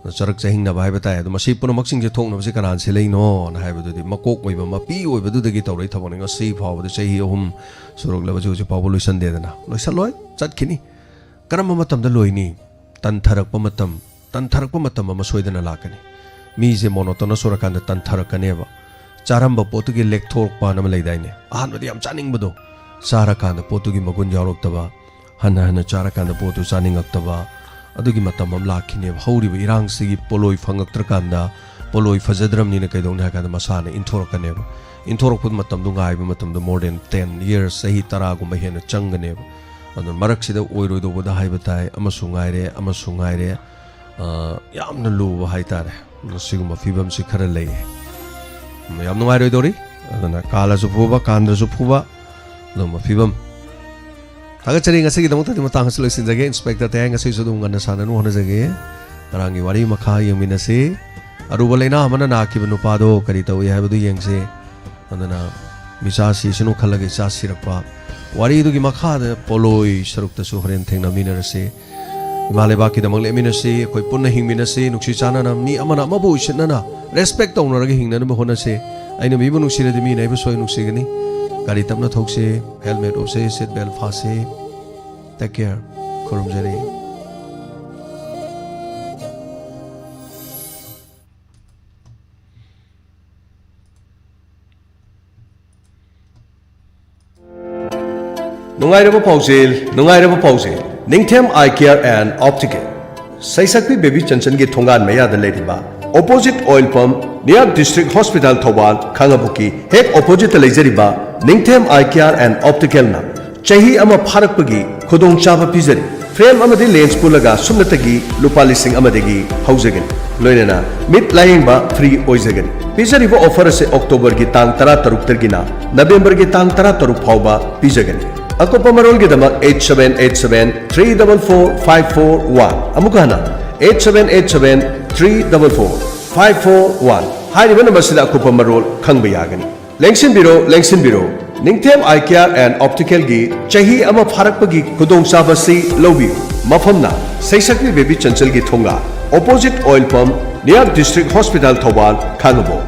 ꯑꯗꯨ ꯆꯔꯛ ꯆꯍꯤꯡꯅꯕ ꯍꯥꯏꯕ ꯇꯥꯏ꯫ ꯑꯗꯣ ꯃꯁꯤ ꯄꯨꯝꯅꯃꯛꯁꯤꯡꯁꯦ ꯊꯣꯛꯅꯕꯁꯤ ꯀꯅꯥꯅ ꯁꯤꯜꯂꯛꯏꯅꯣꯅ ꯍꯥꯏꯕꯗꯨꯗꯤ ꯃꯀꯣꯛ ꯑꯣꯏꯕ, ꯃꯄꯤ ꯑꯣꯏꯕꯗꯨꯗꯒꯤ ꯇꯧꯔꯛꯏ ꯊꯕꯛꯅꯤ꯫ ꯉꯁꯤ ꯐꯥꯎꯕꯗ ꯆꯍꯤ ꯑꯍꯨꯝ ꯁꯨꯔꯛꯂꯕꯁꯨ ꯍꯧꯖꯤꯛ ꯐꯥꯎꯕ ꯂꯣꯏꯁꯟꯗꯦꯗꯅ꯫ ꯂꯣꯏꯁꯜꯂꯣꯏ, ꯆꯠꯈꯤꯅꯤ꯫ ꯀꯔꯝꯕ ꯃꯇꯝꯗ ꯂꯣꯏꯅꯤ? ꯇꯟꯊꯔꯛꯄ ꯃꯇꯝ, ꯇꯟꯊꯔꯛꯄ ꯃꯇꯝ ꯑꯃ ꯁꯣꯏꯗꯅ ꯂꯥꯛꯀꯅꯤ꯫ ꯃꯤꯁꯦ monotonous ꯑꯣꯏꯔꯀꯥꯟꯗ ꯇꯟꯊꯔꯛꯀꯅꯦꯕ꯫ ꯆꯥꯔꯝꯕ ꯄꯣꯠꯇꯨꯒꯤ ꯂꯦꯛꯊꯣꯔꯛꯄ ꯍꯥꯏꯅ ꯑꯃ ꯂꯩꯗꯥꯏꯅꯦ? ꯑꯍꯥꯟꯕꯗꯤ ꯌꯥꯝ ꯆꯥꯅꯤꯡꯕꯗꯣ, ꯆꯥꯔꯀꯥꯟꯗ ꯄꯣꯠꯇꯨꯒꯤ ꯃꯒꯨꯟ ꯌꯥꯎꯔꯛꯇꯕ, ꯍꯟꯅ ꯍꯟꯅ ꯆꯥꯔꯀꯥꯟꯗ ꯄꯣꯠꯇꯨ ꯆꯥꯅꯤꯡꯉꯛꯇꯕ, ꯑꯗꯨꯒꯤ ꯃꯇꯝ ꯑꯃ ꯂꯥꯛꯈꯤꯅꯦꯕ꯫ ꯍꯧꯔꯤꯕ ꯏꯔꯥꯡꯁꯤꯒꯤ ꯄꯣꯠꯂꯣꯏ ꯐꯪꯉꯛꯇ꯭ꯔꯀꯥꯟꯗ, ꯄꯣꯠꯂꯣꯏ ꯐꯖꯗ꯭ꯔꯕꯅꯤꯅ ꯀꯩꯗꯧꯅꯤ ꯍꯥꯏ ꯀꯥꯟꯗ ꯃꯁꯥꯅ ꯏꯟꯊꯣꯔꯛꯀꯅꯦꯕ꯫ ꯏꯟꯊꯣꯔꯛꯄ ꯃꯇꯝꯗꯣ ꯉꯥꯏꯕ ꯃꯇꯝꯗ more than ten years, ꯆꯍꯤ ꯇꯔꯥꯒꯨꯝꯕ ꯍꯦꯟꯅ ꯆꯪꯒꯅꯦꯕ꯫ ꯑꯗꯨꯅ ꯃꯔꯛꯁꯤꯗ ꯑꯣꯏꯔꯣꯏꯗꯧꯕꯗ ꯍꯥꯏꯕ ꯇꯥꯏ, ꯑꯃꯁꯨ ꯉꯥꯏꯔꯦ, ꯑꯃꯁꯨ ꯉꯥꯏꯔꯦ꯫ ꯑ, ꯌꯥꯝꯅ ꯂꯨꯕ ꯍꯥꯏꯇꯥꯔꯦ꯫ ꯁꯤꯒꯨꯝꯕ ꯐꯤꯕꯝꯁꯤ ꯈꯔ ꯂꯩꯌꯦ꯫ ꯌꯥꯝ ꯅꯨꯡꯉꯥꯏꯔꯣꯏꯗꯧꯔꯤ꯫ ꯑꯗꯨꯅ ꯀꯥꯜꯂꯁꯨ ꯐꯨꯕ, ꯀꯥꯟꯗ꯭ꯔꯁꯨ ꯐꯨꯕ, ꯑꯗꯨꯒꯨꯝꯕ ꯐꯤꯕꯝ꯫ ꯊꯥꯒꯠꯆꯔꯤ꯫ ꯉꯁꯤꯒꯤꯗꯃꯛꯇꯗꯤ ꯃꯇꯥꯡ ꯑꯁꯤ ꯂꯣꯏꯁꯤꯟꯖꯒꯦ꯫ Inspector ꯇꯌꯥꯏ ꯉꯁꯤꯁꯨ ꯑꯗꯨꯝ ꯉꯟꯅ ꯁꯥꯟꯅꯅꯕ ꯍꯣꯠꯅꯖꯒꯦ꯫ ꯉꯔꯥꯡꯒꯤ ꯋꯥꯔꯤ ꯃꯈꯥ ꯌꯦꯡꯃꯤꯟꯅꯁꯤ꯫ ꯑꯔꯨꯕ ꯂꯩꯅꯥ ꯑꯃꯅ ꯅꯥꯈꯤꯕ ꯅꯨꯄꯥꯗꯣ ꯀꯔꯤ ꯇꯧꯏ ꯍꯥꯏꯕꯗꯨ ꯌꯦꯡꯁꯤ꯫ ꯑꯗꯨꯅ ꯃꯤꯆꯥ ꯁꯤꯁꯅꯨ ꯈꯜꯂꯒ ꯏꯆꯥ ꯁꯤꯔꯛꯄ꯫ ꯋꯥꯔꯤꯗꯨꯒꯤ ꯃꯈꯥꯗ ꯄꯣꯂꯣꯏ ꯁꯔꯨꯛꯇꯁꯨ ꯍꯣꯔꯦꯟ ꯊꯦꯡꯅꯃꯤꯟꯅꯔꯁꯤ꯫ ꯏꯃꯥ ꯂꯩꯕꯥꯛꯀꯤꯗꯃꯛ ꯂꯦꯞꯃꯤꯟꯅꯁꯤ, ꯑꯩꯈꯣꯏ ꯄꯨꯟꯅ ꯍꯤꯡꯃꯤꯟꯅꯁꯤ, ꯅꯨꯡꯁꯤ ꯆꯥꯟꯅꯅ ꯃꯤ ꯑꯃꯅ ꯑꯃꯕꯨ ꯎꯁꯤꯠꯅꯅ respect ꯇꯧꯅꯔꯒ ꯍꯤꯡꯅꯅꯕ ꯍꯣꯠꯅꯁꯤ꯫ ꯑꯩꯅ ꯃꯤꯕꯨ ꯅꯨꯡꯁꯤꯔꯗꯤ ꯃꯤꯅ ꯑꯩꯕꯨ ꯁꯣꯏ ꯅꯨꯡꯁꯤꯒꯅꯤ꯫ ꯒꯥꯔꯤ ꯇꯞꯅ ꯊꯧꯁꯤ, helmet ꯎꯞꯁꯤ, seat belt ꯐꯥꯁꯤ꯫ Take care꯫ ꯈꯨꯔꯨꯝꯖꯔꯤ꯫ ꯅꯨꯡꯉꯥꯏꯔꯕ ꯄꯥꯎꯖꯦꯜ, ꯅꯨꯡꯉꯥꯏꯔꯕ ꯄꯥꯎꯖꯦꯜ꯫ ꯅꯤꯡꯊꯦꯝ Eye Care and Optical, Seishakpi Baby ꯆꯟꯆꯟꯒꯤ ꯊꯣꯡꯒꯥꯟ ꯃꯌꯥꯗ ꯂꯩꯔꯤꯕ, opposite oil pump, near District Hospital Thoubal, ꯈꯥꯡꯉꯕꯣꯛꯀꯤ ꯍꯦꯛ oppositeꯇ ꯂꯩꯖꯔꯤꯕ ꯅꯤꯡꯊꯦꯝ Eye Care and Opticalꯅ ꯆꯍꯤ ꯑꯃ ꯐꯥꯔꯛꯄꯒꯤ ꯈꯨꯗꯣꯡꯆꯥꯕ ꯄꯤꯖꯔꯤ꯫ Frame ꯑꯃꯗꯤ lens ꯄꯨꯜꯂꯒ ꯁꯨꯞꯅꯇꯒꯤ ꯂꯨꯄꯥ ꯂꯤꯁꯤꯡ ꯑꯃꯗꯒꯤ ꯍꯧꯖꯒꯅꯤ꯫ ꯂꯣꯏꯅꯅ ꯃꯤꯠ ꯂꯥꯌꯦꯡꯕ free ꯑꯣꯏꯖꯒꯅꯤ꯫ ꯄꯤꯖꯔꯤꯕ offer ꯑꯁꯤ Octoberꯒꯤ ꯇꯥꯡ ꯇꯔꯥ ꯇꯔꯨꯛꯇꯒꯤꯅ Novemberꯒꯤ ꯇꯥꯡ ꯇꯔꯥ ꯇꯔꯨꯛ ꯐꯥꯎꯕ ꯄꯤꯖꯒꯅꯤ꯫ ꯑꯀꯨꯞꯄ ꯃꯔꯣꯜꯒꯤꯗꯃꯛ eight seven eight seven three double four five four one, ꯑꯃꯨꯛ ꯍꯟꯅ, eight seven eight seven three double four five four one꯫ ꯍꯥꯏꯔꯤꯕ numberꯁꯤꯗ ꯑꯀꯨꯞꯄ ꯃꯔꯣꯜ ꯈꯪꯕ ꯌꯥꯒꯅꯤ꯫ ꯂꯦꯡꯁꯤꯟꯕꯤꯔꯣ, ꯂꯦꯡꯁꯤꯟꯕꯤꯔꯣ꯫ ꯅꯤꯡꯊꯦꯝ Eye Care and Opticalꯒꯤ ꯆꯍꯤ ꯑꯃ ꯐꯥꯔꯛꯄꯒꯤ ꯈꯨꯗꯣꯡꯆꯥꯕꯁꯤ ꯂꯧꯕꯤꯌꯨ꯫ ꯃꯐꯝꯅ ꯁꯩꯁꯛꯄꯤ ꯕꯦꯕꯤ ꯆꯟꯆꯜꯒꯤ ꯊꯣꯡꯒꯥꯜ, opposite oil pump, near District Hospital Thoubal, Khangabok.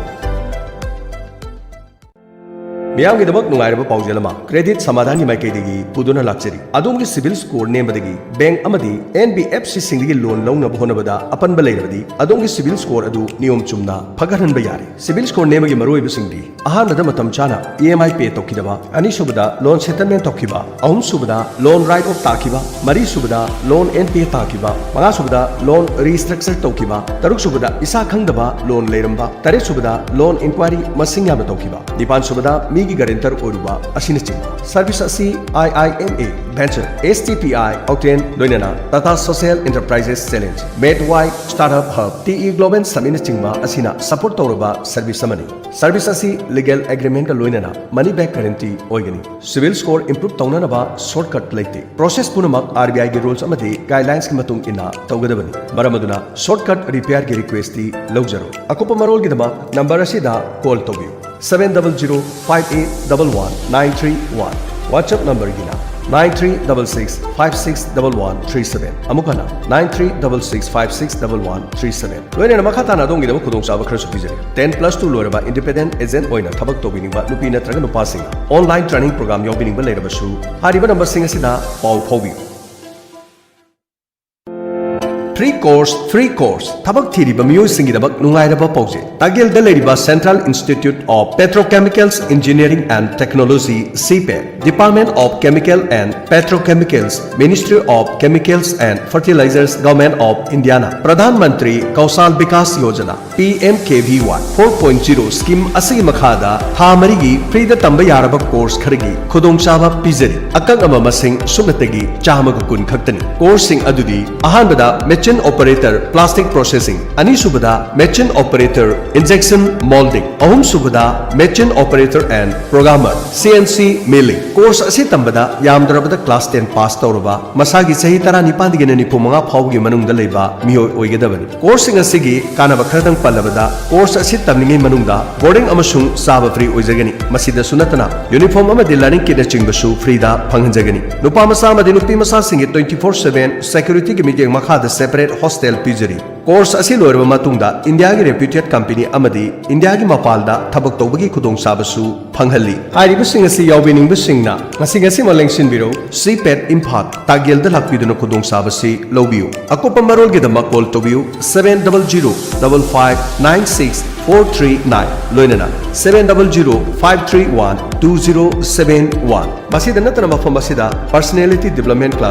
ꯃꯤꯌꯥꯝꯒꯤꯗꯃꯛ ꯅꯨꯡꯉꯥꯏꯔꯕ ꯄꯥꯎꯖꯦꯜ ꯑꯃ CREDIT ꯁꯃꯥꯙꯥꯟꯒꯤ ꯃꯥꯏꯀꯩꯗꯒꯤ ꯄꯨꯗꯨꯅ ꯂꯥꯛꯆꯔꯤ꯫ ꯑꯗꯣꯝꯒꯤ CIBIL score ꯅꯦꯝꯕꯗꯒꯤ bank ꯑꯃꯗꯤ NBFCꯁꯤꯡꯗꯒꯤ loan ꯂꯧꯅꯕ ꯍꯣꯠꯅꯕꯗ ꯑꯄꯟꯕ ꯂꯩꯔꯕꯗꯤ, ꯑꯗꯣꯝꯒꯤ CIBIL score ꯑꯗꯨ ꯅꯤꯌꯣꯝ ꯆꯨꯝꯅ ꯐꯒꯠꯍꯟꯕ ꯌꯥꯔꯦ꯫ CIBIL score ꯅꯦꯝꯕꯒꯤ ꯃꯔꯨꯑꯣꯏꯕꯁꯤꯡꯗꯤ: ꯑꯍꯥꯟꯕꯗ ꯃꯇꯝ ꯆꯥꯅ EMI pay ꯇꯧꯈꯤꯗꯕ, ꯑꯅꯤꯁꯨꯕꯗ loan settlement ꯇꯧꯈꯤꯕ, ꯑꯍꯨꯝꯁꯨꯕꯗ loan write off ꯇꯥꯈꯤꯕ, ꯃꯔꯤꯁꯨꯕꯗ loan NPA ꯇꯥꯈꯤꯕ, ꯃꯉꯥꯁꯨꯕꯗ loan restructure ꯇꯧꯈꯤꯕ, ꯇꯔꯨꯛꯁꯨꯕꯗ ꯏꯁꯥ ꯈꯪꯗꯕ loan ꯂꯩꯔꯝꯕ, ꯇꯔꯦꯠꯁꯨꯕꯗ loan inquiry ꯃꯁꯤꯡ ꯌꯥꯝꯅ ꯇꯧꯈꯤꯕ, ꯅꯤꯄꯥꯟꯁꯨꯕꯗ ꯃꯤꯒꯤ guarantor ꯑꯣꯏꯔꯨꯕ ꯑꯁꯤꯅꯆꯤꯡꯕ꯫ Service ꯑꯁꯤ IIMA Venture, STPI Octane, ꯂꯣꯏꯅꯅ Tata Social Enterprises Challenge, Medway Startup Hub, TE Global Summitꯅꯆꯤꯡꯕ ꯑꯁꯤꯅ support ꯇꯧꯔꯕ service ꯑꯃꯅꯤ꯫ Service ꯑꯁꯤ legal agreementꯀ ꯂꯣꯏꯅꯅ money back guarantee ꯑꯣꯏꯒꯅꯤ꯫ CIBIL score improve ꯇꯧꯅꯅꯕ shortcut ꯂꯩꯇꯦ꯫ Process ꯄꯨꯝꯅꯃꯛ RBIꯒꯤ rules ꯑꯃꯗꯤ guidelinesꯀꯤ ꯃꯇꯨꯡ ꯏꯟꯅ ꯇꯧꯒꯗꯕꯅꯤ꯫ ꯃꯔꯝ ꯑꯗꯨꯅ shortcut repairꯒꯤ requestꯇꯤ ꯂꯧꯖꯔꯣꯏ꯫ ꯑꯀꯨꯞꯄ ꯃꯔꯣꯜꯒꯤꯗꯃꯛ number ꯑꯁꯤꯗ call ꯇꯧꯕꯤꯌꯨ: seven double zero five eight double one nine three one꯫ WhatsApp numberꯒꯤꯅ nine three double six five six double one three seven꯫ ꯑꯃꯨꯛ ꯍꯟꯅ, nine three double six five six double one three seven꯫ ꯂꯣꯏꯅꯅ ꯃꯈꯥ ꯇꯥꯅ ꯑꯗꯣꯝꯒꯤꯗꯃꯛ ꯈꯨꯗꯣꯡꯆꯥꯕ ꯈꯔꯁꯨ ꯄꯤꯖꯔꯤ꯫ Ten plus two ꯂꯣꯏꯔꯕ independent agent ꯑꯣꯏꯅ ꯊꯕꯛ ꯇꯧꯕꯤꯅꯤꯡꯕ ꯅꯨꯄꯤ ꯅꯠꯇ꯭ꯔꯒ ꯅꯨꯄꯥꯁꯤꯡꯅ online training program ꯌꯥꯎꯕꯤꯅꯤꯡꯕ ꯂꯩꯔꯕꯁꯨ ꯍꯥꯏꯔꯤꯕ numberꯁꯤꯡ ꯑꯁꯤꯗ ꯄꯥꯎ ꯐꯥꯎꯕꯤꯌꯨ꯫ Free course, free course. ꯊꯕꯛ ꯊꯤꯔꯤꯕ ꯃꯤꯑꯣꯏꯁꯤꯡꯒꯤꯗꯃꯛ ꯅꯨꯡꯉꯥꯏꯔꯕ ꯄꯥꯎꯖꯦꯜ꯫ ꯇꯥꯒꯦꯜꯗ ꯂꯩꯔꯤꯕ Central Institute of Petrochemicals Engineering and Technology, CPET, Department of Chemical and Petrochemicals, Ministry of Chemicals and Fertilizers, Government of Indiana, Pradhan Mantri Kaushal Vikas Yojana, P M K V Y four point zero scheme ꯑꯁꯤꯒꯤ ꯃꯈꯥꯗ ꯊꯥ ꯃꯔꯤꯒꯤ free ꯗ ꯇꯝꯕ ꯌꯥꯔꯕ course ꯈꯔꯒꯤ ꯈꯨꯗꯣꯡꯆꯥꯕ ꯄꯤꯖꯔꯤ꯫ ꯑꯀꯛꯅꯕ ꯃꯁꯤꯡ ꯁꯨꯞꯅꯇꯒꯤ ꯆꯥꯝꯃꯒ ꯀꯨꯟ ꯈꯛꯇꯅꯤ꯫ Course ꯁꯤꯡ ꯑꯗꯨꯗꯤ: ꯑꯍꯥꯟꯕꯗ Machine Operator Plastic Processing, ꯑꯅꯤꯁꯨꯕꯗ Machine Operator Injection Molding, ꯑꯍꯨꯝꯁꯨꯕꯗ Machine Operator and Programmer, C N C Milling꯫ Course ꯑꯁꯤ ꯇꯝꯕꯗ ꯌꯥꯝꯗ꯭ꯔꯕꯗ class ten pass ꯇꯧꯔꯕ, ꯃꯁꯥꯒꯤ ꯆꯍꯤ ꯇꯔꯥꯅꯤꯄꯥꯟꯗꯒꯤꯅ ꯅꯤꯐꯨ ꯃꯉꯥ ꯐꯥꯎꯕꯒꯤ ꯃꯅꯨꯡꯗ ꯂꯩꯕ ꯃꯤꯑꯣꯏ ꯑꯣꯏꯒꯗꯕꯅꯤ꯫ Course ꯁꯤꯡ ꯑꯁꯤꯒꯤ ꯀꯥꯟꯅꯕ ꯈꯔꯗꯪ ꯄꯜꯂꯕꯗ, course ꯑꯁꯤ ꯇꯝꯂꯤꯉꯩ ꯃꯅꯨꯡꯗ boarding ꯑꯃꯁꯨꯡ ꯆꯥꯕ free ꯑꯣꯏꯖꯒꯅꯤ꯫ ꯃꯁꯤꯗꯁꯨ ꯅꯠꯇꯅ uniform ꯑꯃꯗꯤ learning kit ꯅꯆꯤꯡꯕꯁꯨ free ꯗ ꯐꯪꯍꯟꯖꯒꯅꯤ꯫ ꯅꯨꯄꯥ ꯃꯆꯥ ꯑꯃꯗꯤ ꯅꯨꯄꯤ ꯃꯆꯥꯁꯤꯡꯒꯤ twenty four seven security ꯒꯤ ꯃꯤꯠꯌꯦꯡ ꯃꯈꯥꯗ separate hostel ꯄꯤꯖꯔꯤ꯫ Course ꯑꯁꯤ ꯂꯣꯏꯔꯕ ꯃꯇꯨꯡꯗ ꯏꯟꯗꯤꯌꯥꯒꯤ reputed company ꯑꯃꯗꯤ ꯏꯟꯗꯤꯌꯥꯒꯤ ꯃꯄꯥꯟꯗ ꯊꯕꯛ ꯇꯧꯕꯒꯤ ꯈꯨꯗꯣꯡꯆꯥꯕꯁꯨ ꯐꯪꯍꯜꯂꯤ꯫ ꯍꯥꯏꯔꯤꯕꯁꯤꯡ ꯑꯁꯤ ꯌꯥꯎꯕꯤꯅꯤꯡꯕꯁꯤꯡꯅ ꯉꯁꯤ ꯉꯁꯤꯃꯛ ꯂꯦꯡꯁꯤꯟꯕꯤꯔꯧ꯫ CPET ꯏꯝꯐꯥꯜ, ꯇꯥꯒꯦꯜꯗ ꯂꯥꯛꯄꯤꯗꯨꯅ ꯈꯨꯗꯣꯡꯆꯥꯕꯁꯤ ꯂꯧꯕꯤꯌꯨ꯫ ꯑꯀꯨꯞꯄ ꯃꯔꯣꯜꯒꯤꯗꯃꯛ call ꯇꯧꯕꯤꯌꯨ seven double zero double five nine six four three nine, ꯂꯣꯏꯅꯅ seven double zero five three one two zero seven one꯫ ꯃꯁꯤꯗ ꯅꯠꯇꯅ ꯃꯐꯝ ꯑꯁꯤꯗ personality development class